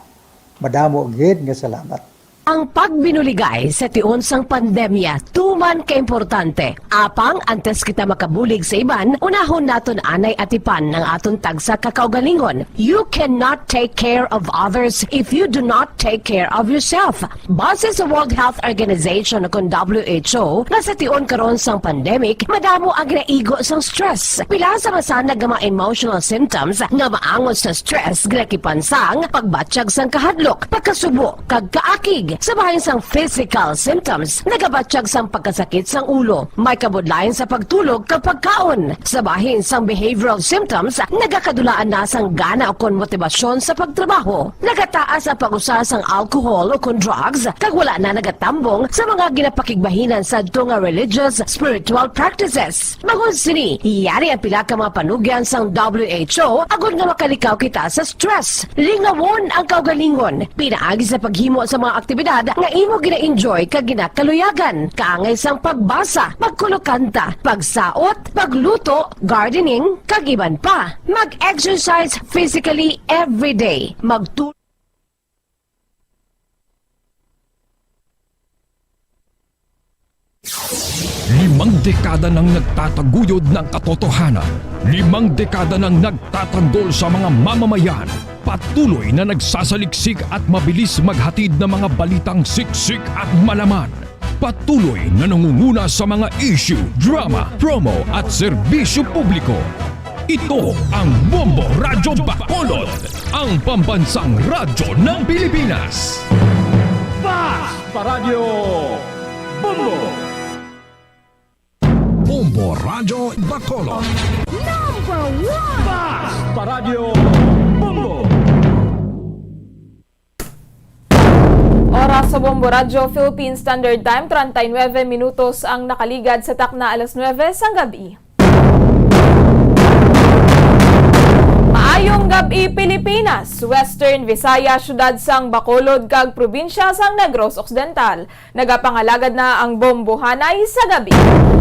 Madamo gid nga salamat. Ang pagbinuligay sa tion sang pandemya tuman ka importante. Apang antes kita makabulig sa iban, unahon naton anay atipan ang aton tagsa ka kaugalingon. You cannot take care of others if you do not take care of yourself. Base sa World Health Organization, kon W H O, nga sa tion karon sang pandemic, madamo ang ginaigo sang stress. Pila sa masanag nga mga emotional symptoms nga maangot sa stress, ginakipan sang pagbatyag sang kahadlok, pagkasubo, kag kaakig. Sa bahin sang physical symptoms, nagabatyag sang pagkasakit sang ulo, may kabudlayan sa pagtulog kag pagkaon. Sa bahin sang behavioral symptoms, nagakadulaan na sang gana ukon motibasyon sa pagtrabaho. Nagataas ang pag-usa sang alcohol ukon drugs, kag wala na nagatambong sa mga ginapakigbahinan sadto nga religious, spiritual practices. Bangod sini, yari ang pila ka mga panugyan sang W H O agod nga makalikaw kita sa stress. Lingawon ang kaugalingon, pinaagi sa paghimo sa mga aktibidad nga imo gina-enjoy kag ginakaluyagan, kaangay sang pagbasa, pagkulokanta, pagsaot, pagluto, gardening, kag iban pa. Mag-exercise physically every day. Magtu- Limang dekada nang nagtataguyod ng katotohanan. Limang dekada nang nagtatanggol sa mga mamamayan. Patuloy na nagsasaliksik at mabilis maghatid ng mga balitang siksik at malaman. Patuloy na nangunguna sa mga issue, drama, promo at serbisyo publiko. Ito ang Bombo Radyo Bacolod, ang pambansang radyo ng Pilipinas. Fast Paradyo Bombo! Bombo Radyo Bacolod. Number one! Fast Paradyo Bombo! Oras sa Bombo Radyo Philippine Standard Time, treinta y nueve minutos ang nakaligad sa takna alas nuebe sang gabi. Maayong gab-i, Pilipinas, Western Visayas, siyudad sang Bacolod, kag probinsya sang Negros Occidental. Nagapangalagad na ang bombohanay sa gabi.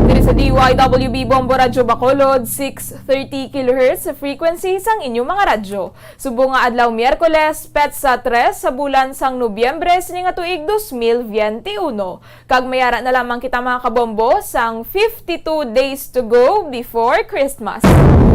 Diri sa D Y W B Bombo Radyo Bacolod, six thirty kilohertz frequency sang inyong mga radyo. Subong nga adlaw Miyerkules, petsa tres sa bulan sang Nobyembre sini nga tuig dos mil biyente uno. Kag may ara na lamang kita, mga kabombo, sang fifty-two days to go before Christmas.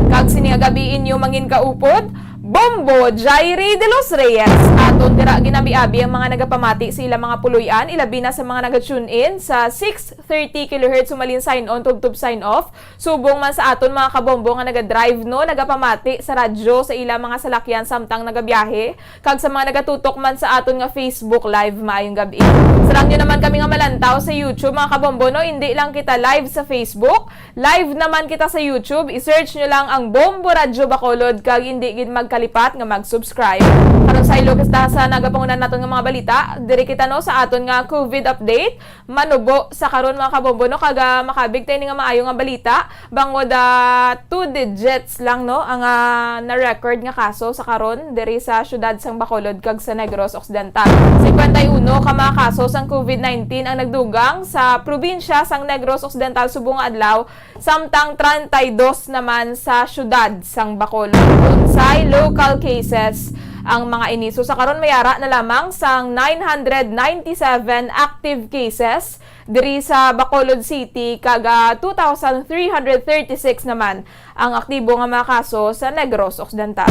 Kag sini nga gabi inyo mangin kaupod, Bombo Jairi de los Reyes at Tundira ginabi-abi ang mga nagapamati sa ilang mga puloy-an, ilabi na sa mga naga-tune in sa six thirty kilohertz sumalin sign on tubtob sign off. Subong man sa aton mga kabombo nga naga-drive, no, nagapamati sa radyo sa ilang mga salakyan samtang nagabiyahe, kag sa mga nagatutok man sa aton nga Facebook Live, maayong gab-i. Sarang nyo naman kami nga malantaw sa YouTube, mga kabombo, no, indi lang kita live sa Facebook, live naman kita sa YouTube. I-search nyo lang ang Bombo Radyo Bacolod kag indi gid magkalipat nga mag-subscribe. Karon sa ilo kita sa nagapangunan naton nga mga balita, diri kita, no, sa aton nga COVID update. Manubo sa karon, mga kabombo, no, kag, ah, makabig tayo ni nga maayo nga balita, bangod, ah, two digits lang, no, ang, ah, na-record nga kaso sa karon diri sa siyudad sang Bacolod kag sa Negros Occidental. Cincuenta y uno ka mga kaso sang COVID nineteen ang nagdugang sa probinsya sang Negros Occidental subong nga adlaw, samtang treinta y dos naman sa siyudad sang Bacolod. Unsay local cases ang mga ini? So, sa karon, may ara na lamang sang nine hundred ninety-seven active cases diri sa Bacolod City, kag, ah, two thousand three hundred thirty-six naman ang aktibo nga mga kaso sa Negros Occidental.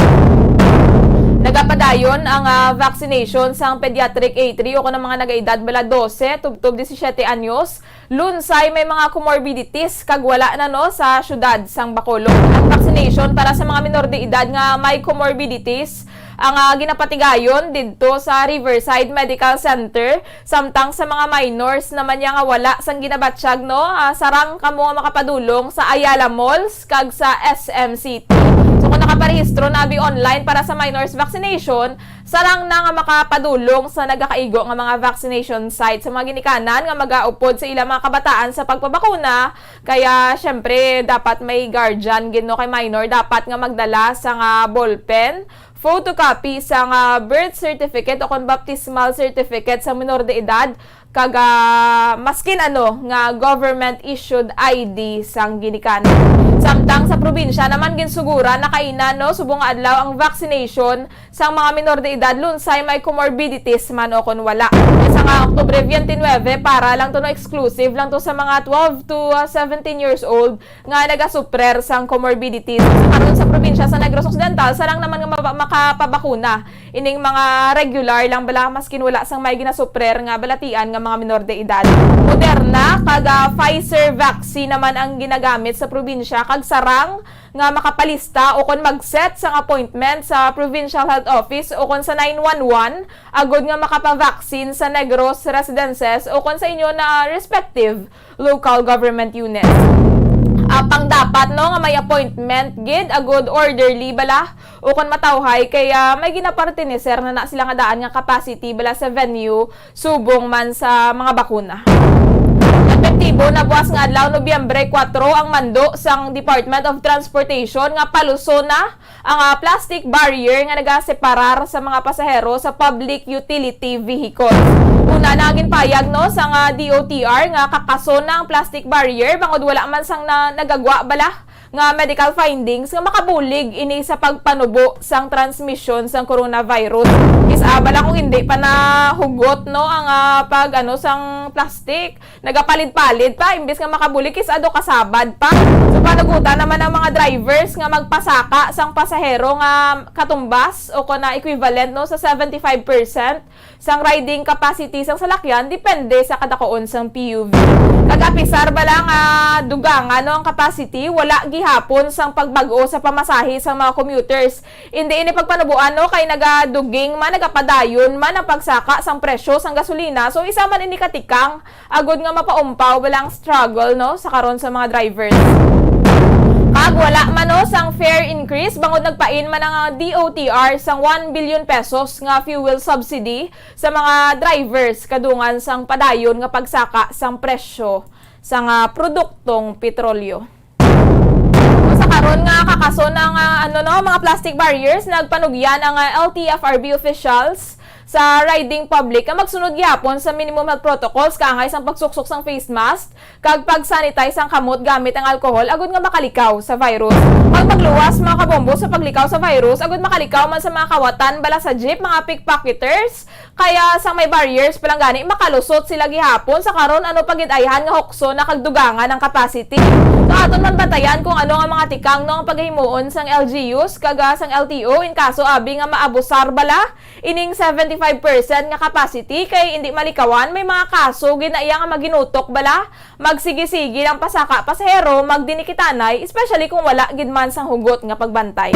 Nagapadayon ang, ah, vaccination sang pediatric age, o kon ang mga nagaedad bala dose tubtob disisiete anyos. Lunsay may mga comorbidities kag wala na, no, sa siyudad sang Bacolod. Ang vaccination para sa mga minor de edad nga may comorbidities ang, ah, ginapatigayon didto sa Riverside Medical Center, samtang sa mga minors naman niya nga wala sang ginabatyag, no, ah, sarang kamo nga makapadulong sa Ayala Malls kag sa S M City. So, kung nakaparehistro na abi online para sa minors vaccination, sarang na nga makapadulong sa nagakaigo nga mga vaccination site sa mga ginikanan nga magaupod sa ilang mga kabataan sa pagpabakuna. Kaya, syempre, dapat may guardian gid, no, kay minor. Dapat nga magdala sa nga ballpen, photocopy sa nga birth certificate o kon baptismal certificate sa minor de edad, kag, ah, maskin ano nga government-issued I D sang ginikanan. Samtang sa probinsya naman, ginsuguran na kaina, no, subong nga adlaw ang vaccination sang mga minor de edad, lunsay may comorbidities man o kon wala. Sa nga Oktubre twenty-nine, para lang to, no, exclusive lang to sa mga twelve to, ah, seventeen years old nga nagasuprer sang comorbidities. Sa karon sa probinsya sa Negros Occidental, sarang naman nga maba-, makapabakuna ining mga regular lang bala, maskin wala sang may ginasuprer nga balatian nga mga minor de edad. Moderna kag, ah, Pfizer vaccine naman ang ginagamit sa probinsya, kag sarang nga makapalista o kon mag-set sang appointment sa Provincial Health Office o kon sa nine one one agud nga makapavaccine sa Negros residences o kon sa inyo na respective local government units. Apang dapat, no, nga may appointment gid agud orderly bala o kon matawhay, kay, ah, may ginapartineser na na sila nga daan nga capacity bala sa venue subong man sa mga bakuna. Epektibo na buwas nga adlaw, Nobyembre kuwatro, ang mando sang Department of Transportation nga paluson na ang, ah, plastic barrier nga nagaseparar sa mga pasahero sa public utility vehicles. Una na ginpayag, no, sang D O T R nga kakason na ang plastic barrier bangod wala man sang na, nagagwa bala nga medical findings nga makabulig ini sa pagpanubo sang transmisyon sang coronavirus. Kis-a bala kung hindi pa nahugot, no, ang, ah, pag, ano, sang plastic, nagapalid-palid pa, imbis nga makabulig, kis-a daw kasabad pa. So, panugutan naman ang mga drivers nga magpasaka sang pasahero nga katumbas o kon na equivalent, no, sa seventy-five percent sang riding capacity sang salakyan, depende sa kadakuon sang P U V. Kag apisar bala nga dugangan, no, ang capacity, wala gihapon sang pagbag-o sa pamasahe sang mga commuters. Indi ini pagpanuboan, no, kay nagaduging man, nagapadayon man ang pagsaka sang presyo sang gasolina. So, isa man ini ka tikang agud nga mapaumpaw bala ang struggle, no, sa karon sa mga drivers. Kag wala man, no, sang fare increase, bangod nagpain man ang D O T R sang one billion pesos nga fuel subsidy sa mga drivers kadungan sang padayon nga pagsaka sang presyo sang, ah, produktong petrolyo. Sa karon nga kakason ang, ah, ano, no, mga plastic barriers, nagpanugyan ang, ah, L T F R B officials sa riding public nga magsunod gihapon sa minimum health protocols kaangay sang pagsuksok sang face mask kag pag-sanitize sang kamot gamit ang alcohol agud nga makalikaw sa virus. Kag magluwas, mga kabombo, sa paglikaw sa virus agud makalikaw man sa mga kawatan bala sa jeep, mga pickpocketers, kaya sang may barriers pa lang gani, makalusot sila gihapon. Sa karon, ano pa gid ayhan nga hukso na kag dugangan ang capacity? So, aton man bantayan kung ano nga mga tikang, no, ang pagahimuon sang L G Us kag, ah, sang L T O in kaso abi nga maabusar bala ining seventy five percent nga capacity, kay indi malikawan may mga kaso gid na iya nga maginutok bala, magsigi-sige lang pasaka pasahero, magdinikitanay, especially kung wala gid man sang hugot nga pagbantay.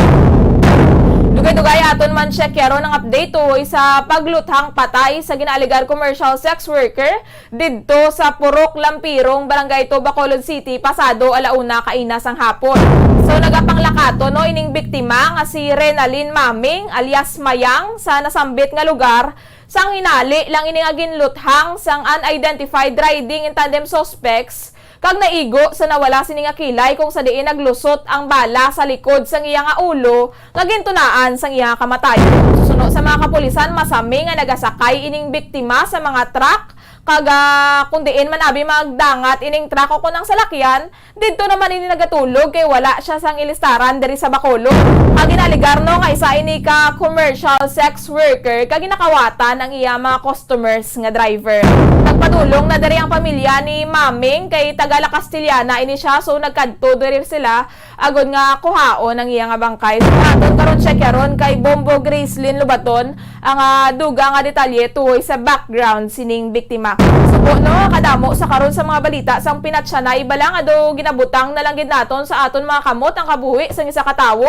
Dugay-dugay aton man check karon ang update tuhoy sa pagluthang patay sa ginaalegar commercial sex worker didto sa Purok Lampirong, Barangay two, Bacolod City, pasado ala una kaina sang hapon. So, nagapanglakaton, no, ining biktima nga si Renalyn Maming alias Mayang sa nasambit nga lugar. Sang hinali lang ini nga ginluthang sang unidentified riding in tandem suspects kag naigo sa nawala sini nga kilay, kung sa diin naglusot ang bala sa likod sang iya nga ulo nga gintunaan sang iya nga kamatayon. Suno sa mga kapulisan, masami nga nagasakay ining biktima sa mga truck kag, ah, kung diin man abi magdangat ining truck o kon ang salakyan, didto naman ini nagatulog kay wala siya sang ilistaran diri sa Bacolod. Ang ginalegar, no, nga isa ini ka commercial sex worker kag ginakawatan ang iya mga customers nga driver. Nagpadulong na diri ang pamilya ni Maming kay taga La Castellana ini siya, so nagkadto diri sila agod nga kuhaon ang iya nga bangkay. So, aton karon check karon kay Bombo Gracelyn Lobaton ang, ah, dugang nga detalye tuhoy sa background sining biktima. Subo, no, kadamo sa karon sa mga balita sang pinatyanay bala nga daw ginabutang na lang gid naton sa aton mga kamot ang kabuhi sang isa ka tawo.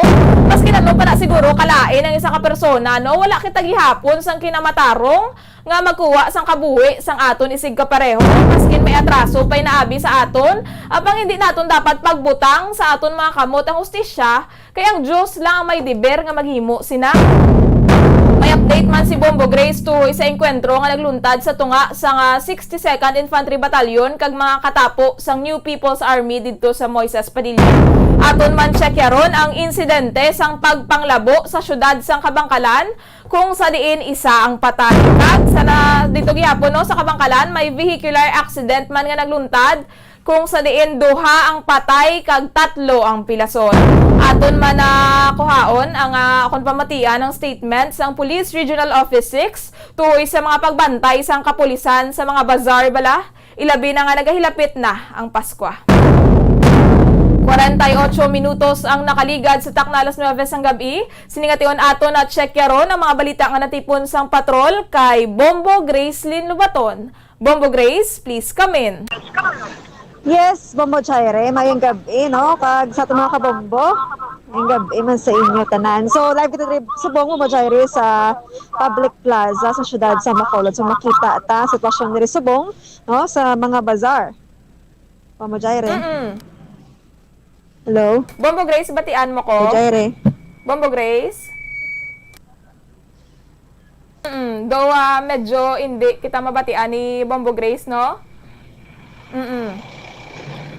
Maski ano pa na siguro kalain ang isa ka persona, no, wala kita gihapon sang kinamatarong nga magkuha sang kabuhi sang aton isigkapareho, maskin may atraso pa'y naabi sa aton, apang hindi naton dapat pagbutang sa aton mga kamot ang hustisya, kay ang Dios lang ang may deber nga maghimo sina. May update man si Bombo Grace tuhoy sa engkwentro nga nagluntad sa tunga sang sixty-second Infantry Battalion kag mga katapo sang New People's Army didto sa Moises Padilla. Aton man check karon ang insidente sang pagpanglabo sa siyudad sang Kabankalan, kung sa diin isa ang patay. Kag sa na, dito gihapon, no, sa Kabankalan, may vehicular accident man nga nagluntad, kung sa diin duha ang patay kag tatlo ang pilason. Aton man na kuhaon ang, ah, akon pamatian ang statement sang Police Regional Office six tuhoy sa mga pagbantay sang kapulisan sa mga bazar bala, ilabi na nga nagahilapit na ang Paskwa. Kwarenta y ocho minutos ang nakaligad sa takna alas nuebe sang gab-i. Sini nga tion aton na check karon ang mga balita nga natipon sang patrol kay Bombo Gracelyn Lubaton. Bombo Grace, please come in. Yes, Bombo Jaire, mayong gab-i, no? Kag sa aton mga kabombo, mayong gab-i man sa inyo tanan. So, live kita diri subong, Bombo Jaire, sa Public Plaza sa siyudad sa Bacolod. So, makita ta sitwasyon diri subong, no, sa mga bazar. Bombo Jaire. Mm-mm. Hello? Bombo Grace, batian mo ko? Bombo Jaire. Bombo Grace? Mm, do, ah, medyo hindi kita mabatian ni Bombo Grace, no? Mm.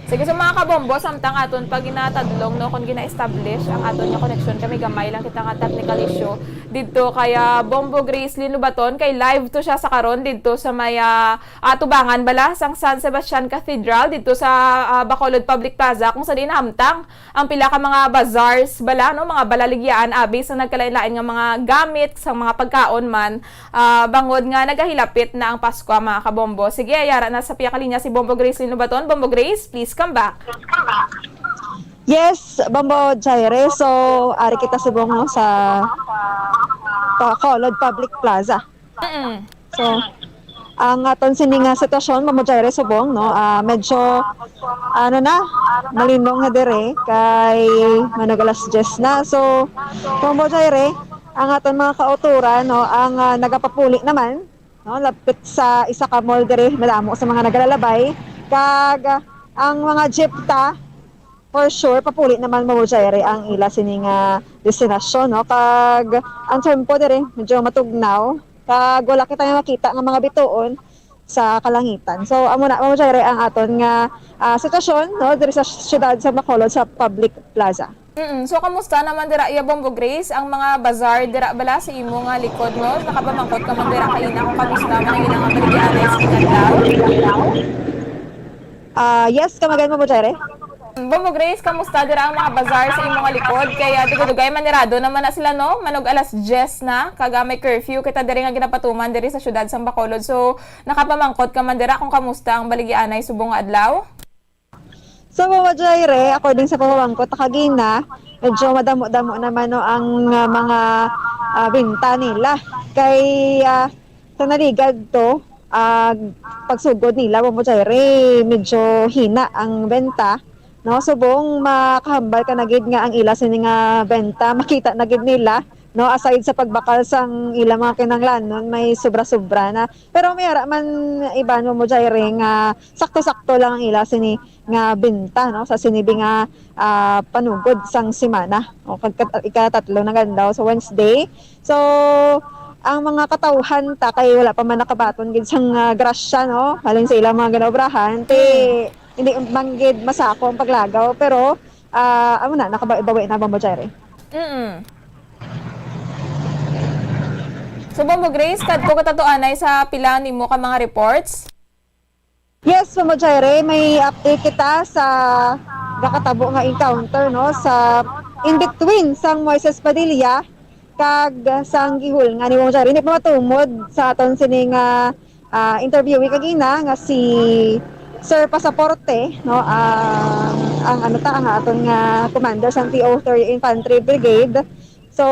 Sige, so, mga kabombo, samtang aton pa ginatadlong, no, kung gina-establish ang aton nga connection, kami gamay lang kita nga technical issue didto kay, ah, Bombo Grace Lin Lubaton, kay live to siya sa karon didto sa may, ah, ah, tubangan bala sang San Sebastian Cathedral didto sa, ah, Bacolod Public Plaza, kung sa diin nahamtang ang pila ka mga bazaars bala, no, mga balaligyaan abi sa nagkalain-lain nga mga gamit, sa mga pagkaon man, ah, bangod nga nagahilapit na ang Pasko, mga kabombo. Sige, yara na sa piyakalinya si Bombo Grace Linubaton. Bombo Grace, please come back. Yes, Bombo Jaire. So, ari kita subong, no, sa Bacolod Public Plaza. Mm-mm. So, ang aton sini nga sitwasyon, Bombo Jaire, subong, no, ah, medyo, ano na, malinong na dire, kay manag alas diyes na. So, Bombo Jaire, ang aton mga kauturan, no, ang, ah, nagapapuli naman, no, lapit sa isa ka mall dire, madamo sa mga nagalalabay, kag, ah, ang mga jeep ta, for sure, papuli naman, Bombo Jaire, ang ila sini nga destinasyon, no? Kag ang tempo dire medyo matugnaw, kag wala kita nga makita nga mga bituon sa kalangitan. So, amo na, Bombo Jaire, ang aton nga, ah, sitwasyon, no, diri sa siyudad sa Bacolod, sa Public Plaza. Mm-mm. So, kamusta naman dira, iya Bombo Grace, ang mga bazar dira bala sa imo nga likod, no? Nakapamangkot ka man dira kaina kung kamusta man ang ilang mga baligyaanay sa adlaw? Ah, yes, come again, Bombo Jaire. Bombo Grace, kamusta dira ang mga bazar sa imo nga likod? Kay dugay-dugay manirado naman na sila, no? Manog alas diyes na, kag may curfew kita diri nga ginapatuman diri sa siyudad sang Bacolod. So, nakapamangkot ka man dira kung kamusta ang baligyaanay subong nga adlaw? So, Bombo Jaire, according sa pamamangkot kagina, medyo madamo-damo naman, no, ang, ah, mga, ah, binta nila. Kay, ah, sa naligad to, ah, pagsugod nila, Bombo Jaire, medyo hina ang benta, no? Subong makahambal ka na gid nga ang ila sini nga benta, makita na gid nila, no? Aside sa pagbakal sang ila mga kinahanglanon, may sobra-sobra na. Pero may ara man iban, Bombo Jaire, nga sakto-sakto lang ang ila sini nga benta, no, sa sini bi nga, ah, panugod sang semana. O, kag-, kat-, ikatatlo na gani daw, so Wednesday. So, ang mga katawhan ta kay wala pa man nakabaton gid sang, ah, grasya, no, halin sa ilang mga ginaobrahan, ti hindi man gid masako ang paglagaw, pero, ah, amo na, nakabawi-bawi na, Bombo Jaire. Mm. So, Bombo Grace, kadto ka ta to anay sa pila nimo ka mga reports? Yes, Bombo Jaire, may update kita sa nakatabo nga encounter, no, sa in between sang Moises Padilla kag sang gihulngan ni Bombo Jaire. Hindi pa matumod sa aton sini nga, ah, interviewee kagina nga si Sir Pasaporte, no, ang, ang ano ta, ang aton nga commander sa T O thirty Infantry Brigade. So,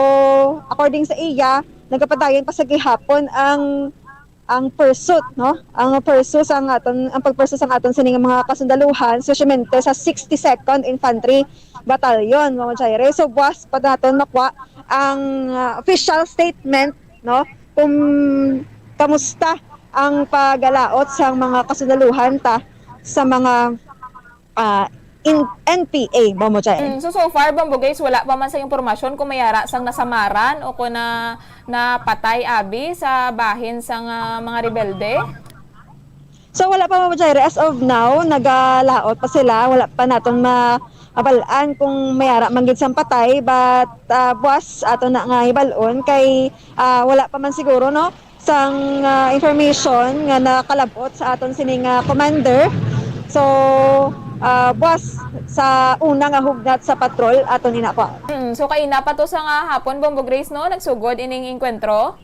according sa iya, nagapadayon pa sa gihapon ang ang pursuit, no? Ang pursuit sa ang aton, ang pagpursuit sa aton sining mga kasundaluhan, especially sa sixty-second Infantry Battalion, Bombo Jaire. So, buwas pa naton makuha ang, ah, official statement, no? Kung kamusta ang pagalaot sa mga kasundaluhan ta sa mga ah, in N P A, Bombo Jaire. Mm, so, so far, Bombo Grace, wala pa man sa impormasyon kung may ara sang nasamaran o kung na, napatay abi sa bahin sang, ah, mga rebelde? So, wala pa, Bombo Jaire. As of now, nagalaot pa sila. Wala pa naton ma-, mabal-an kung may ara man gid sang patay. But, ah, buwas ato na nga hibalon kay, ah, wala pa man siguro, no? sang, ah, information nga nakalab-ot sa aton sining, ah, commander. So, ah, buwas sa una nga hugnat sa patrol, aton inakuha. Mm, so kaina pa to sa nga hapon, Bombo Grace, no, nagsugod ining engkwentro?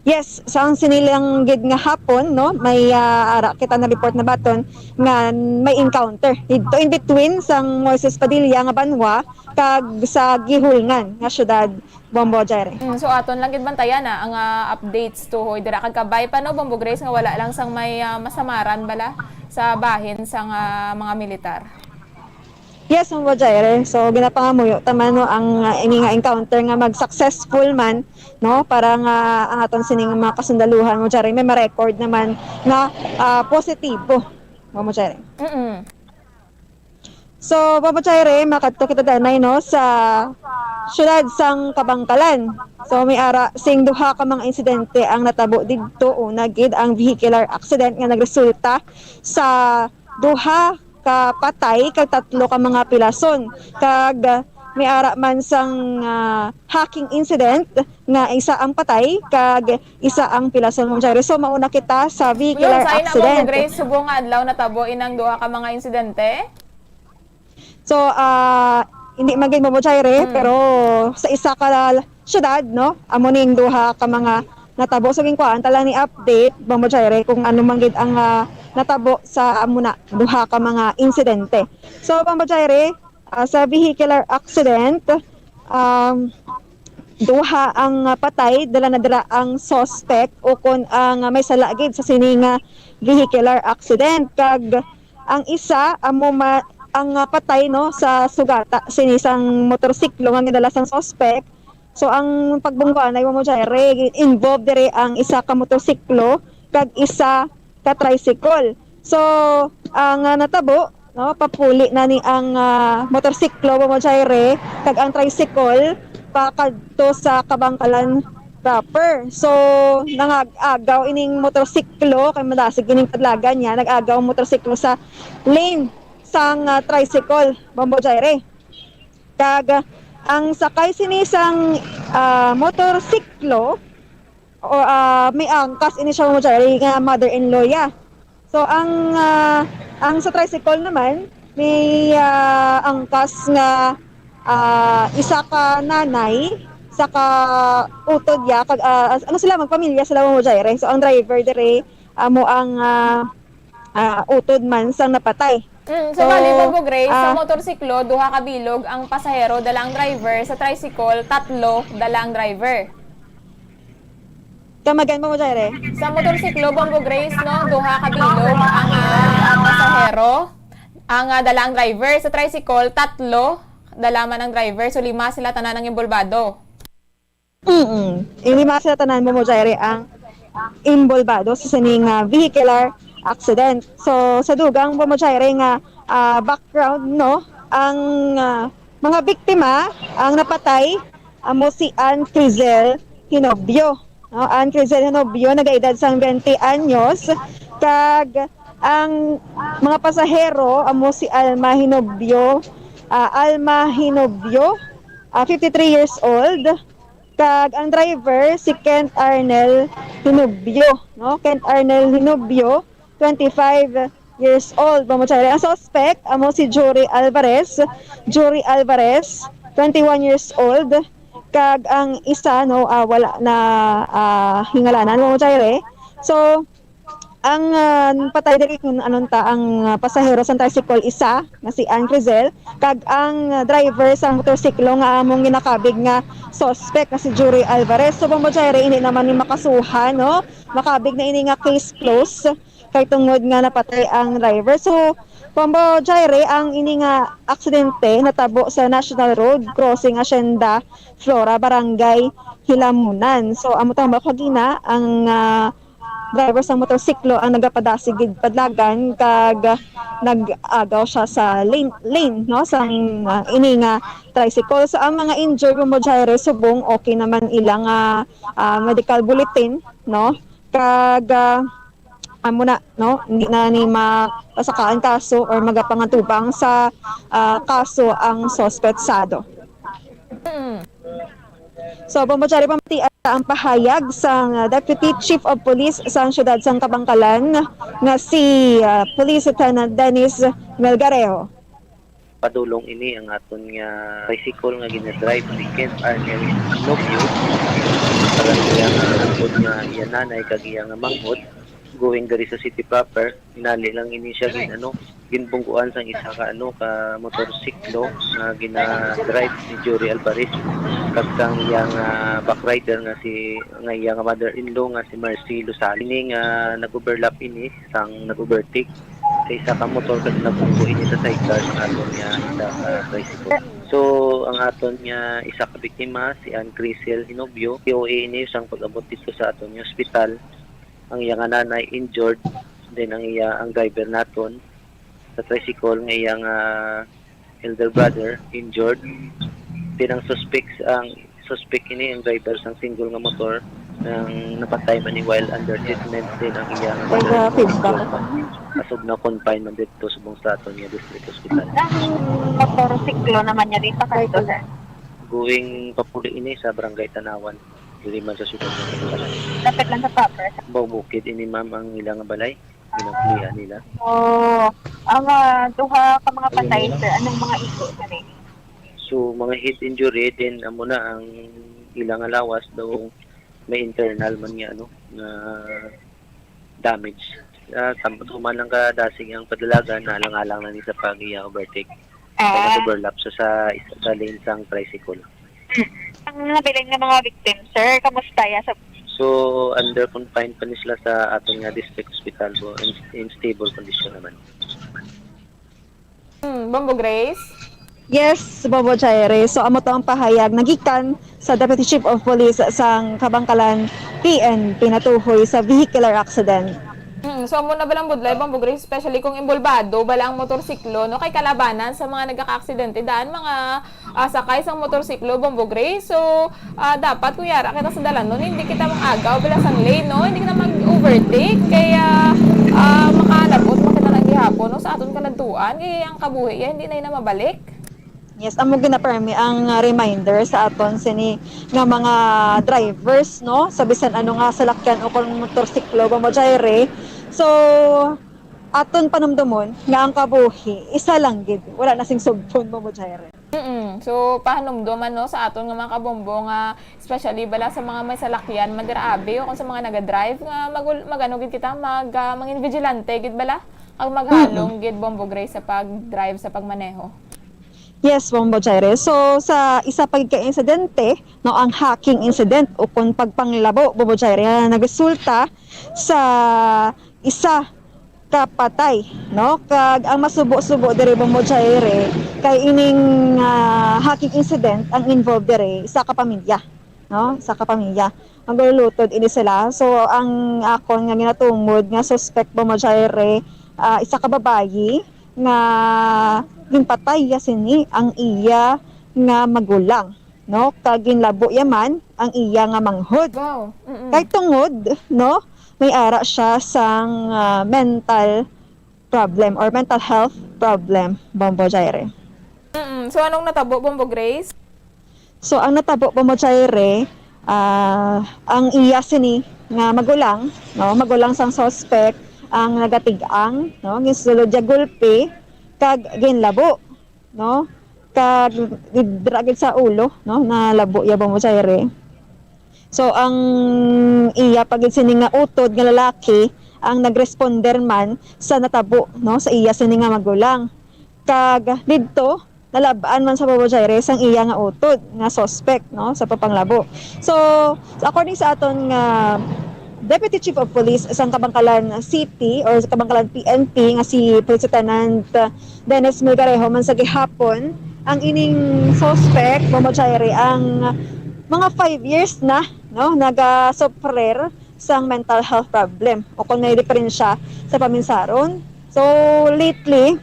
Yes, sa ang sini lang gid nga hapon, no, may, ah, ara kita na report na baton nga may encounter didto in between sang Moises Padilla nga banwa kag sa gihulngan nga syudad. Bombo Jaire. Mm, so aton lang gid bantayan na ang, ah, updates tuhoy dira kag kabay pa, no, Bombo Grace, nga wala lang sang may, ah, masamaran bala sa bahin sang, ah, mga militar. Yes, Bombo Jaire. So, ginapangamuyo ta man, no, ang, ah, ini nga encounter nga mag-successful man, no, para nga ang aton sining mga kasundaluhan, Bombo Jaire, may ma-record naman nga, ah, positibo, Bombo Jaire. Mm-mm. So, Bombo Jaire, makadto kita danay, no, sa siyudad sang Kabankalan. So, may ara sing duha ka mga insidente ang natabo didto. Una gid ang vehicular accident nga nagresulta sa duha ka patay kag tatlo ka mga pilason. Kag may ara man sang, ah, hacking incident nga isa ang patay kag isa ang pilason, Bombo Jaire. So, mauna kita sa vehicular accident. Uy, unsay na, Bombo Grace, subong nga adlaw natabo inang duha ka mga insidente? So, ah, hindi man gid, Bombo Jaire, mm, pero sa isa ka syudad, no, amo ning duha ka mga natabo. So, ginkuhaan ta lang ni update, Bombo Jaire, kung ano man gid ang, ah, natabo sa amo na duha ka mga insidente. So, Bombo Jaire, ah, sa vehicular accident, um, duha ang, ah, patay, dala na dira ang suspect, ukon ang, ah, may sala gid sa sini nga vehicular accident. Kag ang isa amo ma-, ang, ah, patay, no, sa sugata sini sang motorsiklo nga gidala sang suspect. So, ang pagbungguanay, Bombo Jaire, involved diri ang isa ka motorsiklo kag isa ka tricycle. So, ang, ah, natabo, no, papuli na ni ang, ah, motorsiklo, Bombo Jaire, kag ang tricycle pakadto sa Kabankalan proper. So, nangag-agaw ining motorsiklo, kay madasig ining padlagan niya, nag-agaw ang motorsiklo sa lane sang, ah, tricycle, Bombo Jaire. Kag, ah, ang sakay sini sang, ah, motorsiklo, o, ah, may angkas ini siya, Bombo Jaire, nga mother-in-law ya. So, ang, ah, ang sa tricycle naman, may, ah, angkas nga, ah, isa ka nanay, sa ka utod ya, kag, ah, ano sila, magpamilya sila, Bombo Jaire. So, ang driver dire, amo ang, ah, ah, utod man sang napatay. Mm, so, so, bali, Bombo Grace, sa, ah, motorsiklo, duha ka bilog ang pasahero, dala ang driver. Sa tricycle, tatlo, dala ang driver. Come again, Bombo Jaire. Sa motorsiklo, Bombo Grace, no, duha ka bilog ang, ah, ang pasahero. Ang, ah, dala ang driver. Sa tricycle, tatlo. Dala man ang driver. So, lima sila tanan ang inbolbado. Mm-mm. Lima sila tanan, Bombo Jaire, ang inbolbado sa sining, ah, vehicular accident. So, sa dugang, Bombo Jaire, nga, ah, background, no, ang, ah, mga biktima, ang napatay, amo si Ann Crizel Hinobio. No, Ann Crizel Hinobio, nagaedad sang twenty anyos, kag ang mga pasahero amo si Alma Hinobio, ah, Alma Hinobio, ah, fifty-three years old, kag ang driver si Kent Arnel Hinobio, no? Kent Arnel Hinobio, twenty-five years old. Bombo Jaire. Ang suspect amo si Jory Alvarez. Jory Alvarez, twenty-one years old. Kag ang isa, no, ah, wala na, ah, hingalanan, Bombo Jaire. So, ang, ah, patay diri kun anon ta ang, ah, pasahero sa tricycle, isa nga si Ann Crizel, kag ang, ah, driver sa motorsiklo nga among ginakabig nga suspect nga si Jory Alvarez. So, Bombo Jaire, hindi naman ni makasuhan, no? Makabig na ini nga case close kay tungod nga napatay ang driver. So, Bombo Jaire, ang ini nga aksidente natabo sa National Road Crossing Hacienda Flora, Barangay Hilamunan. So, amo tama kagina ang, ah, driver sang motorsiklo ang nagapadasig gid padlagan kag nag-agaw siya sa lane, lane, no, sang, ah, ini nga tricycle. So, ang mga injured, Bombo Jaire, subong okay naman ilang, ah, ah, medical bulletin, no? Kag, ah, amo na, no? Hindi na ni mapasakaan kaso or magapangatubang sa, ah, kaso ang suspetsado. Mm. So, Bombo Jaire, pamatian ang pahayag sang Deputy Chief of Police sang siyudad sang Kabankalan nga si, ah, Police Lieutenant Dennis Melgarejo. Padulong ini ang aton nga tricycle nga ginadrive ni Kent Arnel Nobio. Para sa iya nga anak nga iya nanay kag iya nga manghod, going diri sa city proper. Inali lang ini siya gin-, ano, ginbungguan sang isa ka, ano, ka motorsiklo nga gina-drive ni Jory Alvarez kag sang iya nga backrider nga si, nga iya nga mother-in-law nga si Mercy Losal. Ini nga nag-overlap ini sang nag-overtake sa isa ka motor kag nabunggo ini sa sidecar sang aton nga isa ka tricycle. So, ang aton nga isa ka biktima, si Ann Crisel Hinobio, P O A ini sang pag-abot dito sa aton nga ospital. Ang iya nga nanay injured, then ang iya, ang driver naton sa tricycle nga iya nga elder brother injured. Then ang suspects, ang suspect ini, ang driver sang single nga motor, ang napatay man ni while under treatment, then ang iya nga Ay, mother grabe, injured bakit? pa. Kasog na confinement dito subong sa aton nga district hospital. Ang motorsiklo naman niya dito, kanto, sir? Going papuli ini sa Barangay Tanawan, diri man sa siyudad ng Kabankalan. Lapit lang sa proper. Bukid ini, ma'am, ang ilang balay. Ginampulian nila. So, ang, ah, duha ka mga patay, sir, anong mga igo, sir, eh? So, mga head injury, then amo na ang ilang lawas daw may internal man nga, ano, nga damage. Ah, tam-, tuman lang kadasig ang padalagan, alang-alang na ni sa pag-iya overtake. Kaya Ah. nag-overlap sa, sa, sa lane sang tricycle. Ang nabilin nga mga victim, sir, kamusta ya sa So, under confine pa ni sila sa aton nga district hospital po, in, in stable condition naman. Hmm, Bombo Grace? Yes, Bombo Jaire. So, amo to ang pahayag nagikan sa Deputy Chief of Police sang Kabankalan P N P natuhoy sa vehicular accident. Mm, so, amo na bala ang budlay, Bombo Grace, especially kung inbolbado bala ang motorsiklo, no? Kay kalabanan sa mga nagaka-aksidente, daan mga, ah, sakay sang motorsiklo, Bombo Grace. So, ah, dapat kung yara kita sa dalanon, hindi kita mag-agaw bala sang lane, no? Hindi kita mag-overtake, kay, ah, ah, makalabot man kita lang gihapon, no? Sa aton kaladtuan, kay ang kabuhi, ya, hindi na yun na mabalik. Yes, amo ginapermi ang, ah, reminder sa aton sini nga mga drivers, no? Sa bisan ano nga salakyan o kon motorsiklo, Bombo Jaire. So, aton panumdumon nga ang kabuhi isa lang gid, wala na sing sugpon, Bombo Jaire. Mm-mm. So, pahanumdom, ano, sa aton nga mga kabombo nga, especially bala sa mga may salakyan man dira abi o kung sa mga naga-drive nga magul-, mag-ano gid kita, mag, ah, mangin vigilante gid bala, ang maghalong Mm-mm. gid, Bombo Grace, sa pag-drive, sa pagmaneho. Yes, Bombo Jaire. So, sa isa pa gid ka insidente, no, ang hacking incident o kung pagpanglabo, Bombo Jaire, na nagresulta sa isa ka patay, no? Kag ang masubo-subo diri, Bombo Jaire, kay ining, ah, hacking incident ang involved diri sa kapamilya, no? Sa kapamilya. Maglulutod ini sila. So, ang akon nga ginatumod nga suspect, Bombo Jaire, ah, isa ka babayi nga ginpatay ya sini ang iya nga magulang, no? Kag ginlabo ya man ang iya nga manghod. Wow. Mm-mm. Kay tungod, no, may ara siya sang, ah, mental problem or mental health problem, Bombo Jaire. Mm-mm. So, anong natabo, Bombo Grace? So, ang natabo, Bombo Jaire, ah, ang iya sini nga magulang, no, magulang sang suspect ang nagatig-ang, no, ginsulod ya gulpi kag ginlabo, no, kag dira gid sa ulo, no, nalabo ya, Bombo Jaire. So, ang iya pa gid sini nga utod nga lalaki ang nagresponder man sa natabo, no, sa iya sini nga magulang. Kag didto, nalab-an man sa, Bombo Jaire, sang iya nga utod nga suspect, no, sa pagpanglabo. So, according sa aton nga Deputy Chief of Police sang Kabankalan City or sa Kabankalan P N P nga si Police Lieutenant, uh, Dennis Melgarejo man sa gihapon, ang ining suspect, Bombo Jaire, ang mga five years na, no, nagasuffer sang mental health problem o kung may diferensya sa paminsaron. So, lately,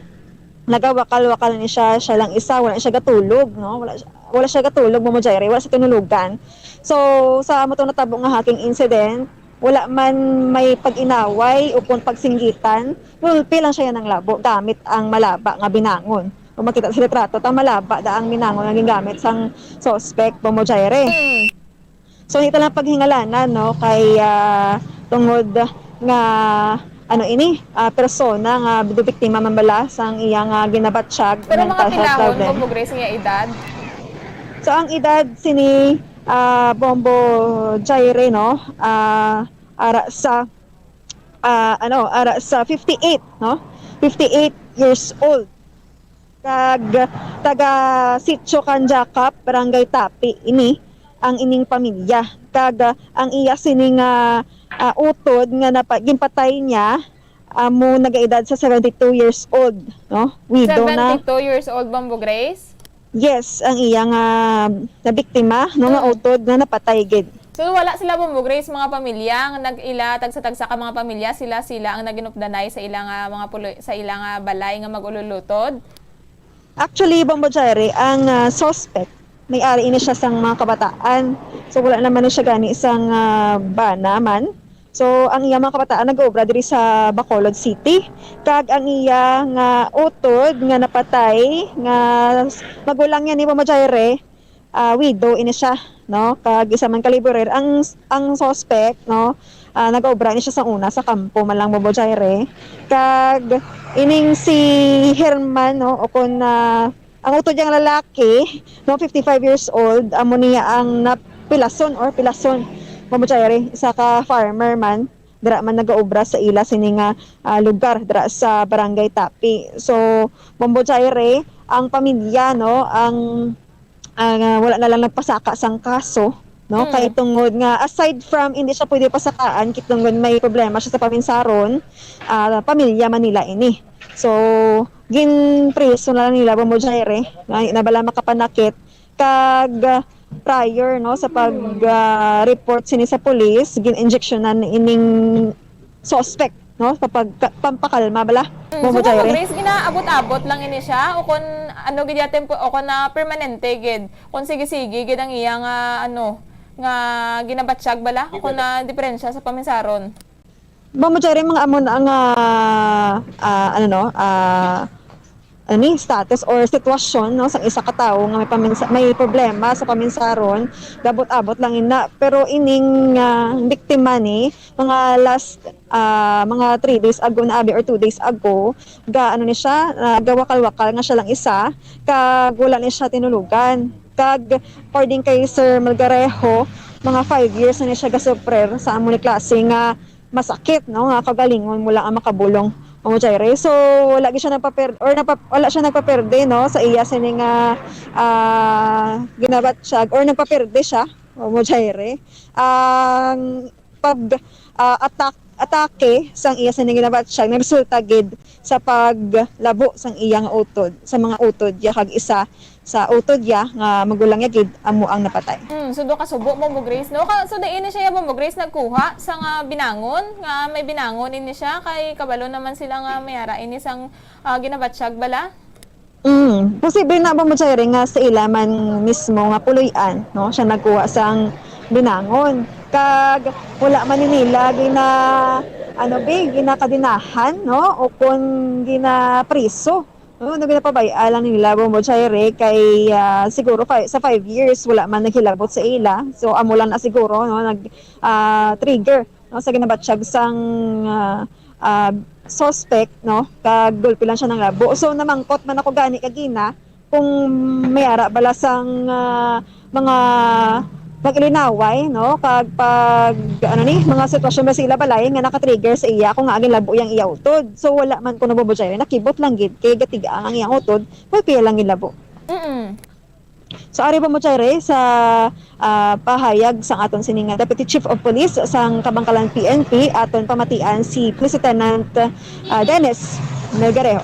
nagawakal-wakal ni siya, siya lang isa, wala siya gatulog, no? Wala siya, wala siya gatulog, Bombo Jaire, wala siya tinulogan. So, sa amo tong natabo nga hacking incident, wala man may pag-inaway o kung pagsinggitan, gulpi lang siya nanglabo gamit ang malaba nga binangon. Kung makita sa litrato, ta malaba da ang binangon nga gingamit sang suspect, Bombo Jaire. Mm. So, hindi lang paghingalanan, no, kay, ah, tungod nga, ano ini, ah, persona nga biktima man bala sang iya nga ginabatyag Pero mga mental health pilahon, problem. Bombo Grace, ang iya edad? So, ang edad sini, ah, Bombo Jaire, no, ah, ara sa, ah, ano, ara sa fifty-eight, no? Fifty-eight years old. Kag taga Sitio Kanjakap, Barangay Tapi ini ang ining pamilya. Kag, ah, ang iya sini nga, ah, utod nga napa-, ginpatay niya, amo nagaedad sa seventy-two years old, no? Widow na. Seventy-two years old, Bombo Grace? Yes, ang iya nga nabiktima, no, nga Mm. utod nga napatay gid. So, wala sila, Bombo Grace, mga pamilya nga nag-ila, tagsa-tagsa ka mga pamilya, sila, sila ang naginupdanay sa ila nga mga pulo-, sa ila nga balay nga mag-ululutod? Actually, Bombo Jaire, ang, ah, suspect, may ari ini siya sang mga kabataan. So, wala naman ni siya gani sang, ah, bana man. So, ang iya mga kabataan nag-obra diri sa Bacolod City. Kag ang iya nga utod nga napatay, nga s-, magulang niya ni Bombo Jaire, ah, widow ini siya, no? Kag isa man ka laborer. Ang, ang suspect, no? Ah, nag-obra ni siya sa una sa kampo man lang, Bombo Jaire. Kag ining si Herman, no? O kon, ah, ang utod niya nga lalaki, no, fifty-five years old, amo niya ang napilason or pilason, Bombo Jaire, isa ka farmer man, dira man nagaobra sa ila sini nga, ah, lugar, dira sa Barangay Tapi. So, Bombo Jaire, ang pamilya, no, ang, ang, ah, wala na lang nagpasaka sang kaso, no, Mm. kay tungod nga, aside from hindi siya pwede pasakaan, kay tungod may problema siya sa paminsaron, ah, pamilya man nila ini. So, ginpriso na lang nila, Bombo Jaire, nga na bala makapanakit. Kag, ah, prior, no, sa pag, ah, report sini sa police, gin-injectionan ining suspect, no, sa pag-, pampakalma bala, Mm, Bombo so, Bombo Jaire. Grace, ginaabot-abot lang ini siya, o kon ano gid ya tempo, o kon na permanente gid, kon sige-sige gid ang iya nga, ano, nga ginabatyag bala, o kon na diferensya sa paminsaron? Bombo Jaire, mga amo na nga, ah, ano, no, ah, ano ni, status or sitwasyon, no, sa isa ka tawo nga may paminsa-, may problema sa paminsaron, gabot-abot lang ina. Pero ining, ah, biktima ni, mga last, ah, mga three days ago na abi or two days ago, ga, ano ni siya, ah, gawakal-wakal nga siya lang isa, kag wala ni siya tinulogan. Kag according kay Sir Melgarejo, mga five years na ni siya gasuffer sa amo ni klase nga masakit, no, nga kaugalingon mo lang ang makabulong, Mo Jaire. So, wala gyud siya nagpaper-, or nagpa-, wala siya nagpaperde, no, sa iya sini nga, ah, ginabatyag, or nagpaperde siya, Mo Jaire. Ang pag, ah, attack, atake sang iya sini ginabatyag nagresulta gid sa paglabo sang iya nga utod, sa mga utod ya, kag isa sa utod ya nga magulang ya gid amo ang napatay. Hmm, so do ka subo, Bombo Grace, no? Ka, so diin ni siya, Bombo Grace, nagkuha sa nga binangon, nga may binangon ini siya, kay kabalo naman sila nga may ara ini sang, ah, ginabatyag bala? Mm, posible na ba mo, Jaire, nga sa ila man mismo nga puloy-an, no? Siya nagkuha sang binangon. Kag wala man ni nila gina, ano, be, ginakadinahan, no? O kun ginapriso. No, ano ginapabay-a lang nila, Bombo Jaire, kay, ah, siguro fi-, sa five years, wala man naghilabot sa ila. So, amo lang na siguro, no, nag, ah, trigger, no, sa ginabatyag sang, ah, ah, suspect, no, kag gulpi lang siya ng labo. So, namangkot man ako gani kagina kung may ara bala sang, ah, mga pag-ilinaway, no, kag pag, ano ni, mga sitwasyon ba sa ila balay nga nakatrigger sa iya kung nga ginlabo yang iya utod. So, wala man kuno, Bombo Jaire, nakibot lang gid kay gatiga ang iyang utod, kay piya lang ginlabo. Mm-mm. So, ari, Bombo Jaire, sa, ah, pahayag sang aton sini nga Deputy Chief of Police sang Kabangkalan P N P, aton pamatian si Police Lieutenant, ah, Dennis Melgarejo.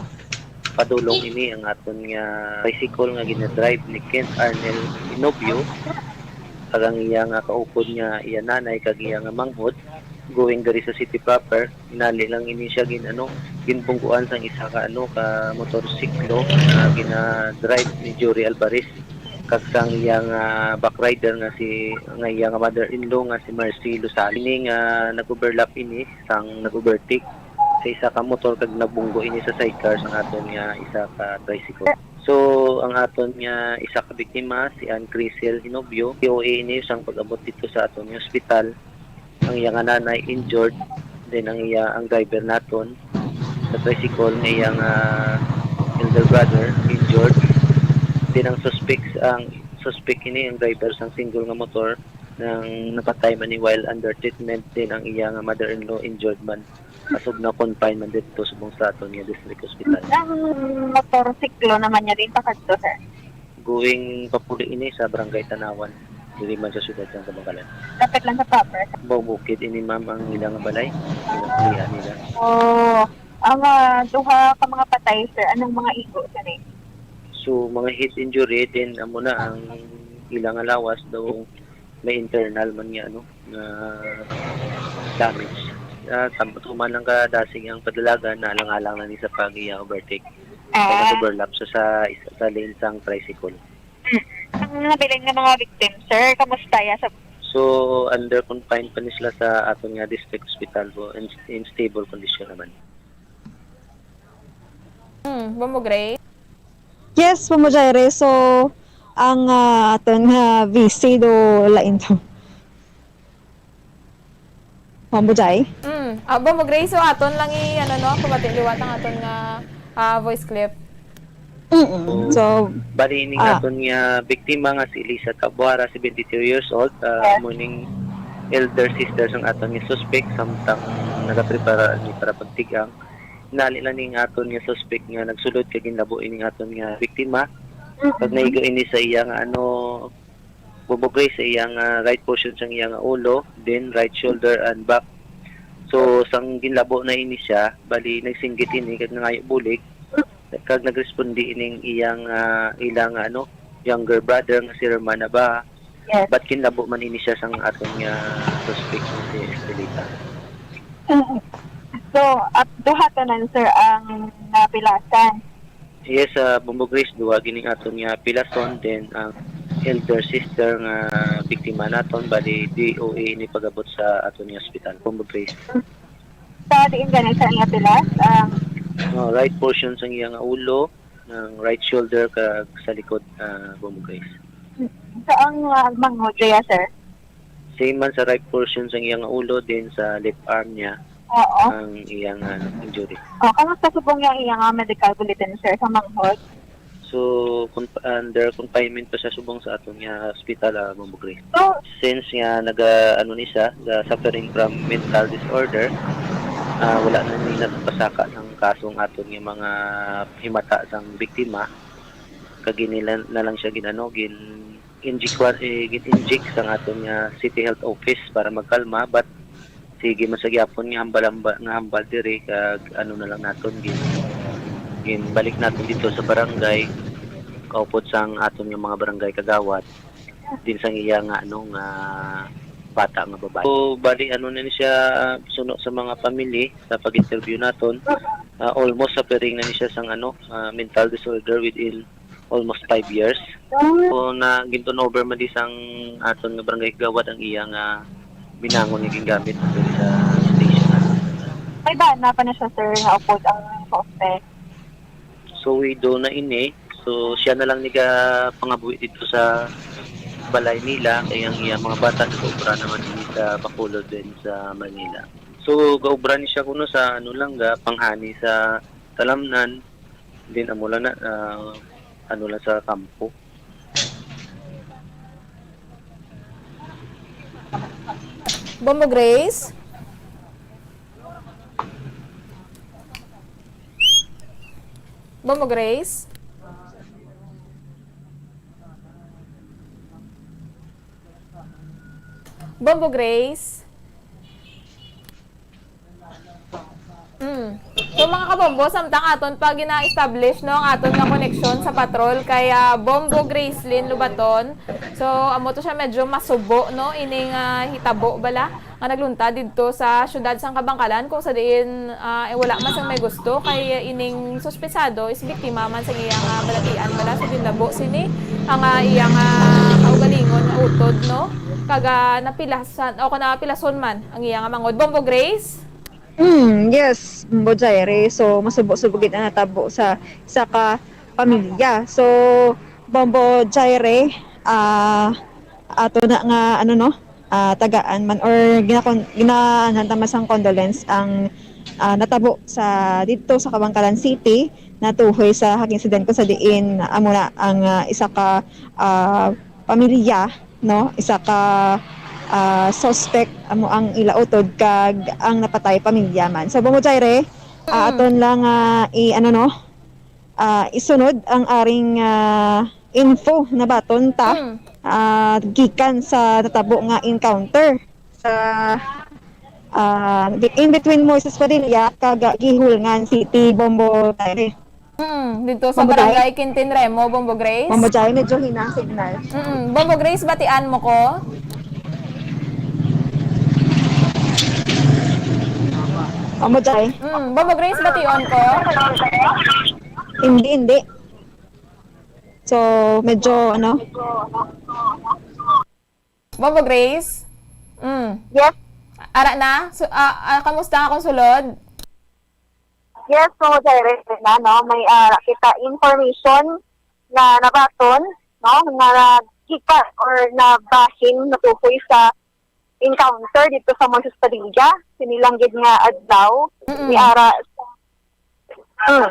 Padulong ini ang aton nga tricycle nga ginadrive ni Kent Arnel Inobio, kag ang iya nga kaupod nga iya nanay kag iya nga manghod, going diri sa city proper. Inali lang ini siya gin-, ano, ginbungguan sang isa ka, ano, ka motorsiklo nga gina-drive ni Jory Alvarez, kag sang iya nga back rider nga si, nga iya nga mother-in-law nga si Mercy Losales. Ini nga nag-overlap ini sang nag-overtake sa isa ka motor kag nabunggo ini sa sidecar sang aton nga isa ka tricycle. So, ang aton nga isa ka biktima, si Ann Crisel Hinobio, P O A ini sang pag-abot dito sa aton nga ospital. Ang iya nga nanay injured, then ang iya, ang driver naton sa tricycle nga iya nga elder brother injured, then ang suspect, ang suspect ini ang driver sang single nga motor nang napatay man ni while under treatment, then ang iya nga mother-in-law injured man. Kasog na confine man dito subong sa aton nga district hospital. Ang motorsiklo naman niya din pakadto, sir? Going papuli ini sa Barangay Tanawan, diri man sa siyudad sang Kabangkalan. Lapit lang sa proper. Bukid ini, ma'am, ang ilang balay. Ilang kulian nila. Oh, ang, ah, duha ka mga patay, sir, anong mga igo, sir, eh? So, mga head injury, then amo na ang ilang lawas daw may internal man nga, ano, nga damage. Ah, tam-, tuman lang ka dasig ang padalagan, alang-alang na ni sa pag-iya overtake. Kaya Ah. nag-overlap sa, sa, sa lane sang tricycle. Mm. Ang nabilin nga mga victim, sir, kamusta ya sa So, under confine pa ni sila sa aton nga district hospital po, in, in stable condition naman. Hmm, Bombo Grace? Yes, Bombo Jaire. So, ang, ah, aton nga V C do lain to. Bombo Jai? Mm. Ah, Bombo Grace, so aton lang i-, ano, no, pabati liwat ang aton nga, ah, voice clip. Mm-mm. So, So, bali, ining ah. aton nga biktima nga si Elisa Tabuara, seventy-two years old, ah, Yes. amo ning elder sister sang aton nga suspect, samtang nagaprepara ni para pagtigang. Nali lang ning aton nga suspect nga nagsulod kag ginlabo ining aton nga biktima. Mm-mm. Pag naigo ini sa iya nga, ano, bubugay sa iyang, ah, right portion sang iya nga ulo, then right shoulder and back. So, sang ginlabo na ini siya, bali nagsinggit ini kag nangayo bulig, kag nagresponde ining iyang, ah, ilang, ano, younger brother nga si Herman Nabaha. Yes. But ginlabo man ini siya sang aton nga suspect nga si Estelita. Mm. So, at duha tanan, sir, ang napilasan. Yes, sa Bombo Grace, duha gining aton nga pilason, then ang elder sister nga biktima naton, bali D O A ini pag-abot sa aton nga ospital, Bombo Grace. Sa diin gani sa iya pilas? Ang Oh, right portion sang iya nga ulo, ng right shoulder, kag sa likod, ah, Bombo Grace. So, ang, ah, manghod, sir? Same man sa right portion sang iya nga ulo, din sa left arm niya Oo. ang iyang, ano, injury. Oh, kamusta subong yang iya nga medical bulletin, sir, sa manghod? So, con-, under confinement pa siya subong sa aton nga hospital, ah, Bombo Grace. So, Since nga naga, ano ni siya, ga suffering from mental disorder, Ah, wala na nila napasaka sang kaso ang aton nga mga himata sang biktima. Kag ginila na lang siya gin-, ano, gin-inject, eh, gin-inject sang aton nga City Health Office para magkalma, but sige man sa gyapon nga hambal-hambal, nga hambal diri, kag ano na lang naton, gin-, ginbalik naton dito sa barangay, kaupod sang aton nga mga barangay kagawad, din sang iya nga, ano, nga bata nga babae. So, bali, ano na ni siya, suno sa mga family, sa pag-interview naton, ah, almost suffering na ni siya sang, ano, ah, mental disorder within almost five years. So, na gin-turn over man di sang aton nga barangay kagawad ang iya nga binangon nga gingamit diri sa station naton. May bana pa na siya, sir, nga upod ang suspect? So, widow na ini. So, siya na lang nigapangabuhi dito sa balay nila, kay ang iya mga bata nagaobra naman ini sa Bacolod din sa Manila. So, gaobra ni siya kuno sa, ano lang, ga panghani sa talamnan, din amo lang na, ah, ano lang sa kampo. Bombo Grace? Bombo Grace? Bombo Grace? Mm. So, mga kabombo, samtang aton pa gina-establish, no, ang aton nga koneksyon sa patrol kay, ah, Bombo Gracelyn Lubaton. So, amo to siya, medyo masubo, no, ining, ah, hitabo bala nga nagluntad didto sa siyudad sang Kabankalan, kung sa diin, ah, eh, wala man sang may gusto kay ining suspetsado is biktima man sa iya nga balatian bala. So, ginlabo sini ang, ah, iya nga kaugalingon nga utod, no, kag, ah, napilasan o kon napilason man ang iya nga mangod. Bombo Grace? Mm, yes, Bombo Jaire. So, masubo-subo gid ang natabo sa isa ka pamilya. So, Bombo Jaire, ah, ato na nga, ano, no, ah, tagaan man or ginakon-, ginaanhan ta man sang condolence ang, ah, natabo sa, didto sa Kabankalan City, natuhoy sa hag-insidente sa diin amo na ang, ah, isa ka, ah, pamilya, no, isa ka, ah, suspect amo ang ila utod kag ang napatay pamilya man. So, Bombo Jaire, ah, Mm. aton lang, ah, i-, ano, no, ah, isunod ang aring, ah, info nabaton ta, Mm. ah, gikan sa natabo nga encounter sa, ah, in between Moises Padilla kag Guihulngan City, Bombo Jaire. Mm, dito sa Bombo Jaire? Barangay Quintin Remo, Bombo Grace. Bombo Jaire, medyo hinang signal. Mm, Bombo Grace, batian mo ko? Bombo Jaire? Mm, Bombo Grace, bation ko? Hindi, hindi. So, medyo, ano? Bombo Grace? Mm. Yes. Ara na? Su-, ah, ah, kamusta ang akong sulod? Yes, so, direct na, no? May, ah, kita information na nabaton, no? Nga nagkita or nabahin, natukoy sa encounter dito sa Moises Padilla. Sini lang gid nga adlaw, Mm-mm. may ara sa, mm,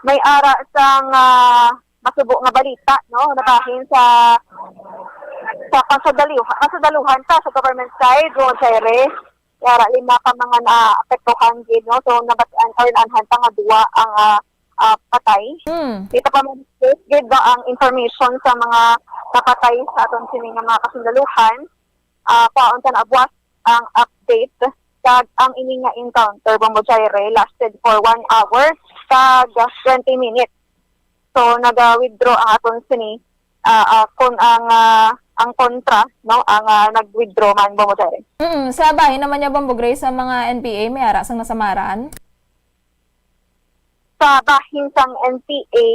may ara sa nga masubo nga balita, no? Nabahin sa, sa kasadaluha-, kasadaluhan ta sa government side, Rogere. Yara, lima ka mga naapektuhan gid, no? So, nabatian or naanhan pa nga duwa ang, ah, ah, patay. Hmm. Dito pa man, gid ba ang information sa mga napatay sa aton sini nga mga kasundaluhan? Ah, kwaon ta na buwas ang update kag ang ini nga encounter, Bombo Jaire, lasted for one hour kag twenty minutes. So, naga-withdraw ang aton sini, ah, ah, kung ang, ah, ang kontra, no, ang, ah, nag-withdraw man, Bombo Jaire. Mm, sa bahin naman niya, Bombo Grace, sa mga N P A, may ara sang nasamaran? Sa bahin sang N P A,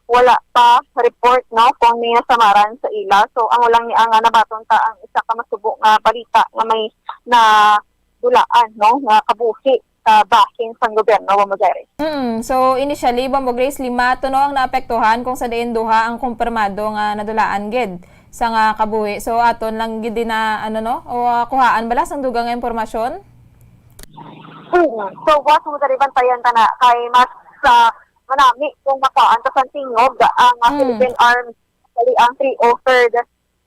wala pa report, no, kung may nasamaran sa ila. So, amo lang ni ang, ah, nabaton ta ang isa ka masubo nga balita nga may nadulaan, no, nga kabuhi sa bahin sang gobyerno, Bombo Jaire. Mm. So, initially, Bombo Grace, lima to, no, ang naapektuhan, kung sa diin duha ang kumpirmado nga nadulaan gid sa nga kabuhi. So, aton lang gid din na, ano, no, o, ah, kuhaan bala sang dugang nga impormasyon? Mm. So, buwas mo sa bantayan ta na kay mas, ah, manami kung makuhaan ta sang tingog ang, ah, Mm. Philippine Armed, actually, ang three oh third,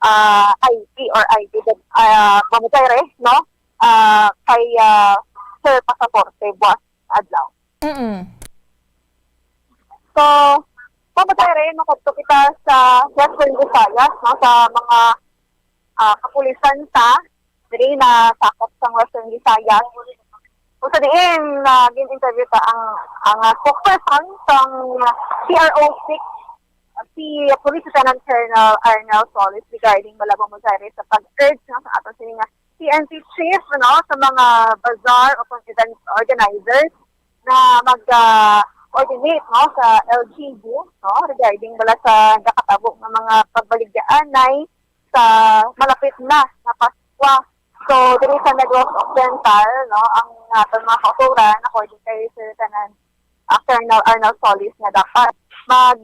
ah, I P or I P, ah, Bombo Jaire, no? Ah, kay, ah, per pasaporte buwas adlaw. Mm-mm. So, Ma'am Jairay, makadto kita sa Western Visayas, no, sa mga, ah, kapulisan ta diri na sakop sang Western Visayas. Kung sa diin, ah, gin-interview ta ang, ang, ah, spokesperson sang P R O six, ah, si Police Lieutenant Colonel Arnel Solis, regarding bala, Ma'am Jairay, sa pag-urge, no, sa aton sini nga P N P chief, no, sa mga bazaar o kung event organizers na mag, ah, coordinate, no, sa L G U, no, regarding bala sa nakatabo nga mga pagbaligyaan sa malapit na nga Paskwa. So, diri sa Negros Occidental, no, ang aton mga kauturan, according kay Sir Lieutenant, ah, Colonel Arnel Solis, nga dapat mag,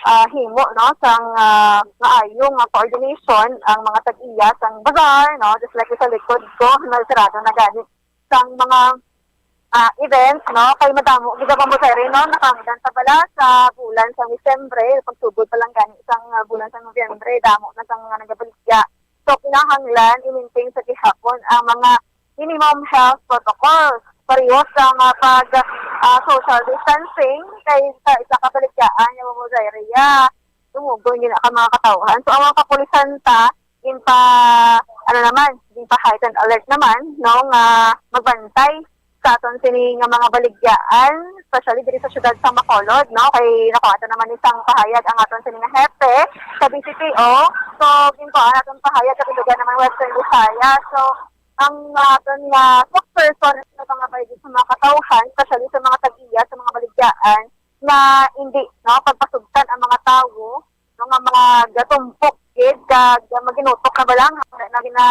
ah, himo, no, sang, ah, maayo nga coordination ang mga tag-iya sang bazaar, no, just like sa likod ko, nagsarado na gani sang mga, ah, events, no, kay madamo gid ang Ma'am Jairay, no, nakaangdan ta bala sa bulan sang Disyembre, pagsugod pa lang gani sang, ah, bulan sang Nobyembre, damo na sang mga nagabaligya. So, kinahanglan i-maintain sa gihapon ang mga minimum health protocols. Pareho sa mga pag, ah, social distancing kay sa isa ka baligyaan nga Ma'am Jairay, dumugon gid ang mga katawhan. So, ang mga kapulisan ta, ginpa, ano naman, ginpa heightened alert naman, no, nga magbantay sa aton sini nga mga baligyaan, especially diri sa siyudad sa Bacolod, no, kay nakuha naman ni sang pahayag ang aton sini nga hepe sa B C P O. So, ginkuha naton pahayag sa Bilugan naman Western Visayas. So, ang, ah, aton nga spokesperson sa mga bayad sa mga katawhan, especially sa mga tag-iya sa mga baligyaan, nga hindi, no, pagpasugtan ang mga tawo, no, nga mga gatumpok gid kag maginutok na balang, wala na gina,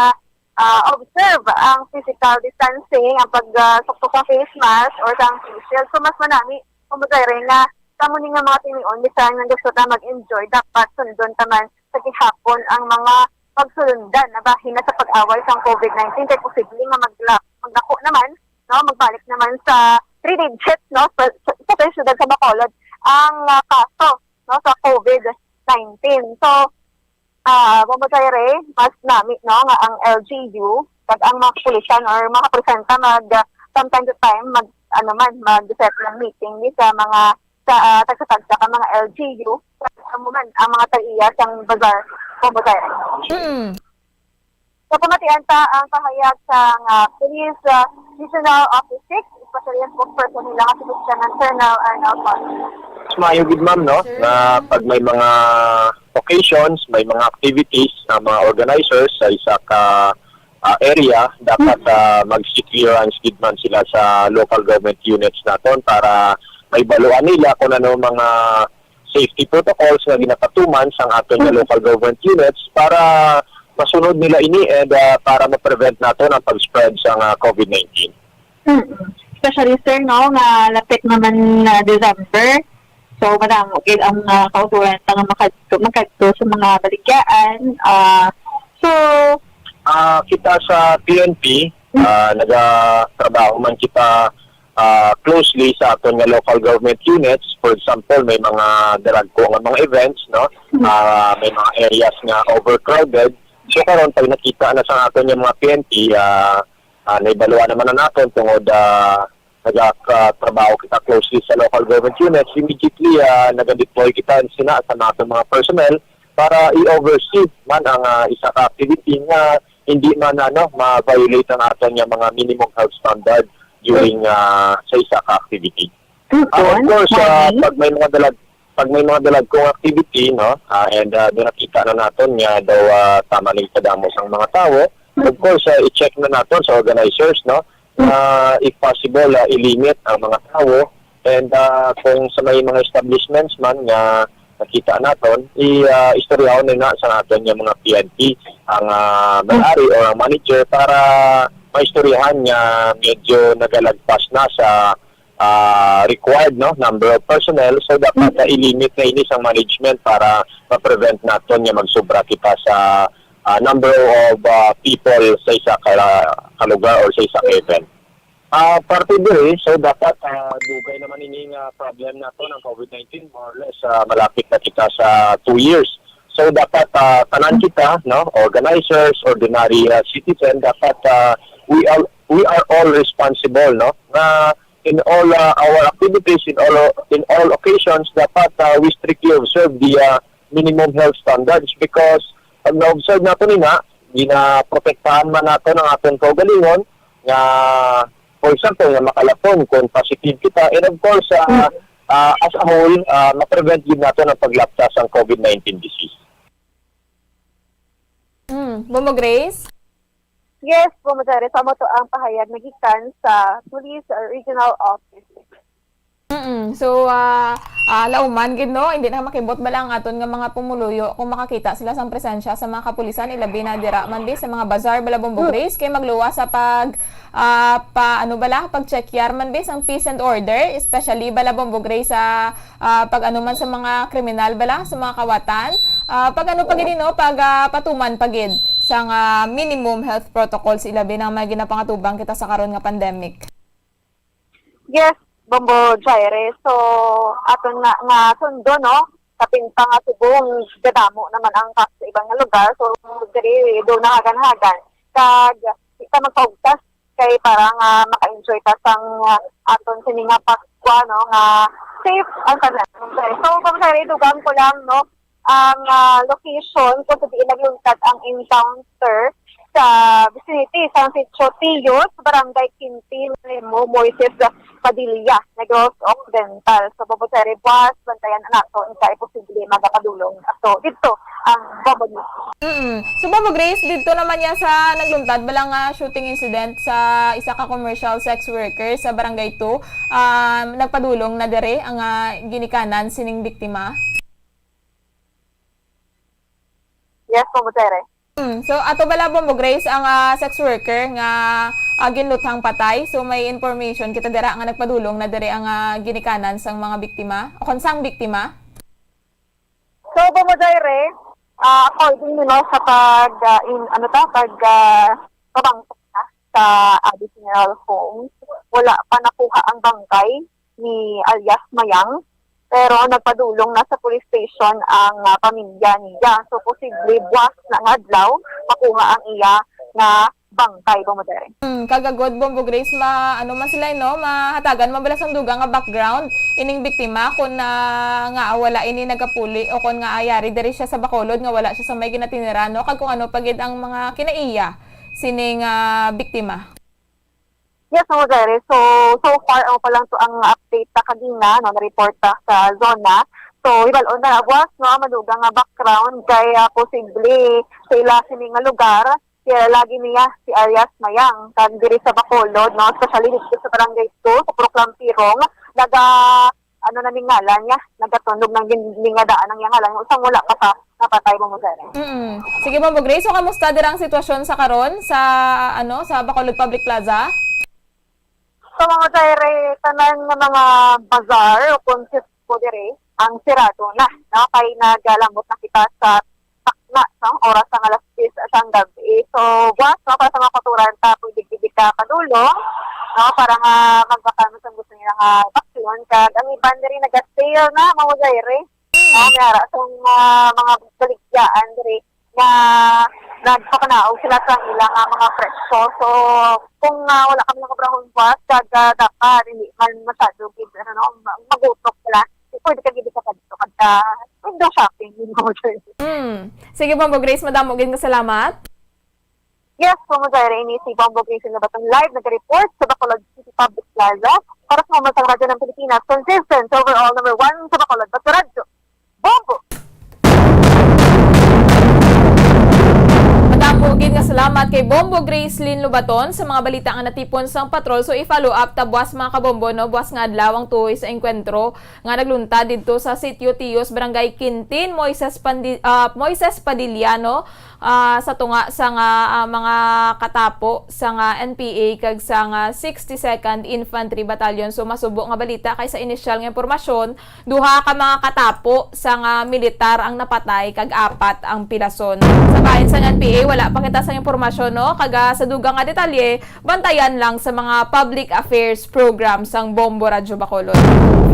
ah, observe ang physical distancing, ang pag, ah, suktok sa face mask or sa face shield. So, mas manami, Ma'am Jairay, nga kamo ni nga mga tinion, bisan nga gusto ta mag-enjoy, dapat sundon ta man sa gihapon ang mga pagsulundan na bahin na sa pag-away sang COVID nineteen, kay posible nga magla-, magdako naman, no, magbalik naman sa three digits, no, sa, sa, sa siyudad sa Bacolod ang, ah, kaso, no, sa COVID nineteen. So, ah, Ma'am Jairay, mas nami, no, nga ang L G U kag ang mga kapulisan or mga kapulisan ta mag, ah, from time to time mag, ano man, mag-set ng meeting ni sa mga sa, ah, tagsa-tagsa ka mga L G U, sa amo man ang mga tag-iya sang bazaar, Ma'am Jairay. Mm. So, pamatian ta ang pahayag sang, ah, Police, ah, Regional Office six, especially ang spokesperson nila nga si Lieutenant Colonel Arnel Solis. Mas maayo gid, ma'am, no, Sir. Na pag may mga occasions, may mga activities sa mga organizers sa isa ka, ah, area, dapat, Mm. ah, mag-seek clearance gid man sila sa local government units naton para mahibaluan nila kung ano mga safety protocols nga ginapatuman sang aton nga Mm. local government units para masunod nila ini and, ah, para ma-prevent naton ang pag-spread sang, ah, COVID nineteen. Mm. Especially, sir, no, nga lapit naman na December. So, madamo gid ang, ah, kauturan ta nga makadto, magkadto sa mga baligyaan. Ah, so, Ah, kita sa P N P, Mm. ah, nagatrabaho man kita, ah, closely sa aton nga local government units. For example, may mga daragko nga mga events, no? Mm. Ah, may mga areas nga overcrowded. So, karon, pag nakita na sa aton nga mga P N P, ah, ah, naibaluan naman na naton tungod, ah, nagakatrabaho kita closely sa local government units, immediately, ah, naga-deploy kita sina sa mga, sa mga personnel para i-oversee man ang, ah, isa ka activity nga hindi man, ano, ma-violate ang aton nga mga minimum health standard during, ah, sa isa ka activity. Ah, of Tuon, course, ah, morning. Pag may mga dalag-, pag may mga dalagkong activity, no, ah, and, ah, doon nakita na naton nga daw, ah, tama na yung kadamo sang mga tawo, of course, ah, i-check na naton sa organizers, no, na if possible, ah, i-limit ang mga tawo. And, ah, kung sa may mga establishments man nga nakita naton, i, ah, istoryahon na na sa aton nga mga P N P ang, ah, may-ari or ang manager para maistoryahan nga medyo nagalagpas na sa, ah, required, no, number of personnel. So, dapat, ah, i-limit na ini sang management para ma-prevent naton nga magsubra kita sa, ah, number of, ah, people sa isa ka, ka lugar or sa isa ka event. Ah, parte diri, so dapat, ah, dugay naman ini nga problem naton ang COVID nineteen, more or less, ah, malapit na kita sa two years. So dapat, ah, tanan kita, no, organizers, ordinary, ah, citizen, dapat, ah, we all, we are all responsible, no? Na in all, uh, our activities, in all, in all occasions, dapat, uh, we strictly observe the, uh, minimum health standards because pag na-observe nato ni na, ginaprotektahan man nato ang aton kaugalingon nga, for example, nga makalapon kung positive kita. And of course, uh, uh, as a whole, uh, ma-prevent gyud nato ang paglapsa sang COVID nineteen disease. Mm. Bombo Grace? Yes, Bombo Jerry. So, amo to ang pahayag na gikan sa Police Regional Office. Mm. So, ah, ah, lauman gid, no? Hindi na makibot bala ang aton nga mga pumuluyo kung makakita sila sang presensya sa mga kapulisan, ilabi na dira man bi sa mga bazaar bala, Bombo Grace, kay magluwas sa pag, ah, pa, ano bala, pag-check yar man bi sang peace and order, especially bala, Bombo Grace, sa, ah, pag ano man sa mga kriminal bala, sa mga kawatan, ah, pag ano pa gid, no? Pag, ah, patuman pa gid sang, ah, minimum health protocols, ilabi na may ginapangatubang kita sa karon nga pandemic. Yes, Bombo Jaire. So, aton nga, nga sundo, no? Kapin pa nga subong gadamo naman ang kaso sa iban nga lugar. So, diri do nahagan-hagan. Kag, di ta magpaugtas kay para nga maka-enjoy ta sang, ah, aton sini nga Paskwa, no? Nga safe ang tanan. So, Bombo Jaire, idugang ko lang, no? Ang, ah, location kung sa diin nagluntad ang encounter sa vicinity sa Sitio Tiyos, Barangay Quintin, Limo, Moises Padilla, Negros Occidental. So, Bombo Jerry, buwas, bantayan nato, kay posible magapadulong ato didto ang Bombo News. Mm. So, Bombo Grace, didto naman niya sa nagluntad bala nga shooting incident sa isa ka commercial sex worker sa Barangay two, um, nagpadulong na diri ang, ah, ginikanan sining biktima? Yes, Bombo Jerry. Mm. So, ato bala, Bombo Grace, ang, ah, sex worker nga, ah, ginluthang patay? So, may information kita dira nga nagpadulong na diri ang, ah, ginikanan sang mga biktima o kon sang biktima? So, Bombo Jerry, ah, according, you know, sa pag, ah, in, ano ta, pag, ah, pabangkit na sa, ah, General Homes, wala pa nakuha ang bangkay ni alias Mayang, pero nagpadulong na sa police station ang, ah, pamilya niya. So, posible buwas na nga adlaw makuha ang iya nga bangkay, Bombo Jerry. Hmm, kagagod, Bombo Grace, ma, ano man sila, no? Mahatagan man bala sang dugang nga background ining biktima, kung na, nga wala ini nagapuli o kung nga ayari diri siya sa Bacolod, nga wala siya sa may ginatinira, no? Kag kung ano pa gid ang mga kinaiya sining, ah, biktima. Yes, Bombo Jerry. So, so far, amo pa lang to ang update ta kagina, no, na-report ta sa zona. So, hibal-on na buwas, no, ang madugang nga background kay, ah, posible sa ila sini nga lugar, kay lagi niya si alias Mayang, kag diri sa Bacolod, no, especially dito sa Barangay two, sa Purok Lampirong, naga, ano na ning ngalan niya, nagatunog ng din, din nga daan ang iyang ngalan, usang wala pa sa napatay, Bombo Jerry. Mm. Sige, Bombo Grace, so kamusta dira ang sitwasyon sa karon sa, ano, sa Bacolod Public Plaza? So, Bombo Jerry, tanan nga mga bazaar o kung sitio diri, ang sirado na, no? Kay nagalambot na kita sa takna, no? Oras sang alas diyes sang gabi. So, buwas, no? Para sa mga kautoran ta, pwede gid ka padulong, no? Para nga magbakan mo sa gusto nila nga baksyon. Kag ang iban diri naga-sale na, Bombo Jerry. Ah, may ara sang, ah, mga baligyaan diri nga nagpakanaog sila sa ilang, ah, mga presyo. So, kung, ah, wala kami nakabrahon buwas, kag, ah, dapat hindi man masyado gid, ano, no, ma-, magutok sila. Pwede ka gid ka dito, kag, ah, window shopping, yun mo, sir. Mm. Sige, Bombo Grace, madamo gid nga salamat. Yes, Bombo Jerry, ini si Bombo Grace Lobaton live, nag-report sa Bacolod City Public Plaza. Para sa mga sa Radyo ng Pilipinas, consistent, overall number one sa Bacolod, Bato Radyo. Bombo! Madamo gid nga salamat kay Bombo Grace Lynn Lobaton sa mga balita nga natipon sang patrol. So, i-follow up ta buwas, mga kabombo, no? Buwas nga adlaw ang tuhoy sa engkwentro nga nagluntad didto sa Sitio Tios, Barangay Quintin, Moises Pandi-, ah, Moises Padilla, no? Ah, sa tunga sa nga, ah, mga katapo sa nga N P A kag sa nga sixty-second Infantry Battalion. So, masubo nga balita kay sa inisyal nga impormasyon, duha ka mga katapo sa nga militar ang napatay kag apat ang pilason. Sa bahin sa N P A, wala Pakita sa impormasyon, no? Kag, ah, sa dugang nga detalye, bantayan lang sa mga public affairs program sang Bombo Radyo Bacolod.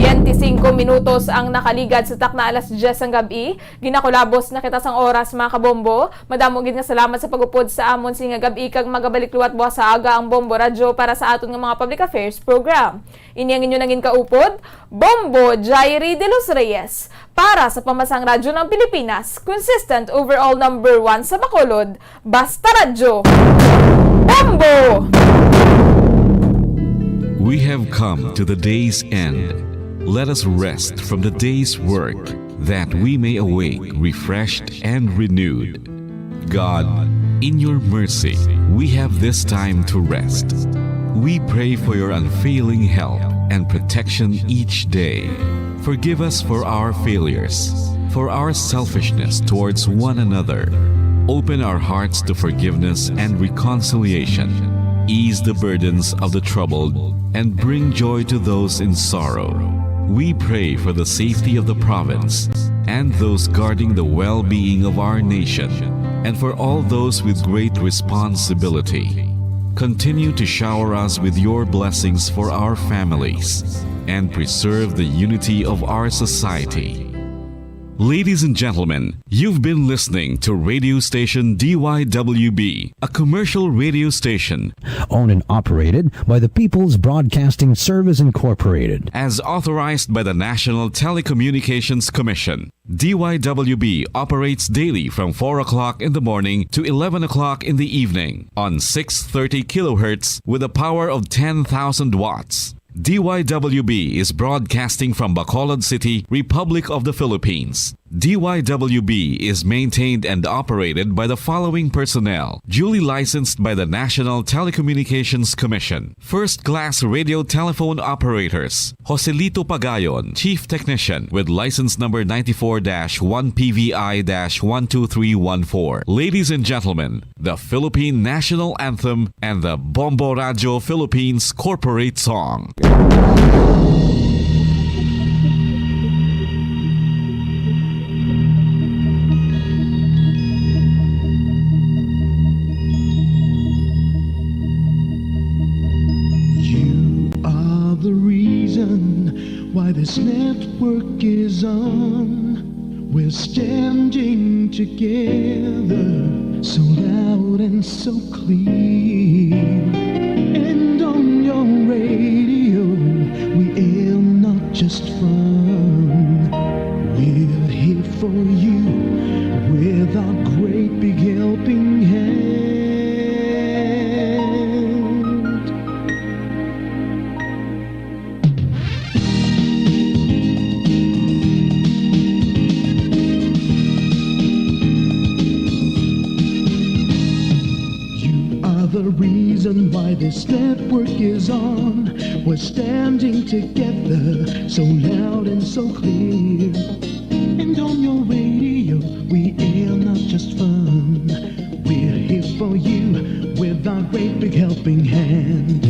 Twenty-cinco minutos ang nakaligad sa takna alas diyes sang gab-i. Ginakulabos na kita sang oras, mga kabombo. Madamo gid nga salamat sa pag-upod sa amon sini nga gab-i, kag magabalik liwat buwas sa aga ang Bombo Radyo para sa aton nga mga public affairs program. Ini ang inyo nangin kaupod, Bombo Jairi de los Reyes, para sa Pamansang Radyo ng Pilipinas, consistent overall number one sa Bacolod, Basta Radyo. Bombo! We have come to the day's end. Let us rest from the day's work, that we may awake refreshed and renewed. God, in your mercy, we have this time to rest. We pray for your unfailing help and protection each day. Forgive us for our failures, for our selfishness towards one another. Open our hearts to forgiveness and reconciliation. Ease the burdens of the troubled and bring joy to those in sorrow. We pray for the safety of the province and those guarding the well-being of our nation, and for all those with great responsibility. Continue to shower us with your blessings for our families and preserve the unity of our society. Ladies and gentlemen, you've been listening to radio station D Y W B, a commercial radio station owned and operated by the People's Broadcasting Service Incorporated. As authorized by the National Telecommunications Commission. D Y W B operates daily from four o'clock in the morning to eleven o'clock in the evening on six thirty kilohertz with a power of ten thousand watts. D Y W B is broadcasting from Bacolod City, Republic of the Philippines. D Y W B is maintained and operated by the following personnel, duly licensed by the National Telecommunications Commission. First class radio telephone operators, Joselito Pagayon, Chief Technician, with license number ninety-four dash one P V I dash one two three one four. Ladies and gentlemen, the Philippine National Anthem and the Bombo Radyo Philippines Corporate Song. You are the reason why this network is on. We're standing together, so loud and so clear. And on your radio, we air not just fun. We're here for you with our great big helping hand. You are the reason why this network is on. We're standing together, so loud and so clear. And on your radio, we air not just fun. We're here for you with our great big helping hand.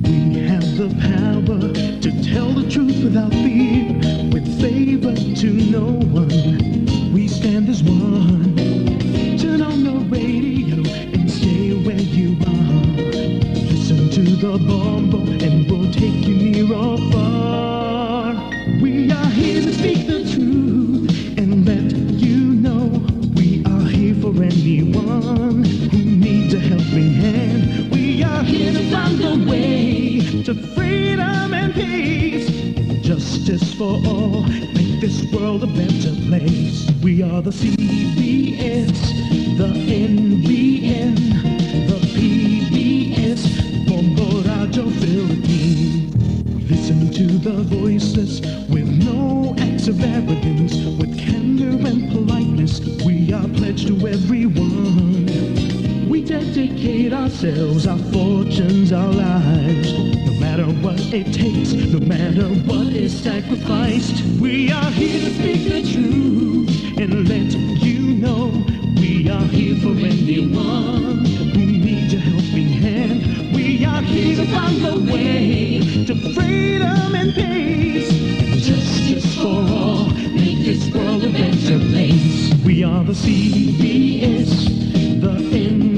We have the power to tell the truth without fear, with favor to no one. We stand as one. Turn on the radio and stay where you are. Listen to the Bombo and we'll take you near or far. We are here to speak the truth and let you know we are here for anyone who needs a helping hand. We are here to find a way to freedom and peace and justice for all. Make this world a better place. We are the C B S, the N B N, the P B S, Bombo Radyo Philippines. We listen to the voices with no acts of arrogance, with candor and politeness. We are pledged to everyone. We dedicate ourselves, our fortunes, our lives. No matter what it takes, no matter what is sacrificed, we are here to speak the truth and let you know we are here for anyone who needs a helping hand. We are here to find a way to freedom and peace and justice for all. Make this world a better place. We are the C B S, the N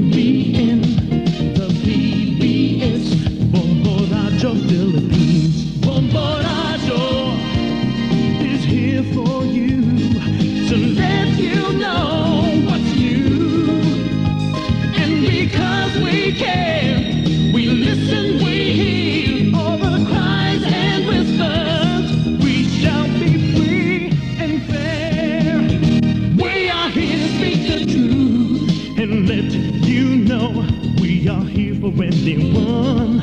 Twenty-one.